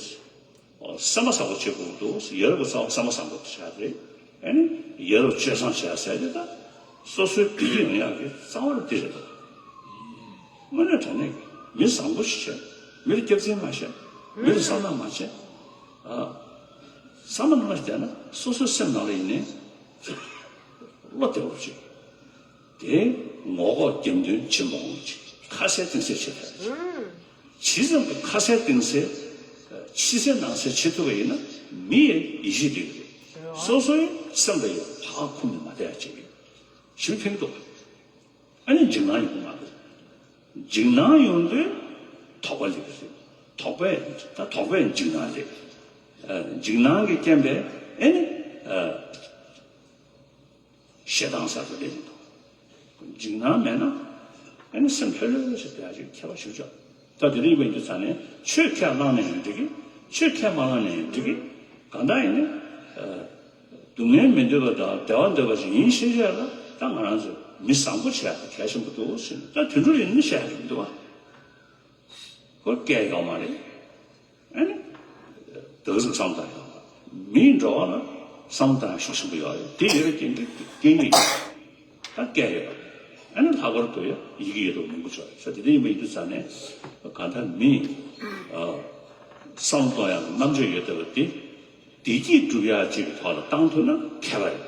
ཨོ་སེམས་པ་བཟང་པོ་བྱེད་དགོས་འདུག་ཡ་རབས་ཀྱི་སེམས་པ་བཟང་པོ་བྱ་རེད། ཨ་ནི་ཡ་རབས་སྤྱོད་བཟང་བྱ་ཟེར་དེ་ད་སོ་སོའི་བདེ་སྐྱིད་ཡོང་ཡག་གི་རྩ་བ་དེ་རེད་དོ། དངོས་གནས་དྲང་གནས་ཀྱི་མི་བཟང་པོ་ཞིག་བྱས། མི་ལ་སྐྱག་རྫུན་མ་བཤད། མི་ལ་བསམ་བློ་མ་བྱེད། ཨ། བསམ་བློ་མ་བྱས་ན་སོ་སོའི་སེམས་ནང་ལ་ཡིན་ནའི་བློ་བདེ་བོ་ཅིག་དེ་ངོ་ལྐོག་རྒྱབ་མདུན་བྱེད་མ་འོང་ཅིག་ཁ་གསལ་གཏིང་གསལ་བྱེད་ཐུབ་ཅིག་ཇི་ཙམ་གྱི་ཁ་གསལ་གཏིང་གསལ། ཕྱི་གསལ་ནང་གསལ་བྱེད་ཐུབ་པ་ཡིན་ན་མི་ཡི་ཡིད་ཆེས་ལྡན་གྱི་རེད། སོ་སོའི་སེམས་ལ་ཡང་བག་འཁུམས་ནས་མ་བསྡད་ཡ་ཅིག་རེད། ཞིབ་ཕན་གྱི་འདུག་ཨ་ནི་འཇིགས་སྣང་ཡོང་གི་མ་རེད། འཇིགས་སྣང་ཡོང་དུས་དོགས་པ་སླེབས་ཀྱི་རེད། དོགས་པས་ད་དོགས་པས་འཇིགས་སྣང་སླེབས། ཨ། འཇིགས་སྣང་གི་རྐྱེན་པས་ཨེ་ནི། ཨ། ཞེ་སྡང་ཟེར་བ་སླེབས་འདུག་འཇིགས་སྣང་མེད་ན་ཨེ་ནི་སེམས་ལྷོད་ལྷོད་ཞིག་བསྡད་ཡ་ཅིག་ཁྱད་པར་ཞིག་ཆོག་ད་དེ་རིང་བའི་འདི་ཚ་ནས་ཆོས་ཁས་བླངས་ནས་ཡང་འགྲིག་གི། ཆོས་ཁས་མ་བླངས་ནས་ཡང་འགྲིག་གི། གང་ལྟར་ཡིན་ནི། ཨ། སྡུག་བསྔལ་མི་འདོད་པ་དང་བདེ་བ་འདོད་པ་ཞིག་ཡིན་ཤེས་བྱས་ལ་ད་ང་རང་ཚོ་མི་བཟང་པོ་བྱས་ཡག་གལ་ཆེན་པོ་འདུག་ཟེར་ནས། ད་དུད་འགྲོ་ཡིན་ནི་བཤད་ཡག་མི་འདུག་བ། ཁོ་སྐད་ཡོད་མ་རེད། ཨ་ནི། ད་ག་ཟིག་བསམ་བཏང་ཡོད་མ་རེད། མིའི་འགྲོ་བ་ལ་བསམ་བཏང་ཤུགས་ཆེན་པོ་ཡོད་རེད། དེ་ཡོད་རེད་ཀྱི་འདི་སྐད་ཡིག་ད་སྐད་ཡོད་རེད། ཨ་ནི་ལྷག་པར་དུ་ཡང་ཡི་གེ་ཡོད་དོ་མང་པོ་ཆོག་རེད་ས། དེ་འདྲ་ཡིན་པ་ཡིན་དུས་ཙང་ནས་གང་ལྟར་མི། ཨ། བསམ་བློ་གཏོང་ཡག་གི་རྣམ་དཔྱོད་ཡོད་བསྡད་པ་དེ། བདེ་སྐྱིད་སྒྲུབ་ཡག་ཅིག་གི་ཐོག་ལ་བཏང་ཐུབ་ན་ཁྱད་པར་རེད།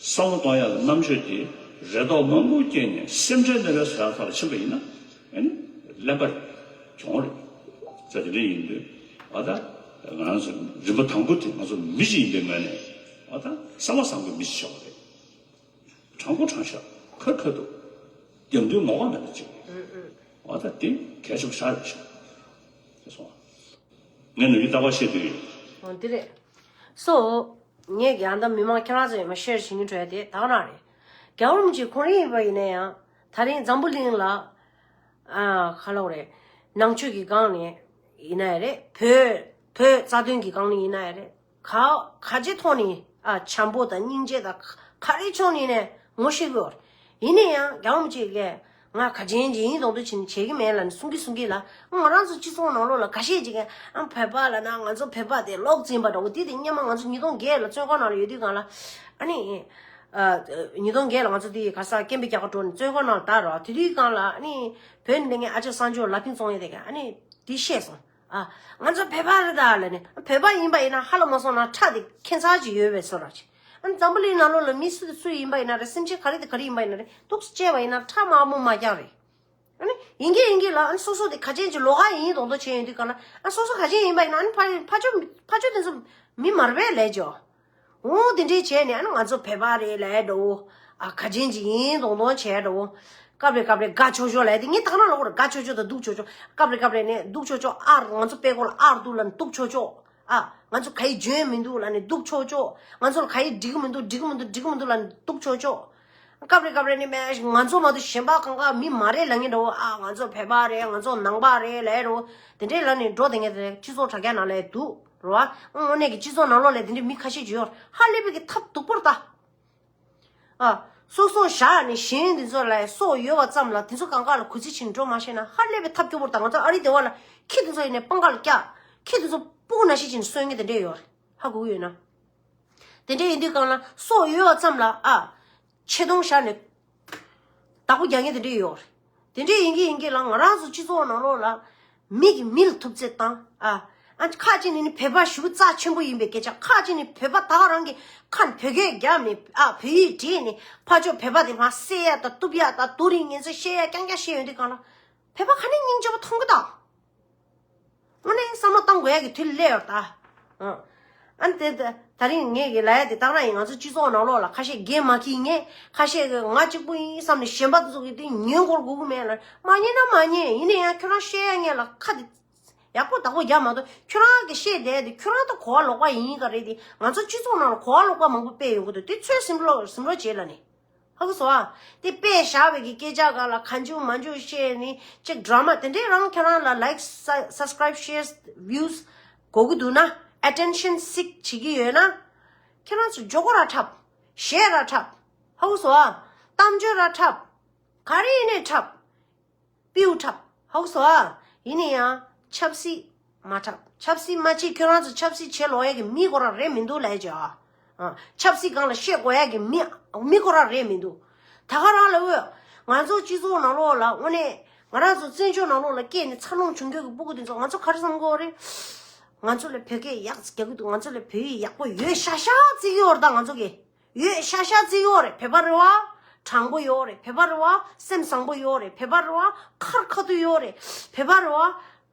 བསམ་བློ་གཏོང་ཡག་གི་རྣམ་དཔྱོད་དེ་རེ་དོགས་མང་པོ་སྐྱེས་ནས་སེམས་ཁྲལ་འདི་འདྲ་བཟོ་ཡག་ཐོག་ལ་ཕྱིན་པ་ཡིན་ན་ཨ་ནི་གླེན་པ་རེད། གྱོང་རེད། ས་དེ་འདྲ་ཡིན་དུས་ཨ་ད་ང་རང་ཚོ་རིམ་པ་དང་པོ་དེ་ང་ཚོ་མི་ཞིག་ཡིན་པའི་ངོས་ནས་ཨ་ད་བསམ་པ་བཟང་པོའི་མི་ཞིག་ཆགས་པ་རེད། དྲང་པོ་དྲང་བཞག་ཁ་ཁ་ཐུག་རྒྱབ་མདུན་ངོ་ལྐོག་མེད་པ་ཅིག་ཨ་ད་དེ་གལ་ཆེན་པོ་ཞེ་དྲག་རེད་ཤག་དེ་སོང་། ངས་ནམ་རྒྱུན་རྟག་པར་བཤད་དུས། འོ་འདི་རེད། སོ། ངས་ཀྱང་ད་མི་མང་ཁྱེད་རང་ཚོ་ཡང་མ་ཤེར་བྱེད་མཁན་འགྲོ་ཡ་དེ་ད་ག་རང་རེད། རྒྱལ་བ་རིན་པོ་ཆེ་ཁོང་རང་ཡིན་པ་ཡིན་ན་ཡང་ད་རིང་འཛམ་བུ་གླིང་ལ། ཨ། ག་ལབ་དགོས་རེད། ནང་ཆོས་ཀྱི་སྒང་ནས་ཡིན་ན་ཡང་རེད། བོད་བོད་རྩ་དོན་གྱི་སྒང་ནས་ཡིན་ན་ཡང་རེད། ག་ག་ཅི་ཐོག་ནས་ཨ་བྱམས་པོ་དང་སྙིང་རྗེ་དང་ག་རེ་ཕྱོགས་ནས་ནས་ངོ་ཤེས་དགོས། ཡིན་ན་ཡང་རྒྱལ་བ་རིན་པོ་ཆེ་གིས་ང་ག་ཅན་ཅིག་ཡིན་མདོག་མདོག་བྱས་ནས་བྱེད་ཀྱི་མེད་ལབ་ནས་གསུང་གི་གསུང་གི་ལ། ང་རང་ཚོ་སྤྱི་ཚོགས་ནང་ལོགས་ལ་ཁ་ཤས་ཅིག་གིས་ཨ་བོད་པ་ལབ་ན་ང་ཚོ་བོད་པ་དེ་ལོག་འཛིན་པ་འདྲ་བོ་དེ་དེ་སྔོན་མ་ང་ཚོ་ཉིས་སྟོང་བརྒྱད་ལ་བཙོན་ཁང་ནང་ལ་ཡོད་དུས་སྒང་ལ་ཨ་ནི། ཨ། ཉིས་སྟོང་བརྒྱད་ལ་ང་ཚོ་དེ་ག་ས་སྐད་འབོད་རྒྱག་ག་འགྲོ་ནས་བཙོན་ཁང་ནང་ལ་བསྡད་རོགས། དེ་དུས་སྒང་ལ་ཨ་ནི་བོད་ནས་སླེབས་མཁན་ཨ་ཅག་གསར་འབྱོར་ལ་ཕིང་ཙོང་ཡེ་དེ་ག་ཨ་ནི་དེ་བཤད་སོང་། ཨ། ང་ཚོ་བོད་པ་རེད་ད་ལབ་ནས། བོད་པ་ཡིན་པ་ཡིན་ན་ཧ་ལམ་མ་སོང་ན་ཁྲག་དེ་ཁྱད་མཚར་ཅིག་ཡོད་པའི་བཟོ་འདྲ་ཅིག་ཨ་ནི་འཛམ་བུ་གླིང་ནང་ལོགས་ལ་མི་སུ་དེ་སུ་ཡིན་པ་ཡིན་ན་རེད། སེམས་ཅན་ག་རེ་དེ་ག་རེ་ཡིན་པ་ཡིན་ན་རེད། འདུག་སེ་བྱས་པ་ཡིན་ན་ཁྲག་དམར་པོ་དམར་རྐྱང་རེད། ཨ་ནི་ཡིན་གྱི་ཡིན་གྱི་ལ། ཨ་ནི་སོ་སོ་དེ་ག་ཅན་གྱི་ལོགས་ཀ་ཡིན་མདོག་མདོག་བྱས་ཡོང་དུས་སྒང་ལ། ཨ་སོ་སོ་ག་ཅན་ཡིན་པ་ཡིན་ན་ཨ་ནི་ཕ་ཕ་ཕ་ཕ་ཕྱོགས་དེ་ཚོ་མི་མ་རེད་པས་ལབ་ཅོ། འོ་དེ་འདྲས་བྱས་ནས་ཨ་ནི་ང་ཚོ་བོད་པ་རེད་ལབ་འདྲ་བོ། ཨ་ག་ཅན་ཅིག་ཡིན་མདོག་མདོག་བྱས་འདྲ་བོ། སྐབས་རེ་སྐབས་རེ་དགའ་ཆོག་ཆོག་ལབ་དེ་ངས་ད་ག་ནང་ལབ་དགོས་རེད། དགའ་ཆོག་ཆོག་དང་སྡུག་ཆོག་ཆོག་སྐབས་རེ་སྐབས་རེ་ནས་སྡུག་ཆོག་ཆོག་ཨ་ང་ཚོ་དཔྲལ་མགོ་ལ་ཨར་འདུག་ལབ་ནས་སྡུག་ཆོག་ཆོག་ཨ་ང་ཚོ་ག་ཡི་འཇོན་མི་འདུག་ལབ་ནས་སྡུག་ཆོག་ཆོག་ང་ཚོ་ལ་ག་ཡི་འགྲིག་གི་མི་འདུག་འགྲིག་གི་མི་འདུག་འགྲིག་གི་མི་འདུག་ལབ་ནས་སྡུག་ཆོག་ཆོག་སྐབས་རེ་སྐབས་རེ་ནས་མེད་ང་ཚོ་མ་གཏོགས་གཞན་པ་གང་ག་མི་མ་རེད་ལབ་མཁན་འདྲ་བོ། ཨ་ང་ཚོ་བོད་པ་རེད། ང་ཚོ་ནང་པ་རེད་ལབ་འདྲ་བོ། དེ་འདྲས་ལབ་ནས་འགྲོ་བསྡད་མཁན་དེ་སྤྱི་ཚོགས་དྲ་རྒྱ་ནང་ལ་འདུག་རེད་བ། དངོས་གནས་ཀྱི་སྤྱི་ཚོགས་ནང་ལོགས་ལ་དེ་འདྲས་མི་ཁ་ཤས་ཅིག་ཡོད་རེད། ཧ་ལས་པའི་གི་ཐབས་སྡུག་པོ་རེད་ད། ཨ། སོ་སོ་བཞག་ནས་གཞན་དེ་ཚོ་ལ་སྲོག་ཡོད་པ་ཙམ་ལ་དེ་ཚོ་གང་ག་ལ་གུས་བརྩི་བྱེད་འགྲོ་མ་ཤེས་ན་ཧ་ལས་པའི་ཐབས་སྐྱོ་པོ་རེད་ད། ང་ཚོ་ཨ་རི་སྡེ་བ་ལ་ཁྱི་དེ་ཚོ་ཡིན་ནའི་པང་ཁ་ལ་བཀྱག་ཁྱི་དེ་ཚོ་སྤུ་གུ་ནང་བཞིན་བྱས་ནས་གསོད་མཁན་དེ་འདྲས་ཡོད་རེད། ཧ་གོ་གི་ཡོད་ན། དེ་འདྲས་ཡིན་དུས་སྒང་ལ་སྲོག་ཡོད་པ་ཙམ་ལ་ཨ། ཆེ་མཐོང་བཞག་ནས་བདག་པོ་རྒྱག་མཁན་དེ་འདྲས་ཡོད་རེད། དེ་འདྲས་ཡིན་གྱི་ཡིན་གྱི་ལ་ང་རང་ཚོ་སྤྱི་ཚོགས་ནང་ལོགས་ལ་མི་གིས་མི་ལ་ཐུབ་ཚོད་བཏང་ཨ། ཨ་ཁ་ཅིག་ནས་ནི་བོད་པ་ཞེ་པོ་རྩ་ཆེན་པོ་ཡིན་པའི་སྐད་ཆ། ཁ་ཅིག་ནས་བོད་པ་ད་ག་རང་གི་ཁ་ནས་བོད་སྐད་བརྒྱབ་ནས་ཨ་བོད་ཡིག་བྲིས་ནས་ཕར་ཕྱོགས་བོད་པ་དེ་མར་བསད་ཡ་དང་གཏུབ་ཡ་དང་རྡོ་རིང་ངན་ཚོ་བཤད་ཡ་རྐྱང་རྐྱང་བཤད་ཡོང་དུས་སྒང་ལ་བོད་པ་ག་ནས་སྙིང་རྗེ་པོ་མཐོང་གི་ད། དངོས་གནས་བསམ་བློ་བཏང་དགོས་ཡ་གི་དུས་སླེབས་ཡོད་ད། ཨ་ནི་དེ་ད་རིང་ངས་གི་ལབ་ཡ་དེ་ད་ག་རང་ཡིན། ང་ཚོ་སྤྱི་ཚོགས་ནང་ལོགས་ལ་ཁ་ཤས་འགན་མ་འཁྱེར་མཁན། ཁ་ཤས་གི་ང་གཅིག་པུ་ཡིན་བསམ་ནས་གཞན་པ་ཚོ་གི་དེ་ཉན་དགོས་དགོས་ཀྱི་མེད་ལ། མ་ཉན་ན་མ་ཉན། ཡིན་ན་ཡང་ཁྱོད་རང་བཤད་ཡ་ངས་ལ་ཁ་དེ་ཡག་པོ་བདག་པོ་རྒྱག་མ་གཏོགས། ཁྱོད་རང་གི་བཤད་བསྡད་དེ་ཁྱོད་རང་ད་གོ་བ་ལོག་པ་ཡིན་ག་རེད་དེ། ང་ཚོ་སྤྱི་ཚོགས་ནང་ལ་གོ་བ་ལོག་པ་མང་པོ་སྤེལ་ཡོང་གི་འདུག་དེ་ཚོས་ཟིན་རོགས་ཟིན་རོགས་བྱེད་ལ་ནི། ཧ་གོ་སོང་ཨ། དེ་དཔེ་བཞག་པའི་གི་སྐད་ཆ་ག་ལ་གང་བྱུང་མང་བྱུང་བཤད་ནི་ཅིག་ཌ་ར་མ་དེ་འདྲས་རང་ཁྱེད་རང་ལ་ལའིཀ་སབ་སི་ཀ་རའིབ་ཤེར་བིའུ་སི་དགོས་ཀྱི་འདུག་ན། ཨེ་ཊེན་ཤན་སིག་བྱེད་ཀྱི་ཡོད་ན། ཁྱེད་རང་ཚོ་མགྱོགས་པོ་ར་འཁྲབ། གཞས་ར་འཁྲབ། ཧ་གོ་སོང་ཨ། གཏམ་བརྗོད་ར་འཁྲབ། ག་རེ་ཡིན་ནའི་འཁྲབ། པིའུ་འཁྲབ། ཧ་གོ་སོང་ཨ། ཡིན་ན་ཡང་ཆབ་སྲིད་མ་འཁྲབ། ཆབ་སྲིད་མ་བྱེད། ཁྱོད་རང་ཚོ་ཆབ་སྲིད་བྱེད་ལོག་ཡ་གི་མི་ཁོ་རང་རེད་མི་འདུག་ལབ་ཡ་ཅིག་ཨ། ཨ། ཆབ་སྲིད་སྒང་ལ་བཤད་དགོས་ཡ་གི་མི་མི་ཁོ་རང་རེད་མི་འདུག་ད་ག་རང་ལ་འོས། ང་ཚོ་སྤྱི་ཚོགས་ནང་ལོགས་ལ་དངོས་གནས་ང་རང་ཚོ་བཙན་བྱོལ་ནང་ལོགས་ལ་སྐྱེས་ནས་འཚར་ལོངས་བྱུང་མཁན་གྱི་སྤུ་གུ་དེ་ཚོ་ང་ཚོ་ག་རེ་བསམ་གྱི་ཡོད་རེད། ང་ཚོ་ལ་བོད་སྐད་ཡག་ཙམ་རྒྱག་གི་འདུག་ང་ཚོ་ལ་བོད་ཡིག་ཡག་པོ་ཡོད་ཤག་ཤག་བརྩི་གི་ཡོད་རེད། ད་ང་ཚོ་གི་ཡོད་ཤག་ཤག་བརྩི་གི་ཡོད་རེད། བོད་པ་རེད་བ། དྲང་པོ་ཡོད་རེད། བོད་པ་རེད་བ། སེམས་བཟང་པོ་ཡོད་རེད། བོད་པ་རེད་བ། ཁར་ཁ་ཐུག་ཡོད་རེད། བོད་པ་རེད་བ།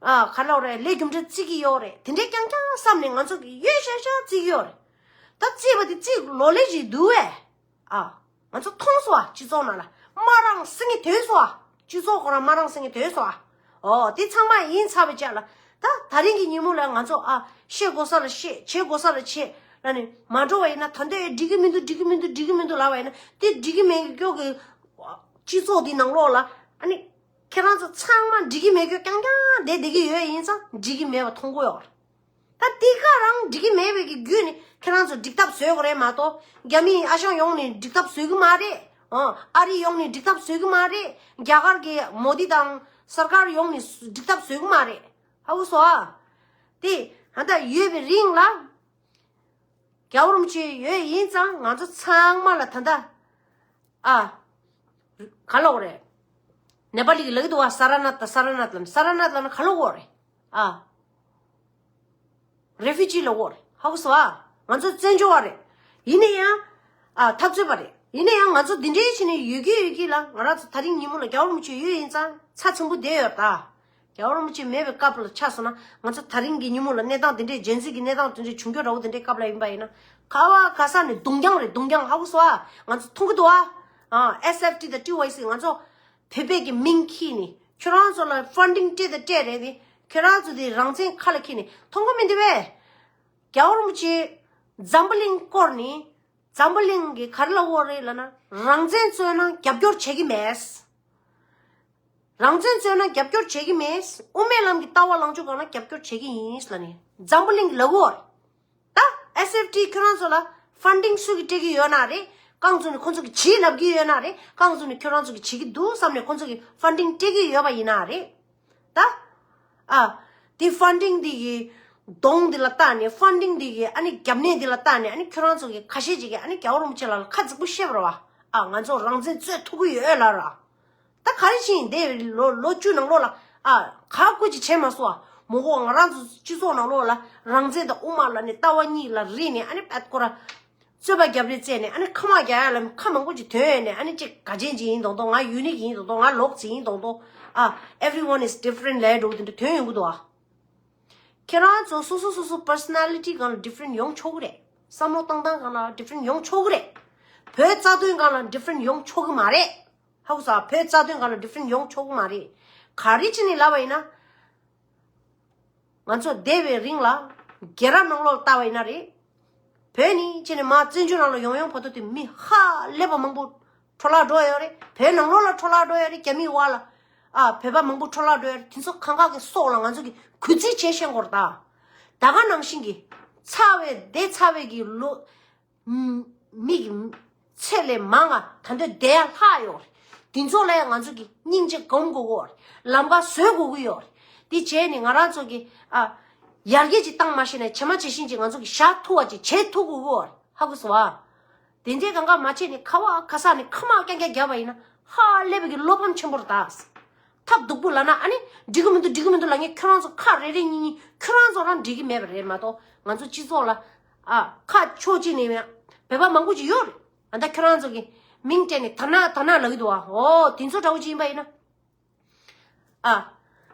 ཨ། ག་ལབ་རེད། ལས་རྒྱུ་འབྲས་བརྩི་གི་ཡོད་རེད། དེ་འདྲས་རྐྱང་རྐྱང་བསམ་ནས་ང་ཚོ་གི་ཡོད་ཤག་ཤག་བརྩི་གི་ཡོད་རེད། ད་བརྩིས་པ་དེ་བརྩིས་ལོ་ལེགས་ཤིག་འདུག་བས། ཨ། ང་ཚོ་མཐོང་སོང་ཨ། སྤྱི་ཚོགས་ནང་ལ་དམར་རང་སེང་གེ་ཐོན་སོང་ཨ། སྤྱི་ཚོགས་ཁོ་རང་དམར་རང་སེང་གེ་ཐོན་སོང་ཨ། ཨོ། དེ་ཚང་མ་ཡིན་ཚར་བའི་རྗེས་ལ། ད་ད་རིང་གི་ཉིན་མོ་ལ་ང་ཚོ་ཨ། བཤད་དགོས་ས་ལ་བཤད། བྱེད་དགོས་ས་ལ་བྱེད་ལ་ནི་མ་འགྲོ་བ་ཡིན་ན། ད་འདོད་འགྲིག་གི་མི་འདུག་འགྲིག་གི་མི་འདུག་འགྲིག་གི་མི་འདུག་ལབ་པ་ཡིན་ན། དེ་འགྲིག་གི་མེད་གི་སྐྱོ་གི་སྤྱི་ཚོགས་འདི་ནང་ལོགས་ལ་ཨ་ནི་ཁྱེད་རང་ཚོ་ཚང་མ་འགྲིག་གི་མེད་གི་སྐྱོ་རྐྱང་རྐྱང་བསྡད་བསྡད་གི་ཡོད་ཡིན་ཙང་འགྲིག་གི་མེད་པ་མཐོང་གི་ཡོད་རེད། ད་དེ་ག་རང་འགྲིག་གི་མེད་པའི་གི་བརྒྱུད་ནས་ཁྱེད་རང་ཚོ་འགྲིག་ཐབས་བཟོས་དགོས་རེད་མ་གཏོགས། རྒྱ་མི་ཨ་ཞང་ཡོང་ནས་འགྲིག་ཐབས་བཟོས་གི་མ་རེད། ཨ། ཨ་རི་ཡོང་ནས་འགྲིག་ཐབས་བཟོས་གི་མ་རེད། རྒྱ་གར་གི་མོ་དི་དང་སར་ཀར་ཡོང་ནས་འགྲིག་ཐབས་བཟོས་གི་མ་རེད། ཧ་གོ་སོང་ཨ། དེ་ད་ལྟ་ཡོད་པའི་རིང་ལ་རྒྱལ་བ་རིན་པོ་ཆེ་ཡོད་ཡིན་ཙང་ང་ཚོ་ཚང་མ་ལ་ད་ལྟ། ཨ། ག་ལབ་དགོས་རེད། ནེ་པ་ལི་གི་ལབ་ཀྱི་འདུག་བ། སཱར་ནཱཐ་དང་སཱར་ནཱཐ་ལབ་ནས། སཱར་ནཱཐ་ལབ་ན་ག་ལབ་དགོས་རེད། ཨ། རེ་ཕུ་ཇི་ལབ་དགོས་རེད། ཧ་གོ་སོང་ཨ། ང་ཚོ་བཙན་བྱོལ་བ་རེད། ཡིན་ན་ཡང་། ཨ། འཐབ་རྩོད་པ་རེད། ཡིན་ན་ཡང་ང་ཚོ་འདི་འདྲའི་བྱས་ནས་ཡོད་ཀྱི་ཡོད་ཀྱི་ལ། ང་རང་ཚོ་ད་རིང་ཉིན་མོ་ལ་རྒྱལ་བ་རིན་པོ་ཆེ་ཡོད་ཡིན་ཙང་ཚ་ཚིམ་པོ་བསྡད་ཡོད་ད། རྒྱལ་བ་རིན་པོ་ཆེ་མེད་པའི་སྐབས་ལ་ཆགས་སོང་ན། ང་ཚོ་ད་རིང་གི་ཉིན་མོ་ལ་གནས་སྟངས་དེ་འདྲའི་ཇེན་ཟི་གི་གནས་སྟངས་དེ་འདྲའི་བྱུང་རྒྱུ་འདྲ་བོ་དེ་འདྲའི་སྐབས་ལ་ཡིན་པ་ཡིན་ན། ག་བ་ག་ས་ནས་རྡུང་རྐྱང་རེད། རྡུང་རྐྱང་། ཧ་གོ་སོང་ཨ། ང་ཚོ་མཐོང་གི་འདུག་ཨ། ཨ། ཨེས་ཨེཕ་ཊི་དང་ཊི་ཝའི་སི། ང་ཚོ་བོད་པའི་གི་མིང་ཁྱེར་ནས་ཁྱོད་རང་ཚོ་ལ་ཕན་ཌིང་སྤྲད་དང་སྤྲད་རེད་དེ། ཁྱོད་རང་ཚོ་དེ་རང་བཙན་ཁ་ལ་ཁྱེར་ནས་མཐོང་གི་མི་འདུག་པས། རྒྱལ་བ་རིན་པོ་ཆེ་འཛམ་བུ་གླིང་བསྐོར་ནས། འཛམ་བུ་གླིང་གི་ག་རེ་ལབ་དགོས་རེད་ལབ་ན། རང་བཙན་རྩོད་ན་རྒྱབ་སྐྱོར་བྱེད་ཀྱི་མེད། རང་བཙན་རྩོད་ན་རྒྱབ་སྐྱོར་བྱེད་ཀྱི་མེད། དབུ་མའི་ལམ་གྱི་ལྟ་བ་ལངས་ཕྱོགས་སྒང་ལ་རྒྱབ་སྐྱོར་བྱེད་ཀྱི་ཡིན་ལབ་ནས་འཛམ་བུ་གླིང་གི་ལབ་དགོས་རེད། ད་ཨེས་ཨེཕ་ཊི་ཁྱོད་རང་ཚོ་ལ་ཕན་ཌིང་སུ་གིས་སྤྲད་ཀྱི་ཡོད་ན་རེད། རྐང་བཙུགས་ནས་ཁོ་ཚོ་གིས་བྱེད་ལབ་ཀྱི་ཡོད་ན་རེད། རྐང་བཙུགས་ནས་ཁྱོད་རང་ཚོ་གིས་བྱེད་ཀྱི་འདུག་བསམ་ནས་ཁོ་ཚོ་གིས་ཕན་ཌིང་སྤྲད་ཀྱི་ཡོད་པ་ཡིན་ན་རེད། ད། ཨ། དེ་ཕན་ཌིང་དེ་གི་གདོང་དེ་ལ་བལྟས་ནས། ཕན་ཌིང་དེ་གི་ཨ་ནི་རྒྱབ་གནས་དེ་ལ་བལྟས་ནས། ཨ་ནི་ཁྱོད་རང་ཚོ་གི་ཁ་ཤས་ཅིག་གིས་ཨ་ནི་རྒྱལ་བ་རིན་པོ་ཆེ་ལགས་ལ་ཁ་རྫིག་པོ་བཤད་པ་རེད་བ། ཨ། ང་ཚོ་རང་བཙན་རྩོད་ཐུབ་ཀྱི་ཡོད་ལབ་ར། ད་ག་རེ་བྱས་ཡིན། དེ་ལོ་ལོ་བཅུ་ནང་ལོགས་ལ། ཨ། ག་ཀུ་ཅིག་བྱས་མ་སོང་ཨ། མོ་གོ་ང་རང་ཚོ་སྤྱི་ཚོགས་ནང་ལོགས་ལ་རང་བཙན་དང་དབུ་མ་ལབ་ནས་ལྟ་བ་གཉིས་ལ་རིག་ནས། ཨ་ནི་པད་ཁོ་ར་རྩོད་པ་རྒྱབ་རེས་བྱས་ནས། ཨ་ནི་ཁ་དམག་རྒྱག་ཡ་ལ་ཁ་མང་པོ་ཅིག་ཐོན་ཡོད་ནས། ཨ་ནི་ཅིག་ག་ཅན་ཅིག་ཡིན་མདོག་མདོག་ང་ཡུ་ནིག་ཡིན་མདོག་མདོག་ང་ལོག་ཙིག་ཡིན་མདོག་མདོག་ཨ། Everyone is different ལབ་འགྲོ་དེ་འདྲ་ཐོན་ཡོང་གི་འདུག་ཨ། ཁྱེད་རང་ཚོ་སོ་སོ་སོ་སོ་པར་སོ་ན་ལི་ཊི་སྒང་ལ་ཌི་ཕ་རེན་ཊི་ཡོང་ཆོག་གི་རེད། བསམ་བློ་བཏང་སྟངས་སྒང་ལ་ཌི་ཕ་རེན་ཊི་ཡོང་ཆོག་གི་རེད། བོད་རྩ་དོན་སྒང་ལ་ཌི་ཕ་རེན་ཊི་ཡོང་ཆོག་གི་མ་རེད། ཧ་གོ་སོང་། བོད་རྩ་དོན་སྒང་ལ་ཌི་ཕ་རེན་ཊི་ཡོང་ཆོག་གི་མ་རེད། ག་རེ་བྱས་ནས་ལབ་པ་ཡིན་ན། ང་ཚོ་འདས་པའི་རིང་ལ་རྒྱལ་རབས་ནང་ལོགས་ལ་བལྟས་པ་ཡིན་ན་རེད། བོད་ནས་བྱས་ནས་མར་བཙན་བྱོལ་ནང་ལ་ཡོང་ཡོང་བར་དུ་དེ་མི་ཧ་ལས་པ་མང་པོ་འཕྲོ་བརླག་འགྲོ་ཡོད་རེད། བོད་ནང་ལོགས་ལ་འཕྲོ་བརླག་འགྲོ་ཡོད་རེད། རྒྱ་མིའི་འོག་ལ། ཨ། བོད་པ་མང་པོ་འཕྲོ་བརླག་འགྲོ་ཡོད་རེད། དེ་ཚོ་གང་ག་གི་སྲོག་ལ་ང་ཚོ་གིས་གུས་བརྩི་བྱེད་ཤེས་དགོས་རེད་ད། ད་ག་ནང་བཞིན་གྱི་ཚར་བའི་འདས་ཚར་བའི་གི་ལོ། མི་གི་ཚེ་ལས་མང་ང་ད་འདོད་བསྡད་ཡ་ལྷག་ཡོད་རེད། དེ་ཚོ་ལ་ཡང་ང་ཚོ་གིས་སྙིང་རྗེ་སྒོམ་དགོས་ཀྱི་ཡོད་རེད། ལམ་ཁ་བཟོ་དགོས་ཀྱི་ཡོད་རེད། དེ་བྱས་ནས་ང་རང་ཚོ་གིས། ཨ། ཡར་རྒྱས་ཅིག་བཏང་མ་ཤེས་ན་ཇེ་མ་ཇེ་ཞན་ཅིག་ང་ཚོ་གིས་བཞག་ཐུབ་པ་ཅིག་བྱེད་ཐུབ་དགོས་ཀྱི་ཡོད་རེད། ཧ་གོ་སོང་ཨ། དེ་འདྲའི་གང་ག་མ་བྱས་ནས་ཁ་བ་ཁ་ས་ནས་ཁ་དམག་རྐྱང་རྐྱང་བརྒྱབ་པ་ཡིན་ན་ཧ་ལས་པའི་གི་བློ་ཕམ་ཆེན་པོ་རེད་ད། ཐབས་སྡུག་པོ་ལབ་ན། ཨ་ནི་འགྲིག་གི་མི་འདུག་འགྲིག་གི་མི་འདུག་ལབ་མཁན་ཁྱོད་རང་ཚོ་ཁ་རེ་རེ་གཉིས་གཉིས་ཁྱོད་རང་ཚོ་རང་འགྲིག་གི་མེད་པ་རེད་མ་གཏོགས། ང་ཚོ་སྤྱི་ཚོགས་ལ། ཨ། ཁ་ཕྱོགས་གཅིག་ནས་བོད་པ་མང་པོ་ཅིག་ཡོད་རེད། ཨ། ད་ཁྱོད་རང་ཚོ་གི་མིང་སྤྲད་ནས་དར་ནག་དར་ནག་ལབ་ཀྱི་འདུག་ཨ། འོ། དེ་ཚོ་འདྲ་བོ་ཅིག་ཡིན་པ་ཡིན་ན། ཨ།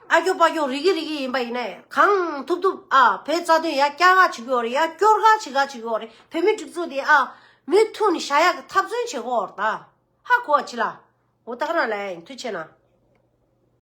ཨ་སྐྱོ་པ་སྐྱོ་རིག་གི་རིག་གི་ཡིན་པ་ཡིན་ན། གང་ཐུབ་ཐུབ། ཨ། བོད་རྩ་དོན་ཡར་བསྐྱར་ག་བྱེད་ཀྱི་ཡོད་རེད། ཡར་སྐྱོར་ག་བྱེད་ག་བྱེད་ཀྱི་ཡོད་རེད། བོད་མི་སྒྲིག་འཛུགས་དེ། ཨ། མུ་མཐུད་ནས་བཞག་ཡག་གི་འཐབ་རྩོད་བྱེད་དགོས་རེད་ད། ཧ་གོ་བ་ཅི་ལ། འོ། ད་ག་རང་ལ་ཡིན། ཐུགས་རྗེ་གནང་།